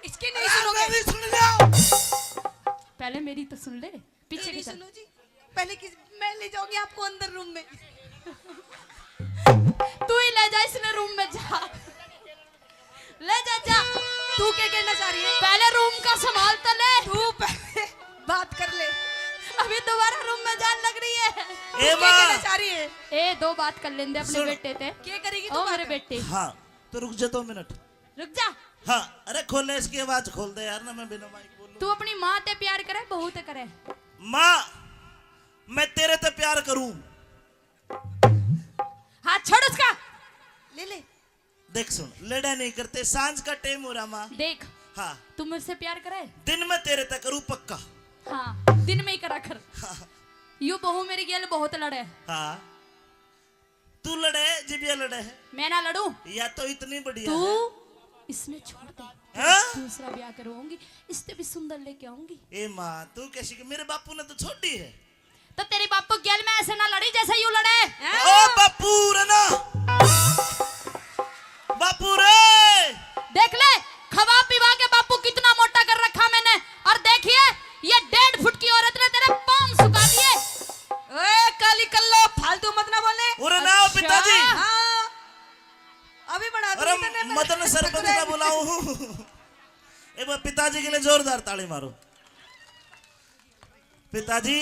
इसकी नहीं अरे, सुनोगे। मेरी सुन लो। पहले मेरी तो सुन ले, पीछे मेरी की सुन। सुनो जी, पहले किस, मैं ले जाऊंगी आपको अंदर रूम में। तू ही ले जा इसने रूम में, जा। ले जा, जा। तू क्या कहना चाह रही है? पहले रूम का संभाल तो ले। तू पहले बात कर ले। अभी दोबारा रूम में जान लग रही है। ए तू क्या माँ। कहना चाह रही है? ए, दो बात कर लेंदे अपने सुन। बेटे ते। क्या करेगी तू ओ मेरे बात? बेटे। हाँ, तो रुक जा दो मिनट। रुक जा। हाँ, अरे खोल ले इसकी आवाज, खोल दे यार, ना मैं बिना माइक बोलूं। तू अपनी माँ ते प्यार करे, बहू ते करे? माँ, मैं तेरे ते प्यार करूं। हाथ छोड़ उसका। ले ले। देख सुन, लड़ा नहीं करते, सांझ का टाइम हो रहा माँ। देख, हाँ। तू मेरे से प्यार करे? दिन में तेरे तक करूँ पक्का। हाँ, दिन में ही करा कर। हाँ। यू बहू मेरी गेल बहुत लड़े। हाँ। तू लड़े, जिबिया लड़े है। मैं ना लड़ूं। या तो इतनी बढ़िया तू है। इसने छोड़ दे। हाँ? दूसरा ब्याह करवाऊंगी, इससे भी सुंदर लेके आऊंगी। ए माँ, तू कैसी कि मेरे बापू ने तो छोड़ी है। तो तेरी बापू गेल में ऐसे ना लड़ी जैसे यू लड़े। ओ बापू रे ना, बापू रे। देख ले, खवा पिवा के बापू कितना मोटा कर रखा मैंने, और देखिए ये डेढ़ फुट की औरत ने तेरे पाँव सुखा दिए। ओए काली कल्लो, फालतू मत ना बोले। उरे ना, अच्छा। पिताजी। हाँ, अभी बना दूंगी अरे तन्ने मैं। मदन सरपंच का बुलाऊं। एक बार पिताजी के लिए जोरदार ताली मारो। पिताजी,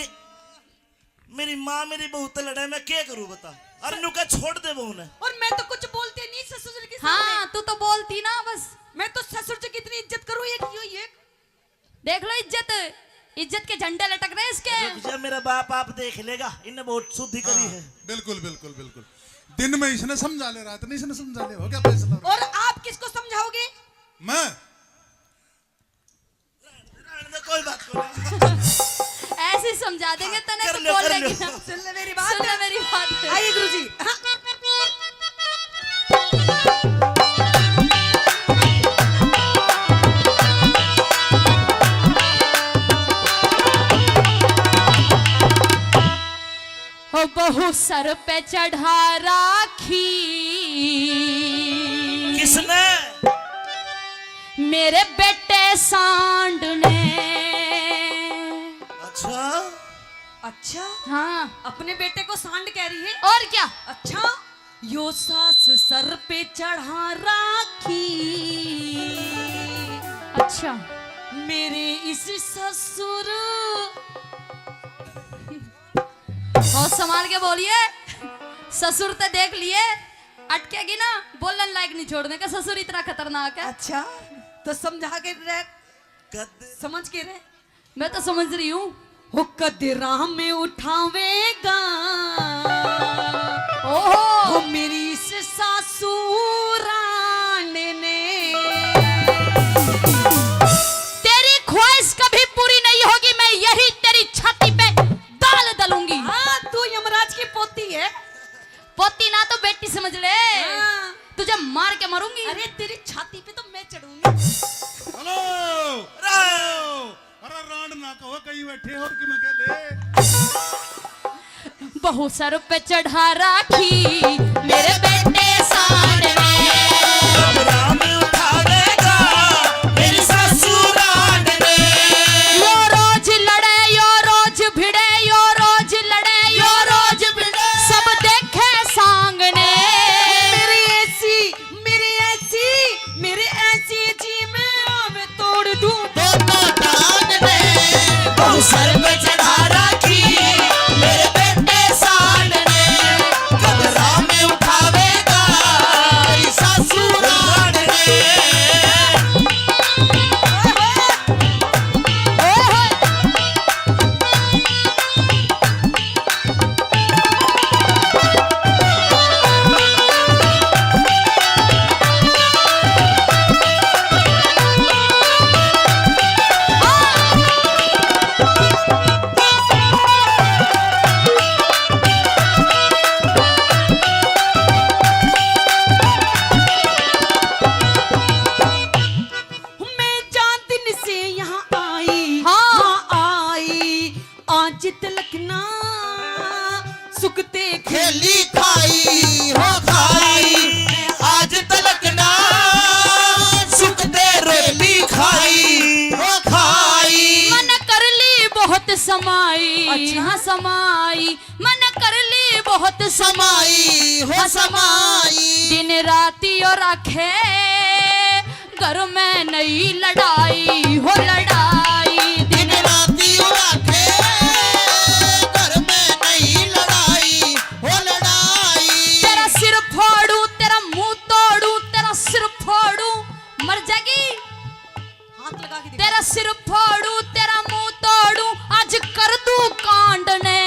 मेरी माँ मेरी बहू ते लड़े, मैं क्या करूँ बता? अरे नु कह छोड़ दे बहू ने। और मैं तो कुछ बोलती नहीं ससुर जी के सामने। हाँ, तू तो बोलती ना बस। मैं तो ससुर जी की इतनी इज्जत करूँ, ये क्यों ये? देख लो इज्जत, इज्जत के झंडे लटक रहे हैं इसके। रुक जा, मेरा बाप आप देख लेगा, इनने बहुत शुद्धि करी हाँ, है। बिल्कुल, बिल्कुल, बिल्कुल। दिन में इसने समझा ले, रात नहीं इसने समझा ले, हो गया फैसला। और आप किसको समझाओगे? मैं। रहने दे, कोई बात को नहीं। ऐसे ही समझा देंगे, हाँ, तने कर तो लियो, बोल कर लेगी लियो। ना। सुन ले मेरी बात। सुन ले मेरी बात। आइए गुरुजी। हाँ। हो बहू सर पे चढ़ा राखी। किसने? मेरे बेटे सांड ने। अच्छा। अच्छा। हाँ। अपने बेटे को सांड कह रही है? और क्या? अच्छा। यो सास सर पे चढ़ा राखी। अच्छा। मेरे इस ससुर। और संभाल के बोलिए, ससुर ते देख लिए, अटकेगी ना, बोलन लायक नहीं छोड़ने का। ससुर इतना खतरनाक है। अच्छा, तो समझा के रह, कद समझ के रह। मैं तो समझ रही हूँ। हो कद राह में उठावेगा, ओहो। हो मेरी इस सासू राण ने। तेरी ख्वाहिश कभी पूरी नहीं होगी, मैं यही तेरी छाती पे दाल दलूंगी। हाँ, तू यमराज की पोती है। पोती ना तो बेटी समझ ले। हाँ। तुझे मार के मारूंगी। अरे, तेरी छाती पे तो मैं चढ़ूंगी। Hello, hello. अरे रांड ना कहो, कहीं बैठे हो कि मैं कह ले। बहु सर पे चढ़ा राखी मेरे बेटे सांड ने। राम उठावेगा मेरी सासू रांड ने। यो रोज लड़े, यो रोज भिड़े, यो रोज लड़े, यो रोज भिड़े। सब देखे सांग ने। मेरी ऐसी, मेरी ऐसी, मेरी ऐसी जी मैं आवे तोड़ दूं दोनों टांग ने। बहु सर पे चढ़ा राखी मेरे बेटे सांड ने। कब राह में उठावेगा सासू रांड ने। मैं चार दिन से यहाँ आई, हाँ। हाँ, आई, आज तलक ना सुखते खेली खाई, हो खाई। आज तलक ना सुखते रोली खाई, हो खाई। मन कर ली बहुत समाई, अच्छा। हाँ, समाई। मन कर ली बहुत समाई, हो समाई। दिन राती और आखे घर में नई लड़ाई, हो लड़ाई। दिन राती और आखे घर में नई लड़ाई, हो लड़ाई। तेरा सिर फोड़ू, तेरा मुंह तोड़ू, तेरा सिर फोड़ू, मर जाएगी। हाथ लगा के दिखा। तेरा सिर फोड़ू, तेरा मुंह तोड़ू, आज कर दूं कांड ने।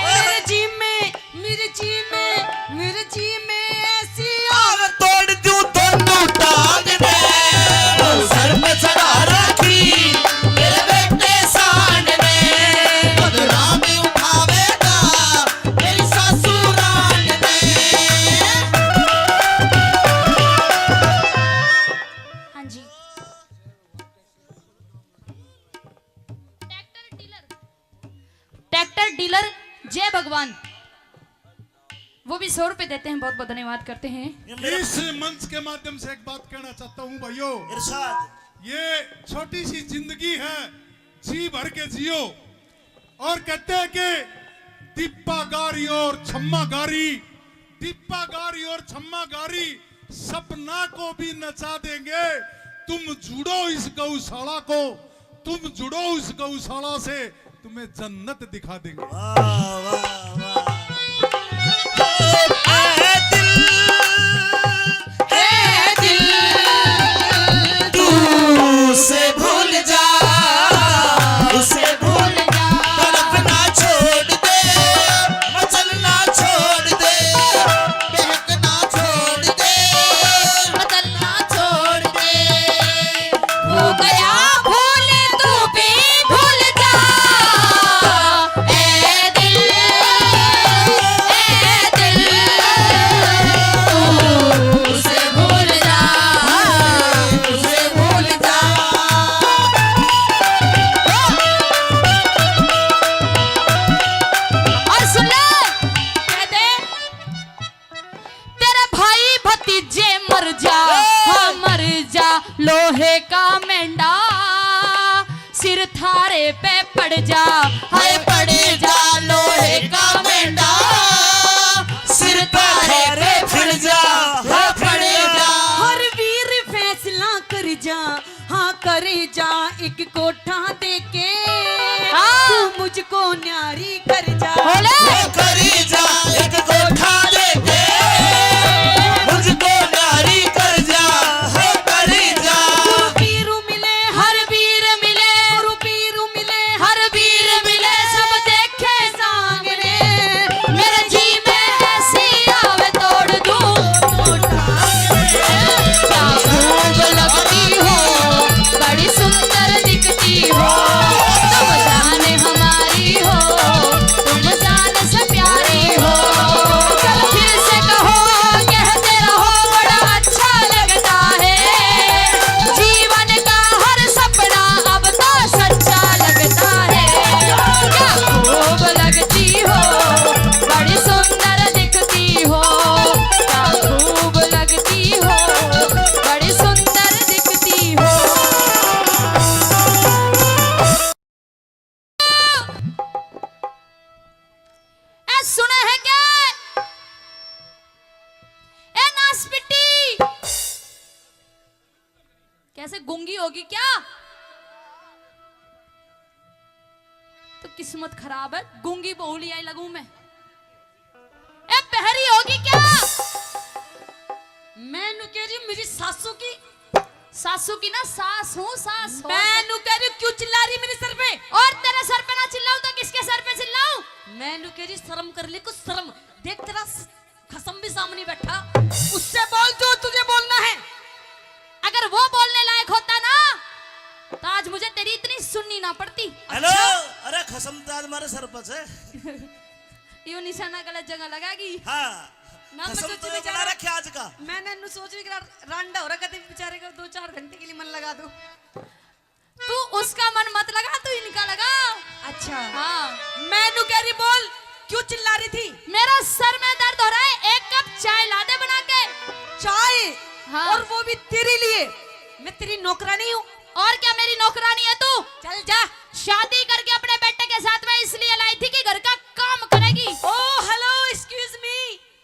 मेरे जी में, मेरे जी में, मेरे जी में ऐसी आग तोड़ दूं दोनों टांग ने। सर पे चढ़ा रखी मेरे बेटे सांड ने। कद राह में उठावेगा मेरी सासू रांड ने। हाँ जी। ट्रैक्टर डीलर, ट्रैक्टर डीलर जय भगवान, वो भी सौ रुपए देते हैं, बहुत बहुत धन्यवाद करते हैं। इस मंच के माध्यम से एक बात कहना चाहता हूँ भाइयों, इरशाद। ये छोटी सी जिंदगी है, जी भर के जियो। और कहते हैं कि दीपा गारी और छम्मा गारी, दीपा गारी और छम्मा गारी सपना को भी नचा देंगे। तुम जुड़ो इस गौशाला को, तुम जुड़ो इस गौशाला से, तुम्हें जन्नत दिखा देंगे। वाह, वाह, वाह। ए दिल, ए दिल, तू उसे भूल जा, उसे भूल जा। तड़पना छोड़ दे, मचलना छोड़ दे, बहकना छोड़ दे, बदलना छोड़ दे। हो गया भूल तू भी भूल जा, ए दिल, ए दिल, तू उसे भूल जा, उसे भूल जा। और सुन ले, कह दे, तेरे भाई भतीजे मर जा, हाँ, मर जा, लोहे का मेंढा, सिर थारे पे पड़ जा, हाय पड़ जा, लोहे का मेंढा, सिर थारे पे पड़ जा, हाय पड़ जा। हर वीर फैसला कर जा, हाँ कर जा एक कोठा देके, हाँ। तू मुझको न्यारी कर जा। बोले। वो कर जा एक कोठा देके, से गूंगी होगी क्या? तो किस्मत खराब है, गूंगी बहू ले आई लगूं मैं। ए, बहरी होगी क्या? मैं नु कह रही हूँ, मेरी सासू की। सासू की ना, सास हूँ, सास, मैं नु कह रही हूँ, क्यों चिल्ला रही मेरे सर पे? और तेरे सर पे ना चिल्लाऊं तो किसके सर पे चिल्लाऊं? मैं नु कह रही, शर्म कर ले कुछ, शर्म। देख, तेरा स-, खसम भी सामने बैठा, उससे बोल जो तुझे बोलना है। अगर वो बोलने लायक होता ना, तो आज मुझे तेरी इतनी सुननी ना पड़ती। हेलो। अच्छा? अरे, खसम तो आज मारे सर पर है। यो निशाना गलत जगह लगागी। हाँ। ना, मैं खसम सोची तो ये बेचारा बना रखे आज का। मैंने नु सोची कि रा-, रांडा हो रहा, कदे बेचारे का दो चार घंटे के लिए मन लगा दो। तू उसका मन मत लगा, तू इनका लगा। अच्छा। हाँ। मैं नु कह रही, बोल, क्यों चिल्ला रही थी? मेरा सर में दर्द हो रहा है, एक कप चाय ला दे बना के। चाय? हाँ। और वो भी तेरे लिए। मैं तेरी नौकरानी हूँ। और क्या मेरी नौकरानी है तू? चल जा। शादी करके अपने बेटे के साथ मैं इसलिए लाई थी कि घर का काम करेगी। Oh, hello, excuse me।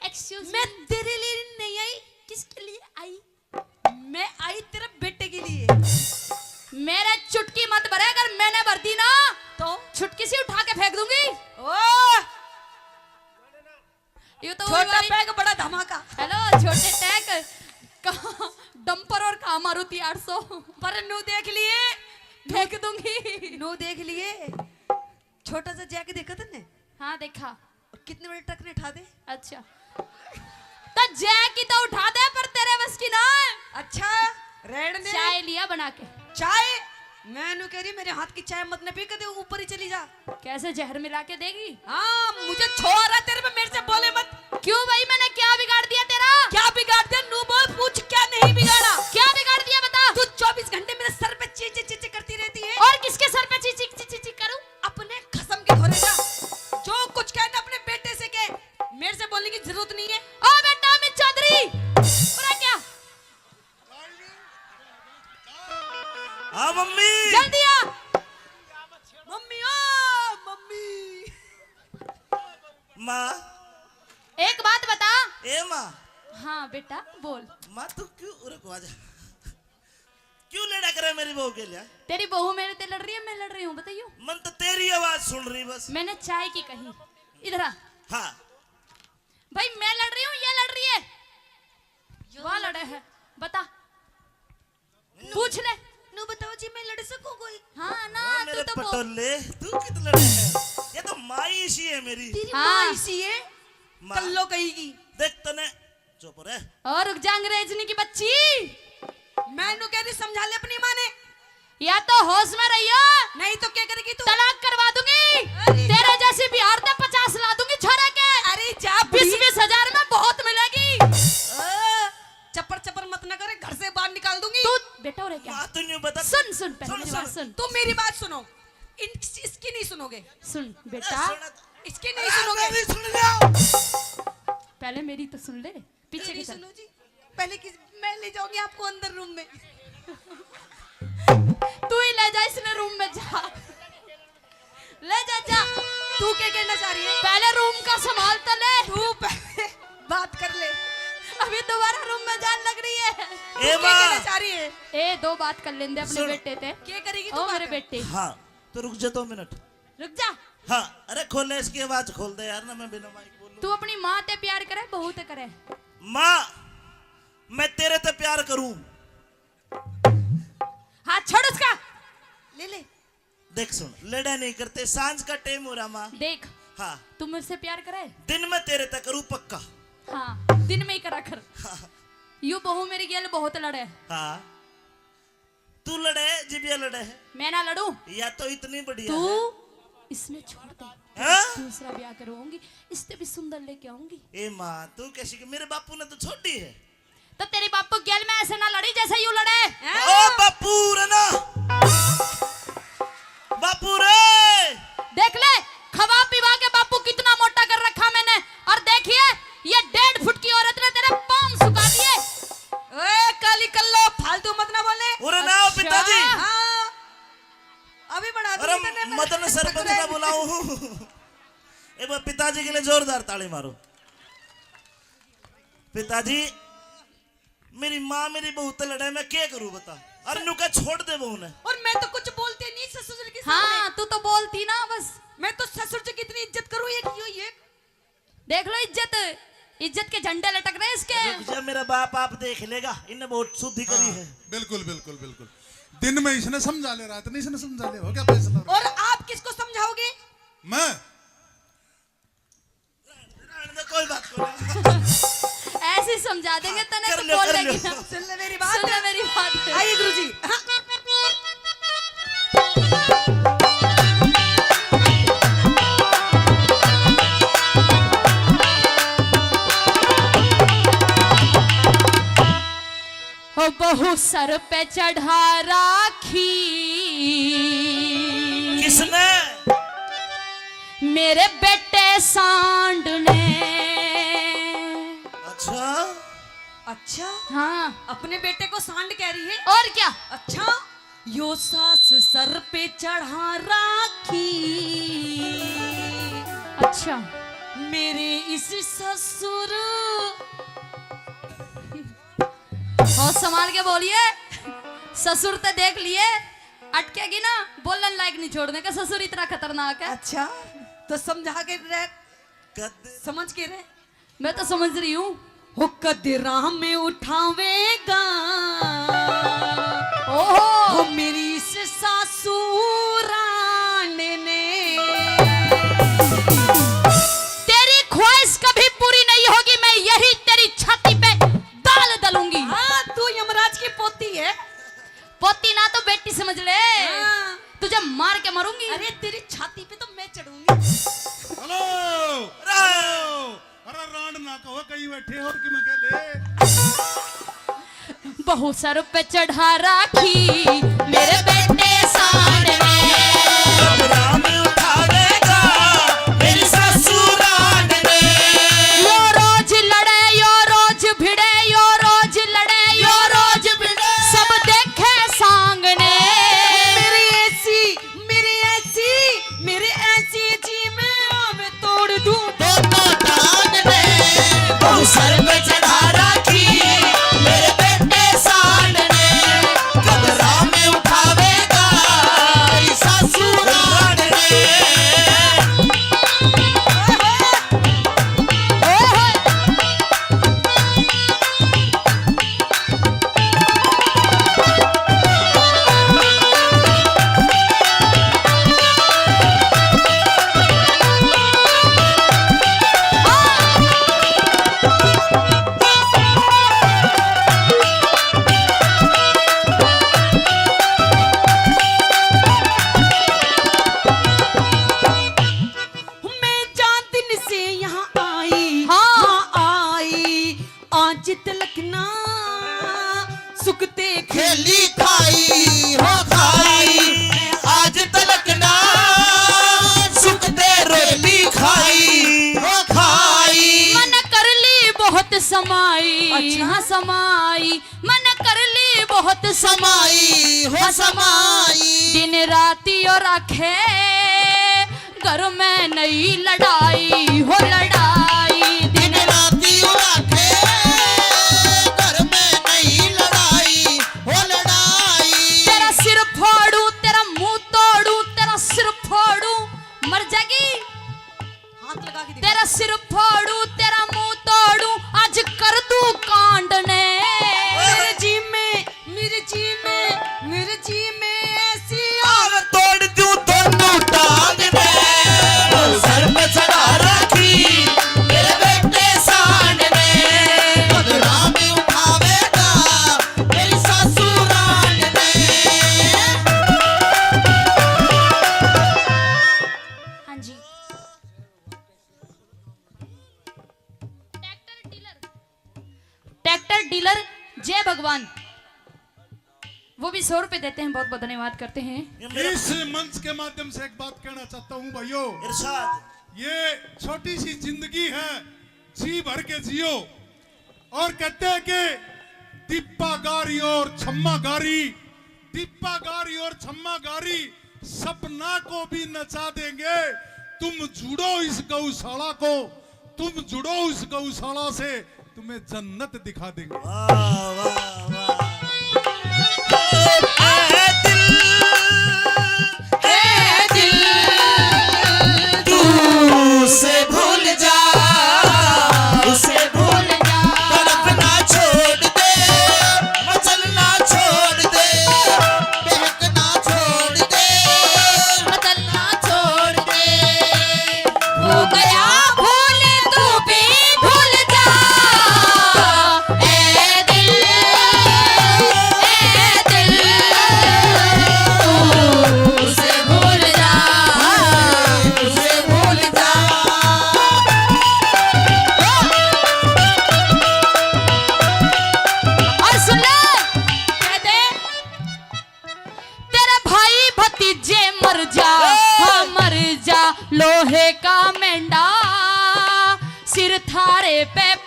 Excuse मैं me। तेरे लिए नहीं आई। किसके लिए आई? मैं आई तेरे बेटे के लिए। मेरे चुटकी मत भरे, अगर मैंने भर दी ना, तो? छुटकी सी उठा के फेंक दूंगी। ओ! ये तो छोटा वही वाली पैग, बड़ा धमाका। हेलो, छोटे टैग, कहाँ डंपर और कहाँ मारुति आठ सौ। पर नू देख लिए। फेंक दूंगी। नू देख लिए। छोटा सा जैक देखा तन्ने? हाँ, देखा। और कितने बड़े ट्रक ने ठा दे। अच्छा, तो जैक की तो उठा दे, पर तेरे बस की ना है। अच्छा, रहने दे। चाय लिया बना के। चाय? मैं नु कह रही, मेरे हाथ की चाय मत न पी, कदे ऊपर ही चली जा। कैसे, जहर मिला के देगी? हाँ, मुझे छोड़ रहा तेरे पे, मेरे से बोले मत। क्यों भाई, मैंने क्या बिगाड़ दिया तेरा? क्या बिगाड़ दिया? नू बोल, पूछ, क्या नहीं बिगाड़ा? क्या बिगाड़ दिया, बता। तू चौबीस घंटे मेरे सर पे ची ची ची ची करती रहती है। और किसके सर पे ची ची ची ची ची करूं? अपने खसम के घरे जा, जो कुछ कहना अपने बेटे से कह, मेरे से बोलने की जरूरत नहीं है। ओ बेटा अमित चौधरी, पूरा क्या? हाँ मम्मी। जल्दी आ। मम्मी, ओ मम्मी। माँ। एक बात बता। ए माँ। हाँ बेटा, बोल। माँ, तू क्यों, रुक, आ जा। क्यों लड़ा करे मेरी बहू के लिए? तेरी बहू मेरे ते लड़ रही है, मैं लड़ रही हूँ, बताइयो। मन तो तेरी आवाज सुन रही बस। मैंने चाय की कही। इधर आ। हाँ। भाई, मैं लड़ रही हूँ, ये लड़ रही है? यो वाह लड़ लड़े रही है। बता। नु-, पूछ ले। नु बताओ जी, मैं लड़ सकूं कोई? हाँ ना, हाँ, तू मेरे तो पटोले, तू कित लड़े है? ये तो माँ इसी है मेरी। तेरी हाँ। माँ इसी है? माँ। कल्लो कहेगी। देख तने, चुप रह। और रुक जा, अंग्रेजनी की बच्ची। मैं नु कह रही, समझा ले अपनी माँ ने। या तो होश में रहियो, नहीं तो क्या करेगी तू? तलाक करवा दूंगी। अरे तेरे जा। जैसी बिहार से पचास ला दूंगी छोरा के। अरे जा बीस बुढ़ी। बीस हजार में बहुत मिलेगी। ओ, चप्पर चप्पर मत ना करे, घर से बाहर निकाल दूंगी। तू बेटा हो रहे क्या? माँ, तू न्यू बता। सुन, सुन, पहले सुन, मेरी बात सुन। सुन। तुम मेरी बात सुनो। इन, इसकी नहीं सुनोगे। सुन बेटा। सुन। इसकी नहीं अरे, सुनोगे। मेरी सुन लो। पहले मेरी तो सुन ले। पीछे मेरी की तरफ। सुनो जी, पहले किस, मैं ले जाऊंगी आपको अंदर रूम में। तू ही ले जा इसने रूम में, जा। ले जा, जा। तू क्या कहना चाह रही है? पहले रूम का संभाल तो ले। तू पहले बात कर ले। अभी दोबारा रूम में जान लग रही है। ए तू क्या माँ। कहना चाह रही है? ए, दो बात कर लेंदे अपने सुन। बेटे ते। क्या करेगी तू ओ मेरे बात? बेटे। हाँ, तो रुक जा दो मिनट। रुक जा। हाँ, अरे खोल ले इसकी आवाज, खोल दे यार, ना मैं बिना माइक बोलूं। तू अपनी माँ ते प्यार करे, बहू ते करे? माँ, मैं तेरे ते प्यार करूं। हाथ छोड़ उसका। ले ले। देख सुन, लड़ा नहीं करते, सांझ का टाइम हो रहा माँ। देख, हाँ। तू मेरे से प्यार करे? दिन में तेरे ते करूं पक्का। हाँ, दिन में ही करा कर। हाँ। यू बहू मेरी गेल बहुत लड़े। हाँ। तू लड़े, जिबिया लड़े है। मैं ना लड़ूं। या तो इतनी बढ़िया तू है। इसने छोड़ दे। हाँ? दूसरा ब्याह करवाऊंगी, इससे भी सुंदर लेके आऊंगी। ए माँ, तू कैसी कि मेरे बापू ने तो छोड़ी है। तो तेरे बापू गेल में ऐसे ना लड़ी जैसे यू लड़े। ओ बापू रे ना। बापू रे। देख ले, खवा पिवा के बापू कितना मोटा कर रखा मैंने। और देखिए, ये डेढ़ फुट की औरत ने तेरे पाम सुखा दिए। ओए, काली कल्लो, फालतू मत ना बोले। अरे ना, अच्छा। पिताजी। हाँ। अभी बना दूंगी अरे, तन्ने मैं मदन सरपंच ना बुलाऊं। एक बार पिताजी के लिए जोरदार ताली मारो। पिताजी, मेरी माँ मेरी बहू ते लड़े, मैं क्या करूं बता? और नुका छोड़ दे वो उन्हें। और मैं तो कुछ बोलती नहीं ससुर जी के सामने। हाँ, तू तो बोलती ना बस। मैं तो ससुर जी की इतनी इज्जत करूँ, एक यो, ये। देख लो इज्जत, इज्जत के झंडे लटक रहे इसके। रुक जा, मेरा बाप आप देख लेगा, इन्हें बहुत शुद्धि करी हाँ, है। बिल्कुल, बिल्कुल, बिल्कुल। दिन में इसने समझा ले, रात में इसने समझा ले, हो गया फैसला। और आप किसको समझाओगे? मैं? रहने दे, कोई बात नहीं। ऐसे ही समझा देंगे, हाँ, तने कर तो लो, बोल कर लेगी लो। ना। सुन ले मेरी बात। सुन ले मेरी बात। आइए गुरुजी। हाँ। हो बहू सर पे चढ़ा राखी। किसने? मेरे बेटे सांड ने। अच्छा। अच्छा? हाँ। अपने बेटे को सांड कह रही है? और क्या? अच्छा, यो सास सर पे चढ़ा राखी। अच्छा। मेरे इस ससुर। और संभाल के बोलिए, ससुर ते देख लिए, अटकेगी ना, बोलन लायक नहीं छोड़ने का, ससुर इतना खतरनाक है। अच्छा, तो समझा के रह, समझ के रह। मैं तो समझ रही हूँ। हो कद राह में उठावेगा। ओहो। हो मेरी इस सासू रांड ने। तेरी ख्वाहिश कभी पूरी नहीं होगी, मैं यही तेरी छाती पे दाल दलूंगी। हाँ, तू यमराज की पोती है। पोती ना तो बेटी समझ ले। हाँ। तुझे मार के मारूंगी। अरे तेरी छाती पे तो मैं चढ़ूंगी। Hello, hello. अरे रांड ना कहो, कहीं बैठे और कि मैं कह ले। बहू सर पे चढ़ा राखी मेरे बेटे सांड ने। कब राम उठावेगा मेरी सासू रांड ने। यो रोज लड़े, यो रोज भिड़े, यो रोज लड़े, यो रोज भिड़े। सब देखे सांग ने। मेरी ऐसी, मेरी ऐसी, मेरी ऐसी जी मैं आवे तोड़ दूं दोनों टांग ने। बहू सर पे चढ़ा राखी मेरे बेटे सांड ने। कब राम उठावेगा मेरी सासू रांड ने। मैं चार दिन से यहाँ आई, हाँ। हाँ, आई, आज तलक ना सुकते खेली खाई, हो खाई। आज तलक ना सुकते रोली खाई, हो खाई। मन कर ली बहुत समाई, अच्छा। हाँ, समाई। मन कर ली बहुत समाई, हो समाई। दिन राती और आखे घर में नहीं लड़ाई, हो लड़ाई। दिन राती और आखे घर में नहीं लड़ाई, हो लड़ाई। तेरा सिर फोड़ू, तेरा मुंह तोड़ू, तेरा सिर फोड़ू, मर जाएगी। हाथ लगा के दिखा। तेरा सिर फोड़ू, तेरा मुंह तोड़ू, आज कर दूं कांड ने। मेरे जी में, मेरे जी में, मेरे जी में ऐसी आग तोड़ दूं दोनों टांग ने। सर पे चढ़ा रखी मेरे बेटे सांड ने। बदला में उठावेगा मेरी सासू रांड ने। हाँ जी। ट्रैक्टर डीलर, ट्रैक्टर डीलर जय भगवान, वो भी सौ रुपए देते हैं, बहुत बहुत धन्यवाद करते हैं। इस मंच के माध्यम से एक बात कहना चाहता हूँ भाइयों, इरशाद। ये छोटी सी जिंदगी है, जी भर के जियो। और कहते हैं कि दीपा गारी और छम्मा गारी, दीपा गारी और छम्मा गारी सपना को भी नचा देंगे। तुम जुड़ो इस गौशाला को, तुम जुड़ो उस गौशाला से, तुम्हें जन्नत दिखा देंगे। वाह, वाह, वाह। ओ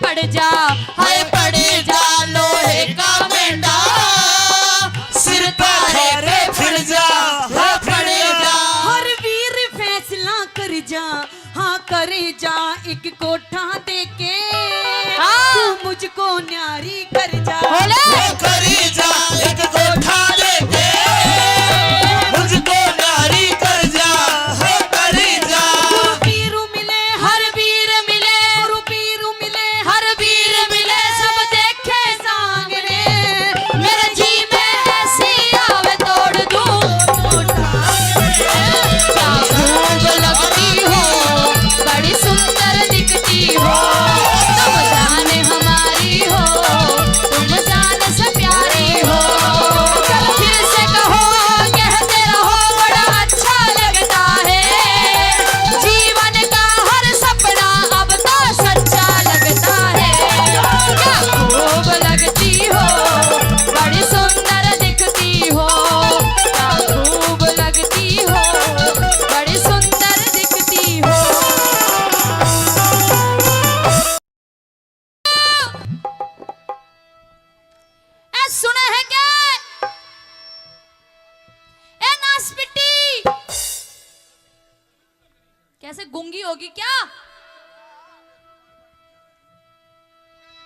पड़ जा, हाय पड़ जा लोहे का मेंढा, सिर पे रे फिर जा, हाय पड़ जा। हर वीर फैसला कर जा, हाँ कर जा एक कोठा देके। हाँ। तू मुझको न्यारी कर जा। बोले। वो करी जा एक कोठा लेके, मुझको न्यारी कर जा, हो करी जा। गुरु पीरू मिले, हर वीर मिले, गुरु पीरू मिले, हर वीर मिले, सब देखे सामने। मेरे जी में ऐसी आवे तोड़ दूं। क्या खूब लगती हो, बड़ी सुंदर दिखती हो, तुम जान हमारी हो, तुम जान से प्यारी हो। चल फिर से कहो, कहते रहो, बड़ा अच्छा लगता है। जीवन का हर सपना अब तो सच्चा लगता है। क्या खूब लगती हो, बड़ी सुंदर दिखती हो, क्या खूब लगती हो, बड़ी सुंदर दिखती हो। ए, सुना है क्या? ए, नासपिट्टी, कैसे गूंगी होगी क्या?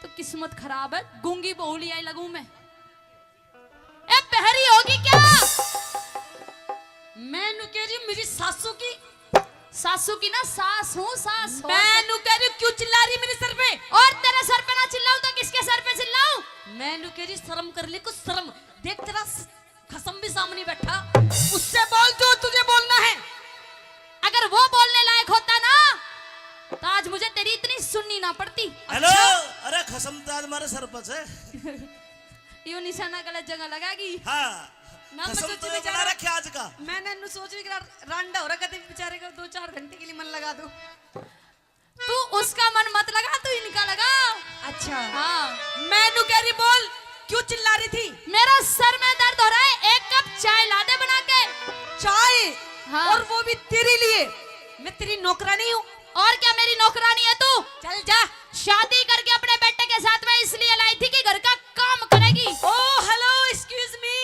तो किस्मत खराब है, गूंगी बहू लिया लगू मैं। ए, बहरी होगी क्या? मैं नु कह रही हूँ, मेरी सासू की। सासू की ना सास हूँ, सास हो। मैं नु कह रही हूँ, क्यों चिल्ला रही मेरे सर पे? और तेरे सर पे ना चिल्लाऊं तो किसके सर पे चिल्लाऊं? मैं नु कह रही, शर्म कर ले कुछ, शर्म। देख, तेरा स-, खसम भी सामने बैठा, उससे बोल जो तुझे बोलना है। अगर वो बोलने लायक होता ना, तो आज मुझे तेरी इतनी सुननी ना पड़ती। हेलो। अच्छा। अरे, खसम तो आज हमारे सर पर है। यो निशाना गलत जगह लगागी। हाँ। ना, मैं खसम सोची तो बेचारा बना रखे आज का। मैंने नु सोच रही कि रा-, रांडा हो रहा कदे बेचारे का दो चार घंटे के लिए मन लगा दो। तू उसका मन मत लगा, तू इनका लगा। अच्छा। हाँ। मैं नु कह रही, बोल, क्यों चिल्ला रही थी? मेरा सर में दर्द हो रहा है, एक कप चाय ला दे बना के। चाय? हाँ। और वो भी तेरे लिए। मैं तेरी नौकरानी हूँ। और क्या मेरी नौकरानी है तू? चल जा। शादी करके अपने बेटे के साथ मैं इसलिए लाई थी कि घर का काम करेगी। Oh, hello, excuse me।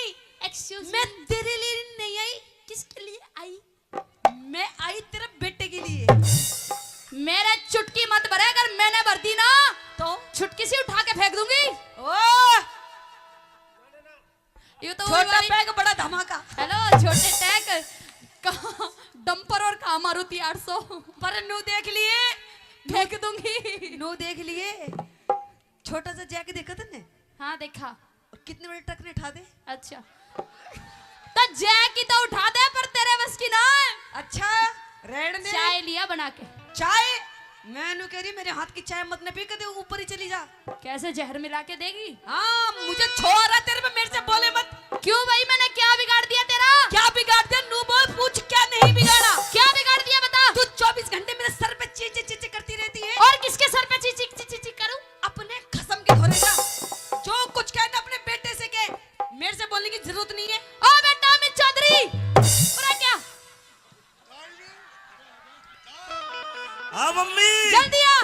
Excuse मैं me। तेरे लिए नहीं आई। किसके लिए आई? मैं आई तेरे बेटे के लिए। मेरे चुटकी मत भरे, अगर मैंने भर दी ना, तो? छुटकी सी उठा के फेंक दूंगी। ओ! ये तो छोटा वही वाली पैक, बड़ा धमाका। हेलो, छोटे टैक। कहाँ डंपर और कहाँ मारुति आठ सौ? पर नू देख लिए। फेंक दूंगी। नू देख लिए। छोटा सा जैक देखा तन्ने? हाँ, देखा। और कितने बड़े ट्रक ने उठा दे? अच्छा। तो जैक की तो उठा दे, पर तेरे बस की ना है। अच्छा, रहने दे। चाय लिया बना के। चाय? मैं नू कह रही, मेरे हाथ की चाय मत न पी, कदे ऊपर ही चली जा। कैसे, जहर मिला के देगी? हाँ, मुझे छो आ रहा तेरे पे, मेरे से बोले मत। क्यों भाई, मैंने क्या बिगाड़ दिया तेरा? क्या बिगाड़ दिया? नू बोल, पूछ, क्या नहीं बिगाड़ा? क्या बिगाड़ दिया, बता। तू चौबीस घंटे मेरे सर पे ची ची ची ची करती रहती है। और किसके सर पे ची ची ची ची ची करूं? अपने खसम के घरे जा, जो कुछ कहना अपने बेटे से कह, मेरे से बोलने की जरूरत नहीं है। ओ बेटा, अमित चौधरी, पूरा क्या? हाँ मम्मी। जल्दी आ।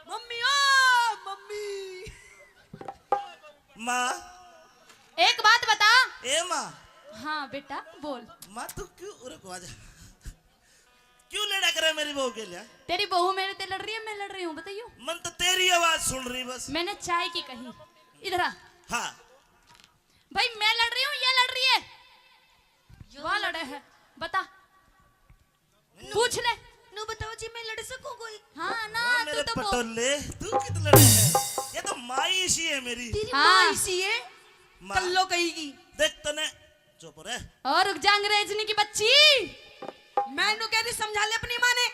मम्मी, ओ मम्मी। माँ। एक बात बता। ए माँ। हाँ बेटा, बोल। माँ, तू क्यों, रुक, आ जा। क्यों लड़ा करे मेरी बहू के लिए? तेरी बहू मेरे ते लड़ रही है, मैं लड़ रही हूँ, बताइयो। मन तो तेरी आवाज सुन रही बस। मैंने चाय की कही। इधर आ। हाँ। भाई, मैं लड़ रही हूँ, ये लड़ रही है? यो वाह, लड़ लड़े है। बता। नू, पूछ ले। नू बताओ जी, मैं लड़ सकूं कोई? हाँ ना, हाँ, तू मेरे तो पटोले, तू कित लड़े है? ये तो माई सी है मेरी। तेरी हाँ। माई सी है? माँ। कल्लो कहेगी। देख तने, चुप रह। और रुक जा, अंग्रेजनी की बच्ची। मैं नू कह रही, समझा ले अपनी माँ ने।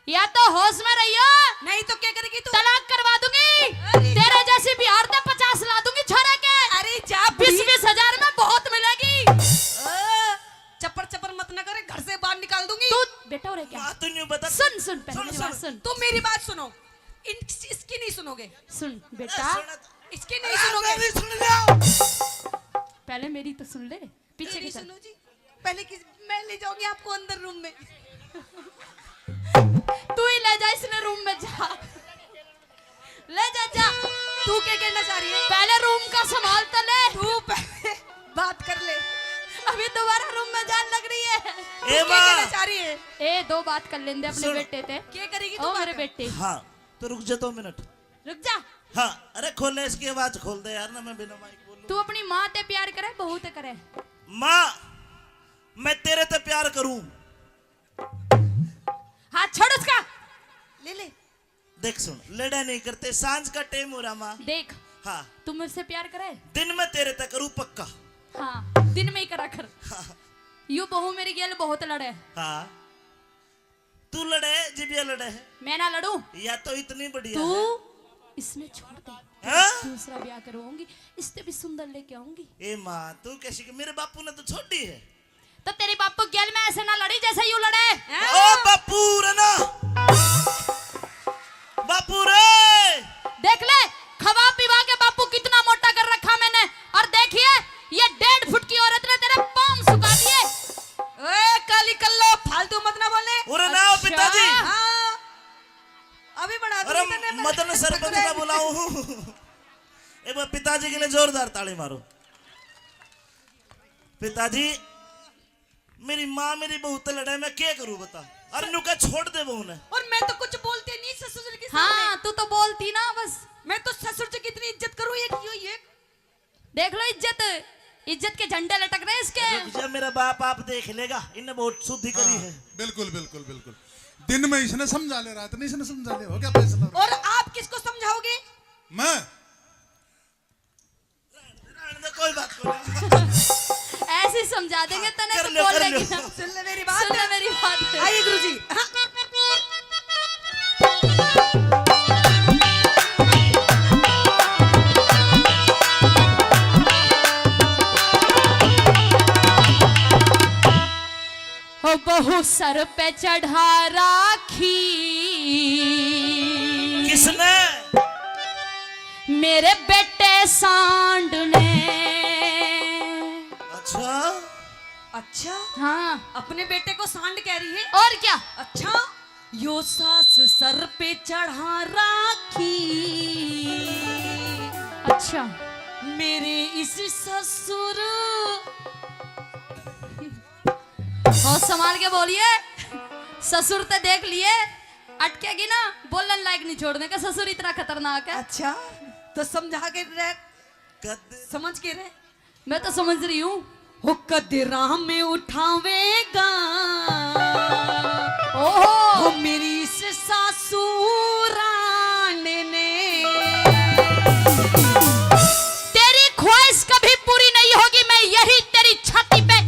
या तो होश में रहियो। नहीं तो क्या करेगी तू? तलाक करवा दूंगी। अरे तेरे जा। जैसी बिहार से पचास ला दूंगी छोरा के। अरे जा बीस बुढ़ी। बीस हजार में बहुत मिलेगी। ओ, चप्पर चप्पर मत ना करे, घर से बाहर निकाल दूंगी। तू बेटा हो रे क्या? माँ, तू न्यू बता। सुन, सुन, पहले सुन, मेरी बात सुन। सुन। तू मेरी बात सुनो। इन, इसकी नहीं सुनोगे। सुन बेटा। अरे सुन। इसकी नहीं अरे सुनोगे। मेरी सुन लो। पहले मेरी तो सुन ले। पीछे मेरी की तरफ। सुनो जी, पहले किस, मैं ले जाऊंगी आपको अंदर रूम में। तू ही ले जा इसने रूम में जा। तू क्या कहना चाह रही है? पहले रूम का संभाल तो ले। तू पहले बात कर ले। अभी दोबारा रूम में जान लग रही है। तू ए क्या माँ। कहना चाह रही है? ए, दो बात कर लेंदे अपने सुन। बेटे ते। क्या करेगी तू ओ मेरे बात? बेटे। हाँ, तो रुक जा दो मिनट। रुक जा। हाँ, अरे खोल ले, इसकी आवाज खोल दे यार, ना मैं बिना माइक बोलूं। तू अपनी माँ ते प्यार करे, बहू ते करे? माँ, मैं तेरे ते प्यार करूं। हाथ छोड़ उसका। ले ले। देख सुन, लड़ा नहीं करते, सांझ का टाइम हो रहा माँ। देख, हाँ। तू मेरे से प्यार करे? दिन में तेरे तक करूँ पक्का। हाँ, दिन में ही करा कर। हाँ। यू बहू मेरी गेल बहुत लड़े। हाँ। तू लड़े, जिबिया लड़े। मैं ना लड़ूं। या तो इतनी बढ़िया तू है। इसमें छोड़ दे। हाँ? दूसरा ब्याह करवाऊंगी, इससे भी सुंदर लेके आऊंगी। ए माँ, तू कैसी कि मेरे बापू ने तो छोड़ी है। तो तेरी बापू गेल में ऐसे ना लड़ी जैसे यू लड़े। ओ बापू रे ना, बापू रे। देख ले, खवा पिवा के बापू कितना मोटा कर रखा मैंने। और देखिए, ये डेढ़ फुट की औरत ने तेरे पाम सुखा दिए। ओए काली कल्लो, फालतू मत ना बोले। उरे ना, ओ पिताजी। हाँ। अभी बना दूंगी अरे तन्ने मैं। मदन सरपंच ना बुलाऊं। एक बार पिताजी के लिए जोरदार ताली मारो। पिताजी, मेरी माँ मेरी बहू ते लड़े, मैं क्या करूँ बता? और न्यू का छोड़ दे बहू ने। और मैं तो कुछ बोलती नहीं ससुर जी के सामने। हाँ, तू तो बोलती ना बस। मैं तो ससुर जी की इतनी इज्जत करूँ, एक यो ये। देख लो इज्जत, इज्जत के झंडे लटक रहे इसके। रुक जा, मेरा बाप आप देख लेगा, इन्हें बहुत शुद्धि करी हाँ, है। बिल्कुल, बिल्कुल, बिल्कुल। दिन में इसने समझा ले, रात में इसने समझा ले, हो गया फैसला। और आप किसको समझाओगे? मैं। रहने दे, कोई बात नहीं। ऐसे ही समझा देंगे हाँ, तने कर तो लो, बोल कर लेगी लो। ना। सुन ले मेरी बात। सुन ले मेरी बात। आइए गुरुजी। हाँ। हो बहू सर पे चढ़ा राखी। किसने? मेरे बेटे सांड ने। अच्छा। अच्छा। हाँ। अपने बेटे को सांड कह रही है? और क्या? अच्छा। यो सास सर पे चढ़ा राखी। अच्छा। मेरे इस ससुर। और संभाल के बोलिए, ससुर ते देख लिए, अटकेगी ना, बोलन लायक नहीं छोड़ने का। ससुर इतना खतरनाक है। अच्छा, तो समझा के रह, कद- समझ के रह। मैं तो समझ रही हूँ। हो कद राम उठावेगा। ओहो। हो मेरी इस सासू राण ने। तेरी ख्वाहिश कभी पूरी नहीं होगी, मैं यही तेरी छाती पे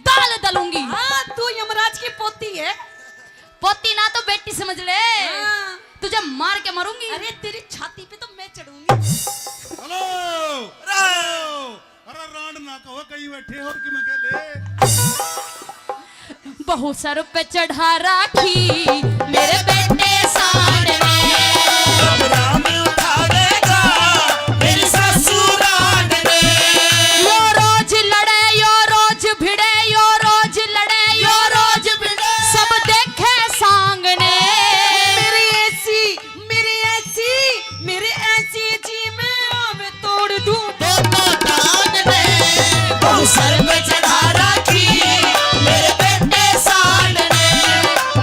दाल दलूंगी। हाँ, तू यमराज की पोती है। पोती ना तो बेटी समझ ले। हाँ। तुझे मार के मारूंगी। अरे तेरी छाती पे तो मैं चढ़ूंगी। Hello, hello. अरे रांड ना कहो, कहीं बैठे हो कि मैं कह ले। बहू सर पे चढ़ा राखी मेरे बेटे सांड ने। अब राम उठावेगा मेरी सासू रांड ने। यो रोज लड़े, यो रोज भिड़े, यो रोज लड़े, यो रोज भिड़े। सब देखे सांग ने। मेरी ऐसी, मेरी ऐसी, मेरी ऐसी जी मैं आवे तोड़ दूं। दो तो दान ने, बहू सर पे चढ़ा राखी, मेरे बेटे सांड ने,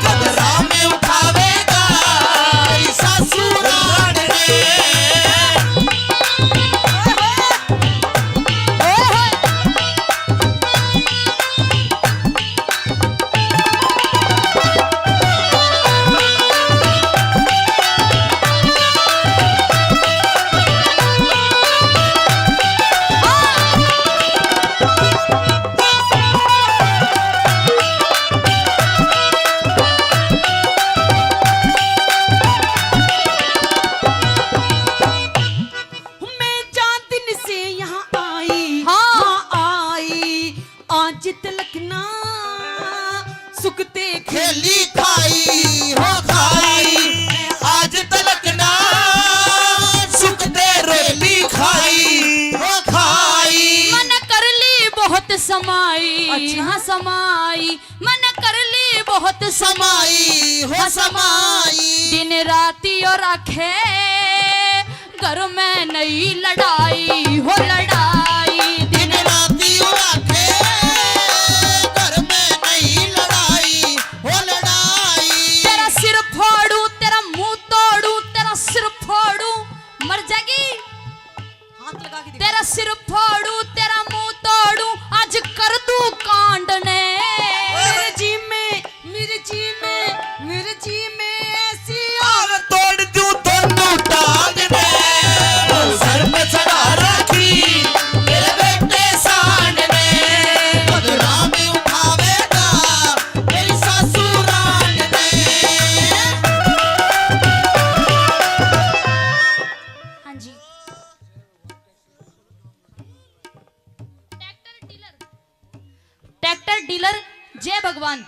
कदरा में उठावेगा, सासू रांड ने। मैं जान दिन से यहाँ आई, हाँ। हाँ, आई, आज तलक ना सुख ते खेली खाई, हो खाई, आज तलक ना सुख ते रोटी खाई, हो खाई। मन कर ली बहुत समाई, अच्छा। हाँ, समाई, मन कर ली बहुत समाई, हो हाँ, समाई। दिन राती और आखे घर में नहीं लड़ाई हो लड़ाई, दिन राती राखे, घर में नहीं लड़ाई हो लड़ाई। तेरा सिर फोड़ू, तेरा मुंह तोड़ू, तेरा सिर फोड़ू, मर जाएगी। हाथ लगा के दिखा। तेरा सिर फोड़ू, तेरा मुंह तोड़ू, आज कर दू कांड ने। मेरे जी में, मेरे जी में, मेरे जी में ऐसी आग तोड़ दूं दोनों टांग ने। सर पे चढ़ा रखी मेरे बेटे सांड ने, बदनामी उठावेगा मेरी सासू रांड ने। हाँ जी। ट्रैक्टर डीलर, ट्रैक्टर डीलर जय भगवान,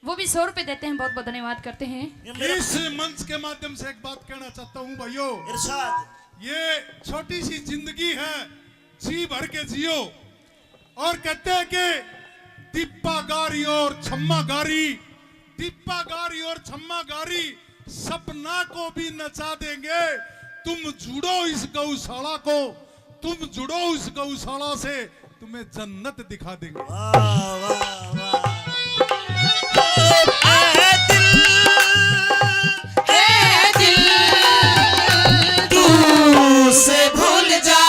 वो भी सौ रुपए देते हैं, बहुत बहुत धन्यवाद करते हैं। इस मंच के माध्यम से एक बात कहना चाहता हूँ भाइयों, इरशाद। ये छोटी सी जिंदगी है, जी भर के जियो। और कहते हैं कि दीपा गारी और छम्मा गारी, दीपा गारी और छम्मा गारी सपना को भी नचा देंगे। तुम जुड़ो इस गौशाला को, तुम जुड़ो इस गौशाला से, तुम्हें जन्नत दिखा देंगे। वाह, वाह, वाह। ए दिल, ए दिल, तू उसे भूल जा,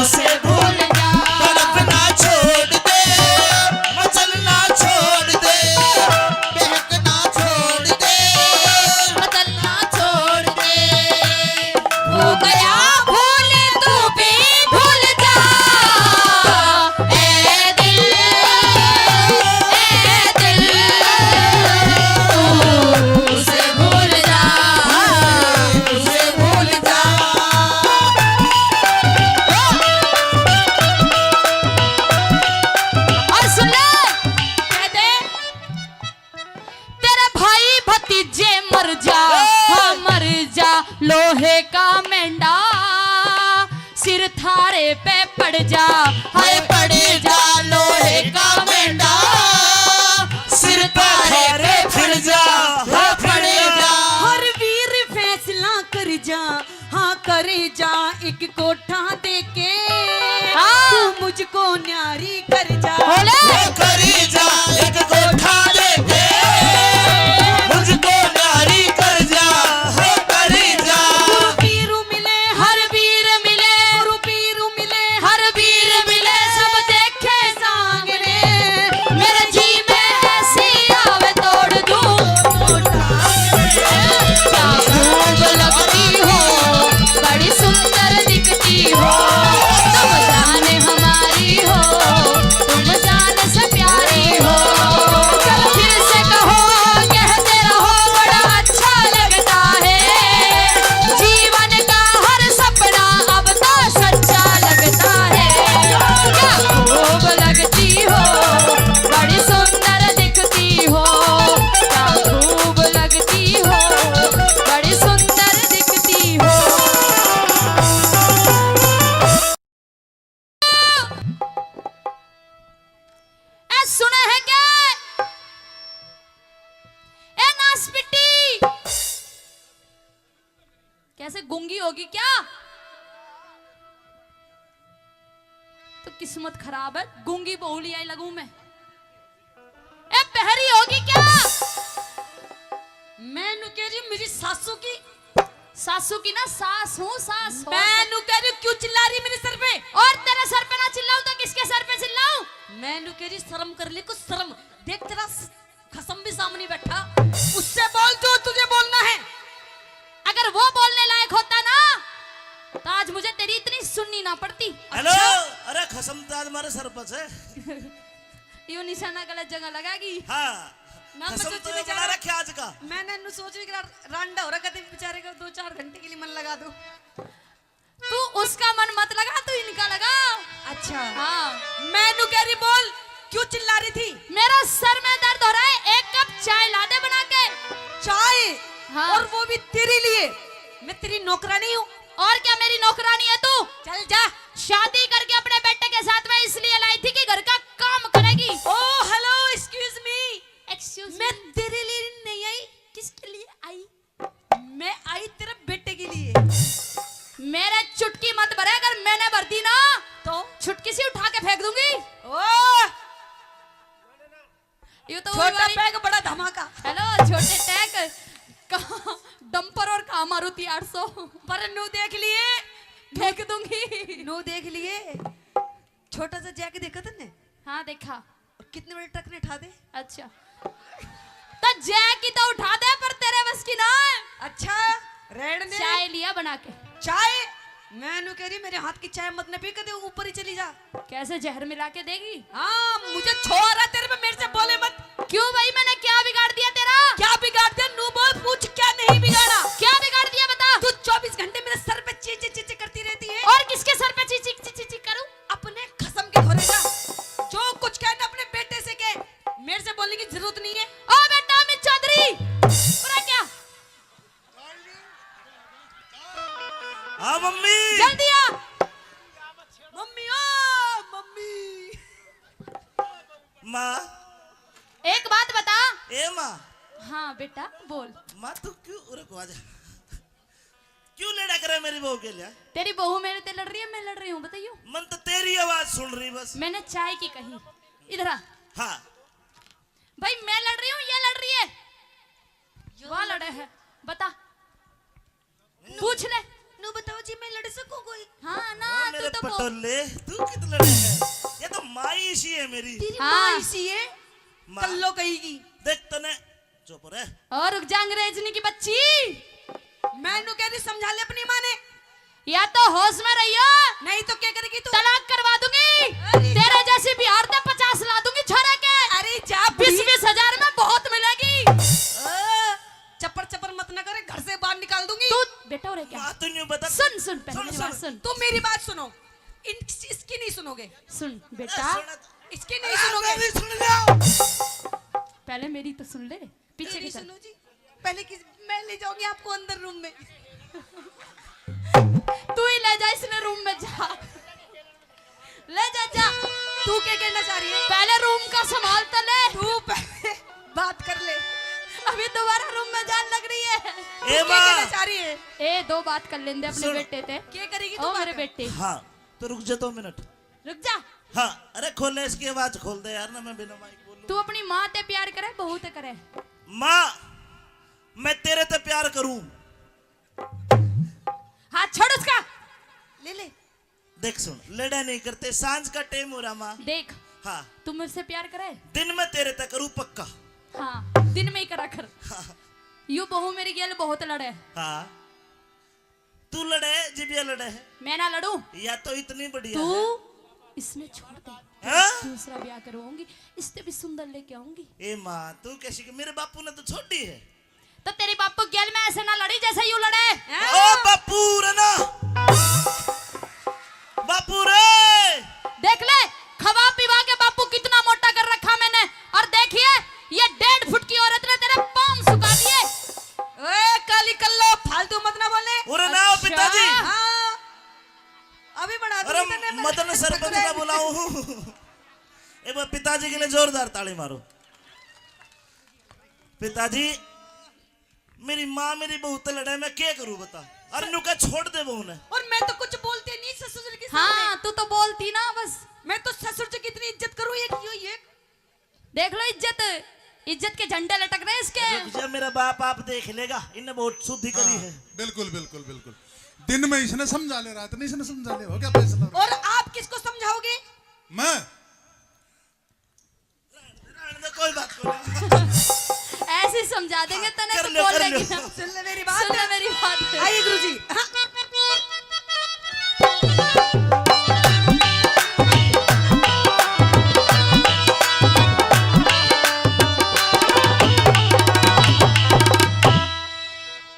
उसे भूल जा। तड़पना छोड़ दे, मचलना छोड़ दे, बहकना छोड़ दे, बदलना छोड़ दे। हो गया भूल तू भी भूल जा। ए दिल, ए दिल, तू उसे भूल जा, उसे भूल जा। और सुन ले, कह दे, तेरे भाई भतीजे मर जा, हाँ मर जा लोहे का मेंढा, सिर थारे पे पड़ जा, हाय पड़ जा लोहे का मेंढा, सिर थारे पे पड़ जा, हाय पड़ जा। हर वीर फैसला कर जा, हाँ कर जा एक कोठा देके, हाँ। तू मुझको न्यारी कर जा। बोले। वो कर जा एक कोठा देके, मुझको न्यारी कर जा, हो कर जा। गुरु पीरू मिले, हर वीर मिले। गुरु पीरू मिले, हर वीर मिले। सब देखे सांगने, मेरे जी में ऐसी आवे तोड़ दूं। क्या खूब लगती हो, बड़ी सुंदर दिखती हो, तुम जान हमारी हो, तुम जान से प्यारी हो। फिर से कहो, कहते रहो, बड़ा अच्छा लगता है, जीवन का हर सपना अब तो सच्चा लगता है। क्या खूब लगती हो, बड़ी सुंदर दिखती हो, क्या खूब लगती हो, बड़ी सुंदर दिखती हो। ए, सुने है क्या? ए, नासपिटी, कैसे गूंगी होगी क्या? तो किस्मत खराब है, गूंगी बहुली आई लगूं मैं। ए, बहरी होगी क्या? मैं नु कह रही हूँ, मेरी सासू की। सासू की ना सास हूँ, सास हो। मैं नु कह रही हूँ, क्यों चिल्ला रही मेरे सर पे? और तेरे सर पे ना चिल्लाऊं तो किसके सर पे चिल्लाऊं? मैं नु कह रही, शर्म कर ले कुछ, शर्म। देख, तेरा स-, खसम भी सामने बैठा, उससे बोल जो तुझे बोलना है। अगर वो बोलने लायक होता ना, तो आज मुझे तेरी इतनी सुननी ना पड़ती। हेलो। अच्छा? अरे, खसम तो आज मारे सर पर है। यो निशाना गलत जगह लगागी। हाँ। ना, मैं खसम सोच तो रही बना जा रहा। रखे आज का। मैंने नु सोच रही कि रा-, रांडा हो रहा, कभी बेचारे को दो चार घंटे के लिए मन लगा दो। तू उसका मन मत लगा, तू इनका लगा। अच्छा। हाँ। मैं नु कह रही, बोल, क्यों चिल्ला रही थी? मेरा सर में दर्द हो रहा है, एक कप चाय ला दे बना के। चाय? हाँ। और वो भी तेरे लिए। मैं तेरी नौकरानी हूँ। और क्या मेरी नौकरानी है तू? चल जा। शादी करके अपने बेटे के साथ मैं इसलिए लाई थी कि घर का काम करेगी। Oh, hello, excuse me। Excuse मैं me। तेरे लिए नहीं आई। किसके लिए आई? मैं आई तेरे बेटे चुटकी मत भरे, अगर मैंने भर दी ना तो छुटकी सी उठा के फेंक दूंगी। ओ, ये तो वही छोटा वाली पैग बड़ा धमाका। हेलो, छोटे टैग, कहाँ डंपर और कहाँ मारुति आठ सौ। पर नू देख लिए, फेंक दूंगी। नू देख लिए, छोटा सा जैक देखा तन्ने? हाँ, देखा। और कितने बड़े ट्रक ने उठा दे। अच्छा, तो जैक की तो उठा दे, पर तेरे बस की ना। अच्छा, रहने दे। चाय लिया बना के। चाय? मैं नू कह रही, मेरे हाथ की चाय मत न पी, कदे ऊपर ही चली जा। कैसे, जहर मिला के देगी? हाँ, मुझे छोड़ रहा तेरे में, मेरे से बोले मत। क्यों भाई, मैंने क्या बिगाड़ दिया तेरा? क्या बिगाड़ दिया? नू बोल, पूछ, क्या नहीं बिगाड़ा? क्या बिगाड़ दिया, बता। तू चौबीस घंटे मेरे सर पे ची ची ची ची करती रहती है। और किसके सर पे ची ची ची ची ची करूं? अपने खसम के धोरे जा। जो कुछ कहना अपने बेटे से कह, मेरे से बोलने की जरूरत नहीं है। ओ बेटा अमित चौधरी, पूरा क्या? हाँ मम्मी। जल्दी आ। मम्मी, ओ मम्मी। माँ। एक बात बता। ए माँ। हाँ बेटा, बोल। माँ, तू क्यों, रुको, आजा। क्यों लड़ा करे मेरी बहू के लिए? तेरी बहू मेरे ते लड़ रही है, मैं लड़ रही हूँ, बताइयो। मन तो तेरी आवाज सुन रही बस। मैंने चाय की कही। इधर आ। हाँ। भाई, मैं लड़ रही हूँ, ये लड़ रही है? यो वाह लड़ लड़े है, बता। नू, पूछ ले। नू बताओ जी, मैं लड़ सकूं कोई? हाँ ना, हाँ, तू मेरे तो बहुत पटोले, तू कित लड़े है? ये तो माँ इसी है मेरी। तेरी हाँ। माँ इसी है? माँ। कल्लो कहेगी। देख तने, चुप रह। और रुक जा, अंग्रेजनी की बच्ची। मैं नू कह रही, समझा ले अपनी माँ ने। या तो होश में रहियो, नहीं तो क्या करेगी तू? तलाक करवा दूंगी। अरे तेरे जा। जैसी बिहार से पचास ला दूंगी छोरे के। अरे जा बीस बुढ़ी। बीस हजार में बहुत मिलेगी। ओ, चप्पर चप्पर मत ना करे, घर से बाहर निकाल दूंगी। तू बेटा हो रे क्या? माँ, तू न्यू बता। सुन, सुन, पहले सुन, मेरी बात सुन। सुन। तुम मेरी बात सुनो, इन, इसकी नहीं सुनोगे। सुन बेटा। सुन। इसकी नहीं अरे, सुनोगे। मेरी सुन लो। पहले मेरी तो सुन ले, पीछे मेरी की सुन। सुनो जी, पहले किस, मैं ले जाऊंगी आपको अंदर रूम में। तू ही ले जा इसने रूम में, जा। ले जा, जा। तू क्या कहना चाह रही है? पहले रूम का संभाल तो ले। तू पहले बात कर ले। अभी दोबारा रूम में जान लग रही है। ए तू क्या माँ। कहना चाह रही है? ए, दो बात कर लेंदे अपने सुन। बेटे ते। क्या करेगी तू ओ बात? मेरे बेटे। हाँ, तो रुक जा दो मिनट। रुक जा। हाँ, अरे खोले इसकी आवाज खोल दे यार, ना मैं बिना माइक बोलूं। तू अपनी माँ ते प्यार करे, बहू ते करे? माँ, मैं तेरे ते प्यार करूं। हाथ छोड़ उसका। ले ले। देख सुन, लड़ा नहीं करते, सांझ का टाइम हो रहा माँ। देख, हाँ। तू मेरे से प्यार करे? दिन में तेरे तक करूँ पक्का। हाँ, दिन में ही करा कर। हाँ। यू बहू मेरी गेल बहुत लड़े। हाँ। तू लड़े, जिबिया लड़े है। मैं ना लड़ूं। या तो इतनी बढ़िया तू है। इसने छोड़ दे। हाँ? दूसरा ब्याह करवाऊंगी, इससे भी सुंदर लेके आऊंगी। ए माँ, तू कैसी कि मेरे बापू ने तो छोड़ी है। तो तेरी बापू गेल में ऐसे ना लड़ी जैसे यू लड़े। ओ बापू रे ना, बापू रे। देख ले, खवा पिवा के बापू कितना मोटा कर रखा मैंने। और देखिए, ये डेढ़ फुट की औरत ने तेरे पाँव सुखा दिए। ओए काली कल्लो, फालतू मत ना बोले। उरे ना आओ अच्छा। पिताजी। हाँ, अभी बना अरे दूंगी तन्ने मैं। मदन सरपंच ना बुलाऊं। एक बार पिताजी के लिए जोरदार ताली मारो। पिताजी, मेरी माँ मेरी बहू ते लड़े, मैं क्या करूँ बता? अरे नु का छोड़ दे बहू ने। और मैं तो कुछ बोलती नहीं ससुर जी के सामने। हाँ, तू तो बोलती ना बस। मैं तो ससुर जी की इतनी इज्जत करूँ, ये क्यों ये? देख लो इज्जत, इज्जत के झंडे लटक रहे हैं इसके। रुक जा, मेरा बाप आप देख लेगा, इनने बहुत शुद्धि करी हाँ, है। बिल्कुल, बिल्कुल, बिल्कुल। दिन में इसने समझा ले, रात में इसने समझा ले, हो गया फैसला। और आप किसको समझाओगे? मैं। रहने दे, कोई बात कोनी। ऐसे ही समझा देंगे, हाँ, तने कर तो लो, बोल कर लो। लेगी ना। सुन ले मेरी बात। सुन ले मेरी बात। आइए गुरुजी। हाँ।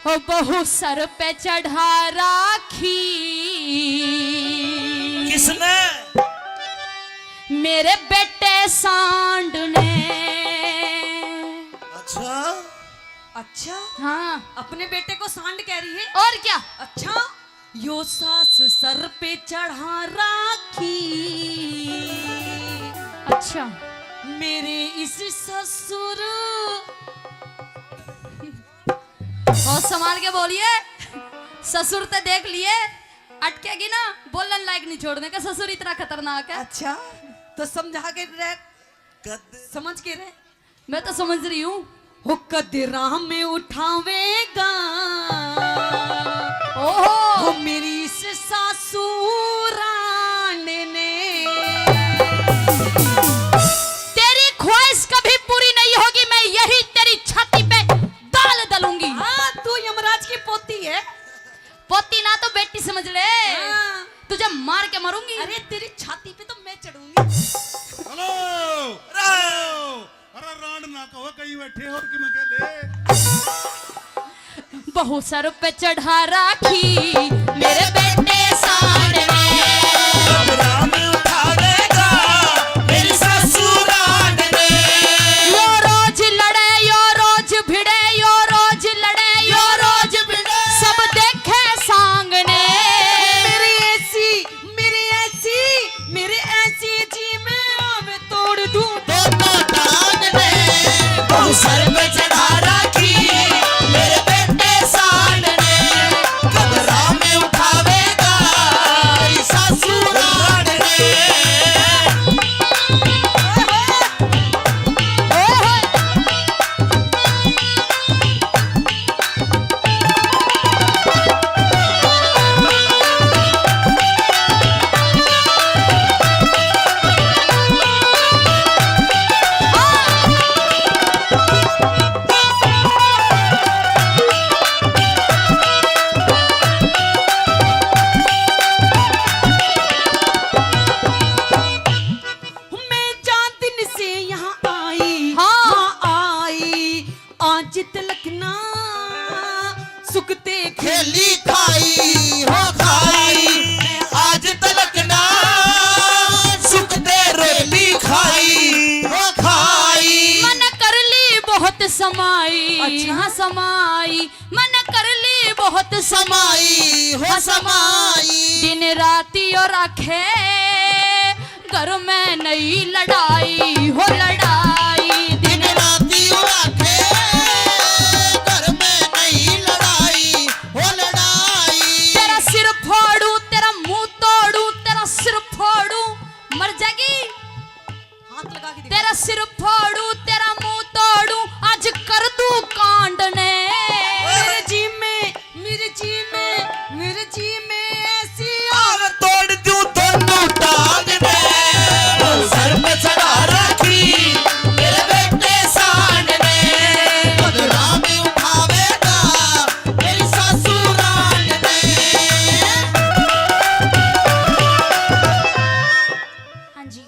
हो बहू सर पे चढ़ा राखी। किसने? मेरे बेटे सांड ने। अच्छा। अच्छा? हाँ। अपने बेटे को सांड कह रही है? और क्या? अच्छा, यो सास सर पे चढ़ा राखी। अच्छा। मेरे इस ससुर। और संभाल के बोलिए, ससुर ते देख लिए। अटकेगी ना, बोलन लायक नहीं छोड़ने का। ससुर इतना खतरनाक है। अच्छा, तो समझा के रह, कद समझ के रह। मैं तो समझ रही हूँ। हो कदरा में उठावेगा। ओहो। हो मेरी इस सासू राण ने। तेरी ख्वाहिश कभी पूरी नहीं होगी, मैं यही तेरी छाती पे दाल दलूंगी। हाँ, तू यमराज की पोती है। पोती ना तो बेटी समझ ले। हाँ। तुझे मार के मारूंगी। अरे, तेरी छाती पे तो मैं चढ़ूंगी। Hello, hello. अरे, रांड ना कहो, कहीं बैठे हो कि मैं कह ले। बहु सर पे चढ़ा राखी मेरे बेटे सांड ने। कदरा में उठावेगा मेरी सासू रांड ने। यो रोज लड़े, यो रोज भिड़े, यो रोज लड़े, यो रोज भिड़े। सब देखे सांग ने। मेरी ऐसी, मेरी ऐसी, मेरी ऐसी जी में आवे तोड़ दूं दोनों टांग ने। बहु सर पे चढ़ा राखी मेरे बेटे सांड ने। कदरा में उठावेगा सासू रांड ने। मैं चार दिन से यहाँ आई, हाँ। हाँ, आई, आज तलक ना सुखते खेली खाई, हो खाई। आज तलक ना सुखते रोटी खाई, हो खाई। मन कर ली बहुत समाई, अच्छा। हाँ, समाई। मन कर ली बहुत समाई, हो समाई। दिन राती और आखे घर में नई लड़ाई, हो लड़ाई। दिन दिन राती और आखे घर में नई लड़ाई, हो लड़ाई। तेरा सिर फोड़ू, तेरा मुंह तोड़ू, तेरा सिर फोड़ू, मर जाएगी। हाथ लगा के दिखा। तेरा सिर फोड़ू, तेरा मुंह तोड़ू, आज कर दूं कांड ने। मेरे जी में, मेरे जी में, मेरे जी में ऐसी आग तोड़ दूं दोनों टांग ने। सर पे चढ़ा रखी मेरे बेटे सांड ने। कदरा में उठावेगा मेरी सासू रांड ने। हाँ जी।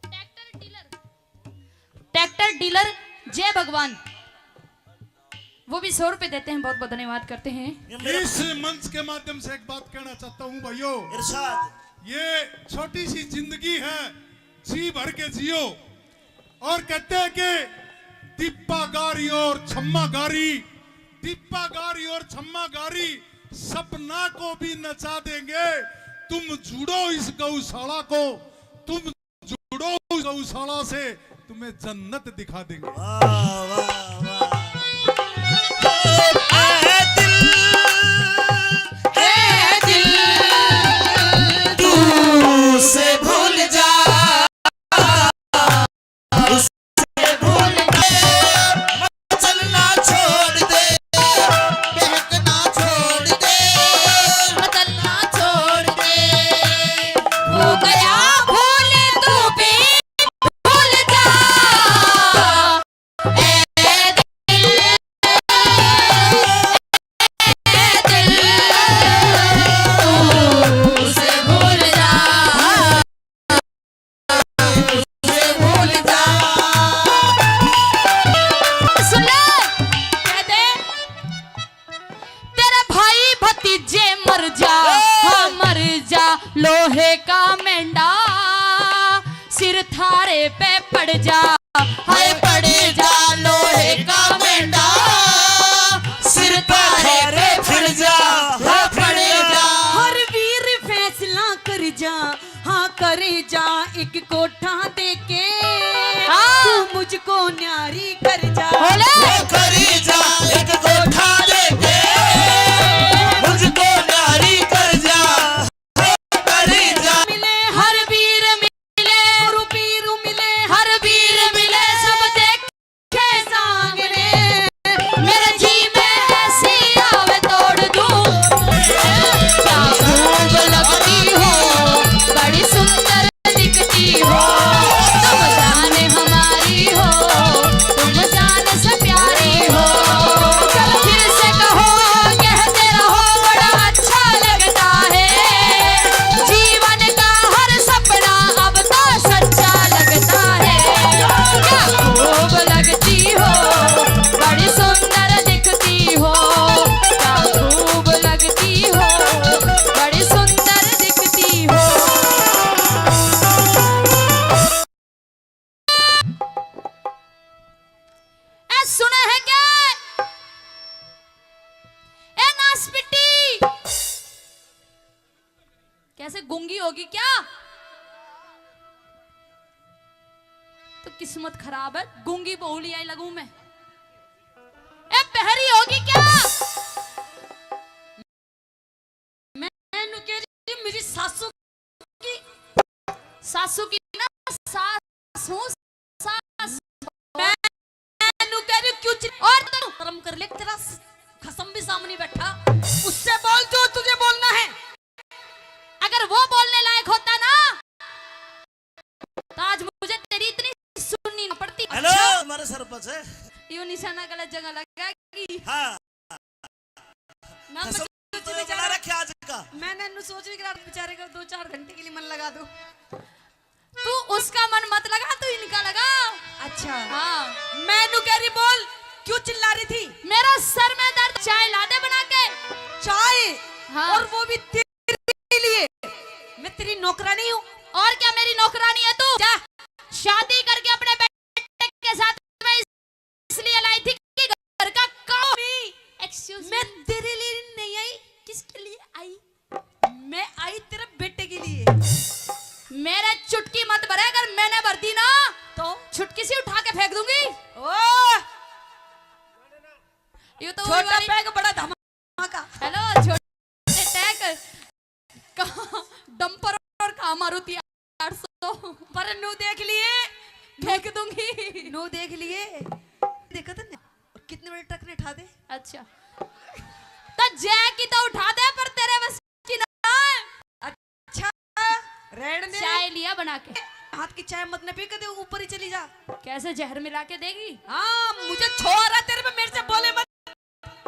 ट्रैक्टर डीलर, ट्रैक्टर डीलर जय भगवान, वो भी सौ रुपए देते हैं, बहुत बहुत धन्यवाद करते हैं। इस मंच के माध्यम से एक बात कहना चाहता हूँ भाइयों, इरशाद। ये छोटी सी जिंदगी है, जी भर के जियो। और कहते हैं कि दीपा गारी और छम्मा गारी, दीपा गारी और छम्मा गारी सपना को भी नचा देंगे। तुम जुड़ो इस गौशाला को, तुम जुड़ो इस गौशाला से, तुम्हें जन्नत दिखा देंगे। वाह, वाह, वाह। ए दिल, ए दिल, तू उसे भूल जा, उसे भूल जा। चलना छोड़ दे, बहकना छोड़ दे, बदलना छोड़ दे। हो गया भूल तू भी भूल जा। ए दिल, ए दिल, तू उसे भूल जा। सुन ले, कह दे, तेरे भाई भतीजे मर जा, हाँ, मर जा, लोहे का मेंढा, सिर थारे पे पड़ जा, हाय पड़ जा, लोहे का मेंढा, सिर थारे पे पड़ जा, हाय पड़ जा। हर वीर फैसला कर जा, हाँ करे जा एक कोठा देके, हाँ। तू मुझको न्यारी कर जा। बोले। वो करे जा एक कोठा देके, जी मैं ऐसी आवे तोड़ दूं। क्या खूब लगती हो, बड़ी सुंदर दिखती हो, तुम जान हमारी हो, तुम जान से प्यारी हो। चलो फिर से कहो, कहते रहो, बड़ा अच्छा लगता है। जीवन का हर सपना अब तो सच्चा लगता है। क्या खूब लगती हो, बड़ी सुंदर दिखती हो, क्या खूब लगती हो, बड़ी सुंदर दिखती हो। ए, सुना है क्या? ए, नासपिट्टी, कैसे गूंगी होगी क्या? तो किस्मत खराब है, गूंगी बहुली आई लगूं मैं। ए, बहरी होगी क्या? मैं नु कह रही, मेरी सासू की, सासू की ना, सास हूँ, सास। मैं नु कह रही, क्यों चिल्ला, और तो शर्म कर ले, तेरा स-, खसम भी सामने बैठा, उससे बोल जो तुझे बोलना है। अगर वो बोलने लायक होता ना, तो आज मुझे तेरी इतनी सुननी ना पड़ती। हेलो, अच्छा। हमारे सरपंच है। यो निशाना गलत जगह लगा कि हाँ। ना, कसम मैं तो सोच बना रहा, रखे आज का। मैंने नु सोच भी करा बेचारे का दो चार घंटे के लिए मन लगा दो। तू उसका मन मत लगा, तू इनका लगा। अच्छा। हाँ। मैं नु कह रही, बोल, क्यों चिल्ला रही थी? मेरा सर में दर्द, चाय ला दे बना के। चाय? हाँ। और वो भी तेरे लिए? मैं तेरी नौकरानी हूँ। और क्या मेरी नौकरानी है तू? जा, शादी करके अपने बेटे के साथ मैं इसलिए लाई थी कि घर का काम। Excuse me, मैं तेरे लिए नहीं आई। किसके लिए आई? मैं आई तेरे बेटे के लिए। मेरे चुटकी मत भरे, अगर मैंने भर दी ना तो छुटकी सी उठा के फेंक दूंगी। ओ, ये तो छोटा पैग बड़ा धमाका। हेलो, छोटे टैक कहाँ डंपर और कहाँ मारुति आठ सौ। पर नू देख लिए, फेंक दूंगी। नू देख लिए, देखा तन्ने? और कितने बड़े ट्रक ने उठा दे। अच्छा, तो जय की तो उठा दे, पर तेरे बस की ना। अच्छा, रहने दे। चाय लिया बना के। हाथ की चाय मत न पी, कदे ऊपर ही चली जा। कैसे जहर मिला के देगी? हाँ, मुझे छोरा तेरे पे, मेरे से बोले मत।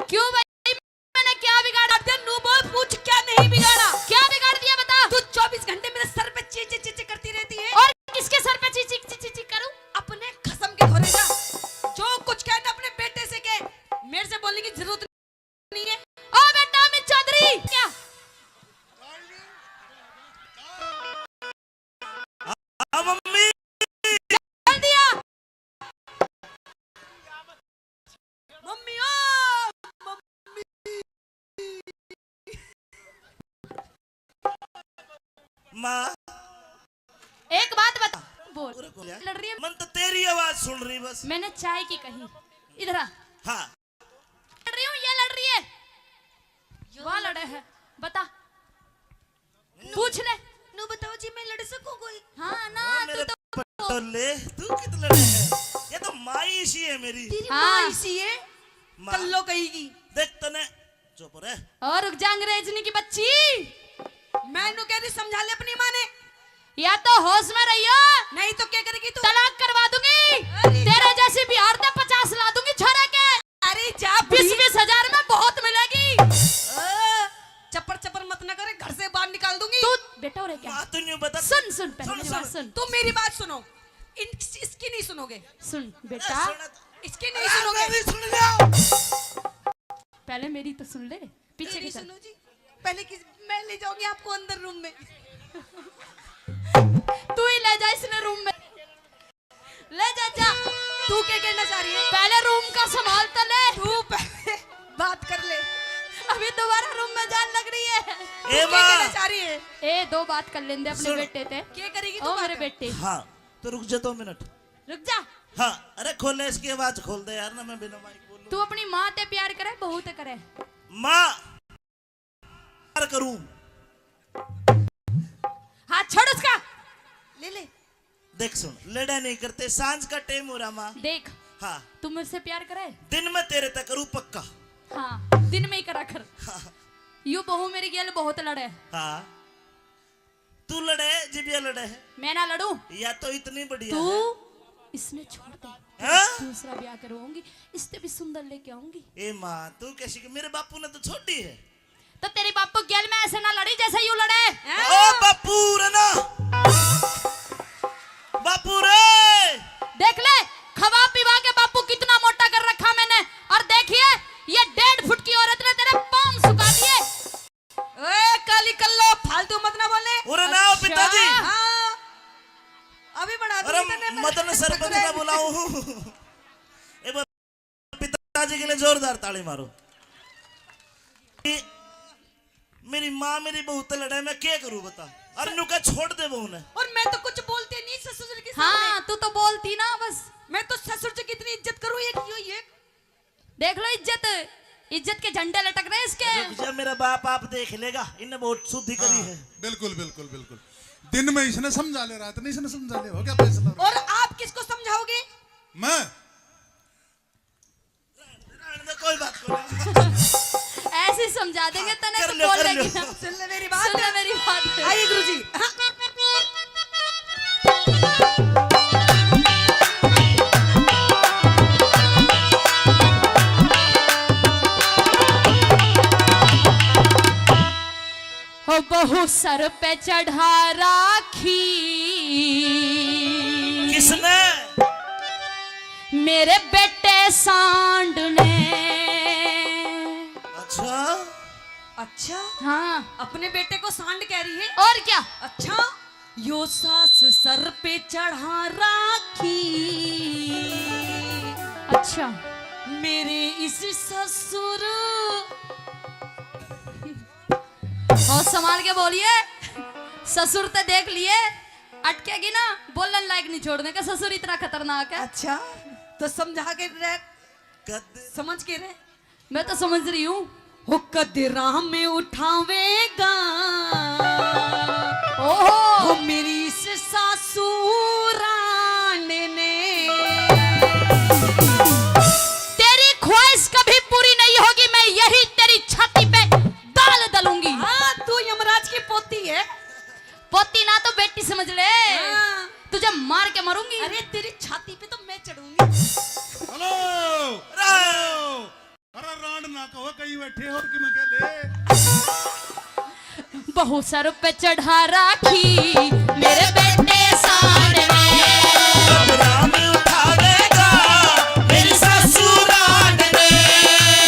क्यों भाई, मैंने क्या बिगाड़ा? अब नू बोल, पूछ, क्या नहीं बिगाड़ा? क्या बिगाड़ दिया, बता। तू चौबीस घंटे मेरे सर पे ची ची ची ची करती रहती है। और किसके सर पे ची ची ची ची ची करूं? अपने खसम के घोरे जा। जो कुछ कहना अपने बेटे से कह, मेरे से बोलने की जरूरत नहीं है। ओ बेटा अमित चौधरी, क्या? हाँ, मम्मी। जल्दी आ। मम्मी, ओ, मम्मी। माँ। एक बात बता, बोल। पूरे को क्या? लड़ रही है। मन तो तेरी आवाज सुन रही बस। मैंने चाय की कही। इधर आ। हाँ। लड़ रही हूँ, ये लड़ रही है। यो वाह लड़ लड़े है। बता। नू, पूछ ले। नू बताओ जी, मैं लड़ सकूं कोई? हाँ ना, हाँ, तू मेरे तो पटोले, तू कित लड़े है? ये तो माई इसी है मेरी। तेरी हाँ। माँ इसी है? माँ। कल्लो कहेगी। देख तने, चुप रह। और रुक जा अंग्रेजनी की बच्ची। मैं नू कह रही, समझा ले अपनी माँ ने। या तो होश में रहियो, नहीं तो क्या करेगी तू? तलाक करवा दूंगी। अरे तेरे जैसी बिहार से पचास ला दूंगी छोरे के। अरे जा बीस बुढ़ी। बीस हजार में बहुत मिलेगी। ओ, चप्पड़ चप्पड़ मत ना करे, घर से बाहर निकाल दूंगी। तू बेटा हो रे क्या? माँ, तू न्यू बता। सुन, सुन, पहले सुन, मेरी बात सुन। सुन। तू मेरी बात सुनो। इन, इसकी नहीं सुनोगे। सुन बेटा। अरे सुन। इसकी नहीं अरे सुनोगे। मेरी सुन लो। पहले मेरी तो सुन ले, पीछे मेरी की सुनो जी। पहले किस, मैं ले जाऊंगी आपको अंदर रूम में। तू ही ले जा इसने रूम में। ले जा, जा। तू क्या कहना चाह रही है? पहले रूम का संभाल तो ले। तू पहले बात कर ले। अभी दोबारा रूम में जान लग रही है। ए तू क्या माँ। कहना चाह रही है? ए, दो बात कर लेंदे अपने सुन। बेटे ते। क्या करेगी तू ओ बात? मेरे बेटे। हाँ, तो रुक जा दो मिनट। रुक जा। हाँ, अरे खोल ले, इसकी आवाज खोल दे यार, ना मैं बिना माइक बोलूं। तू अपनी माँ ते प्यार करे, बहू ते करे? माँ, प्यार करूं। हाथ छोड़ उसका। ले ले। देख सुन, लड़ा नहीं करते, सांझ का टाइम हो रहा माँ। देख, हाँ। तू मेरे से प्यार करे? दिन में तेरे तक करूँ पक्का। हाँ, दिन में ही करा कर। हाँ। यू बहू मेरी गेल बहुत लड़े। हाँ। तू लड़े, जिबिया लड़े है। मैं ना लड़ूं। या तो इतनी बढ़िया तू है। इसने छोड़ दे। हाँ? दूसरा ब्याह करवाऊंगी, इससे भी सुंदर लेके आऊंगी। ए माँ, तू कैसी कि मेरे बापू ने तो छोड़ी है। तो तेरी बापू गेल में ऐसे ना लड़ी जैसे यू लड़े। ओ बापू रे ना। बापू रे। देख ले, खवा पिवा के बापू कितना मोटा कर रखा मैंने। और देखिए, ये डेढ़ फुट की औरत ने तेरे पाँव सुखा दिए। ओए, काली कल्लो, फालतू मत ना बोले। उरे ना आओ अच्छा। पिताजी। हाँ। अभी बना दूंगी अरे, तन्ने मैं। मदन सरपंच ना बुलाऊं। ए, ब-, पिताजी के लिए जोरदार ताली मारो। ये मेरी माँ मेरी बहू ते लड़े, मैं क्या करूँ बता? अरे, स- नुका छोड़ दे बहू ने। और मैं तो कुछ बोलती नहीं ससुर जी के सामने। हाँ, तू तो बोलती ना बस। मैं तो ससुर जी की इतनी इज्जत करूँ, ये क्यों ये देख लो इज्जत, इज्जत के झंडे लटक रहे हैं इसके। रुक जा, मेरा बाप आप देख लेगा, इनने बहुत शुद्धि करी हाँ, है। बिल्कुल, बिल्कुल, बिल्कुल। दिन में इसने समझा ले, रात में इसने समझा ले, हो गया फैसला। और आप किसको समझाओगे? मैं। रहने दे, कोई बात नहीं। ऐसे ही समझा देंगे, हाँ, तने कर तो लो, बोल कर लेगी लो। ना। सुन ले मेरी बात। सुन ले मेरी बात। आइए गुरुजी। हाँ। हो बहू सर पे चढ़ा राखी। किसने? मेरे बेटे सांड ने। अच्छा। अच्छा? हाँ। अपने बेटे को सांड कह रही है? और क्या? अच्छा? यो सास सर पे चढ़ा राखी। अच्छा। मेरे इस ससुर। और संभाल के बोलिए, ससुर ते देख लिए, अटकेगी ना, बोलन लायक नहीं छोड़ने का। ससुर इतना खतरनाक है। अच्छा, तो समझा के रह, कद- समझ के रह। मैं तो समझ रही हूँ। हो कद राम में उठावेगा। ओहो। हो मेरी इस सासू राण ने। तेरी ख्वाहिश कभी पूरी नहीं होगी, मैं यही तेरी छाती पे दाल दलूंगी। हाँ, तू यमराज की पोती है। पोती ना तो बेटी समझ ले। हाँ। तुझे मार के मारूंगी। अरे, तेरी छाती पे तो मैं चढ़ूंगी। Hello, hello. अरे रांड ना कहो, कहीं बैठे हो कि मैं कह ले। बहू सर पे चढ़ा राखी मेरे बेटे सांड ने। कब राम उठावेगा मेरी सासू रांड ने।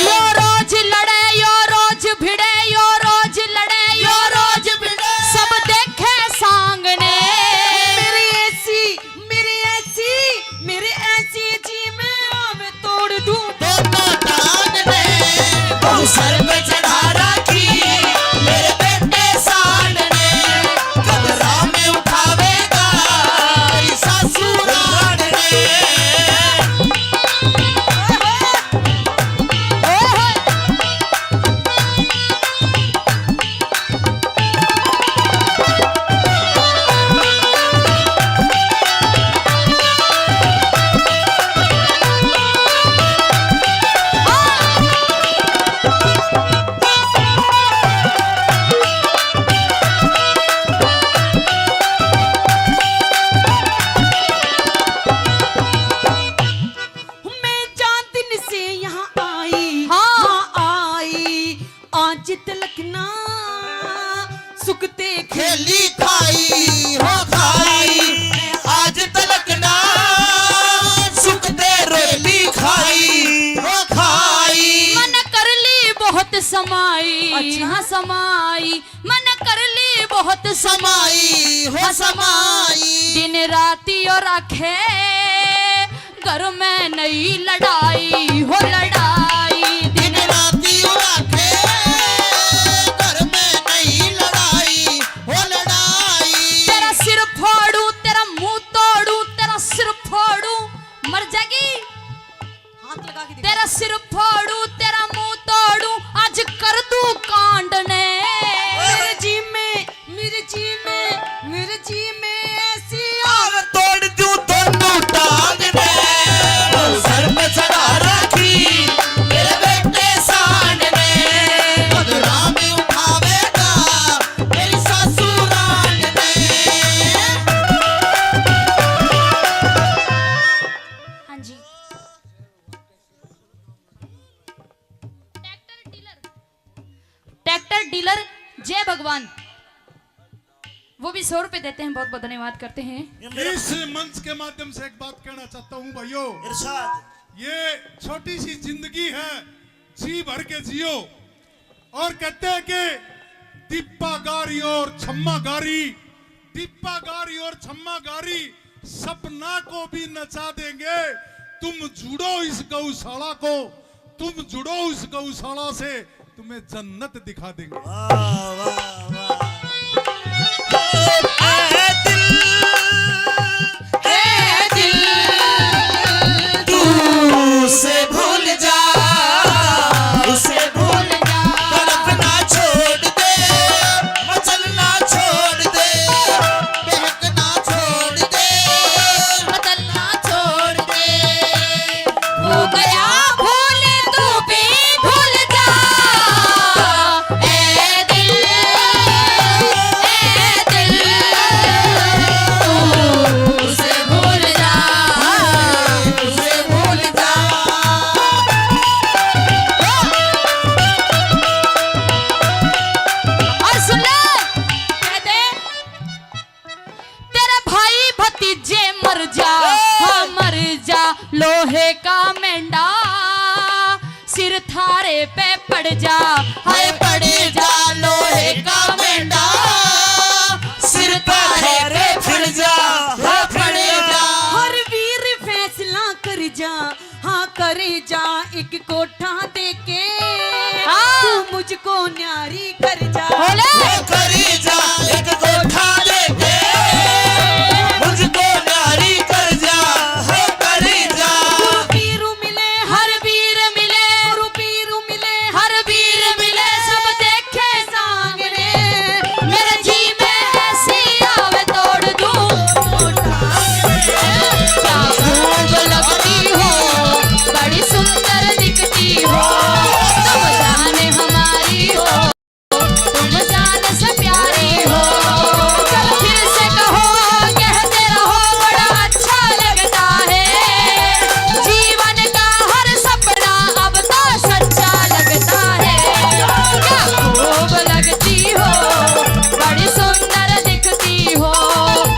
यो रोज लड़े, यो रोज भिड़े, यो रोज लड़े, यो रोज भिड़े। सब देखे सांग ने। मेरी ऐसी, मेरी ऐसी, मेरी ऐसी जी में आवे तोड़ दूं दोनों टांग ने। बहू सर पे चढ़ा राखी मेरे बेटे सांड ने। कब राम उठावेगा सासू रांड ने। मैं चार दिन से यहाँ आई, हाँ। हाँ, आई, आज तलक ना सुखते खेली खाई हो खाई, आज तलक ना सुखते रोली खाई हो खाई। मन कर ली बहुत समाई, अच्छा। हाँ समाई, मन कर ली बहुत समाई हो समाई। दिन राती और आखे घर में नहीं लड़ाई हो लड़ाई। दिन राती और आखे घर में नहीं लड़ाई हो लड़ाई। तेरा सिर फोड़ू, तेरा मुंह तोड़ू, तेरा सिर फोड़ू, मर जाएगी। हाथ लगा के दिखा। तेरा सिर फोड़ू, तेरा मुंह तोड़ू, आज कर दू कांड ने। मेरे जी में, मेरे जी में, मेरे जी में ऐसी आग तोड़ दूं दोनों टांग ने। बहू सर डीलर, जय भगवान, वो भी सौ रुपए देते हैं, बहुत बहुत धन्यवाद करते हैं। ये मेरा इस मंच के माध्यम से एक बात कहना चाहता हूँ भाइयों, इरशाद। ये छोटी सी जिंदगी है, जी भर के जियो। और कहते हैं कि दीपा गारी और छम्मा गारी, दीपा गारी और छम्मा गारी सपना को भी नचा देंगे। तुम जुड़ो इस गौशाला को, तुम जुड़ो इस गौशाला से, तुम्हें जन्नत दिखा देंगे। वाह, वाह, वाह। ए दिल, ए दिल, तू उसे भूल जा, उसे भूल जा। तड़पना छोड़ दे, मचलना छोड़ दे, बहकना छोड़ दे, बदलना छोड़ दे। हो गया भूल तू भी भूल जा। ए दिल, ए दिल, तू उसे भूल जा, उसे भूल जा। और सुन ले, कहते तेरे भाई भतीजे मर जा, हाँ, मर जा, लोहे का मेंढा, सिर थारे पे पड़ जा, हाय पड़ जा, लोहे का मेंढा, सिर थारे पे पड़ जा, हाय पड़ जा। हर वीर फैसला कर जा, हाँ करे जा एक कोठा देके, हाँ। तू मुझको न्यारी कर जा। बोले। वो करी जा एक कोठा देके, मुझको न्यारी कर जा, हो करी जा। गुरु पीरू मिले, हर वीर मिले, गुरु पीरू मिले, हर वीर मिले, सब देखे सामने। मेरे जी में ऐसी आवे तोड़ दूं। क्या खूब लगती हो, बड़ी सुंदर दिखती हो, तुम जान हमारी हो, तुम जान से प्यारी हो। चलो फिर से कहो, कहते रहो, बड़ा अच्छा लगता है। जीवन का हर सपना अब तो सच्चा लगता है। क्या खूब लगती हो, बड़ी सुंदर दिखती हो।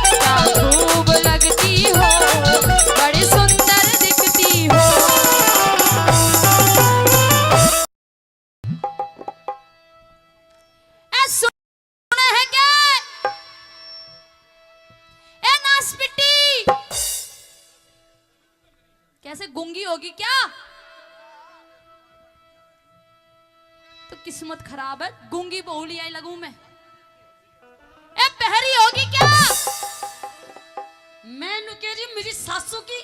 क्या खूब लगती हो, बड़ी सुंदर दिखती हो। ए सुन है क्या? ए नासपिटी, कैसे गूंगी होगी क्या? तो किस्मत खराब है, गूंगी बहुली आई लगूं मैं। ए बहरी होगी क्या? मैं नु कह रही हूँ मेरी सासू की।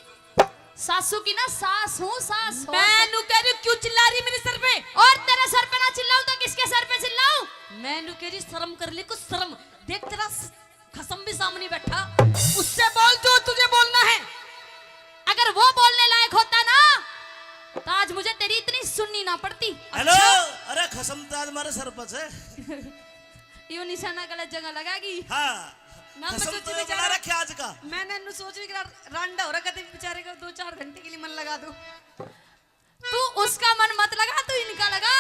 सासू की ना, सास हूँ, सास हो। मैं नु कह रही हूँ, क्यों चिल्ला रही मेरे सर पे? और तेरे सर पे ना चिल्लाऊं तो किसके सर पे चिल्लाऊं? मैं नु कह रही, शर्म कर ले कुछ, शर्म। देख तेरा स-, खसम भी सामने बैठा, उससे बोल जो तुझे बोलना है। अगर वो बोलने लायक होता ना, तो आज मुझे तेरी इतनी सुननी ना पड़ती। हेलो, अच्छा? अरे खसम तो आज हमारे सर पर है। यो निशाना गलत जगह लगागी। हाँ। ना, मैं खसम सोची तो बेचारा बना रखे आज का। मैंने नु सोच भी करा, रांडा हो रहा, कदे बेचारे का दो चार घंटे के लिए मन लगा दो। तू उसका मन मत लगा, तू इनका लगा।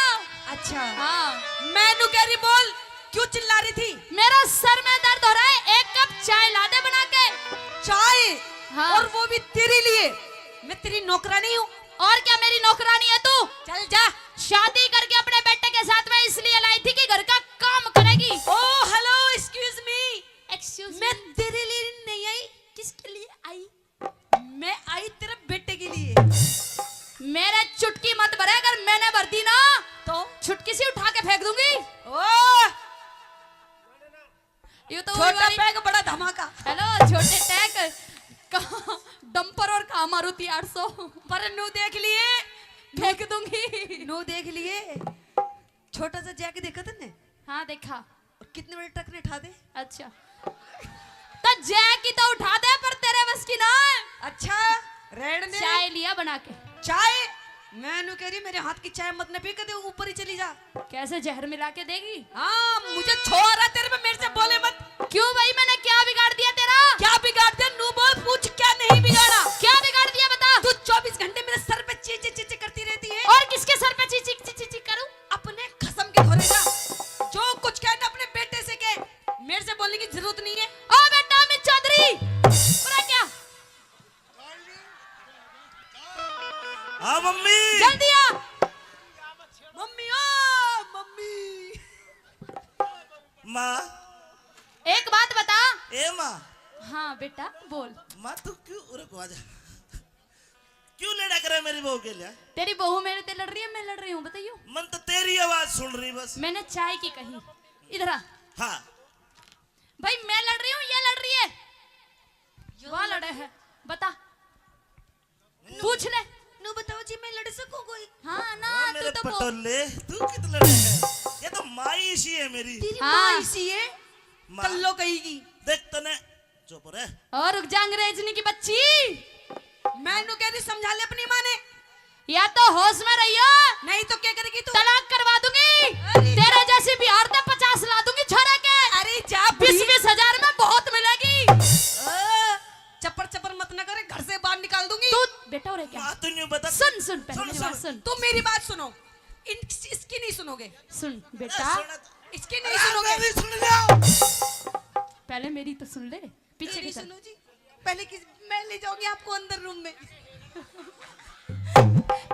अच्छा। हाँ। मैं नु कह रही, बोल, क्यों चिल्ला रही थी? मेरा सर में दर्द हो रहा है, एक कप चाय ला दे बना के। चाय? हाँ। और वो भी तेरे लिए। मैं तेरी नौकरानी हूँ। और क्या मेरी नौकरानी है तू? चल जा। शादी करके अपने बेटे के साथ मैं इसलिए लाई थी कि घर का काम करेगी। Oh, hello, excuse me। Excuse मैं me। तेरे लिए नहीं आई। किसके लिए आई? मैं आई तेरे बेटे के लिए। मेरे चुटकी मत भरे, अगर मैंने भर दी ना तो छुटकी सी उठा के फेंक दूंगी। ओ! ये तो छोटा वाली पैग बड़ा धमाका। हेलो, छोटे टैग, कहाँ डंपर और कहाँ मारुति आठ सौ। पर नू देख लिए। फेंक दूंगी। नू देख लिए। छोटा सा जैक देखा तन्ने? हाँ, देखा। और कितने बड़े ट्रक ने उठा दे? अच्छा। तो जैक की तो उठा दे, पर तेरे बस की ना है। अच्छा, रहने दे। चाय लिया बना के। चाय? मैं नू कह रही, मेरे हाथ की चाय मत न पी, कदे ऊपर ही चली जा। कैसे, जहर मिला के देगी? हाँ, मुझे छोड़ रहा तेरे पे, मेरे से बोले मत। क्यों भाई, मैंने क्या बिगाड़ दिया तेरा? क्या बिगाड़ दिया? नू बोल, पूछ, क्या नहीं बिगाड़ा? क्या बिगाड़ दिया, बता। तू चौबीस घंटे मेरे सर पे ची ची ची ची करती रहती है। और किसके सर पे ची ची ची ची ची करूं? अपने खसम के धोरे जा। जो माँ। एक बात बता। ए माँ। हाँ बेटा, बोल। माँ, तू क्यों, रुक, आ जा। क्यों लड़ा करे मेरी बहू के लिए? तेरी बहू मेरे ते लड़ रही है, मैं लड़ रही हूँ, बताइयो। मन तो तेरी आवाज सुन रही बस। मैंने चाय की कही। इधर आ। हाँ। भाई, मैं लड़ रही हूँ, ये लड़ रही है? वाह लड़े है। बता। पूछ ले। नू बताओ जी, मैं लड़ सकूं कोई? हाँ ना, हाँ, तू मेरे तो बोल। पटोले, तू कित लड़े है? ये तो माई सी है मेरी। तेरी हाँ। माई सी है? माँ। कल्लो कहेगी। देख तने, चुप रह। और रुक जा, अंग्रेजनी की बच्ची। मैं नू कह रही, समझा ले अपनी माँ ने। या तो होश में रहियो, नहीं तो क्या करेगी तू? तलाक करवा दूंगी। अरे तेरे जा। जैसी बिहार से पचास ला दूंगी छोरा के। अरे जा बीस बुढ़ी। बीस हजार में बहुत मिलेगी। ओ, चप्पड़ चप्पड़ मत ना करे, घर से बाहर निकाल दूंगी। तू बेटा हो रहे क्या? माँ, तू न्यू बता। सुन, सुन, पहले सुन, मेरी बात सुन। सुन। तुम मेरी बात सुनो। इन, इसकी नहीं सुनोगे। सुन बेटा। सुन। इसकी नहीं अरे, सुनोगे। मेरी सुन लो। पहले मेरी तो सुन ले। पीछे मेरी की तरफ। सुनो जी, पहले किस, मैं ले जाऊंगी आपको अंदर रूम में।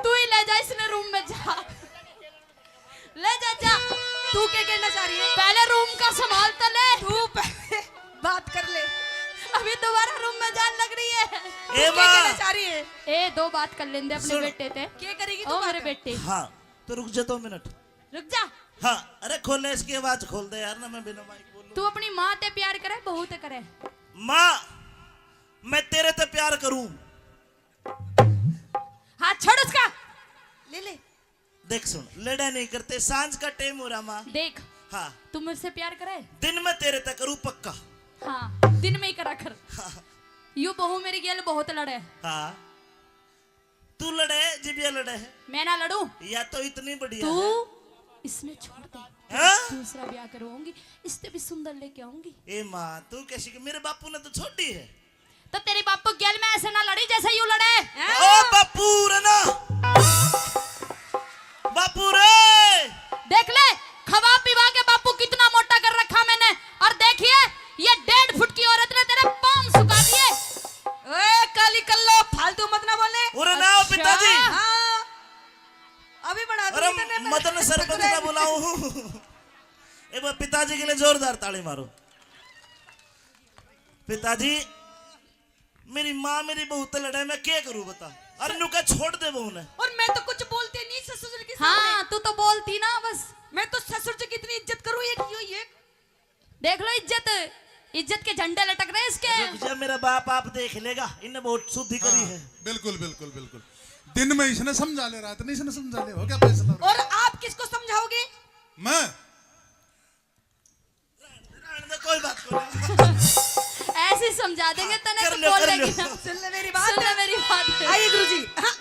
तू ही ले जा इसने रूम में, जा। ले जा, जा। तू क्या कहना चाह रही है? पहले रूम का संभाल तो ले। तू पहले बात कर ले। अभी दोबारा रूम में जान लग रही है। तू ए क्या माँ। कहना चाह रही है? ए, दो बात कर लेंदे अपने सुन। बेटे ते। क्या करेगी तू ओ मेरे बात? बेटे। हाँ, तो रुक जा दो मिनट। रुक जा। हाँ, अरे खोल ले इसकी आवाज, खोल दे यार, ना मैं बिना माइक बोलूं। तू अपनी माँ ते प्यार करे, बहू ते करे? माँ, मैं तेरे ते प्यार करूं। हाथ छोड़ उसका। ले ले। देख सुन, लड़ा नहीं करते, सांझ का टाइम हो रहा माँ। देख, हाँ। तू मेरे से प्यार करे? दिन में तेरे ते करूं पक्का। हाँ, दिन में ही करा कर। हाँ। यू बहू मेरी गेल बहुत लड़े। हाँ। तू लड़े, जिबिया लड़े है। मैं ना लड़ूं। या तो इतनी बढ़िया तू है। इसने छोड़ दे। हाँ? दूसरा ब्याह करवाऊंगी, इससे भी सुंदर लेके आऊंगी। ए माँ, तू कैसी कि मेरे बापू ने तो छोड़ी है। तो तेरी बापू गेल में ऐसे ना लड़ी जैसे यू लड़े। ओ बापू रे ना। बापू रे। देख ले, खवा पिवा के बापू कितना मोटा कर रखा मैंने। और देखिए, ये डेढ़ फुट की औरत ने तेरे पाम सुखा दिए। ओए काली कल्लो, फालतू मत ना बोले। उरे ना हो अच्छा। पिताजी। हाँ। अभी बना दूंगी अरे तन्ने मैं मदन सरपंच ना बुलाऊं। एक बार पिताजी के लिए जोरदार ताली मारो। पिताजी, मेरी माँ मेरी बहू ते लड़े, मैं क्या करूं बता? अरे नुका छोड़ दे बहू ने। और मैं तो कुछ बोलती नहीं ससुर के सामने। हाँ, तू तो बोलती ना बस। मैं तो ससुर जी की इतनी इज्जत करूं, एक यो ये। देख लो इज्जत, इज्जत के झंडे लटक रहे इसके। रुक जा, मेरा बाप आप देख लेगा, इन्हें बहुत शुद्धि करी हाँ, है। बिल्कुल, बिल्कुल, बिल्कुल। दिन में इसने समझा ले, रात में इसने समझा ले, हो गया फैसला। और आप किसको समझाओगे? मैं। रहने दे, कोई बात नहीं। ऐसे ही समझा देंगे, हाँ, तने कर तो लो, बोल कर लेगी लो। ना। सुन ले मेरी बात। सुन ले मेरी बात। आइए गुरुजी। हाँ।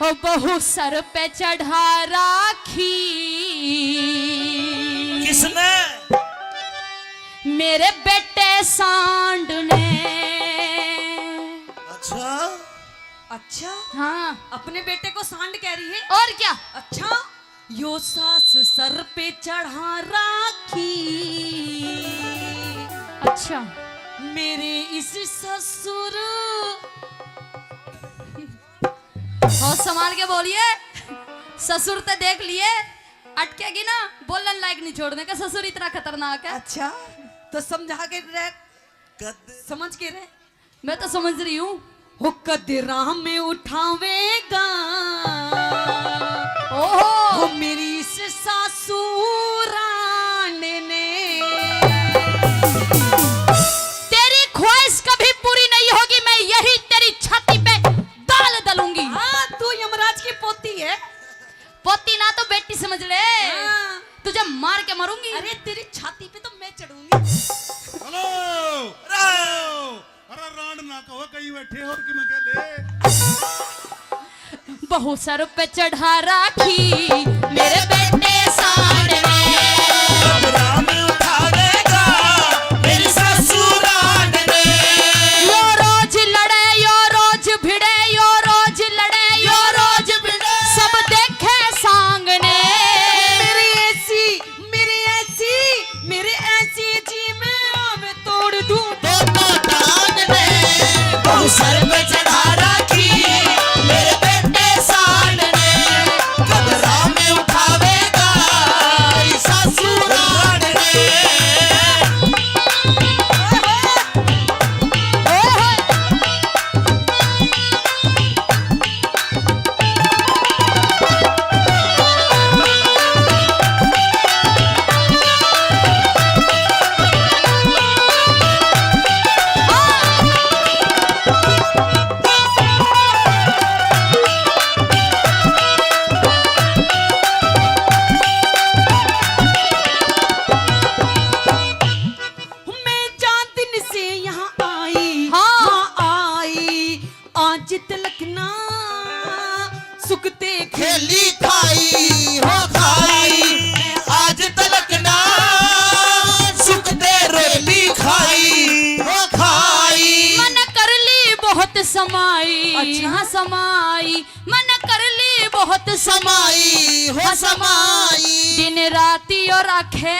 हो बहू सर पे चढ़ा राखी। किसने? मेरे बेटे सांड ने। अच्छा? अच्छा? हाँ। अपने बेटे को सांड कह रही है? और क्या? अच्छा? यो सास सर पे चढ़ा राखी। अच्छा। मेरे इस ससुर। और संभाल के बोलिए, ससुर ते देख लिए, अटकेगी ना, बोलन लायक नहीं छोड़ने का, ससुर इतना खतरनाक है। अच्छा, तो समझा के रह, कद- समझ के रह। मैं तो समझ रही हूँ। हो कद राह में उठावेगा। ओहो। हो मेरी इस सासू रांड ने। तेरी ख्वाहिश कभी पूरी नहीं होगी, मैं यही तेरी छाती पे दाल दलूंगी। हाँ, तू यमराज की पोती है। पोती ना तो बेटी समझ ले। हाँ। तुझे मार के मारूंगी। अरे तेरी छाती पे तो मैं चढ़ूंगी। Hello, hello. अरे रांड ना कहो, कहीं बैठे हो कि मैं कह ले। बहू सर पे चढ़ा राखी मेरे बेटे सांड ने। राम उठावेगा मेरी सासू रांड ने। यो रोज लड़े, यो रोज भिड़े, यो रोज लड़े, यो रोज भिड़े। सब देखे सांग ने। मेरी ऐसी, मेरी ऐसी, मेरी ऐसी जी मैं आवे तोड़ दूं। हाँ समाई, मन कर ली बहुत समाई, हो समाई। दिन राती और आखे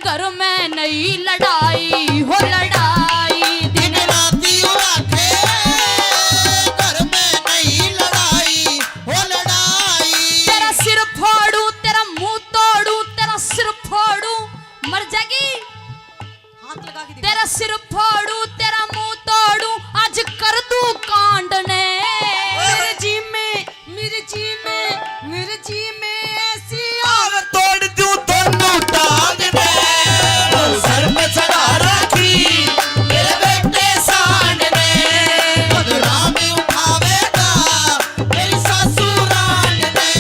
घर में नहीं लड़ाई, हो लड़ाई। दिन राती और आखे घर में नहीं लड़ाई, हो लड़ाई। तेरा सिर फोड़ू, तेरा मुंह तोड़ू, तेरा सिर फोड़ू, मर जाएगी। हाथ लगा के दिखा। तेरा सिर फोड़ू, तेरा मुंह तोड़ू, आज कर दू कांड ने। मेरे जी में, मेरे जी में, मेरे जी में ऐसी आग तोड़ दूं दोनों टांग ने। वो सर पे चढ़ा रखी मेरे बेटे सांड ने। बदला में उठावेगा मेरी सासू रांड ने।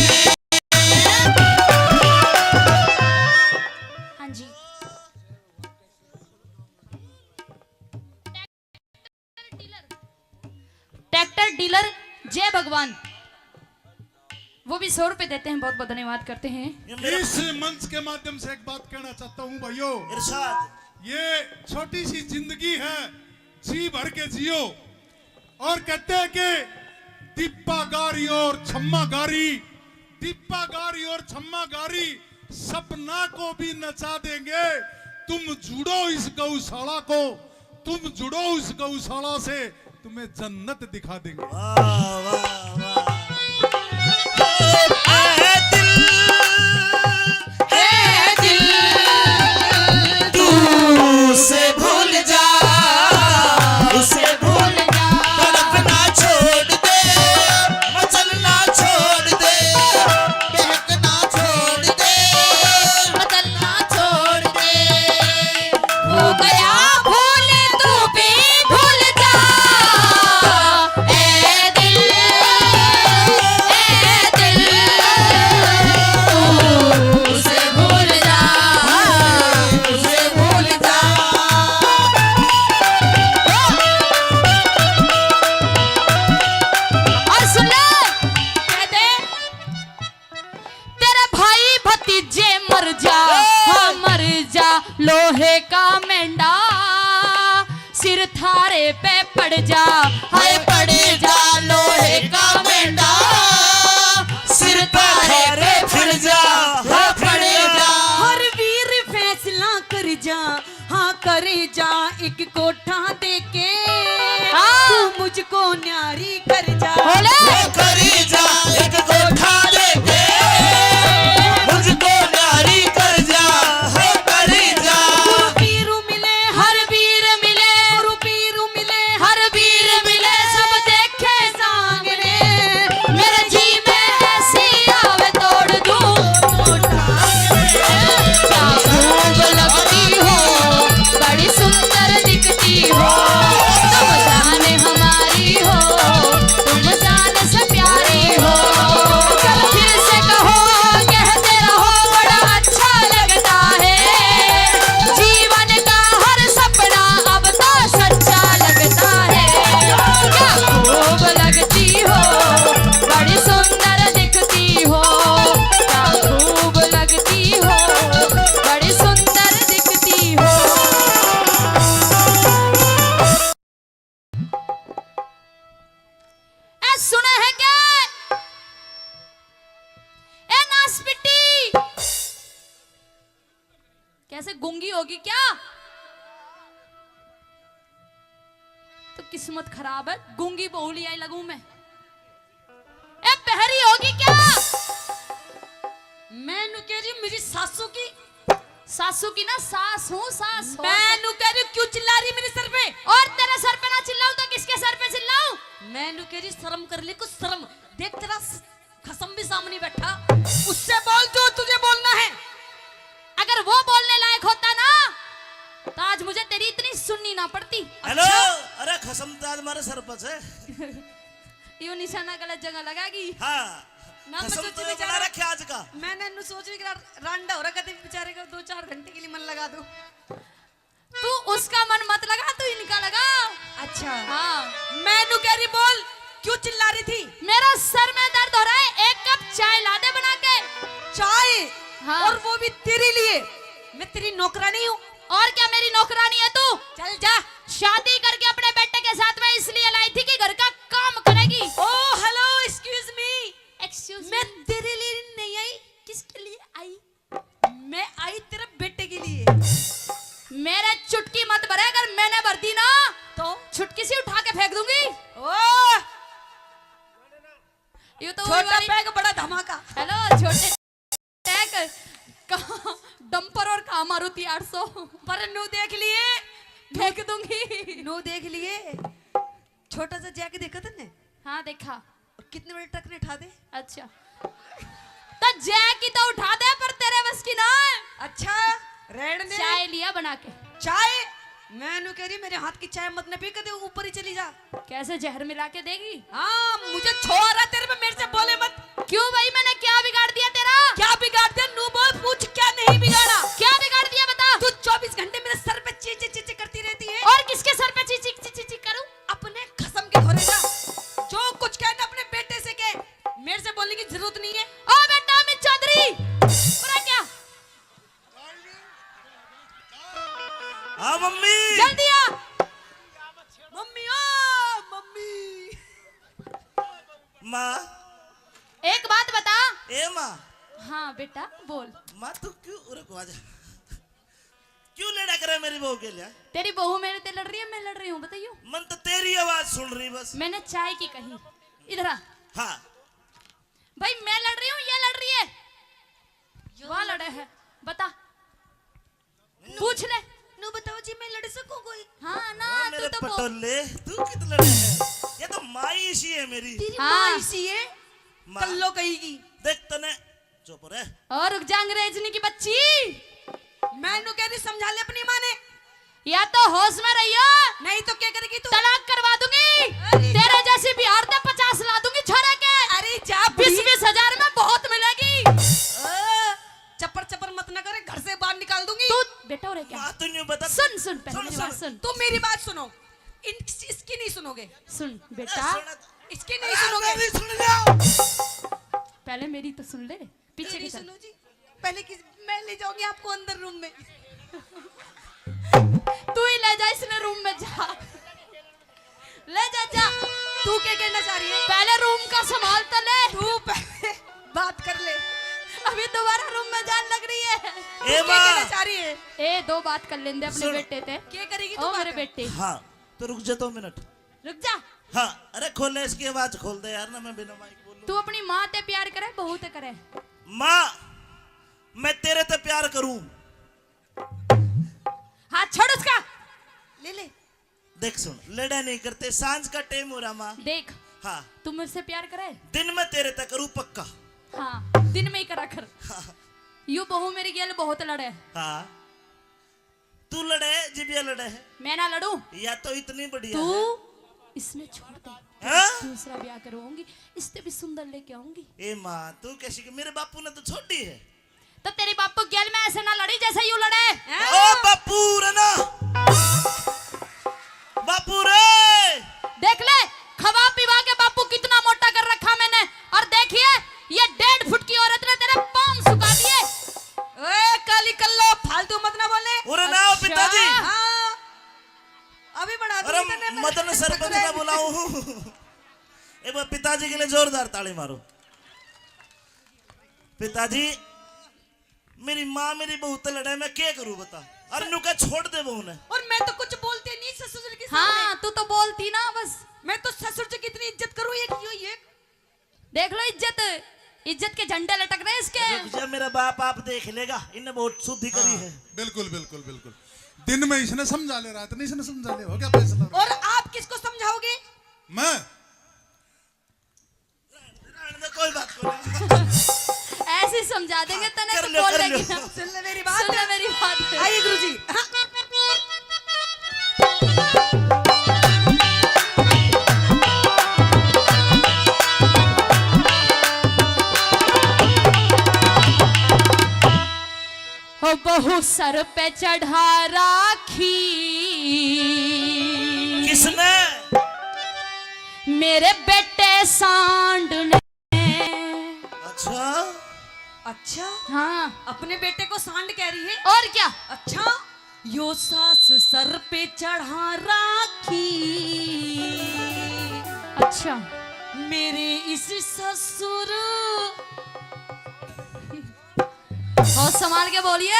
हाँ जी। ट्रैक्टर डीलर जय भगवान, वो भी सौ रुपए देते हैं, बहुत बहुत धन्यवाद करते हैं। इस मंच के माध्यम से एक बात कहना चाहता हूँ भाइयों, इरशाद। ये छोटी सी जिंदगी है, जी भर के जियो। और कहते हैं कि दीपा गारी और छम्मा गारी, दीपा गारी और छम्मा गारी सपना को भी नचा देंगे। तुम जुड़ो इस गौशाला को, तुम जुड़ो इस गौशाला से, तुम्हें जन्नत दिखा देंगे। वाह, वाह, वाह। ए दिल, ए दिल, तू उसे भूल जा, उसे भूल जा। तड़पना छोड़ दे, मचलना छोड़ दे, बहकना छोड़ दे, बदलना छोड़ दे। हो गया भूल तू भी भूल जा। ए दिल, ए दिल, तू उसे भूल जा, उसे भूल जा। और सुन ले, कह दे, तेरे भाई भतीजे मर जा, हाँ मर जा लोहे का मेंढा, सिर थारे पे पड़ जा, हाय पड़ जा लोहे का मेंढा, सिर थारे पे पड़ जा, हाँ पड़ जा। हर वीर फैसला कर जा, हाँ करे जा एक कोठा देके, हाँ। तू मुझको न्यारी कर जा। बोले। वो करे जा एक कोठा देके, मुझको न्यारी कर जा, हो करे जा। गुरु पीरू मिले, हर वीर मिले, गुरु पीरू मिले, हर वीर मिले, सब देखे सांगने। मेरे जी में ऐसी आवे तोड़ दूं। क्या खूब लगती हो, बड़ी सुंदर दिखती हो, तुम जान हमारी हो, तुम जान से प्यारी हो। चल फिर से कहो, कहते रहो, बड़ा अच्छा लगता है, जीवन का हर सपना अब तो सच्चा लगता है। क्या खूब लगती हो, बड़ी सुंदर दिखती हो, क्या खूब लगती हो, बड़ी सुंदर दिखती हो। ए सुने है क्या? ए नासपिटी, कैसे गूंगी होगी क्या? तो किस्मत खराब है, गूंगी बहू ले आई लगूं मैं। ए बहरी होगी क्या? मैं नु कह रही हूँ मेरी सासू की। सासू की ना, सास हूँ, सास हो। मैं नु कह रही हूँ क्यों चिल्ला रही मेरे सर पे? और तेरे सर पे ना चिल्लाऊं तो किसके सर पे चिल्लाऊं? मैं नु कह रही शर्म कर ले कुछ शर्म। देख तेरा स-, खसम भी सामने बैठा, उससे बोल जो तुझे बोलना है। अगर वो बोलने लायक होता ना, तो आज मुझे तेरी इतनी सुननी ना पड़ती। हेलो, अच्छा? अरे खसम तो आज मारे सर पर है। यो निशाना गलत जगह लगागी। हाँ। ना, मैं खसम सोच तो रही बना रहा, रखे आज का। मैंने नु सोच रही कि रा-, रांडा हो रहा, कभी बेचारे को दो चार घंटे के लिए मन लगा दो। तू उसका मन मत लगा, तू इनका लगा। अच्छा। हाँ। मैं नु कह रही, बोल, क्यों चिल्ला रही थी? मेरा सर में दर्द हो रहा है, एक कप चाय ला दे बना के। चाय? हाँ। और वो भी तेरे लिए। मैं तेरी नौकरानी हूँ। और क्या मेरी नौकरानी है तू? चल जा। शादी करके अपने बेटे के साथ मैं इसलिए लाई थी कि घर का मेरे चुटकी मत भरे, अगर मैंने भर दी ना तो छुटकी सी उठा के फेंक दूंगी। ओ, ये तो वही छोटा वाली पैग बड़ा धमाका। हेलो, छोटे टैग, कहाँ डंपर और कहाँ मारुति आठ सौ। पर नू देख लिए, फेंक दूंगी। नू देख लिए, छोटा सा जैक देखा तन्ने? हाँ, देखा। और कितने बड़े ट्रक ने उठा दे। अच्छा, तो जैक की तो उठा दे, पर तेरे बस की ना है। अच्छा, रहने दे। चाय लिया बना के। चाय? मैं नू कह रही, मेरे हाथ की चाय मत ना पी, कदे ऊपर ही चली जा। कैसे, जहर मिला के देगी? हाँ, मुझे छोरा तेरे पे, मेरे से बोले मत। क्यों भाई, मैंने क्या बिगाड़ दिया तेरा? क्या बिगाड़ दिया? नू बोल, पूछ, क्या नहीं बिगाड़ा? क्या बिगाड़ दिया, बता। तू चौबीस घंटे मेरे सर पे ची ची ची ची करती रहती है। और किसके सर पे ची ची ची ची ची करूं? अपने खसम के घोरे जा। जो कुछ कहना अपने बेटे से कह, मेरे से बोलने की जरूरत नहीं है। ओ बेटा अमित चौधरी, पूरा क्या? हाँ मम्मी। जल्दी आ। मम्मी, ओ मम्मी। माँ। एक बात बता। ए माँ। हाँ बेटा, बोल। माँ, तू क्यों, रुक, आजा। क्यों लड़ा करे मेरी बहू के लिए? तेरी बहू मेरे ते लड़ रही है, मैं लड़ रही हूँ, बताइयो। मन तो तेरी आवाज सुन रही बस। मैंने चाय की कही। इधर आ। हाँ। भाई, मैं लड़ रही हूँ, ये लड़ रही है? यो वहाँ लड़ लड़े है, बता। पूछ ले। नो बताओ जी, मैं लड़ सकूं कोई? हाँ ना, हाँ, तू मेरे तो बोल। पटोले, तू कित लड़े है? ये तो माँ इसी है मेरी। तेरी हाँ। माँ इसी है? माँ। कल्लो कहेगी। देख तने, चुप रह। और रुक जा, अंग्रेजनी की बच्ची। मैं नू कह रही, समझा ले अपनी माँ ने। या तो होश में रहियो, नहीं तो क्या करेगी तू? तलाक करवा दूंगी। अरे तेरे जा। जैसी बिहार से पचास ला दूंगी छोरे के। अरे जा बीस बुढ़ी। बीस हजार में बहुत मिलेगी। ओ, चप्पर चप्पर मत ना करे, घर से बाहर निकाल दूंगी। तू बेटा हो रहे क्या? माँ, तू न्यू बता। सुन, सुन, पहले सुन, मेरी बात सुन। सुन। तुम मेरी बात सुनो, इन, इसकी नहीं सुनोगे। सुन बेटा। ए, सुन। इसकी नहीं अरे, सुनोगे। मेरी सुन लो। पहले मेरी तो सुन ले, पीछे तेरी की तरफ। सुनो जी, पहले किस, मैं ले जाऊंगी आपको अंदर रूम में। तू ही ले जा इसने रूम में, जा। ले जा, जा। तू क्या कहना चाह रही है? पहले रूम का संभाल तो ले। तू पहले बात कर ले। अभी दोबारा रूम में जान लग रही है। ए तू क्या माँ। कहना चाह रही है? ए, दो बात कर लेंदे अपने सुन। बेटे ते। क्या करेगी तू ओ मेरे बात? बेटे। हाँ, तो रुक जा दो मिनट। रुक जा। हाँ, अरे खोल ले, इसकी आवाज खोल दे यार, ना मैं बिना माइक बोलूं। तू अपनी माँ ते प्यार करे, बहू ते करे? माँ, मैं तेरे ते प्यार करूं। हाथ छोड़ उसका। ले ले। देख सुन, लड़ा नहीं करते, सांझ का टाइम हो रहा माँ। देख, हाँ। तू मेरे से प्यार करे? दिन में तेरे ते करूं पक्का। हाँ, दिन में ही करा कर। हाँ। यू बहू मेरी गेल बहुत लड़े। हाँ। तू लड़े, जिबिया लड़े है। मैं ना लड़ूं। या तो इतनी बढ़िया तू है। इसने छोड़ दे। हाँ? दूसरा ब्याह करवाऊंगी, इससे भी सुंदर लेके आऊंगी। ए माँ, तू कैसी कि मेरे बापू ने तो छोड़ी है। तो तेरी बापू गेल में ऐसे ना लड़ी जैसे यू लड़े। ओ बापू रे ना। बापू रे। देख ले, खवा पिवा के बापू कितना मोटा कर रखा मैंने। और देखिए, ये डेढ़ फुट की औरत ने तेरे पाम सुखा दिए। ओए, काली कल्लो, फालतू मत ना बोले। अरे ना, अच्छा। पिताजी। हाँ। अभी बना दूंगी अरे, तन्ने मैं। मदन सरपंच ना बुलाऊं। एक बार पिताजी के लिए जोरदार ताली मारो। पिताजी, मेरी माँ मेरी बहू ते लड़े, मैं क्या करूँ बता? अरे नुका छोड़ दे बहू ने। और मैं तो कुछ बोलती नहीं ससुर जी के सामने। हाँ, तू तो बोलती ना बस। मैं तो ससुर जी की इतनी इज्जत करूँ, एक यो, ये देख लो इज्जत, इज्जत के झंडे लटक रहे इसके। रुक जा, मेरा बाप आप देख लेगा, इनने बहुत शुद्धि करी हाँ, है। बिल्कुल, बिल्कुल, बिल्कुल। दिन में इसने समझा ले, रात में इसने समझा ले, हो गया फैसला। और आप किसको समझाओगे? मैं। रहने दे, कोई बात नहीं। ऐसे ही समझा देंगे, हाँ, तने कर तो लो, बोल कर लेगी लो। ना। सुन ले मेरी बात। सुन ले मेरी बात। आइए गुरुजी। हाँ। हो बहू सर पे चढ़ा राखी। किसने? मेरे बेटे सांड ने। अच्छा। अच्छा? हाँ। अपने बेटे को सांड कह रही है? और क्या? अच्छा, यो सास सर पे चढ़ा राखी। अच्छा। मेरे इस ससुर। और संभाल के बोलिए,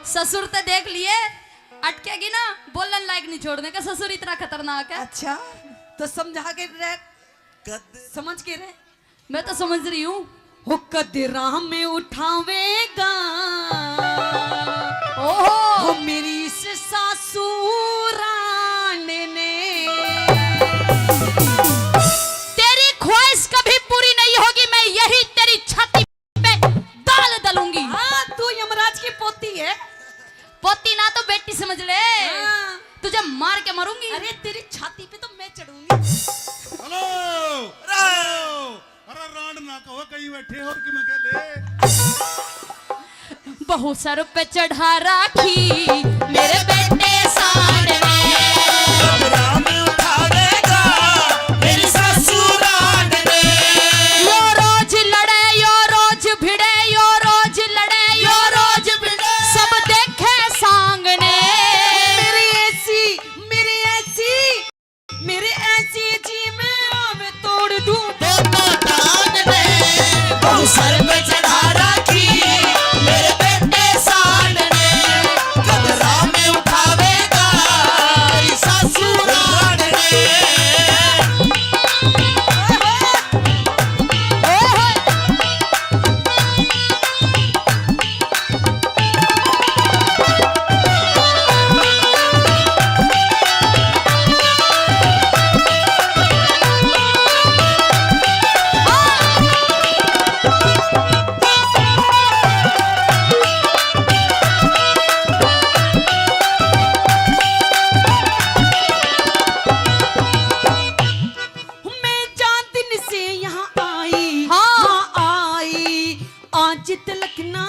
ससुर ते देख लिए, अटकेगी ना, बोलन लायक नहीं छोड़ने का। ससुर इतना खतरनाक है। अच्छा, तो समझा के रह, कद समझ के रह। मैं तो समझ रही हूँ। हो कद राम उठावेगा, ओहो। हो मेरी इस सासू राण ने। तेरी ख्वाहिश कभी पूरी नहीं होगी, मैं यही तेरी छाती पे दाल दलूंगी। हाँ, तू यमराज की पोती है। पोती ना तो बेटी समझ ले। हाँ। तुझे मार के मारूंगी। अरे, तेरी छाती पे तो मैं चढ़ूंगी। Hello, hello. अरे, रांड ना कहो, कहीं बैठे हो कि मैं कह ले। बहु सर पे चढ़ा राखी मेरे बेटे सांड ने। राम उठावेगा मेरी सासू रांड ने। यो रोज लड़े, यो रोज भिड़े, यो रोज लड़े, यो रोज भिड़े। सब देखे सांग ने। मेरी ऐसी, मेरी ऐसी, मेरी ऐसी जी में आवे तोड़ दूं दोनों टांग ने। बहु सर पे चढ़ा राखी मेरे बेटे सांड ने। कद राम उठावेगा तेरी सासू रांड ने। मैं जान दिन से यहाँ आई, हाँ। हाँ, आई, आज तलक ना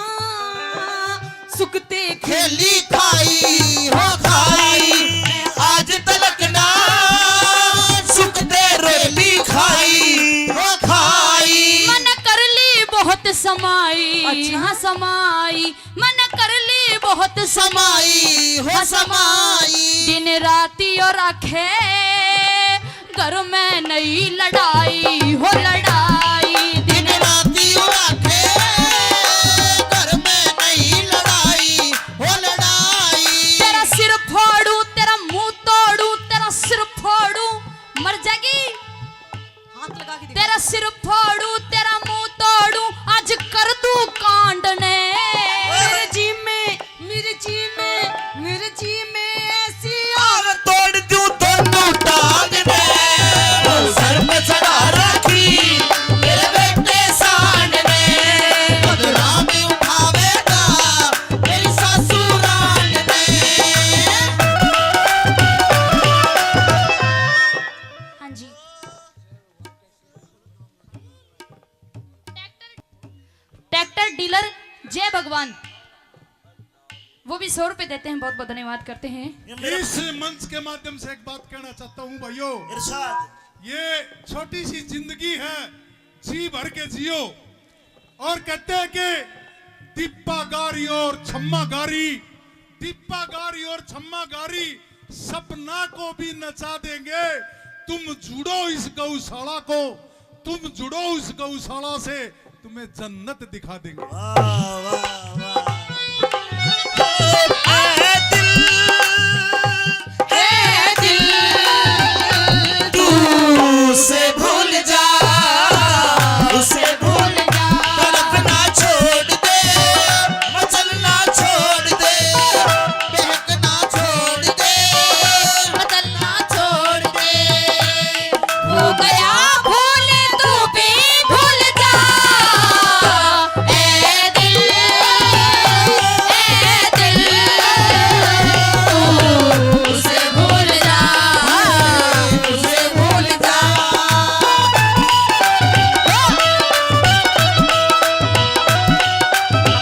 सुखते खेली खाई हो खाई, आज तलक ना सुखते रोटी खाई हो खाई। मन कर ली बहुत समाई, अच्छा। हाँ समाई, मन कर ली बहुत समाई हो समाई। दिन राती और आखे घर में नहीं लड़ाई हो लड़ाई। दिन राती और आखे घर में नहीं लड़ाई हो लड़ाई। तेरा सिर फोड़ू, तेरा मुंह तोड़ू, तेरा सिर फोड़ू, मर जाएगी। हाथ लगा के दिखा। तेरा सिर फोड़ू, तेरा मुंह तोड़ू, आज कर दूं कांड ने। मेरे जी में, मेरे जी में, मेरे जी में ऐसी आग तोड़ दूं दोनों टांग ने। वो सर पे चढ़ा रखी मेरे बेटे सांड ने। बदला में उठावेगा मेरी सासू रांड ने। हाँ जी। ट्रैक्टर, ट्रैक्टर डीलर जय भगवान, वो भी सौ रुपए देते हैं, बहुत बहुत धन्यवाद करते हैं। इस मंच के माध्यम से एक बात कहना चाहता हूँ भाइयों, इरशाद। ये छोटी सी जिंदगी है, जी भर के जियो। और कहते हैं कि दीपा गारी और छम्मा गारी, दीपा गारी और छम्मा गारी सपना को भी नचा देंगे। तुम जुड़ो इस गौशाला को, तुम जुड़ो उस गौशाला से, तुम्हें जन्नत दिखा देंगे। वाह, वाह, वाह। ए दिल, ए दिल, तू उसे भूल जा, उसे भूल जा। तड़पना छोड़ दे, मचलना छोड़ दे, बहकना छोड़ दे, बदलना छोड़ दे। हो गया भूल तू भी भूल जा, ए दिल, ए दिल, तू उसे भूल जा, उसे भूल जा।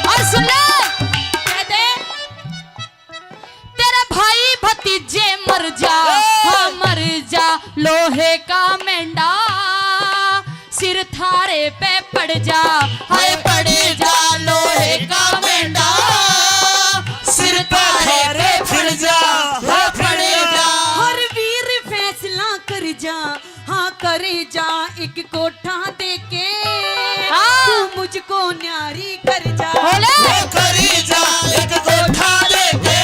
और सुन ले, कहते तेरे भाई भतीजे मर जा, हाँ, मर जा, लोहे का मेंढा, सिर थारे पे पड़ जा, हाय पड़ जा, लोहे का मेंढा, सिर थारे पे पड़ जा, हाय पड़ जा। हर वीर फैसला कर जा, हाँ करे जा एक कोठा देके, हाँ। तू मुझको न्यारी कर जा। बोले। वो करे जा एक कोठा देके,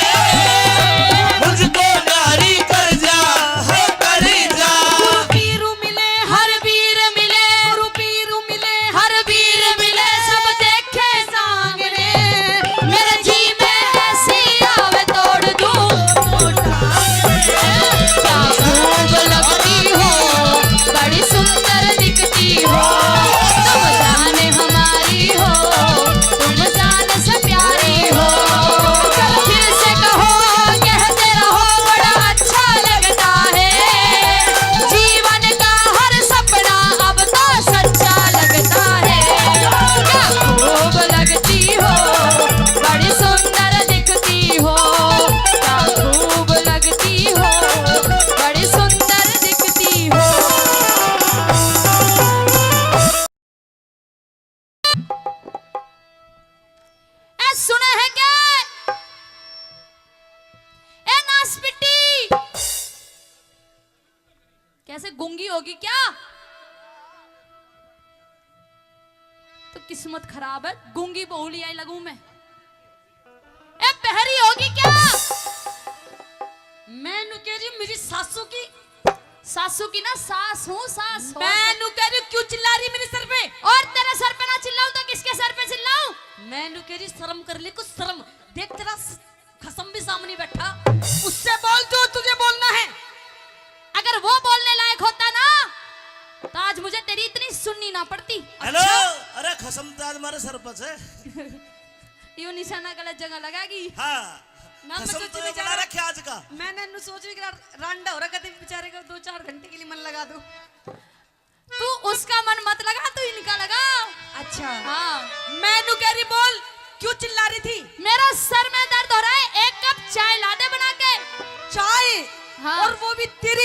ऐसे गूंगी होगी क्या? तो किस्मत खराब है, गूंगी बहू ले आई लगूं मैं। ए, बहरी होगी क्या? मैं नु कह रही हूँ, मेरी सासू की। सासू की ना, सास हूँ, सास हो। मैं नु कह रही हूँ, क्यों चिल्ला रही मेरे सर पे? और तेरे सर पे ना चिल्लाऊं तो किसके सर पे चिल्लाऊं? मैं नु कह रही, शर्म कर ले कुछ, शर्म। देख, तेरा स-, खसम भी सामने बैठा, उससे बोल जो तुझे बोलना है। अगर वो बोलने लायक होता ना, तो आज मुझे तेरी इतनी सुननी ना पड़ती। हेलो। अच्छा? अरे, खसम तो आज मारे सर पर है। यो निशाना गलत जगह लगागी। हाँ। ना, मैं खसम सोच तो रही बना जा रहा। रखे आज का। मैंने नु सोच रही कि रा-, रांडा हो रहा, कभी बेचारे को दो चार घंटे के लिए मन लगा दो। तू उसका मन मत लगा, तू इनका लगा। अच्छा। हाँ। मैं नु कह रही, बोल, क्यों चिल्ला रही थी? मेरा सर में दर्द हो रहा है, एक कप चाय ला दे बना के। चाय? हाँ। और वो भी तेरी